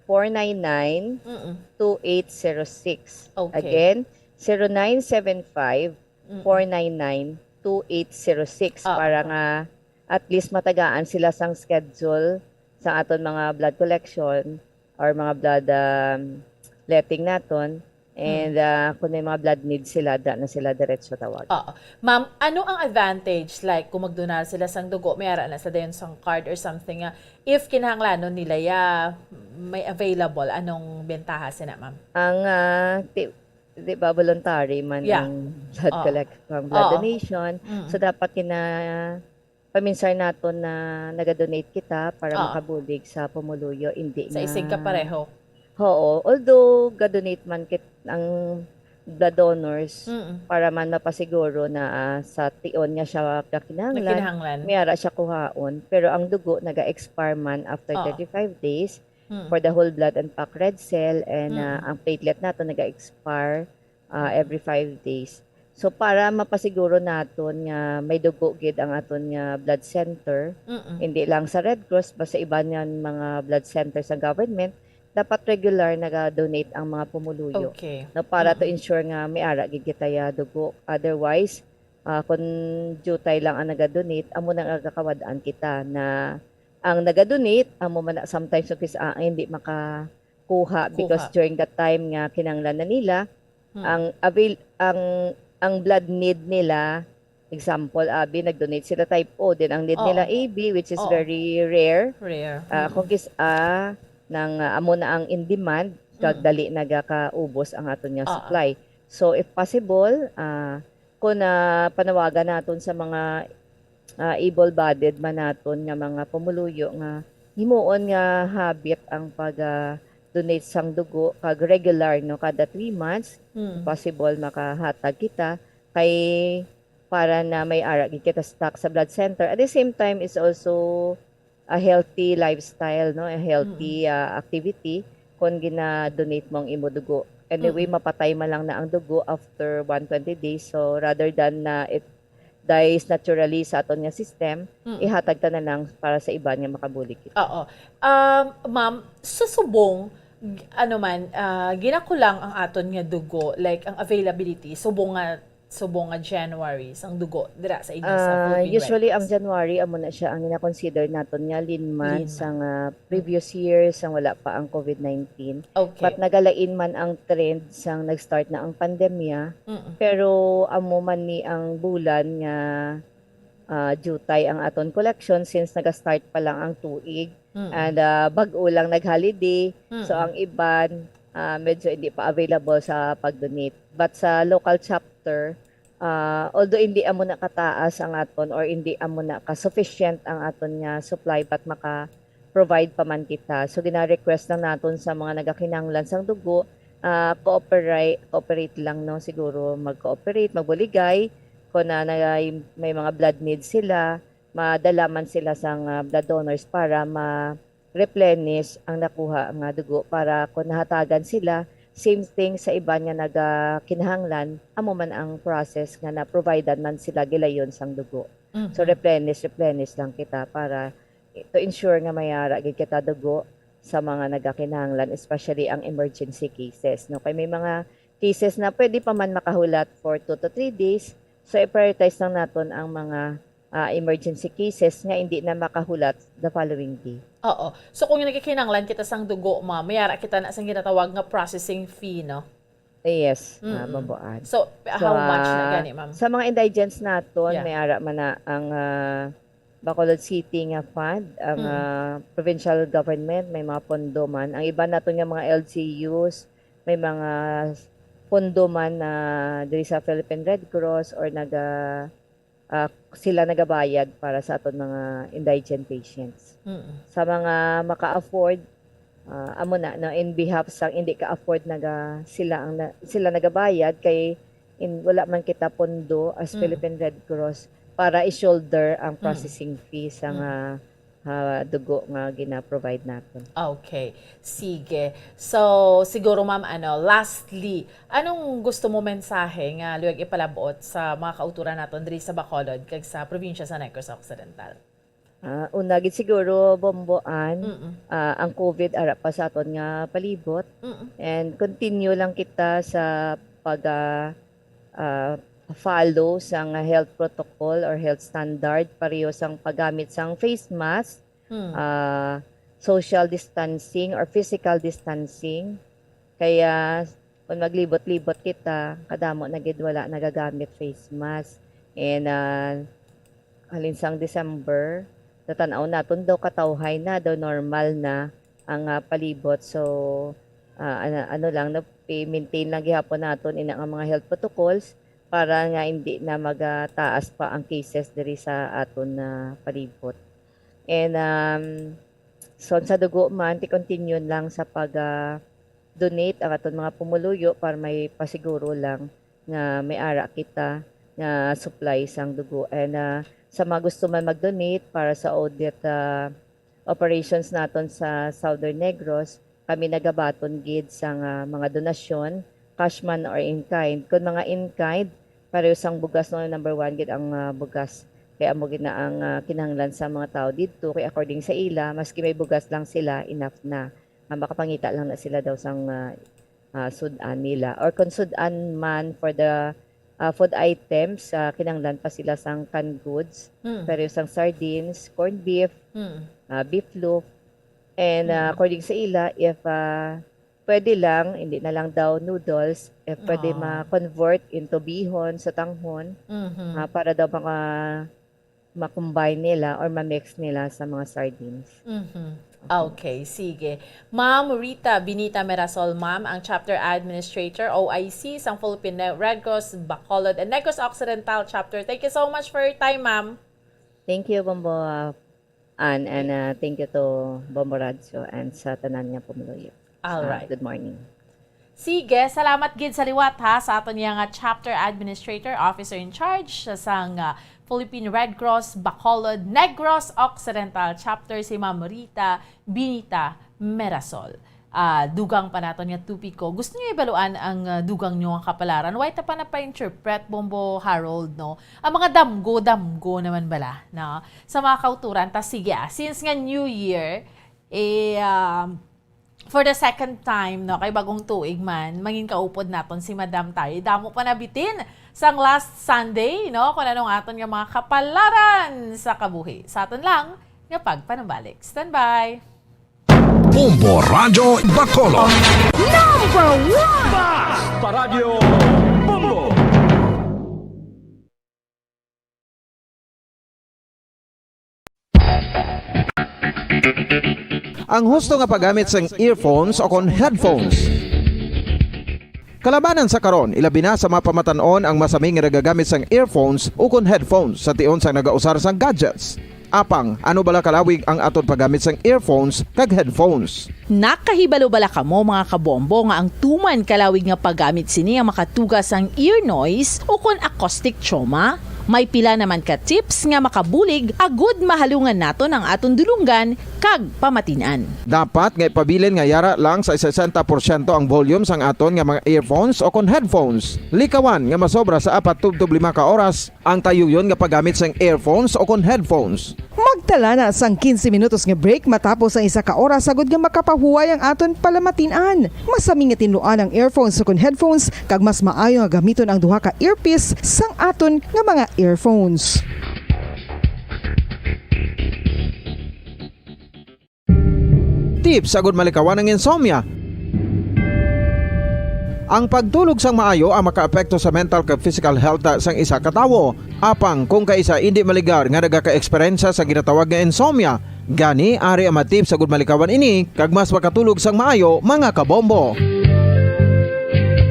four nine nine, Mm-mm. two eight zero six. Okay. Again, zero nine seven five, Mm-mm. four nine nine, two eight zero six, Ah. para nga at least matagaan sila sang schedule sa aton mga blood collection or mga blood, um, letting naton. And, Hmm. ah, kung may mga blood needs sila, da na sila diretso tawag. Oo. Ma'am, ano ang advantage, like, kung magdonar sila sang dugo, may ara na sa dayon sang card or something nga, if kinahanglanon nila ya, may available, anong bentaha sina, ma'am? Ang, ah, ti-, di ba, voluntary man Yeah. ang blood Oo. collect-, ang blood Oo. donation. Mm. So, dapat kina-, paminsar naton na naga-donate kita para Oo. makabulig sa pumuluyo, hindi Sa nga isig ka pareho. Oo, although ga-donate man kit-, ang blood donors Mm. para man mapasiguro na, ah, sa tion nga siya kakinahanglan, Nakinahanglan. may ara siya kuhaon, pero ang dugo naga-expire man after Oo. thirty-five days Mm. for the whole blood and packed red cell, and, ah, Mm. ang platelet nato naga-expire ah, Mm. every five days. So, para mapasiguro naton nga may dugo gid ang aton nga blood center, Mm-mm. hindi lang sa Red Cross, basta iban nga mga blood center sa government, dapat regular naga-donate ang mga pumuluyo. Okay. No, para to Mm-mm. ensure nga may ara gid kita ya dugo. Otherwise, ah, kung diutay lang ang naga-donate, amo na nga gakawad-an kita na ang naga-donate, amo man na sometimes yung kis-, ah, hindi maka-, kuha because Kuha. during that time nga kinahanglan na nila, Hmm. ang avail-, ang, ang blood need nila, example, abi, nag-donate sila type O, then ang need Oo. nila A B, which is Oo. very rare. Rare. Ah, Mm. kung kis-, ah, nang, ah, amo na ang in demand, kag Mm. dali nagakaubos ang aton nga Oo. supply. So, if possible, ah, kung, ah, panawagan naton sa mga, ah, able-bodied man naton nga mga pumuluyo nga himuon nga habit ang pag, ah, donate sang dugo kag regular, no, kada three months, Mm. possible makahatag kita kay para na may ara gid kita stock sa blood center. At the same time, it's also a healthy lifestyle, no? A healthy, Mm. ah, activity kung gina-donate mo ang imo dugo. Anyway, Mm. mapatay man lang na ang dugo after one twenty days. So, rather than na it dies naturally sa aton nga system, Mm. ihatag ta na lang para sa iban nga makabulig kita. Oo. Um, ma'am, sa subong, g-, ano man, ah, ginakulang ang aton nga dugo, like, ang availability, subong nga subong nga January sang dugo dira sa inyo sa Ah, Philippine Red usually, ang Cross? January, amo na siya ang gina-consider naton nga lean month Lean month. sang, ah, previous year, sang wala pa ang COVID nineteen. Okay. But nagalain man ang trend sang nag-start na ang pandemya. Mm. Pero amo man ni ang bulan nga, ah, jutay ang aton collection since naga-start pa lang ang tuig. Mm. And, ah, bag-o lang nag-holiday. So, Mm. ang iban, ah, medyo hindi pa available sa pag-donate. But sa local chapter, ah, although hindi amo na kataas ang aton or hindi amo na ka-sufficient ang aton nga supply, but maka-provide pa man kita. So, gina-request lang naton sa mga nagakinahanglan sang dugo, ah, cooperate, cooperate lang, no? Siguro mag-cooperate, magbuligay. Kung na, na may mga blood needs sila, madala man sila sang, ah, blood donors para ma-replenish ang nakuha nga dugo para kung nahatagan sila, same thing sa iban nga nagakinahanglan, amo man ang process nga na-providean man sila gilayon sang dugo. So, Mhm. replenish, replenish lang kita para to ensure nga may ara gid kita dugo sa mga nagakinahanglan, especially ang emergency cases, no? Kay may mga cases na pwede pa man makahulat for two to three days, so i-prioritize lang naton ang mga, ah, emergency cases nga hindi na makahulat the following day. Oo. So, kung nagkikinahanglan kita sang dugo, ma'am, may ara kita na sang ginatawag nga processing fee, no? Yes, ah, Mm-mm. Bamboan. So, So, how much na ah, gani, ma'am? sa mga indigents naton, Yeah. may ara man na ang, ah, Bacolod City nga fund, ang, Mm. ah, provincial government, may mga pondo man. Ang iban naton nga mga L G Us, may mga pondo man na diri sa Philippine Red Cross or naga-, ah, sila nagabayad para sa aton mga indigent patients. Mm. Sa mga maka-afford, ah, amo na, no, in behalf sa hindi ka-afford, naga-, sila ang na-, sila nagabayad kay in, wala man kita pondo as Mm. Philippine Red Cross para i-shoulder ang Mm. processing fee sa Mm. nga, ah, dugo nga gina-provide naton. Okay. Sige. So, siguro, ma'am, ano, lastly, anong gusto mo mensahe nga luyag ipalabot sa mga kauturan naton diri sa Bacolod kag sa probinsya sa Negros Occidental? Ah, una gid siguro, Bombo Ann, Mm-mm. ah, ang COVID ara pa sa aton nga palibot. Mm-mm. And continue lang kita sa pag, ah, ah, follow sang health protocol or health standard, pareho sang paggamit sang face mask, Mm. ah, social distancing or physical distancing. Kaya kung maglibot-libot kita, kadamo na gid wala nagagamit face mask. And, ah, halin sang December, natan-aw naton daw katawhay na, daw normal na ang, ah, palibot. So, ah, ano, ano lang, no, i-maintain lang gihapon naton ina nga mga health protocols para nga hindi na magataas pa ang cases diri sa aton, ah, palibot. And, um, so, sa dugo man, ti continue lang sa pag, ah, donate ang aton mga pumuluyo para may pasiguro lang nga may ara kita nga supply sang dugo. And, ah, sa mga gusto man mag-donate para sa audit, ah, operations naton sa Southern Negros, kami nagabaton gid sang, ah, mga donasyon, cash man or in kind. Kung mga in kind, pareho sang bugas, no, number one gid ang, ah, bugas. Kay amo gid na ang, ah, kinahanglan sa mga tawo didto. Kay according sa ila, maski may bugas lang sila, enough na. Nga makapangita lang na sila daw sang, ah, ah, sud-an nila. Or kung sud-an man for the, ah, food items, ah, kinahanglan pa sila sang canned goods, Mm. pero sang sardines, corned beef, Mm. ah, beef loaf. And, ah, Mm. according sa ila, if, ah, pwede lang, hindi na lang daw noodles, if pwede Ah. ma-convert into bihon, sotanghon, Mhm. ah, para daw maka-, ma-combine nila or ma-mix nila sa mga sardines. Mhm. Okay. Okay, sige. Ma'am Rita Benita Merasol, ma'am, ang Chapter Administrator, O I C, sang Philippine Red Cross Bacolod and Negros Occidental Chapter. Thank you so much for your time, ma'am. Thank you, Bombo, uh, Ann, and, uh, thank you to Bombo Radyo and sa tanan nga pumuluyo. All right. Uh, good morning. Sige, salamat gid sa liwat, ha, sa aton niya nga chapter administrator, officer in charge sang, ah, Philippine Red Cross Bacolod Negros Occidental Chapter, si Ma'am Rita Benita Merasol. Ah, dugang pa naton nga topiko. Gusto niyo ibaluan ang, ah, dugang niyo nga kapalaran? Why ta pa napa-interpret, Bombo Harold, no? Ang mga damgo-damgo naman bala, no? Sa mga kauturan, ta sige, ah, since nga New Year, eh, ah, for the second time, no, kay bagong tuig man, mangin kaupod naton si Madam tayo. Damo pa nabitin sang last Sunday, no, kung anong aton nga mga kapalaran sa kabuhi. Sa aton lang nga pagpanumbalik. Standby! Bombo Radyo Bacolod. Number one! Bas! Paradyo Bombo! Ang husto nga paggamit sang earphones o kon headphones. Kalabanan sa karon, ilabi na sa mga pamatan-on ang masami nga nagagamit sang earphones ukon headphones sa tion sang nagausar sang gadgets. Apang, ano bala kalawig ang aton paggamit sang earphones kag headphones? Nakahibalo bala kamo, mga kabombo, nga ang tuman kalawig nga paggamit sini ang makatuga sang ear noise ukon acoustic trauma? May pila naman ka tips nga makabulig agud mahalungan naton ang aton dulonggan kag pamatin-an. Dapat nga ipabilin nga yara lang sa sesenta porsyento ang volume sang aton nga mga earphones o kon headphones. Likawan nga masobra sa apat tubtob lima ka oras ang tayuyon nga paggamit sang earphones o kon headphones. Magtala na sang quince minutos nga break matapos ang isa ka oras agud nga makapahuway ang aton palamatin-an. Masami nga tinluan ang earphones o kon headphones, kag mas maayo nga gamiton ang duha ka earpiece sang aton nga mga earphones. Tips agud malikawan ang insomnia. Ang pagtulog sang maayo ang makaapekto sa mental kag physical health sang isa ka tawo. Apang kung kaisa indi maligar nga nagaka-eksperyensya sa ginatawag nga insomnia, gani ari ang mga tips agud malikawan ini kag mas makatulog sang maayo, mga kabombo.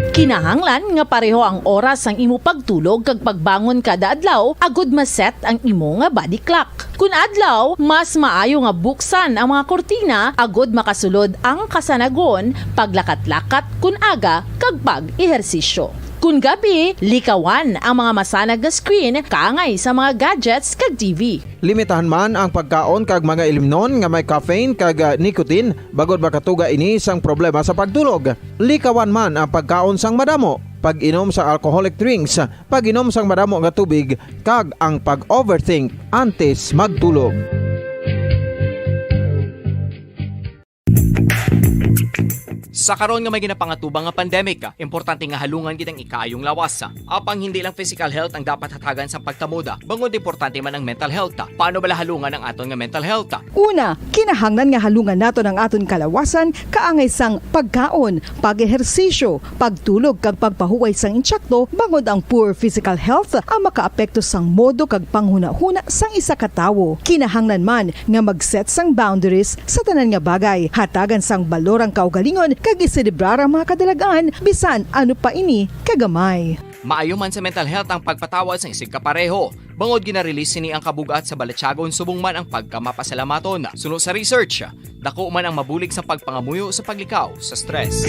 Kinahanglan nga pareho ang oras sang imo pagtulog kag pagbangon kada adlaw agud ma-set ang imo nga body clock. Kun adlaw, mas maayo nga buksan ang mga kurtina agud makasulod ang kasanagon, paglakat-lakat kun aga, kag pag-ehersisyo. Kun gabi, likawan ang mga masanag nga screen kaangay sa mga gadgets kag T V. Limitahan man ang pagkaon kag mga ilimnon nga may caffeine kag, ah, nicotine, bangod makatuga ini sang problema sa pagtulog. Likawan man ang pagkaon sang madamo, pag-inom sa alcoholic drinks, pag-inom sang madamo nga tubig, kag ang pag-overthink antes magtulog. Sa karon nga may ginapangatubang nga pandemic, importante nga halungan gid ang ikaayong lawas. Apang hindi lang physical health ang dapat hatagan sang pagtamod, bangod importante man ang mental health. Paano bala halungan ang aton nga mental health? Una, kinahanglan nga halungan naton ang aton kalawasan kaangay sang pagkaon, pag-ehersisyo, pagtulog kag pagpahuway sang insakto, bangod ang poor physical health ang makaapekto sang modo kag panghunahuna sang isa ka tawo. Kinahanglan man nga mag-set sang boundaries sa tanan nga bagay, hatagan sang balor ang kaugalingon kag iselebrar ang mga kadalag-an bisan ano pa ini kagamay. Maayo man sa mental health ang pagpatawad sang isigkapareho, bangod gina-release sini ang kabug-at sa balatyagon subong man ang pagkamapasalamaton. Suno sa research, dako man ang mabulig sa pagpangamuyo sa paglikaw sa stress.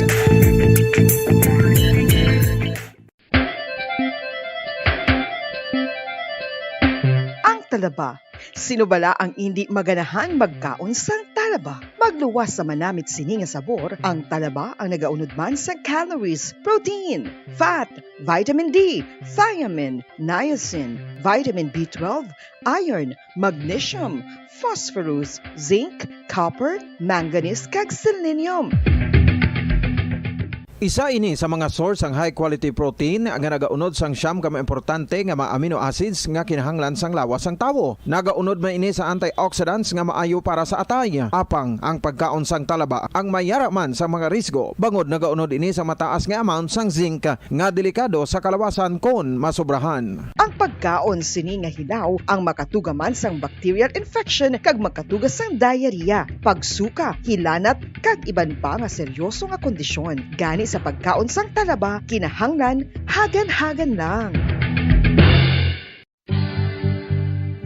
Ang talaba. Sino bala ang indi maganahan magkaon sang talaba? Magluwas sa manamit sini nga sabor, ang talaba ang nagaunod man sa calories, protein, fat, vitamin D, thiamine, niacin, vitamin B twelve, iron, magnesium, phosphorus, zinc, copper, manganese, kag selenium. Isa ini sa mga source sang high quality protein nga nagaunod sang siyam ka mga importante nga mga amino acids nga kinahanglan sang lawas sang tawo. Nagaunod man ini sa antioxidants nga maayo para sa atay. Apang ang pagkaon sang talaba ang mayara man sa mga risgo, bangod nagaunod ini sa mataas nga amount sang zinc nga delikado sa kalawasan kon masobrahan. Ang pagkaon sini nga hilaw ang makatuga man sang bacterial infection kag makatuga sang diarrhea, pagsuka, hilanat, kag iban pa nga seryoso nga kondisyon. Gani sa pagkaon sang talaba, kinahanglan hagan-hagan lang.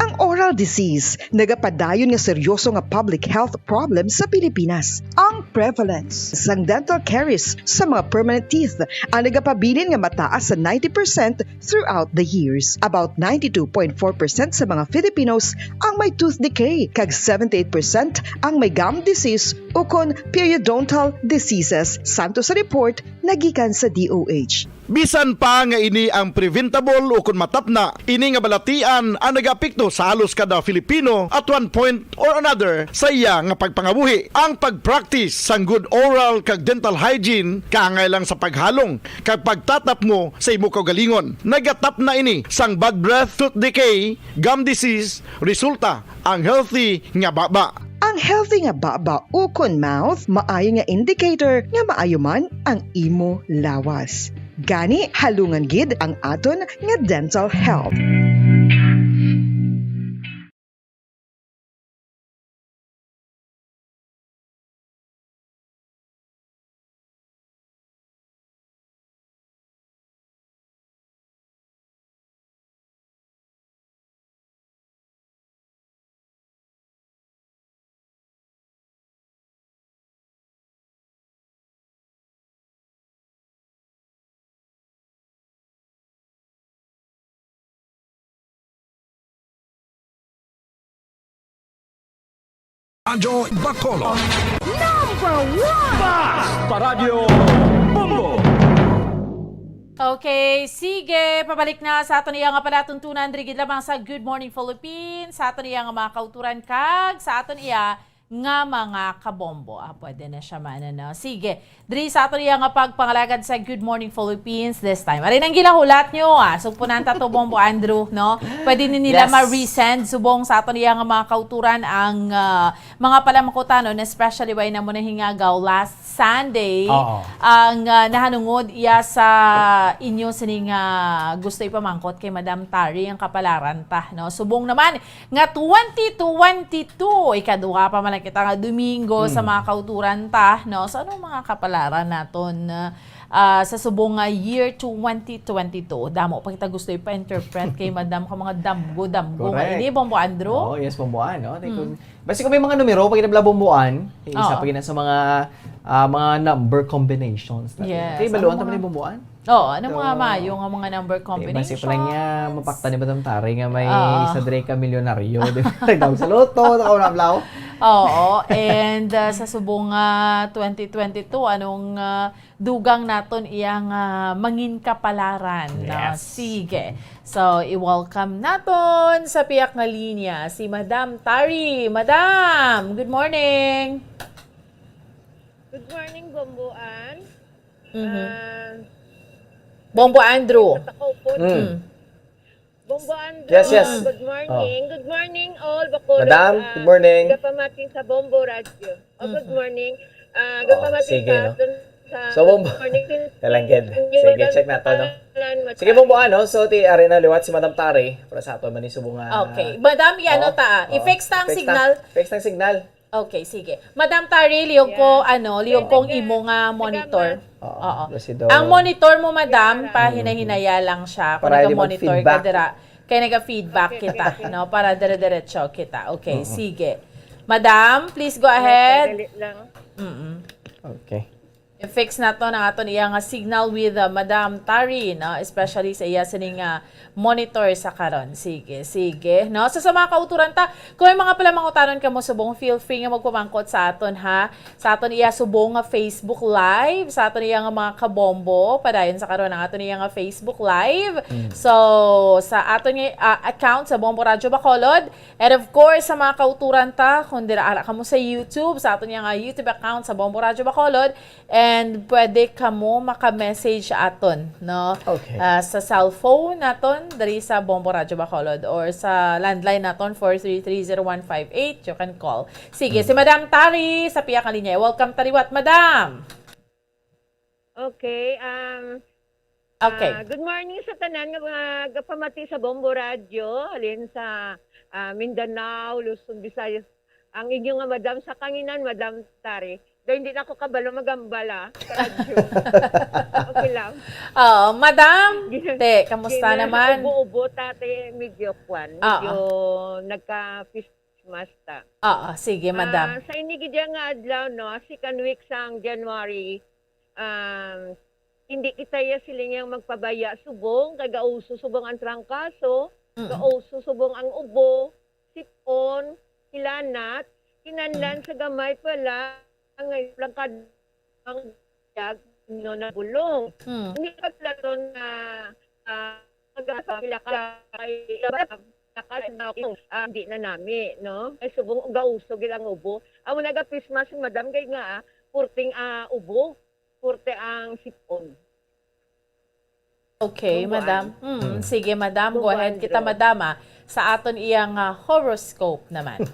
Ang oral disease nagapadayon nga seryoso nga public health problem sa Pilipinas. Ang prevalence sang dental caries sa mga permanent teeth ang nagapabilin nga mataas sa ninety percent throughout the years. About ninety-two point four percent sa mga Filipinos ang may tooth decay, kag seventy-eight percent ang may gum disease ukon periodontal diseases, santo sa report nagikan sa D O H. Bisan pa nga ini ang preventable ukon matapna, ini nga balatian ang nagaapekto sa halos kada Filipino at one point or another sa iya nga pagpangabuhi. Ang pag-practice sang good oral kag dental hygiene kaangay lang sa paghalong kag pagtatapngo sa imo kaugalingon. Nagatapna ini sang bad breath, tooth decay, gum disease, resulta ang healthy nga baba. Ang healthy nga baba ukon mouth maayo nga indicator nga maayo man ang imo lawas. Gani, halungan gid ang aton nga dental health. Radyo Bacolod. Number one! Basta Radyo Bombo! Okay, sige, pabalik na sa aton iya nga palatuntunan diri gid lamang sa Good Morning Philippines, sa aton iya nga mga kauturan kag sa aton iya nga mga kabombo. Ah, pwede na siya man, ano. Sige, diri sa aton iya nga pagpangalagad sa Good Morning Philippines this time. Ari nang ginahulat nyo, ah. Sugpunan ta to, Bombo Andrew, no? Pwede ni nila Yes. ma-resend subong sa aton iya nga mga kauturan ang, ah, mga palamangkutanon, especially way na mo nahingagaw last Sunday, Oo. ang, ah, nahanungod iya sa inyo sining, ah, gusto ipamangkot kay Madam Tari ang kapalaran ta, no? Subong naman nga twenty twenty-two, ikaduha pa man lang kita nga Domingo sa Mm. mga kauturan ta, no? So, anong mga kapalaran naton, ah, sa subong nga year twenty twenty-two? Damo pa kita gusto ipa-interpret kay Madam ka mga damgo-damgo nga Correct. ini, Bombo Andrew? Oo, yes, Bombo Ann, no? Kung, Mm. basi kung may mga numero, pag nabla Bombo Ann, isa Oo. pa gina sa mga, ah, mga number combinations. Yes. Kay Ano baluan ta man mga ni Bombo Ann? Oo, ano mga So, mayo nga mga number eh, basi combinations? pa lang niya, mapakta ni Madam Tari nga may Oo. sa dre ka milyonaryo, di ba? Daw sa loto, sa kaunablaw. Oo, and, uh, sa subong nga twenty twenty-two, anong, uh, dugang naton iyang, uh, mangin kapalaran, no? Yes. Sige. So, i-welcome naton sa piyak nga linya si Madam Tari. Madam, good morning. Good morning, Bombo Ann. Mhm. Ah, Bombo Andrew. Sa Tacopon. Mm. Mm. Bombo Andrew, Yes, yes. good morning. Oh. Good morning, all Bacolod, Madam, ah, good morning. Gapamati sa Bombo Radio. Oh, good Mhm. morning. Ah, Oh, gapamati sige, sa no? aton sa So, Bombo, morning. Kalangged. Sige, check na to, no? Sige, Bombo, ano? So, ti, ari na liwat si Madam Tari para sa aton man ni subong nga Okay. Madam, yan, Oh, no, ta, ah. oh. I-fix ta ang Fix ta. signal. Fix ta ang signal. Okay, sige. Madam Tari, liyog ko, Yeah. ano, liyog Pwede kong ka. imo nga Taga monitor. ma- Oo, Oo. Basido. Ang monitor mo, madam, Yeah. pahinay-hinaya lang siya. Kung Para di nag-monitor ka mag-feedback. dira, kay naga-feedback Okay, kita, okay, okay. no? Para dire-diretso kita. Okay, Mm-mm. sige. Madam, please go ahead. Madali lang. Mm-mm. Okay. I-fix naton ang aton iya nga signal with, uh, Madam Tari, no? Especially sa iya sining, uh, monitor sa karon. Sige, sige, no? So, sa mga kauturan ta, kung may mga palamangutanon kamo subong, feel free nga magpamangkot sa aton, ha? Sa aton iya subong nga Facebook Live, sa aton iya nga mga kabombo, padayon sa karon ang aton iya nga Facebook Live. Mm. So, sa aton nga, uh, account sa Bombo Radyo Bacolod, and of course, sa mga kauturan ta, kung dira ara kamo sa YouTube, sa aton iya nga YouTube account sa Bombo Radyo Bacolod, And pwede kamo maka-message aton, no? Okay. Ah, sa cellphone naton, diri sa Bombo Radyo Bacolod, or sa landline naton, four three three zero one five eight, you can call. Sige, si Mm. Madam Tari sa piyak nga linya. Welcome, Tariwat, Madam. Okay, um, Okay. Ah, good morning sa tanan nga mga gapamati sa Bombo Radyo, halin sa, ah, Mindanao, Luzon, Visayas. Ang inyo nga madam sa kanginan, Madam Tari. Daw hindi na ako kabalo magambala sa radyo. Okay lang. Oo, madam. Gina-, Te, kamusta gina-, naman? Ubo-ubo, tate, medyo kwan, Oo. medyo nagka-fist mask ta. Oo, sige, madam. Ah, sa ini gid nga adlaw, no, second week sang January, um, hindi kita ya siling yang magpabaya subong, kay gauso subong ang trangkaso, Mm. gauso subong ang ubo, sipon, hilanat, kinahanglan Mm. sa gamay pa lang, nga lang kad-, ang yag, no, nabulong. Mm. Hindi pa platon na, ah, mag-, pila ka, ay, ah, hindi na nami, no? Ay, subong gauso gid ang ubo. Amo naga-face mask si madam kay nga, ah, purting, ah, ubo. Purte ang sipon. Okay, Bumbuan. madam. Mm, Mm. sige, madam. Go Bumbuan, ahead kita, bro. madam, ah, sa aton iyang, ah, horoscope naman.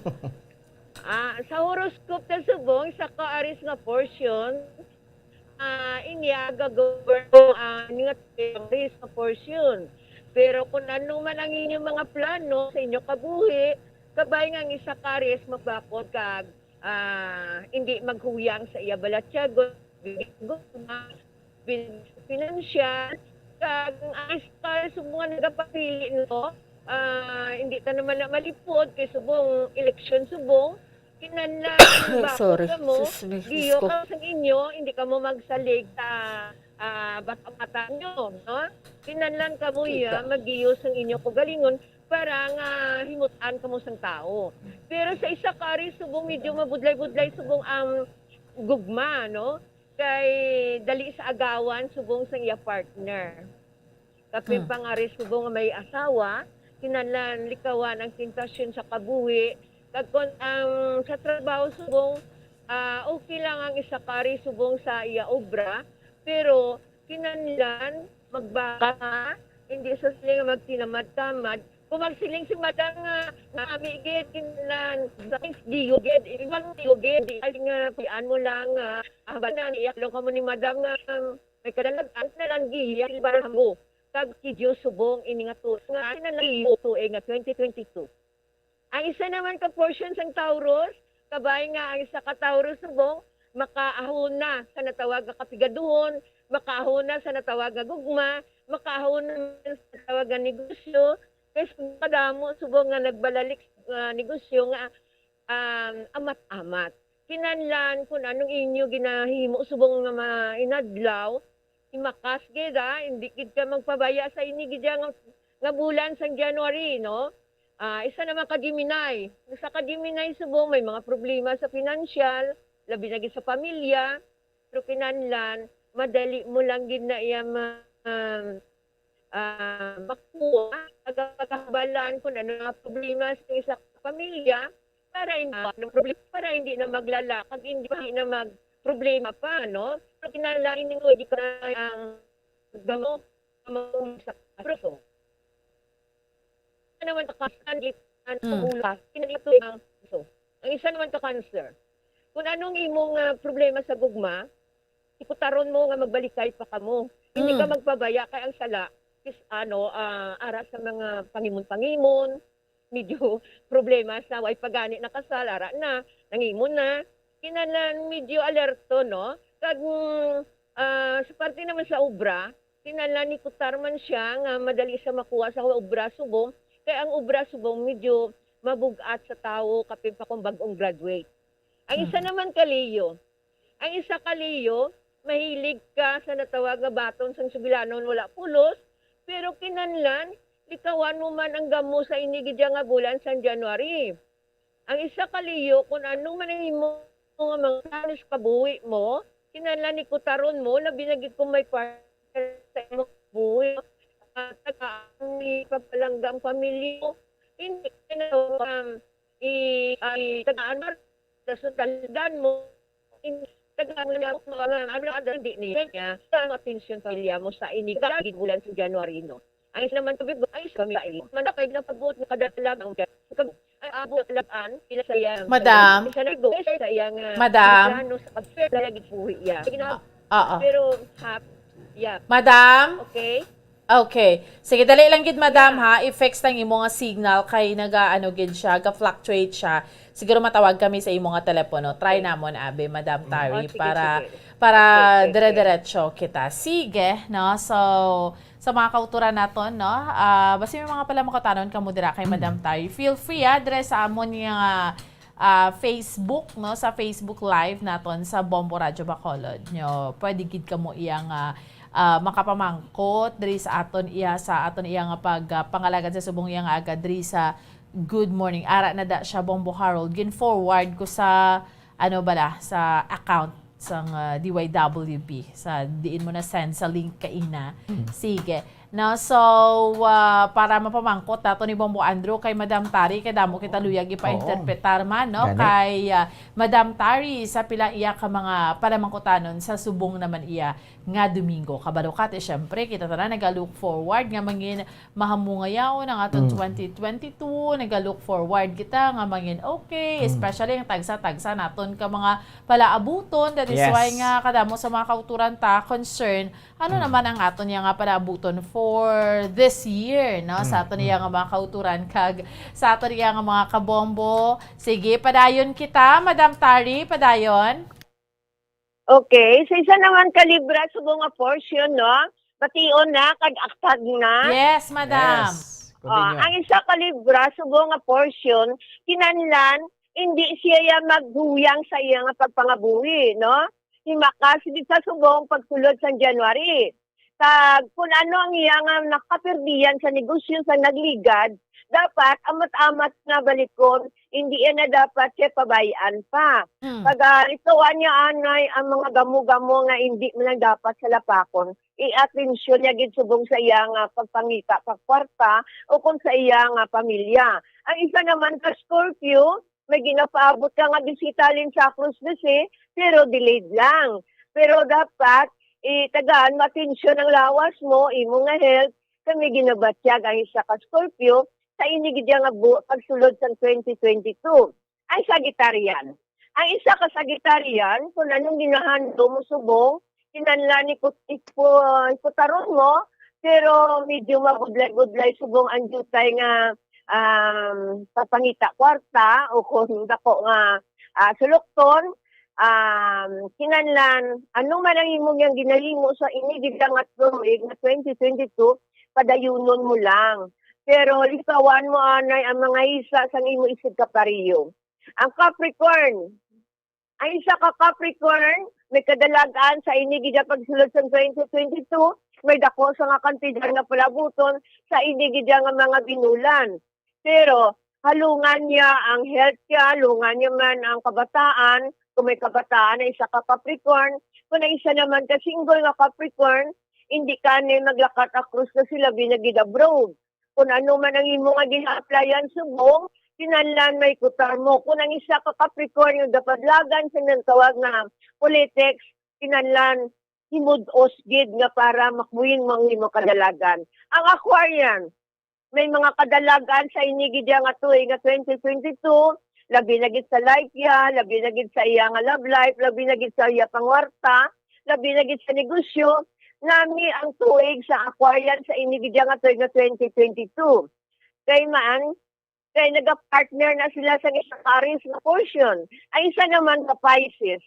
Ah, sa horoscope ta subong, sa ka-Aries nga portion, ah, inya ga-govern ang, ah, nga Aries nga portion. Pero kung ano man ang inyong mga plano sa inyong kabuhi, kabay nga ang isa ka Aries magbakod kag ah, hindi maghuyang sa iya balatyagon, bil-, financial, kag ang iskal sa mga nagapapili, no? Ah, hindi ta naman na malipod kay subong eleksyon subong, kinahanglan bakod Sorry. kamo, Sus, may giyo Diyos ko. kamo sang inyo, hindi kamo magsalig sa, ah, bata-bata nyo, no? Kinahanglan kamo Kita. ya, magiyo sang inyo kaugalingon, para nga himut-an kamo sang tawo. Pero sa isa ka ari subong medyo mabudlay-budlay subong ang gugma, no? Kay dali sa agawan subong sang iya partner. Kapin Mm. pa nga ari subong nga may asawa, kinahanglan likawan ang tentasyon sa kabuhi. Kag kon ang sa trabaho subong, ah, okay lang ang isa ka ari subong sa iya obra, pero kinahanglan magbaka ka, hindi sa siling nga magtinamad-tamad. Kung magsiling si madam nga, nga ami gid, kinahanglan sa diyo gid, ibang diyo gid, di ay nga pian mo lang nga, ah, ba na, iyak lang kamo ni madam nga, um, may kadalag-an na lang giya, para mo. Kag si Dios subong ini nga tu-, nga, ay na lang giya tu-, eh, nga twenty twenty-two. Ang isa naman ka portion sang Taurus, kabay nga ang isa ka Taurus subong, makaahon na sa natawag nga kapigaduhon, makaahon na sa natawag nga gugma, makaahon na sa natawag nga negosyo, kay kadamo subong nga nagbalalik nga negosyo nga, um, amat-amat. Kinahanglan kung anong inyo ginahimo subong nga mainadlaw, himakas gid, ah, hindi gid ka magpabaya sa ini gid nga, nga bulan sang January, no? Ah, isa naman ka Gemini. Isa ka Gemini subong may mga problema sa financial, labi na gid sa pamilya, pero kinahanglan madali mo lang gid na iya ma-, um, ah, makuha, pagkakabalaan kung ano nga problema sa isa ka pamilya, para hindi, ano, problema, para hindi na maglala, kag hindi pa na mag problema pa, no? Pero kinahanglan ini nga di ka ang gamo, gamo sa proso. Ano naman ka constant, ang Mm. pag-ula, kinahanglan ito ang proso. Ang isa naman ka cancer. Kung anong imong, ah, problema sa gugma, ikutaron mo nga magbalikay pa kamo. Hindi ka Mm. magpabaya kay ang sala is, ano, ah, ara sa mga pangimon-pangimon, medyo problema sa way pa gani nakasal, ara na, nangimon na. Kinahanglan medyo alerto, no? Kag, mm, ah, sa parte naman sa obra, kinahanglan ikutar man siya nga madali siya makuha sa obra subong, kay ang obra subong medyo mabug-at sa tawo kapin pa kung bag-ong graduate. Ang isa Hmm. naman ka Leo, ang isa ka Leo, mahilig ka sa natawag nga baton sang sugilanon wala pulos, pero kinahanglan likawan mo man ang gamo sa ini gid nga bulan sang January. Ang isa ka Leo, kung ano man ang imo nga mga plano sa kabuhi mo, kinahanglan ikutaron mo, labi na gid kung may partner sa imong buhi. Ah, tagaan ni pagpalangga ang pamilya mo. Hindi ka na, um, i-, i-, tagaan mo sa sundaldan mo. In-, tagaan mo na ako, mga, ano, ano, hindi niya. Kaya, ang atensyon sa pamilya mo sa ini, gagawin bulan sa January, no? Ay, naman to, big, ay, kami, ay, man, kay nagpabuot na kada talaga ang, ay, abo, talagaan, pila sa iya. Madam. Isa na go, sa iya nga, Madam. Plano sa pag-fair na lagi buhi iya. Sige na. Oo. Pero, hap-, yeah. Madam? Okay? Okay. Sige, dali lang gid, madam, Yeah. ha? I-fix lang imo nga signal kay naga, ano, gid siya, ga-fluctuate siya. Siguro matawag kami sa imo nga telepono. Try Okay. namon, abi, Madam Mm. Tari, Oh, sige, para, sige. para Okay, okay, okay. dire-diretso kita. Sige, no? So, sa mga kauturan naton, no? Ah, basta may mga palamangkutanon kamo dira kay Mm. Madam Tari, feel free, ah, dire sa amon nga, ah, Facebook, no? Sa Facebook Live naton sa Bombo Radyo Bacolod, nyo. Pwede gid kamo iya nga, ah, makapamangkot diri sa aton iya, sa aton iya nga pag, ah, pangalagad sa subong iya nga aga diri sa Good Morning. Ara na da siya, Bombo Harold. Gin-forward ko sa, ano bala, sa account sang, ah, D Y W B, sa diin mo na send sa link kaina. Mm. Sige. No, so, ah, para mapamangkot nato ni Bombo Andrew kay Madam Tari, kay damo kita luyag ipa-interpretar man, no? Oo. Gani. Kay, ah, Madam Tari, sa pila iya ka mga palamangkutanon sa subong naman iya nga Domingo. Kabalo ka, ti, syempre, kita tanan naga-look forward nga mangin mahamungayawon ang aton Mm. twenty twenty-two, naga-look forward kita nga mangin okay, Mm. especially ang tagsa-tagsa naton ka mga palaabuton. That is Yes. why nga kadamo sa mga kauturan ta concern, ano Mm. naman ang aton iya nga palaabuton for this year, no? Sa Mm, aton iya mm. nga mga kauturan kag sa aton iya nga mga kabombo. Sige, padayon kita, Madam Tari, padayon. Okay, sa isa naman ka Libra, subong nga portion, no? Bation na, kag aktag na. Yes, madam. Yes. Oh, Continue. Ang isa ka Libra, subong nga portion, kinahanglan, hindi siya ya maghuyang sa iya nga pagpangabuhi, no? Himakas gid sa subong pagsulod sang January. Kag kung ano ang iya nga nakapirdihan sa negosyo sa nagligad, Dapat, amat-amat nga balikon, hindi yan na dapat siya pabayaan pa. Hmm. Pag, ah, likawan niya, anay, ang mga gamo-gamo nga hindi man lang dapat salapakon, i-atensyon niya gid subong sa iya nga pagpangita sa kwarta o kung sa iya nga pamilya. Ang isa naman ka Scorpio, may ginapaabot ka nga bisita halin sa Cruz Luce, pero delayed lang. Pero dapat, itagaan mo atensyon ang lawas mo, imo nga health, kay may ginabatyag ang isa ka Scorpio sa ini gid nga bu-, pagsulod sang twenty twenty-two. Ang Sagittarian. Ang isa ka Sagittarian, kung anong ginahandle mo subong, kinahanglan ni kut-, ipo-, iputaron mo, pero medyo mabudlay-budlay subong ang diutay nga, um, pagpangita kwarta o kung dako nga, ah, sulokton, um, kinahanglan, ano man ang imo niyang ginahimo sa ini gid nga tuig nga twenty twenty-two, padayunon mo lang. Pero likawan mo anay ang mga isa sang imo isigkapariyo. Ang Capricorn, ang isa ka Capricorn, may kadalagan sa ini gid nga pagsulod sa twenty twenty-two, may dako sa nga kantidad nga palabuton sa ini gid nga mga binulan. Pero halungan niya ang health niya, halungan niya man ang kabataan, kung may kabataan na isa ka Capricorn, kung ang isa naman ka single nga Capricorn, hindi ka ni maglakat across na sila binagid abroad. Kung ano man ang imo nga gina-applyan subong, kinahanglan maikutar mo. Kung ang isa ka Capricorn nga gapadlagan sa nagtawag nga politics, kinahanglan himudos gid nga para makuwin mo ang imo kadalagan. Ang Aquarian, may mga kadalagan sa ini gid nga tuig nga twenty twenty-two, labi na gid sa life niya, labi na gid sa iya nga love life, labi na gid sa iya pangwarta, labi na gid sa negosyo. Nami ang tuig sa Aquarian sa ini gid nga tuig nga twenty twenty-two. Kay man, kay nagapartner na sila sa isa ka Aries nga portion. Ang isa naman sa Pisces.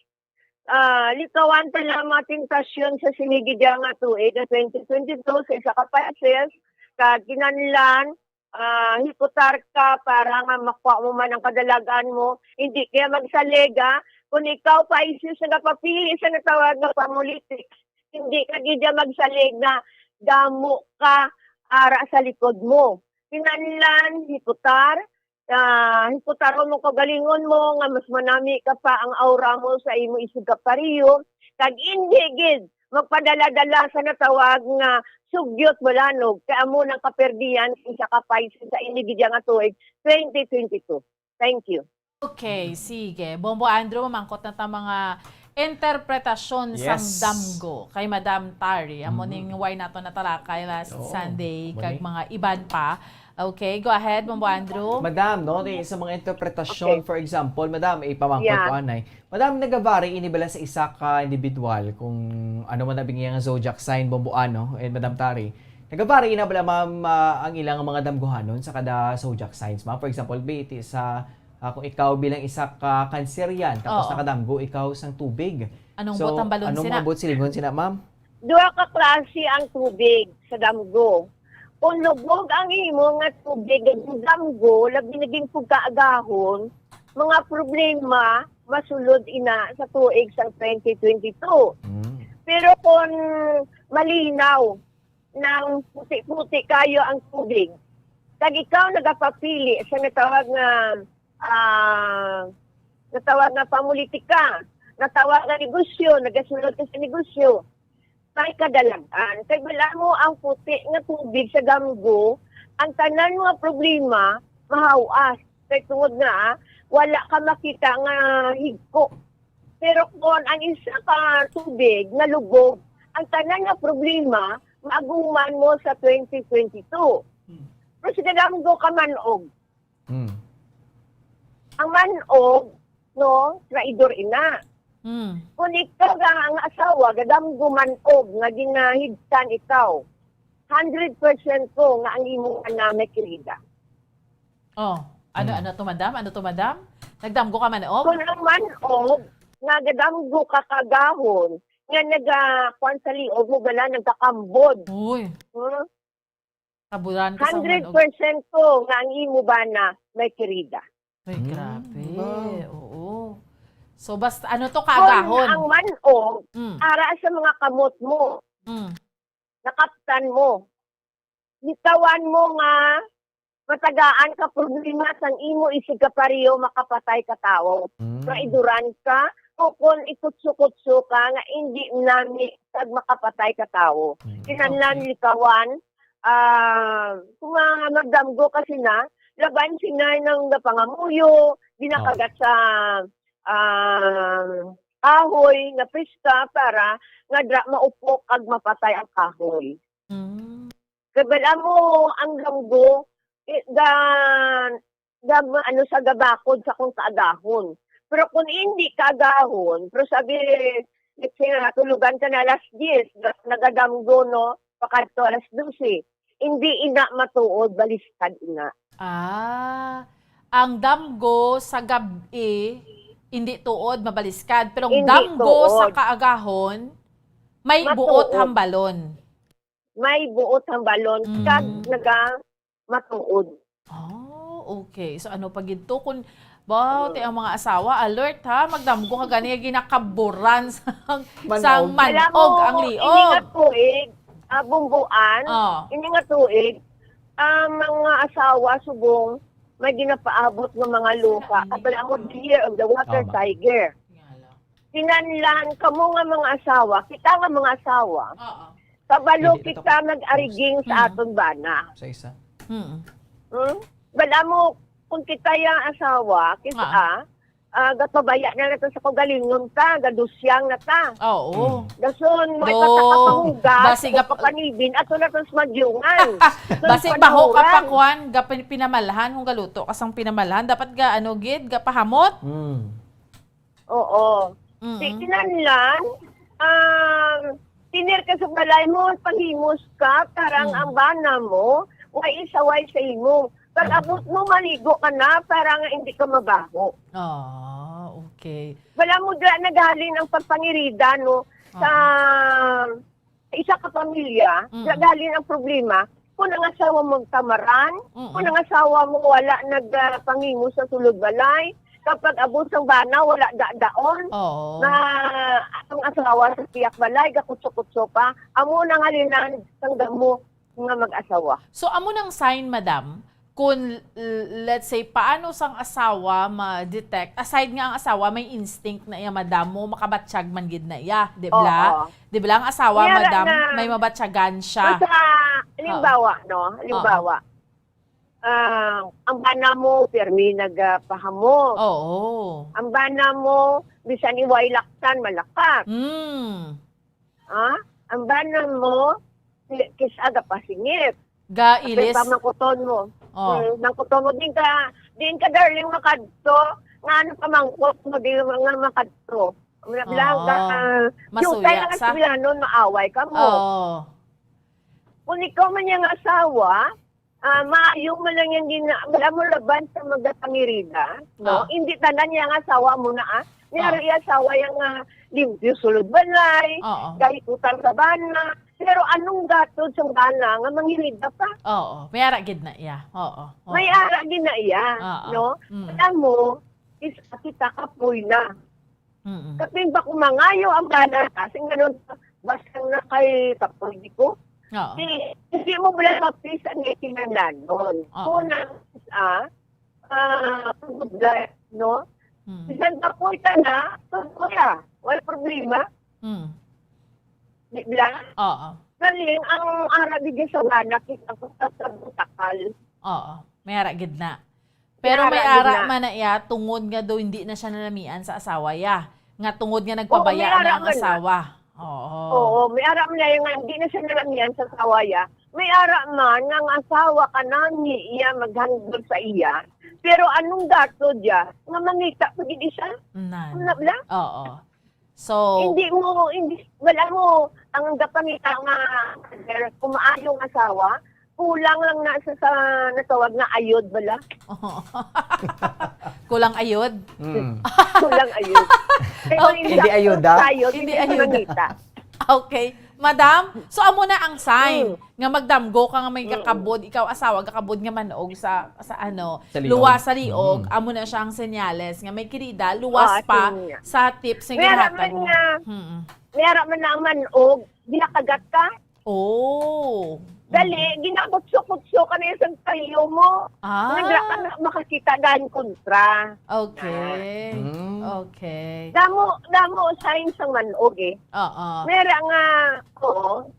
Ah, likawan ta lang mga tentasyon sa sini gid nga tuig nga twenty twenty-two sa isa ka Pisces, kag kinahanglan, ah, hikutar ka para nga makuha mo man ang kadalagan mo. Hindi kaya magsalig, ah. Kung ikaw, Pisces, nagapapili sa natawag nga pamulitik, hindi ka gid magsalig nga damo ka ara sa likod mo. Kinahanglan hikutar, ah, hikutaron mo kaugalingon mo nga mas manami ka pa ang aura mo sa imo isigkapariyo, kag indi gid magpadala-dala sa natawag nga sugyot balanog, kay amo nang kaperdian sa isa ka Pisces sa ini gid nga tuig twenty twenty-two. Thank you. Okay, sige. Bombo Andrew, mamangkot na ta mga interpretasyon sang Yes. damgo kay Madam Tari. Amo Mhm. ning why nato natalakay last Oo, Sunday, amo kag ni. mga iban pa. Okay, go ahead, Bombo Andrew. Madam, no, di, sa mga interpretasyon, Okay. for example, madam, ipamangkot Yeah. ko anay. Madam, nagavary ini bala sa isa ka individual kung ano man ang iya nga zodiac sign, Bombo, ano, and Madam Tari. Nagavary ina bala, ma'am, ah, ang ilang mga damgohanon sa kada zodiac signs, ma'am? For example, bi, ti sa, ah, kung ikaw bilang isa ka Cancerian, tapos Oo. nakadamgo ikaw sang tubig. Anong So, buot ang balon anong sina? mga buot silingon sina, ma'am? Duha ka klase ang tubig sa damgo. Kung lubog ang imo nga tubig nga damgo, labi na gid kung kaagahon, mga problema masulod ina sa tuig sa twenty twenty-two. Mm. Pero kung malinaw, nang puti-puti kayo ang tubig, kag ikaw nagapapili sa natawag nga, ah, natawag nga pamulitika, natawag nga negosyo, nagasulod ka sa negosyo, may kadalagan. Kay bala mo ang puti nga tubig sa damgo, ang tanan nga problema mahawas. Kay tungod nga, ah, wala ka makita nga higko. Pero kung ang isa ka tubig nga lubog, ang tanan nga problema, maaguman mo sa twenty twenty-two. Hmm. Pero sa damgo ka man-og. Hmm. Ang man-og, no, traidor ina. Hmm. Kung ikaw nga ang asawa, gadamgo man-og nga ginahigtan ikaw, hundred percent ko nga ang imo anak may kirida. Oh, ano, Hmm. ano to, madam? Ano to, madam? Nagdamgo ka man-og? Kung ang man-og, nga gadamgo ka kagahon, nga naga-, kwan sa liog mo, bala, nagkakambod. Uy. Hmm? Taburan ka sa Hundred percent ko nga ang imo bana may kirida. Ay, Hmm, grabe. Wow. Oo. So, basta, ano to, Kung kagahon? ang man-og, Mm. ara sa mga kamot mo, Mm. nakaptan mo, bitawan mo nga matagaan ka problema sang imo isig ka pareho makapatay ka tawo. Mm. Maiduran ka, o kon ikutso-kutso ka nga indi nami kag makapatay ka tawo. Mm. Kinahanglan Okay. likawan, ah, kung mga magdamgo ka sina, laban sina nang napangamuyo, ginakagat Oh. sa, ah, kahoy nga pista para nga dra maupok kag mapatay ang kahoy. Mm. Kay bala mo ang damgo, eh, ga, ga, ano, sa gabakod sa kung kaagahon. Pero kung hindi kaagahon, pero sabi, let's say, natulugan ka na alas diyes, ga-, nagadamgo, no, pakadto alas dose. Hindi ina matuod, baliskad ina. Ah, ang damgo sa gab-i, hindi tuod, mabaliskad. Pero ang Hindi damgo sa tuod. kaagahon, may buot Matuod. hambalon. May buot hambalon, Mm. kag naga matuod. Oh, okay. So ano pa gid to? Kung, ba, Mm. ti ang mga asawa, alert ha, magdamgo ka gani, ginakaburan sang, Manog. sang Alam manog mo, ang ini liog. nga tuig, ah, bumbuan, Oh. ini nga tuig, ah, mga asawa subong may ginapaabot nga mga luha. Ano? Kabala mo, the year of the water Tama. tiger. Nga lang. Kinahanglan kamo nga mga asawa, kita nga mga asawa, Oo. kabalo Hindi kita kita mag-ariging sa Mm. aton bana. Sa isa. Mm. Hmm? Bala mo, kung kita yang asawa, kita, Ah. ah, ah, gatpabaya na nato sa kaugalingon ta, gadusyang na ta. Oo. Mm. Dason, may Do, patakapahugas, basi o gap- kapanibin, ato na tos madyungan. Basi baho ka pa, Panihuran. kwan, ga pin-, pinamalhan, kung galuto ka sang pinamalhan, dapat ga, ano, gid, gapahamot. Mm. Oo. Mm. Ti-, kinahanglan, um, tener ka sa balay mo, panghimos ka, para ang Mm. bana mo, way isaway sa imo. Pag abot mo, maligo ka na, para nga hindi ka mabaho. Ah, okay. Wala mo dira naghalin ang pagpangirida, no, sa Oo. isa ka pamilya, Mm. naghalin ang problema, kung ang asawa mo tamaran, Mm. kung ang asawa mo wala nag, ah, pangimo sa sulod balay, kapag abot sang bana, wala dadaon, Oo. na ang asawa sa tiyak balay, gakutso-kutso pa, amo nang halinan sang damo nga mag-asawa. So, amo nang sign, madam, kung, l-, let's say, paano sang asawa ma-detect, aside nga ang asawa may instinct na iya, madam, mo makabatsyag man gid na iya, di ba? Oo. Di ba, ang asawa, May ara madam, na may mabatyagan siya. Basta, Oo. halimbawa, no? Oo. Halimbawa, ah, ang bana mo, pirmi nagapahamo. Oo. Ang bana mo, bisan iway laktan, malakat. Mm. Ah? Ang bana mo, ki-, kis-a gapasingit. Gailis. Apil pa mangkuton mo. Oh. Hmm, mangkuton mo, din ka, din ka, darling, makadto. Nga ano pa mangkot mo, di nga makadto. Wala lang Oo. ka, Masuya yung kaya sa eskwelanon, maaway ka mo. Oo. Kung ikaw man yung asawa, ah, maayo man lang yung gina-, wala mo laban sa magapangirida, no? Oo. Hindi tanan niya nga asawa mo na, ah. May Oo. ara iya asawa yung, ah, limpyo sulod balay, Oo. gaikutan sa bana. Pero anong gatod sa bana nga mangirida pa? Oo. May ara gid na iya. Oo. Oo. May ara gid na iya, Oo. no? Mm. Alam mo, is, kita kapoy na. Mm-mm. Kapin ba kung mangayo ang bana, kasi nga nun, basta na kay kapoy di ko, Oo. di, hindi mo bala mapisa nga kinananon. Oo. Kung na, ah, ah, good life, no? Mm. Bisan kapoy ka na, kapoy ka. Wala problema. Mm. Di ba? Oo. Galing, ang ara di sa bana, kita ko sa, sa butakal. Oo. May ara gid na. Pero may ara man na iya, tungod nga daw hindi na siya nalamian sa asawa iya. Nga tungod nga nagpabaya na ang asawa. Oo. Oo, may ara man na iya nga hindi na siya nalamian sa asawa iya. May ara man nga ang asawa ka na ni iya maghandol sa iya. Pero anong gatod iya nga mangita pa gid siya? Nan. Ano na? Oo. So, hindi mo, hindi, wala mo, ang gapangita nga, kung maayo nga asawa, kulang lang na sa, sa natawag na ayod, bala? Kulang ayod? Mm. Kulang ayod. Pero Okay. Hindi ayuda? Ayod, Hindi hindi ayuda. Mangita. Okay. Madam, so amo na ang sign Mm. nga magdamgo ka nga may Mm. kakabod, ikaw asawa, kakabod nga manog sa, sa ano, Sa liog. luwas sa liog, Mm. amo na siya ang senyales nga may kirida, luwas Ah, pa sige nga. sa tips nga May ara ginhatag man mo. nga, Mm. may ara man na ang manog, ginakagat ka? Oh. Dali, ginabutso-kutso ka na sa kaliyo mo. Ah. Nga dira ka na makakita gani kontra. Okay. Mm. Okay. Damo, damo sign sang man-og eh. Oo. Mera nga, oo,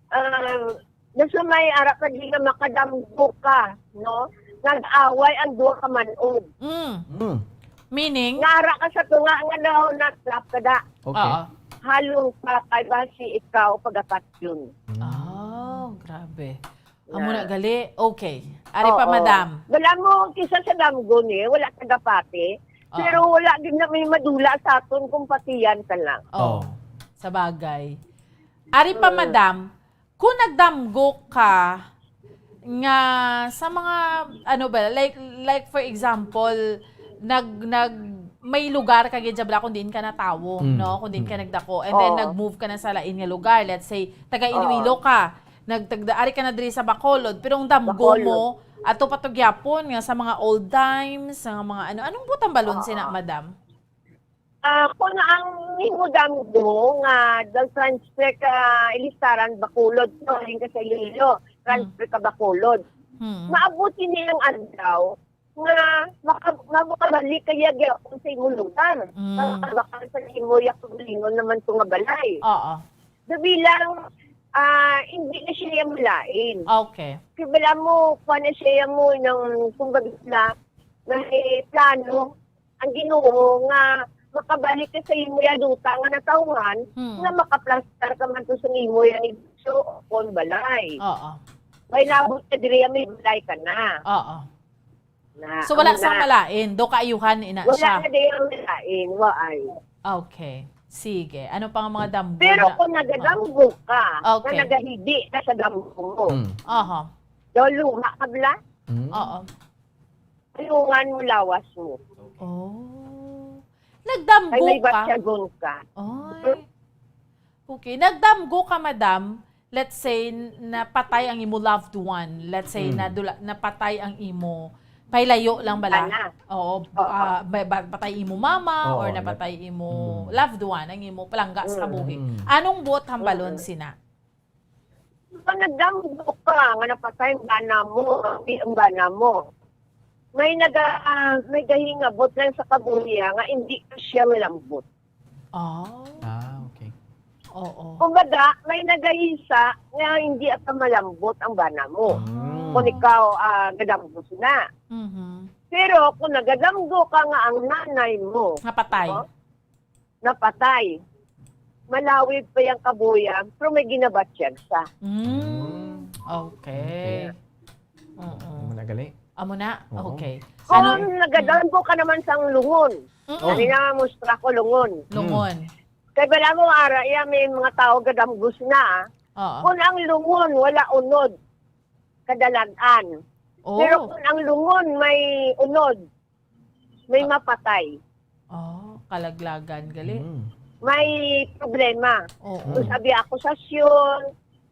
ah, nasa may ara pa di nga makadamgo ka, no? Nag-away ang duha ka man-og. Mm. Mm. Meaning? Nara ka sa tunga nga daw na-trap ka da. Okay. Oo. Halong pa kay basi ikaw pagapatyon. Mm. Oh, grabe. Amo na Na. Gali. Okay. Ari pa, Oo. Madam. Wala mo, kisa sa damgo ni, wala tagapati. Oo. Pero wala din na may madula sa aton kung patiyan ka lang. Oh. Oh. Sa bagay. Ari pa, Mm. Madam, kung nagdamgo ka nga sa mga, ano ba, like, like for example, nag, nag, may lugar ka gid sa bala kung diin ka natawo, Mm. no? Kung diin ka Mm. nagdako. And then, Oo. nag-move ka na sa lain nga lugar. Let's say, taga Iloilo Oo. ka. Nagtagda, ari ka na diri sa Bacolod. Pero ang damgo Bacolod. mo, ato pa to gyapon nga sa mga old times, sa mga ano. Anong butang balon Oo. sina, Madam? Ah, kung ang imo damgo nga dal transfer ka ilistaran Bacolod, no, halin ka sa Iloilo, transfer ka Bacolod. Hmm. Maabot ini ang adlaw nga maka, nga makabalik kaya gyapon sa imo lugar. Mm. Makabakal sa imo ya kaugalingon naman to nga balay. Oo. Sa bilang, ah, hindi na siya malain. Okay. Kaya bala mo, kuha na siya mo ng, kumbaga na, may plano ang Ginoo nga makabalik ka sa imo ya duta nga natawhan, Hmm. nga makaplastar ka man to sa imo ya negosyo o kon balay. Oo. May labot ka diri, may balay ka na. Oo. Na, So, wala amo sang na. Malain, do kaayuhan ina Wala siya. na diri ang malain, waay. Okay. Sige. Ano pa nga mga damgo Pero na? kung nagadamgo ka, Okay. na nagahidi ka sa damgo mo, Mm. Aha. daw luma ka bala, Mm. Oo. tulungan mo lawas mo. Oh. Kay Nagdamgo may ka. batyagon ka. Ay. Okay. Nagdamgo ka, madam. Let's say, n- napatay ang imo loved one. Let's say, Mm. nadula, napatay ang imo. Pailayo lang bala. Ana. Oo. Oo. Ah, may ba- patay imo mama Oo, or na- napatay imo Mm. loved one, ang imo palangga sa Mm. kabuhi. Mm. Anong buot hambalon Mm. sina? Kung nagdamgo ka nga napatay ang bana mo, ang, ang bana mo, may naga, ah, may gahingabot lang sa kabuhi nga hindi ka siya malambot. Oh. Ah, okay. Oo. Kumbaga, may nagahisa nga hindi ata malambot ang bana mo. Mm. Kung ikaw, ah, gadamgo sina. Mhm. Pero kung nagadamgo ka nga ang nanay mo, Nga patay. no, napatay, malawig pa yang kabuhi, pero may ginabatyag sa. Mm. Okay. Okay. Oo. Ano na gali? Amo na? Oo. Okay. Kung Ano? Nagadamgo ka naman sang lungon, Mm-mm. Oh. ano na mustra ko lungon. Lungon. Kay bala mo, ara, iya may mga tao gadamgos na, ah. Oo. Kung ang lungon wala unod, kadalag-an. Oh. Pero kung ang lungon may unod, may mapatay. Oh, kalaglagan gali. Mm. May problema. Oo. Kung sabi akusasyon,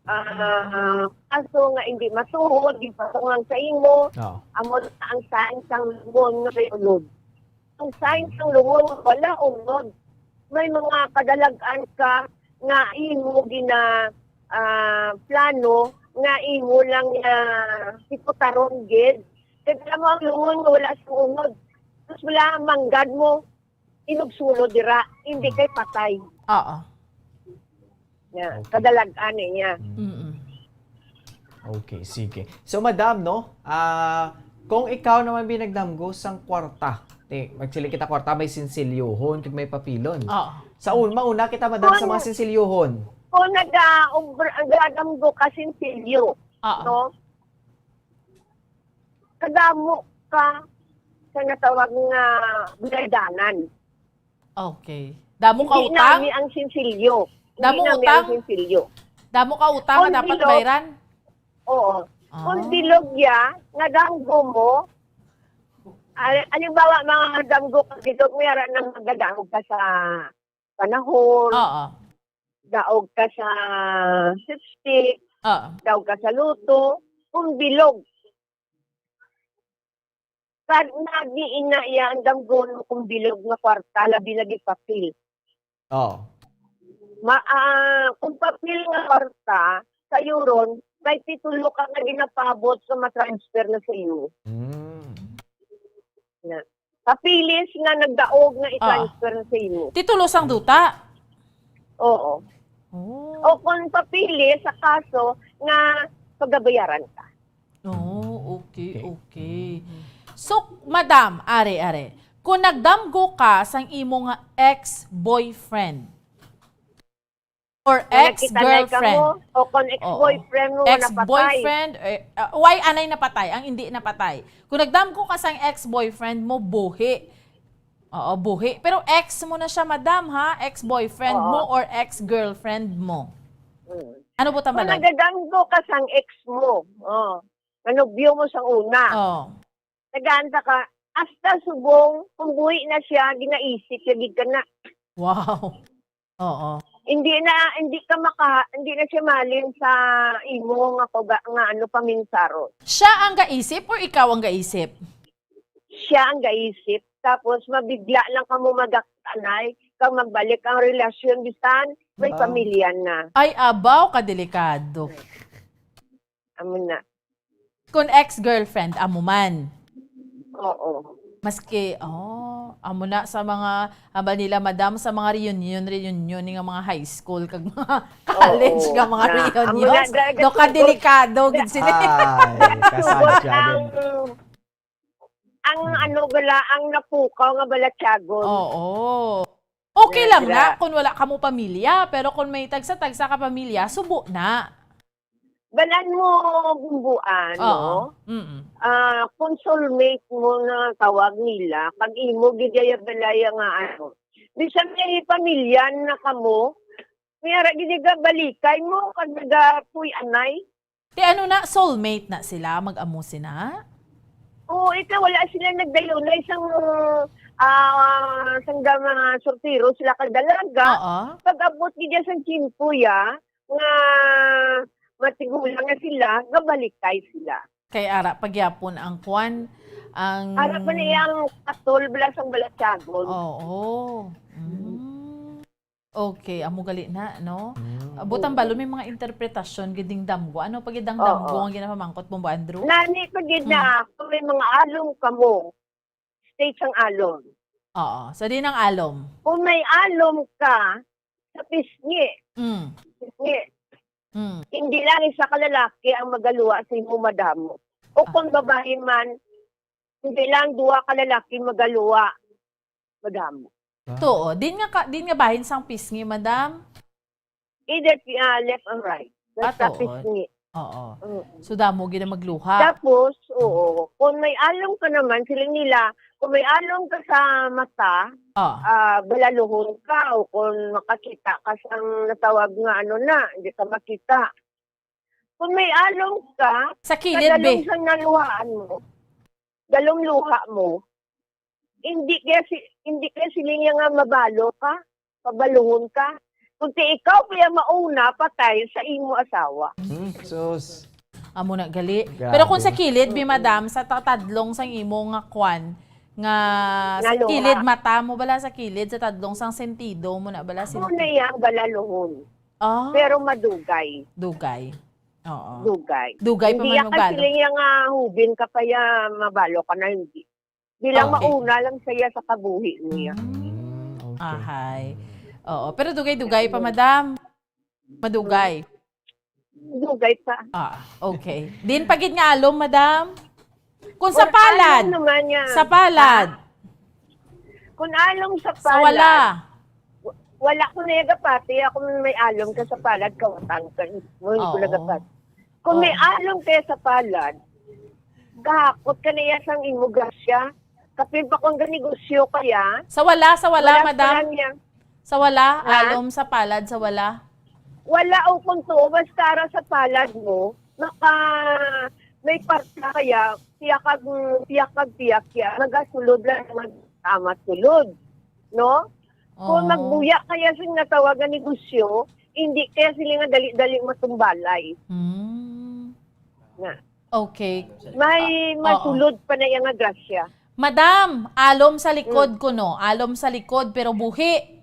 ah, kaso nga hindi matuod, gipatungan sa imo, Oh. amo na ang sign sang lungon nga may unod. Ang sign sang lungon nga wala unod, may mga kadalag-an ka nga imo gina, ah, plano nga imo lang nga hiputaron gid. Kay alam mo ang lungon nga wala sang unod. Tapos wala manggad mo, inugsulod dira, hindi kay patay. Oo. Nga, Okay. kadalag-an niya. Mm. Mm-mm. Okay, sige. So, madam, no? Ah, kung ikaw naman binagdamgo sang kwarta, ti, magsiling kita kwarta, may sinsilyohon, kag may papilon. Oo. Sa un, mauna kita, madam, sa mga sinsilyohon. Kung nag-aadamgo ka sinsilyo, Oo. no? Kadamo ka sa natawag nga baydanan. Okay. Damo ka Hindi utang? nami ang sinsilyo. Damo Hindi nami utang? ang sinsilyo. Damo ka utang nga Kung dapat bilog, bayran? Oo. Ah. Kung bilog ya, nga damgo mo, al- halimbawa, mga damgo ka bilog, may ara nang magadangog ka sa panahon, Oo. daog ka sa sipsip, Oo. daog ka sa luto, kung bilog. Kad nagi ina iya ang damgon mo kung bilog nga kwarta, labi lagi papel. Oh. Ma, ah, kung papel nga kwarta, sayuron, Kay titulo ka nga ginapabot nga ma-transfer na sa imo. Mm. Na. Papeles nga nagdaog nga Ah. i-transfer na sa imo. Titulo sang duta? Oo. Oh. O kung papeles sa kaso nga pagabayaran ka. Oh, okay, Okay. okay. So, madam, are, are. Kung nagdamgo ka sang imo nga ex-boyfriend, or Nga nagkitanay ka ex-girlfriend. mo, o kung Oo. ex-boyfriend mo nga napatay. Ex-boyfriend, eh, ah, why anay napatay? Ang hindi napatay. Kung nagdamgo ka sang ex-boyfriend mo, buhi. Oo, buhi. Pero ex mo na siya, madam, ha? Ex-boyfriend Oo. mo or ex-girlfriend mo? Mm. Ano po Kung tama lang? nagadamgo ka sang ex mo, oh, nga nobyo mo sang una, Oh. nagaanta ka, hasta subong, kung buhi na siya, ginaisip ka gid ka na. Wow. Oo. Hindi na, hindi ka maka, hindi na siya mahalin sa imo nga kuga-, nga ano, paminsaro. Siya ang gaisip or ikaw ang gaisip? Siya ang gaisip. Tapos, mabigla lang kamo magaktanay, kag magbalik ang relasyon, bisan may Wow. pamilya na. Ay, abaw, kadelikado. Amo na. Kung ex-girlfriend, amo man. Oo. Maski, oh, amo na sa mga, haba nila, madam, sa mga reunion, reunion nga mga high school, kag mga college Oo. nga mga Na, amo reunions. na, dahil Do ka siguro, delikado, gid sila. Ay, kasadya ang, din. ang Mm. ano bala, ang napukaw nga balatyagon. Oo. Okay lang Sobra. na kung wala kamo pamilya, pero kung may tagsa-tagsa ka pamilya, subo na. Balan mo, Bumbuan, Oo. no? Mm. Ah, kung soulmate mo na tawag nila, pag imo gid ya balaya nga ano. Bisan may pamilya na kamo, may ara gid nga balikay mo, kag nagapuy anay. Ti ano na, soulmate na sila, mag-amo sina? Oo, ikaw, wala sila nagdayunay sang, ah, sang mga sortiro sila kag dalaga. Oo. Pag-abot gid ya sang tiyempo ya, nga matigulang na sila, gabalikay sila. Kay ara pa gyapon ang kwan, ang Ara pa na iyang katol, bala sang balatyagon. Oo. Mm. Okay, amo gali na, no? Mm. Butang Oo. balon, may mga interpretasyon gid ding damgo. Ano pa gid ang Oo. damgo nga ginapamangkot, Bombo Andrew? Nani pa gid Mm. na, kung may mga alom kamo, state sang alom. Oo. So, di nang alom. Kung may alom ka sa pisngi, Mm. pisngi, Mm. hindi lang isa ka lalaki ang magaluwa sa imo, madamo. O Ah. kung babae man, hindi lang duha ka lalaki magaluwa, madamo. Ah. Tuo. Din nga ka, din nga bahin sang pisngi, madam? Either, ah, left and right. Ah, Basta tuod. pisngi. Oo. Mm. So, damo gid ang magluha. Tapos, Mm. oo, kung may alom ka naman, siling nila, kung may alom ka sa mata, Ah. ah, balaluhon ka, o kung makakita ka sang natawag nga ano na, hindi ka makita. Kung may alom ka, Sa kilid, sa dalom be. sang naluhaan mo, dalom luha mo, hindi kaya si, hindi kaya siling niya nga mabalo ka, pabaluhon ka. Kung ti ikaw kaya mauna patay sa imo asawa. Hmm, sus. Amo na gali. Grabe. Pero kung sa kilid, bi, Mm-mm. madam, sa tatadlong sang imo nga kwan, nga sa Naluha. kilid mata mo bala, sa kilid, sa tadlong sang sentido mo na bala, Amo sentido. na yang balaluhon. Ah. Pero madugay. Dugay. Oo. Dugay. Dugay pa Hindi man ya ka magbalon. siling ya nga hubin ka pa ya, mabalo ka na, hindi. Di lang Okay. mauna lang siya sa kabuhi niya. Mm. Mm, okay. Ahay. Oo. Pero dugay-dugay pa, Mm. madam. Madugay. Dugay pa. Ah, okay. Din pa gid nga alom, madam? Kung sa Kung palad. alom naman yan. Sa palad. Ha? Kung alom sa Sa palad. wala. Wa-, wala ko na nagapati. Ako may alom ka sa palad, kawatan ka. Mo, hindi ko Oo. nagapati. Kung may Oo. alom kaya sa palad, gahakot ka na iya sang imo grasya. Kapin pa kung ganegosyo kaya, Sa wala, sa wala, wala madam? pala niya. Sa wala, Ha? alom sa palad, sa wala? Wala, o kung tuo, basta ara sa palad mo, maka, may parta kaya, tiyak kag, tiyak kag tiyak ya, magasulod lang, magtama sulod. No? Kung Oo. magbuya kaya sing natawag nga negosyo, hindi kaya sila nga dali-dali matumbalay. Hmm. Na. Okay. May Ah, oo. masulod pa na iya nga grasya. Madam, alom sa likod Mm. ko, no? Alom sa likod, pero buhi.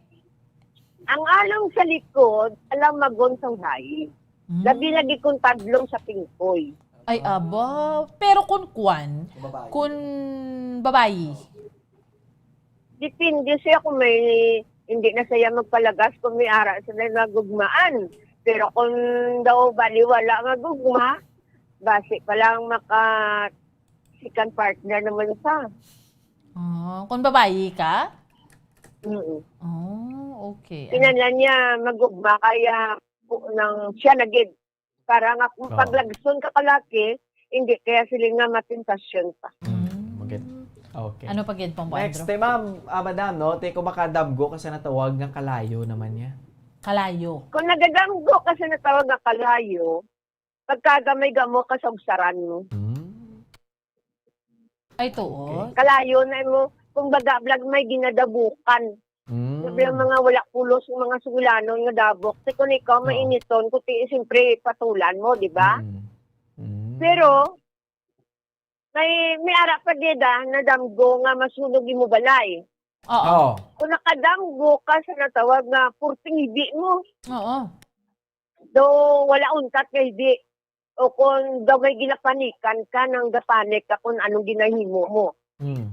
Ang alom sa likod, alamagon sang bayi. Labi lagi kung tadlong sa pingkoy. Ay, aba. Pero kung kwan, Kung babae. Kung babayi. Depende siya kung may, hindi na siya magpalagas kung may ara sila nga gugmaan. Pero kung daw baliwala nga gugma, basi pa lang maka second partner naman sa. Oh, kung babayi ka? Mm. Oh, okay. Kinahanglan niya magugma kaya po nang siya na gid. Para nga kung Oo. paglagson ka kalaki, hindi kaya sila nga matentasyon pa. Mm, magid. Okay. Ano pa gid, Pong Next, Andrew? Te, ma'am, ah, madam, no? Te, kung makadamgo ka sa natawag nga kalayo naman niya. Kalayo. Kung nagadamgo ka sa natawag nga kalayo, pagkagamay-gamo ka sa ugsaran mo. Mm. Ay, tuod. Okay. Kalayo na mo, kung baga, blag may ginadabukan. Mm. Sabi ang mga wala pulos, yung mga suglanon nga dabok. Ti kung ikaw, Oo. mainiton, kung ti, siyempre, patulan mo, di ba? Mm. Mm. Pero, may, may ara pa gid, ah, nadamgo nga masunog imo balay. Oo. Oo. Kung nakadamgo ka sa natawag nga purting hibi mo, Oo. do wala untat nga hibi. O kung daw may ginapanikan ka, nang gapanik ka kung anong ginahimo mo. Mm.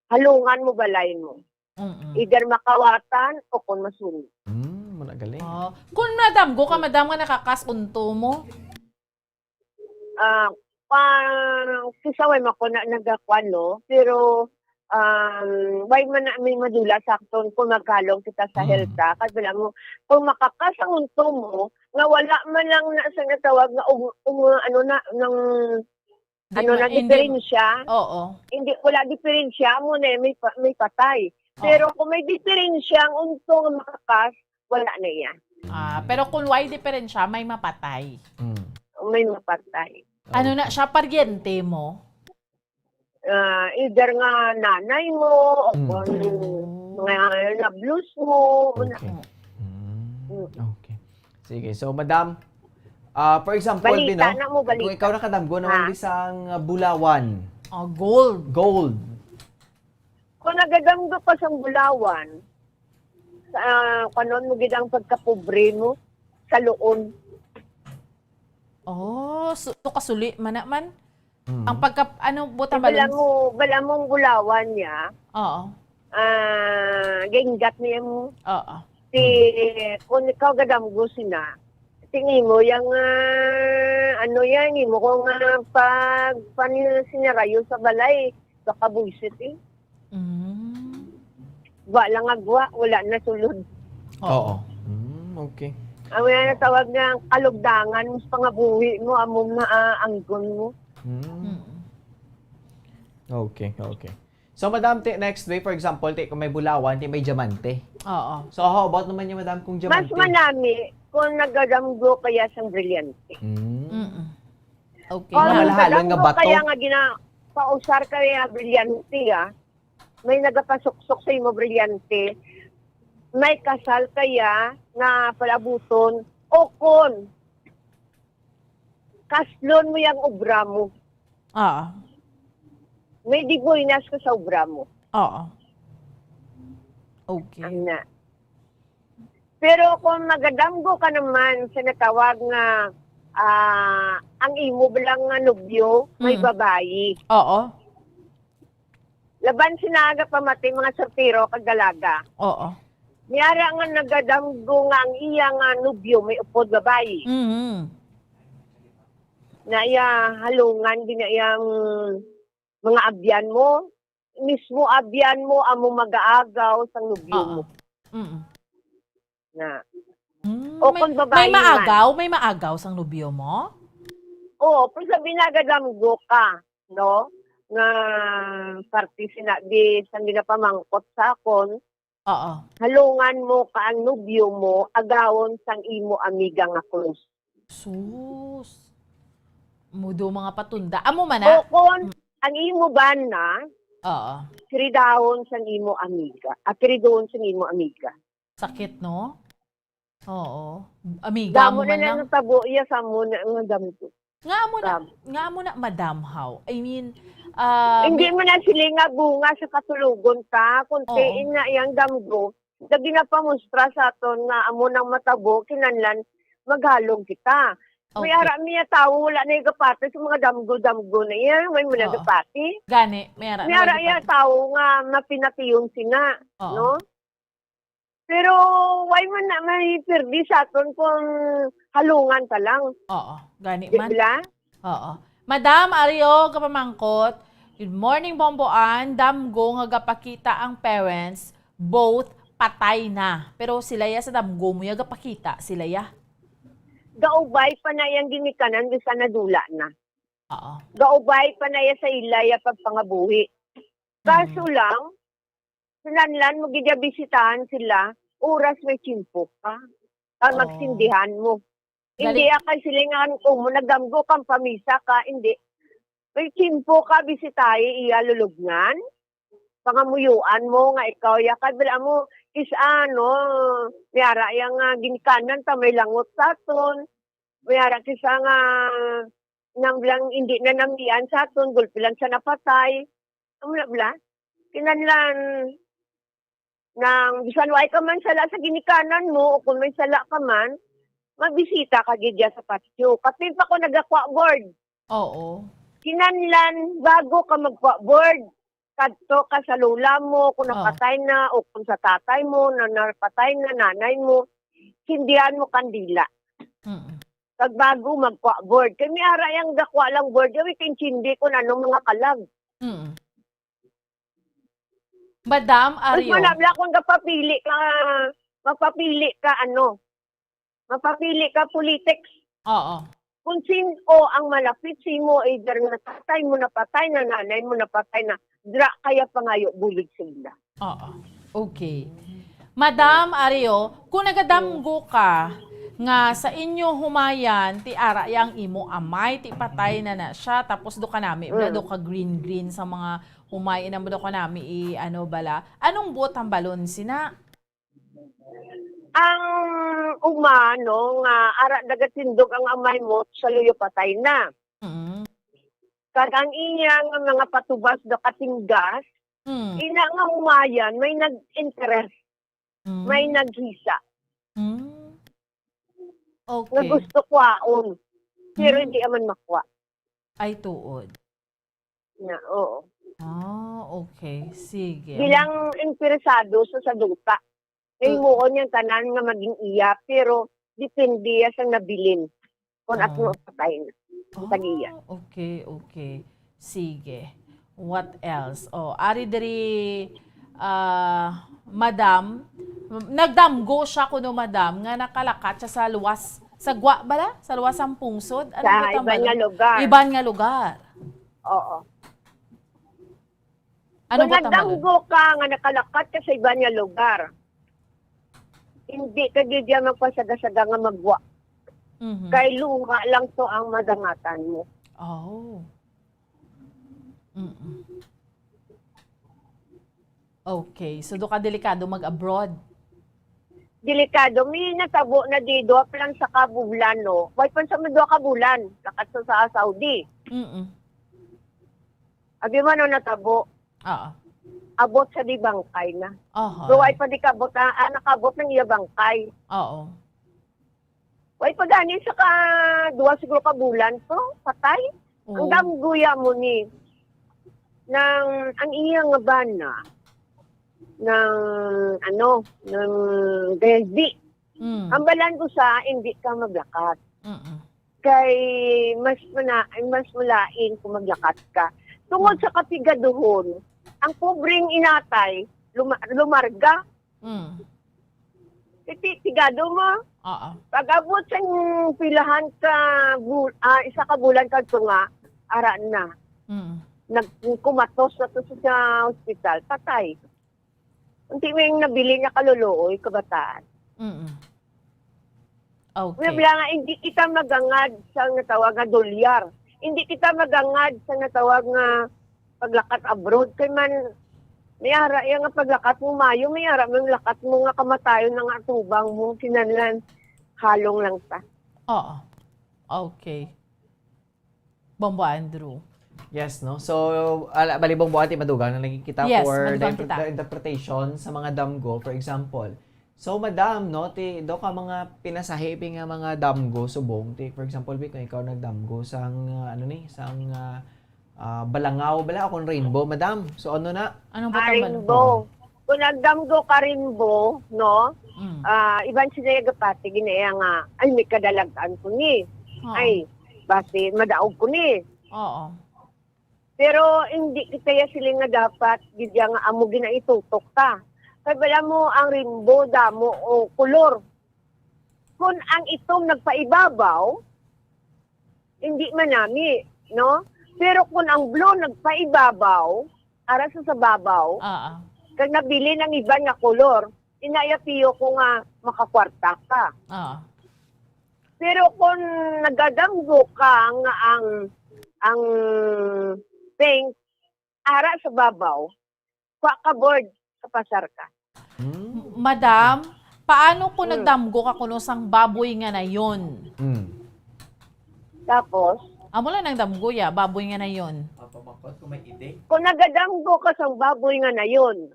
Halungan mo balay mo. Mm-mm. Either makawatan o kung masunog. Mm, muna galing. Oh. Kung nadamgo ka, madam, nga nakakas unto mo? Ah, pa, kisa way man ko na nagakuan, no? Pero, um, way man na may madula sa akton kung magkalong kita sa Mm. health, ah. Kasi alam mo, kung makakas ang unto mo, nga wala man lang na sa natawag nga um, um, ano na, ng, Di ano ma-, na, hindi, diferensya. Oo. Hindi, wala diferensya mo na may pa-, may patay. Oo. Pero kung may diferensya ang unto nga makakas, wala na iya. Ah, pero kung way diferensya, may mapatay. Mm. May mapatay. Ano na Okay. siya, paryente mo? Ah, either nga nanay mo o Mm. kung mga nablos mo, Okay. Mm. Mm. Okay. Sige. So, madam, ah, for example, Balita Bino, na mo, balita. kung ikaw nakadamgo naman Ha? bisang, ah, bulawan. Ah, gold. Gold. Kung nagadamgo ka sang bulawan, sa, kanon mo gid ang pagkapobre mo sa luon. Oh, so, so kasuli man na man. Mm. Ang pagka, ano, buta Di bala balon-, mo, bala mong bulawan niya, Oo. ah, gainggat niya mo. Oo. Si, Mm. kung ikaw gadamgo sina, tingin mo, yang, ah, ano yan, imo ko nga pag, panin-, sinarayo sa balay, baka buisit eh. Mm. Gwa lang nga gwa, wala na sulod. Oo. Oo. Mm, okay. Ang mga natawag nga kalugdangan mo sa pangabuhi mo, amo nga, ah, anggon mo. Mm. Mm. Okay, okay. So, madam, ti, next way, for example, ti, kung may bulawan, ti, may diamante. Oo. So, how about naman niya, madam, kung Mas diamante? manami kung nagadamgo kaya sang brilyante. Mm. Mm-mm. Okay. Kung Malahalon nga nagadamgo bato? kaya nga gina-, pausar kaya brilyante, ah, may nagapasuksok sa imo brilyante, may kasal kaya nga palabuton, o kon kaslon mo yang obra mo. Oo. May dibuinas ka sa obra mo. Oo. Okay. Ang na. Pero kung magadamgo ka naman sa natawag nga, ah, ang imo lang nga nobyo, may Mm. babayi. Oo. Laban sina nga pamati, mga soltero kag dalaga. Oo. Niara nga nagadamgo nga ang iya nga nobyo may upod babayi. Mhm. Na iya halungan din na iyang mga abyan mo. Mismo abyan mo amo mag-aagaw sang nobyo Oo. mo. Mm. Na. Mm, O may, kung may babae maagaw? man. May maagaw sang nobyo mo? Oo, kung sabi na gadamgo ka, no? Nga parte sinabi sang ginapamangkot sa akon, Oo. halungan mo ka ang nobyo mo, agawon sang imo amiga nga close. Sus. Mudo mga patunda. Amo man na? O kung Mm. ang imo bana, Oo. kiridahon sang imo amiga. Ah, kiridahon sang imo amiga. Sakit, no? Oo. Amiga Damo mo na man lang lang. natabo iya sa mo na nga damgo. Nga mo na, Damo. nga mo na, madam, how? I mean, ah, Hindi may mo na sila nga bunga sa katulogon ta, kung Oo. tiin na iyang damgo, na ginapamustra sa aton nga amo nang matabo, kinanlan, maghalong kita. May Okay. ara niya tawo, wala na yung gapati sa mga damgo-damgo na yan. May mga Oo. gapati. Gani, may ara na May ara yung niya gapati. tawo nga mapination sina, Oo. no? Pero why man na may pirdi sa aton kung halungan ta lang? Oo, gani Di man. ba? Oo. Madam, Ario, kapamangkot, good morning, Bomboan. Damgo nga gapakita ang parents, both patay na. Pero sila ya sa damgo mo ya gapakita, sila ya. Gaubay pa na yang ginikanan, bisan nadula na. Oo. Gaubay pa na ya sa ila ya pagpangabuhi. Kaso Mm. lang, kinahanglan mo gid ya bisitahan sila, oras may tiyempo ka. Kag Oo. magsindihan mo. Hindi Gali- akay sila nga, kung mo nagdamgo kang pamisa ka, hindi. May tiyempo ka, bisitahi iya lulubngan. Pangamuyuan mo nga ikaw ya kay bala mo, is ano, may ara ya nga ginikanan ta may langot sa aton. May ara kisa nga nang lang hindi na namian sa aton, gulpi lang sa napatay. Amo na bala? Kinahanglan nang bisan way ka man sala sa ginikanan mo o kung may sala ka man, mabisita ka gid diya sa patio. Kapin pa ko nagakwa board. Oo. Kinahanglan, bago ka magkwa board, kadto ka sa lola mo, kung Oo. napatay na, o kung sa tatay mo, na napatay na, nanay mo, sindihan mo kandila. Mm. Kag bago magkwa board. Kay may ara yang gakwa lang board, yawi kay sindi kung anong mga kalag. Mm. Madam, Mas Ario. malabla kung kapapili ka, mapapili ka, ano, mapapili ka politics. Oo. Kung sin-o ang malapit sa imo, either nga tatay mo napatay na, nanay mo napatay na, dra kaya pangayo bulig sa ila. Oo. Okay. Madam Ario, kung nagadamgo ka nga sa inyo humayan, ti ara yang imo amay, ti patay na na siya, tapos do ka nami, bala, Mm. do ka green-green sa mga humay, ina mo do ka nami, i, ano bala, anong buot ang balon sina? Ang uma, no, nga ara nagatindog ang amay mo, sa luyo patay na. Mm. Kag ang iya nga mga patubas nakatinggas, Mm. ina nga humayan, may nag-interest, Mm. may naghisa, Mm. nga Okay. gusto kwaon, pero Mm. hindi man makwa. Ay, tuod. Na, oo. Ah, okay. Sige. Bilang interesado sa, sa duta. Kay Uh, himuon niyang tanan nga maging iya, pero depende ya sa nabilin. Kung Ah. ato patay na. Ang Ah, tagiya. Okay, okay. Sige. What else? Oh, ari diri, ah, madam, nagdamgo siya kuno, madam, nga nakalakat siya sa luwas, sa gwa bala? Sa luwas sang pungsod? Ano Sa ba tang iban nga balon? lugar. Iban nga lugar. Oo. Ano Kung ba tang balon? nagdamgo ka nga nakalakat ka sa iban nga lugar, hindi ka gid yan magpasagasaga nga magwa. Mhm. Kay luha lang to ang madangatan mo. Oh. Mm-mm. Okay. So, do ka delikado mag-abroad? Delikado. May natabo na di, duha pa lang sa kabulan, no? Way pa sa duha ka bulan, lakat sa, sa Saudi. Mm-mm. Abi man, no, natabo. Oo. Abot sa di bangkay na. Aha. So, way pa di kabot, ah, ah, nakabot ng iya bangkay. Oo. Way pa gani sa ka, duha siguro ka bulan to, patay. Ang Oo. damguya mo ni, nang, ang iya nga bana, nang, ano, nang Delvi. Mm. Ang balan ko sa, hindi ka maglakat. Mm-mm. Kay mas mana-, mas malain kung maglakat ka. Tungod Mm. sa kapigaduhon, ang pobreng inatay, luma-, lumarga. Mm. Iti, tigado mo. Oo. Pag-abot sa pilahan ka bul-, ah, isa ka bulan kadto nga, ara na. Mm. Nagkumatos na to sa, sa ospital, patay. Hindi mo yung nabilin nga kaluluoy, kabataan. Mm. Okay. Wala nga, hindi kita magangad sa natawag nga dolyar. Hindi kita magangad sa natawag nga paglakat abroad. Kay man, may ara iya nga paglakat mo mayo, may ara man lakat mo nga kamatayon na nga atubang mo, kinahanglan halong lang ta. Oo. Okay. Bombo Andrew. Yes, no? So, ala, bali, Bombo, ati, madugang na lagi kita Yes, for the madugang inter-, kita. the interpretation sa mga damgo. For example, So, madam, no, ti, do ka mga pinasahi pi nga mga damgo subong. Ti, for example, bi, kung ikaw nagdamgo sang, ah, ano ni, sang, ah, ah, balangaw, bala, akong rainbow, madam. So, ano na? Anong Ah, batang man? rainbow. Oo. Kung nagdamgo ka rainbow, no? Mm. Ah, iban sila yung gapati, ginaya nga, "Ay, may kadalag-an ko ni. Oo. Ay, basi, madaog ko ni." Oo. Pero hindi kita ya siling nga dapat gid ya nga amo ginaitutok ta. Kay bala mo ang rainbow damo o kolor. Kun ang itom nagpaibabaw, hindi manami, no? Pero kun ang blue nagpaibabaw, ara sa sababaw, Ah, ah. kag nabilin ang iban nga kolor, inaya piyo ko nga makakwarta ka. Ah. Pero kung nagadamgo ka nga ang, ang pink ara sa babaw, kwa ka board, kapasar ka. Hmm. Madam, paano kung Hmm. nagdamgo ka kuno sang baboy nga nayon? Hmm. Tapos? Amo lang nang damgo ya, baboy nga nayon. Mapamakot kung may ide. Kung nagadamgo ka sang baboy nga nayon,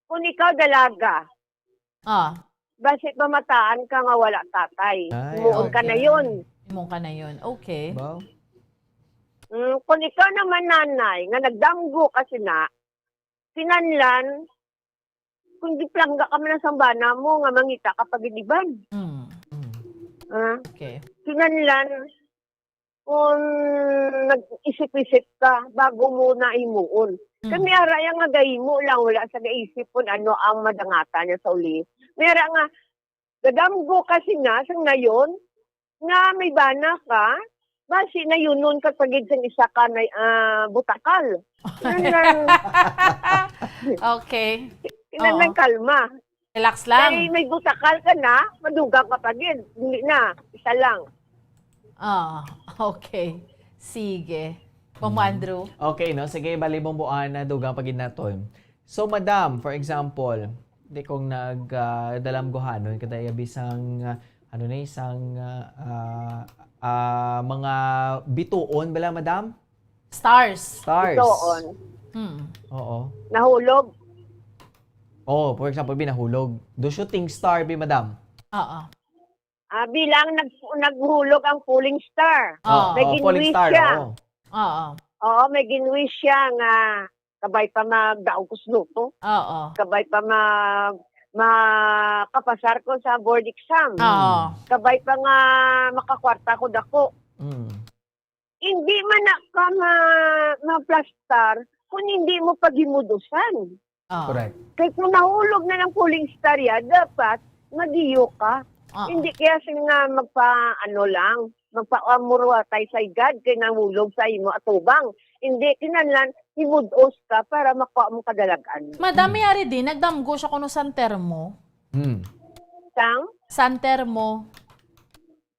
kung ikaw dalaga, Ah. basi pamataan ka nga wala tatay. Ay, Himuon ka okay. nayon. Himuon ka nayon. Okay. Wow. Mm, kung ikaw naman, nanay, nga nagdamgo ka sina, kinahanglan, kung giplangga ka man sa bana mo, nga mangita ka pag-iban. Mm. Mm. Ah, Okay. kinahanglan, kung nag-isip-isip ka bago mo na himuon. Mm. Kami ara yang nga gahimo lang, wala sa gaisip kung ano ang madangatan niya sa uli. May ara nga, gadamgo ka sina sang nayon, nga may bana ka, basi nayunon ka pa gid sang isa ka na, ah, butakal. Kinahanglan, Okay. kinahanglan Oo. kalma. Relax lang. Kay may butakal ka na, madugang ka pa gid. Hindi na, isa lang. Ah, okay. Sige. Ma'am Mm. Andrew. Okay, no? Sige, bali, bumbuan na, dugang pa gid naton. So, madam, for example, di kung nag, ah, dalamguhanon ka daya bisang, ah, ano na, isang, ah, ah, ah, mga bituon bala, madam? Stars. Stars. Bituon. Hmm. Oo. Nahulog. Oh, for example, binahulog. Do shooting star, bi, madam? Oo. Ah, bilang nag-, naghulog ang falling star. Oo. May Oh, falling ginwish star, siya. Oo. Oo. Oo, may ginwish siya nga kabay pa magdaog ko sa lotto. Oo. Kabay pa ma-, makapasar ko sa board exam. Oo. Kabay pa nga makakwarta ko dako. Mm. Hindi man na ka ma-, maplastar kung hindi mo paghimudusan. Oo. Correct. Kay kung nahulog na ng falling star ya, dapat magiyo ka. Oo. Hindi kaya sing nga magpa-, ano lang, magpa-, ah, muruwatay sa igad kay nahulog sa imo atubang. Hindi, kinahanglan, himudos ka para makuha mo kadalagan. Madam, Hmm. may ari din, nagdamgo siya kuno San Telmo. Hmm. Sang? San Telmo.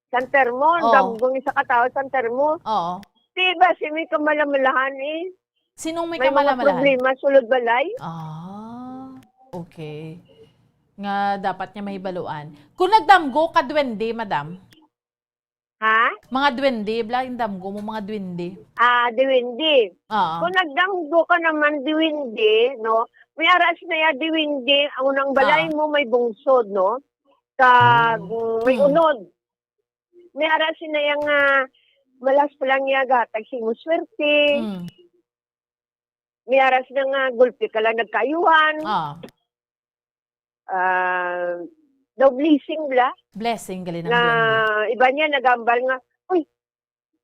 San Telmo, ang Oo. damgong isa ka tawo, San Telmo. Oo. Di ba, si may kamalamalahan eh. Sinong may May mga kamalamalahan? problema, sulod balay. Ah, okay. Nga dapat niya mahibaluan. Kung nagdamgo ka, duwende, madam? Ha? Mga duwende, bla, yung damgo mo, mga duwende. Ah, duwende. Oo. Kung nagdamgo ka naman, duwende, no? May aras na ya, duwende, ang unang balay Ah. mo may bungsod, no? Kag, Mm. mm, may Mm. unod. May aras na ya nga malas pa lang ya, gatag sa imo swerte. Mm. May aras na nga gulpi ka lang nagkaayuhan. Ah. Ah, daw blessing bla. Blessing, gali ng Nga duwende. iba niya nagambal nga, "Uy,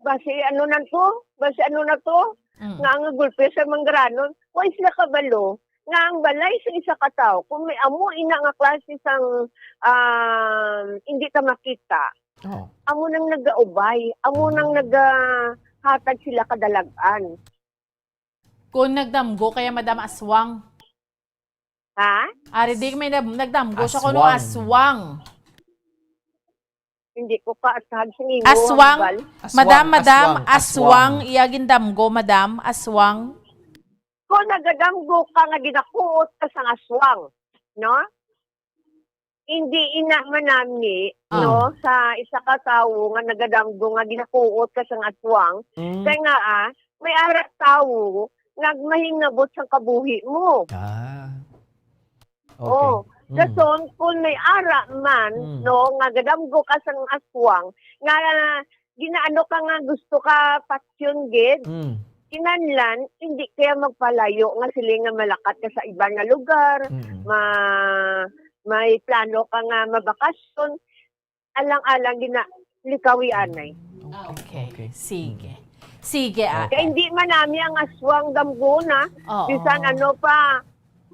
basi ano na to? Basi ano na to?" Mm. Nga ang gulpi sa manggaranon. Wa sila kabalo nga ang balay sa isa ka tawo, kung may amo ina nga klase sang, ah, hindi ka makita, Oh. amo nang nagaubay, amo nang Mm. nagahatag sila kadalag-an. Kung nagdamgo kaya, Madam, aswang. Ha? Ari di may nag-, nagdamgo siya kuno Aswang. aswang. Hindi ko ka atag sa inyo, Aswang? Hambal. Aswang, Madam, madam, aswang, aswang. aswang. Iya gindamgo, madam, aswang. Kung nagadamgo ka nga ginakuot ka sang aswang, no? Hindi ina manami, Ah. no, sa isa ka tawo nga nagadamgo nga ginakuot ka sang aswang. Mm. Kay nga, ah, may ara tawo nga mahingabot sang kabuhi mo. Ah. Okay. Oh, Mm. Dason, kung may ara man, Mm. no, nga gadamgo ka sang aswang, nga ginaano ka nga gusto ka patyon gid, Mm. kinahanglan, hindi kaya magpalayo nga sila nga malakat ka sa iban nga lugar, Mm. ma-, may plano ka nga mabakasyon, alang-alang gina-, likawi anay. Ah, okay. Okay. Sige. Mm. Sige, ah. Kaya hindi man nami ang aswang damguna, Oo. bisan ano pa,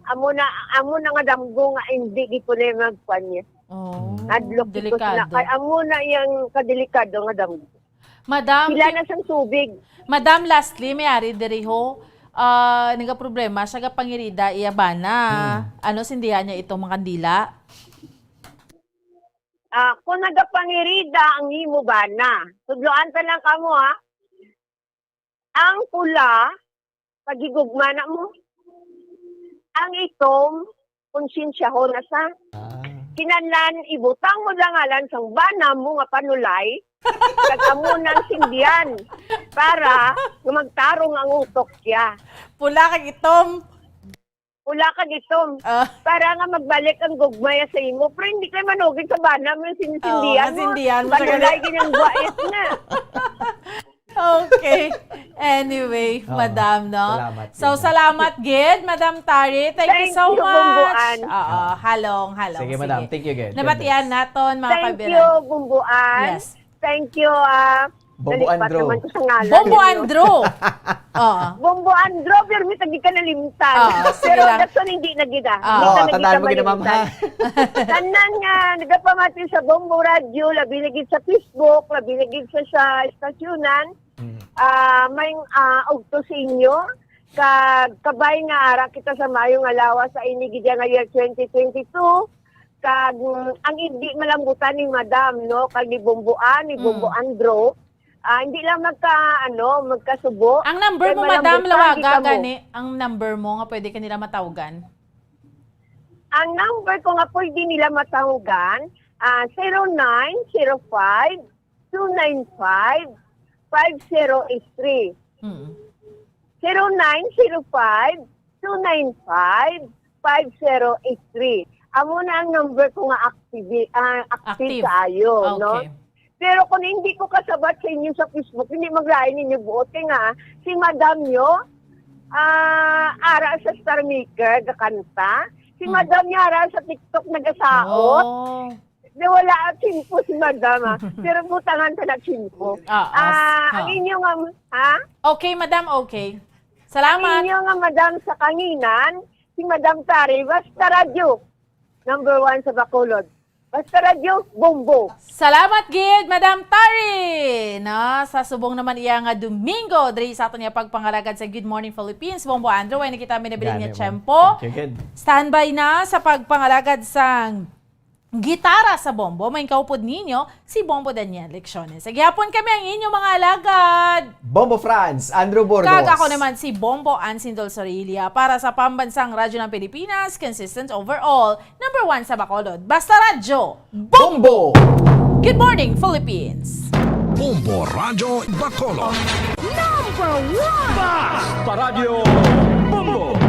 amo na, amo na nga damgo nga hindi gid ko na magkuan niya. Oh, Hadlok ko sila. Delikado. Kay amo na yang kadelikado nga damgo. Madam, Sila ki-, na sang tubig. Madam, lastly, may ari diri ho. Ah, nagaproblema siya, gapangirida iya bana. Hmm. Ano, sindihan niya itong mga kandila? Ah, kung nagapangirida ang imo bana, tudloan ta lang kamo, ha. Ang pula, paghigugma na mo. Ang itom, konsensyahon na sa. Ah. Kinahanglan, ibutang mo lang ngalan sang bana mo nga panulay, kag amo nang sindihan para nga magtarong ang utok niya. Pula kag itom. Pula kag itom. Ah. Para nga magbalik ang gugma ya sa imo. Pero hindi kay manugid sa bana mo, Oo, sinsindihan mo. Masindihan mo sa Panulay ganyan. Ginang buwayas na. Okay. Anyway, Oo. Madam, no? Salamat So, gid. salamat gid, Madam Tari. Thank you Thank so you, much. Bumbuan. Oo, Oo. halong, halong. Sige, Sige. Madam. Thank you again. God Nabatian bless. naton, mga Thank kabiran. you, Bumbuan. Yes. Thank you, ah, Bombo nalipat Andrew. naman ko sa ngalan Bombo ninyo. Andrew. Oo. Bombo Andrew, pero may tagi ka nalimtan. Oo, sige Pero lang. Jackson, hindi na gid, ah. Oo. Hindi Oo, na tandaan gid mo gid, ma'am, malimtan. ha? Tanan nga, nagapamati sa Bombo Radio, labi na gid sa Facebook, labi na gid sa, sa estasyonan. Mm. Ah, may, ah, ugto sa inyo, kag kabay nga ara kita sa maayo nga lawas sa ini gid nga year twenty twenty-two, kag, mm, ang hindi malambutan ni Madam, no, kag ni Bomboan, ni Mm. Bombo Andro, ah, hindi lang magka, ano, magkasubo. Ang number Kay mo, Madam, malambutan, lawaga di ka mo. gani ang number mo nga pwede ka nila matawgan? Ang number ko nga pwede nila matawgan, ah, zero nine zero five, two nine five, five zero eight three. Mm. Zero nine zero five, two nine five, five zero eight three. Amo na ang number ko nga active, ah, active Active. kaayo, no? Okay. Pero kung hindi ko kasabat sa inyo sa Facebook, hindi maglain ninyo buot. Kaya nga, si madam nyo, ah, ara sa Star Maker, gakanta. Si Hmm. madam nyo, ara sa TikTok, nagasaot. Oh. Di wala ang tiyempo si madam, ah. Pero butangan ka na tiyempo. Ah, Ah, as-, ang ah. inyo nga, ha? Okay, madam, okay. Salamat. Ang inyo nga madam sa kanginan, si Madam Tari, Basta Radyo. Number one sa Bacolod. Basta Radyo, Bombo. Salamat gid, Madam Tari. Na, sa subong naman iya nga Domingo, diri sa aton nga pagpangalagad sa Good Morning Philippines, Bombo Andrew, ay nakita mi na bilin Gani, niya ma'am. tiyempo. Thank you, good. Standby na sa pagpangalagad sang Gitara sa Bombo, may kaupod ninyo si Bombo Daniel Lecciones. Sa gihapon kami ang inyong mga alagad. Bombo Franz, Andrew Burgos. Kag ako naman si Bombo Ansin Dol Sorilla para sa Pambansang Radyo ng Pilipinas, consistent overall, number one sa Bacolod. Basta Radyo, Bombo! Bombo! Good morning, Philippines! Bombo Radyo Bacolod. Number one! Basta Radyo, Bombo!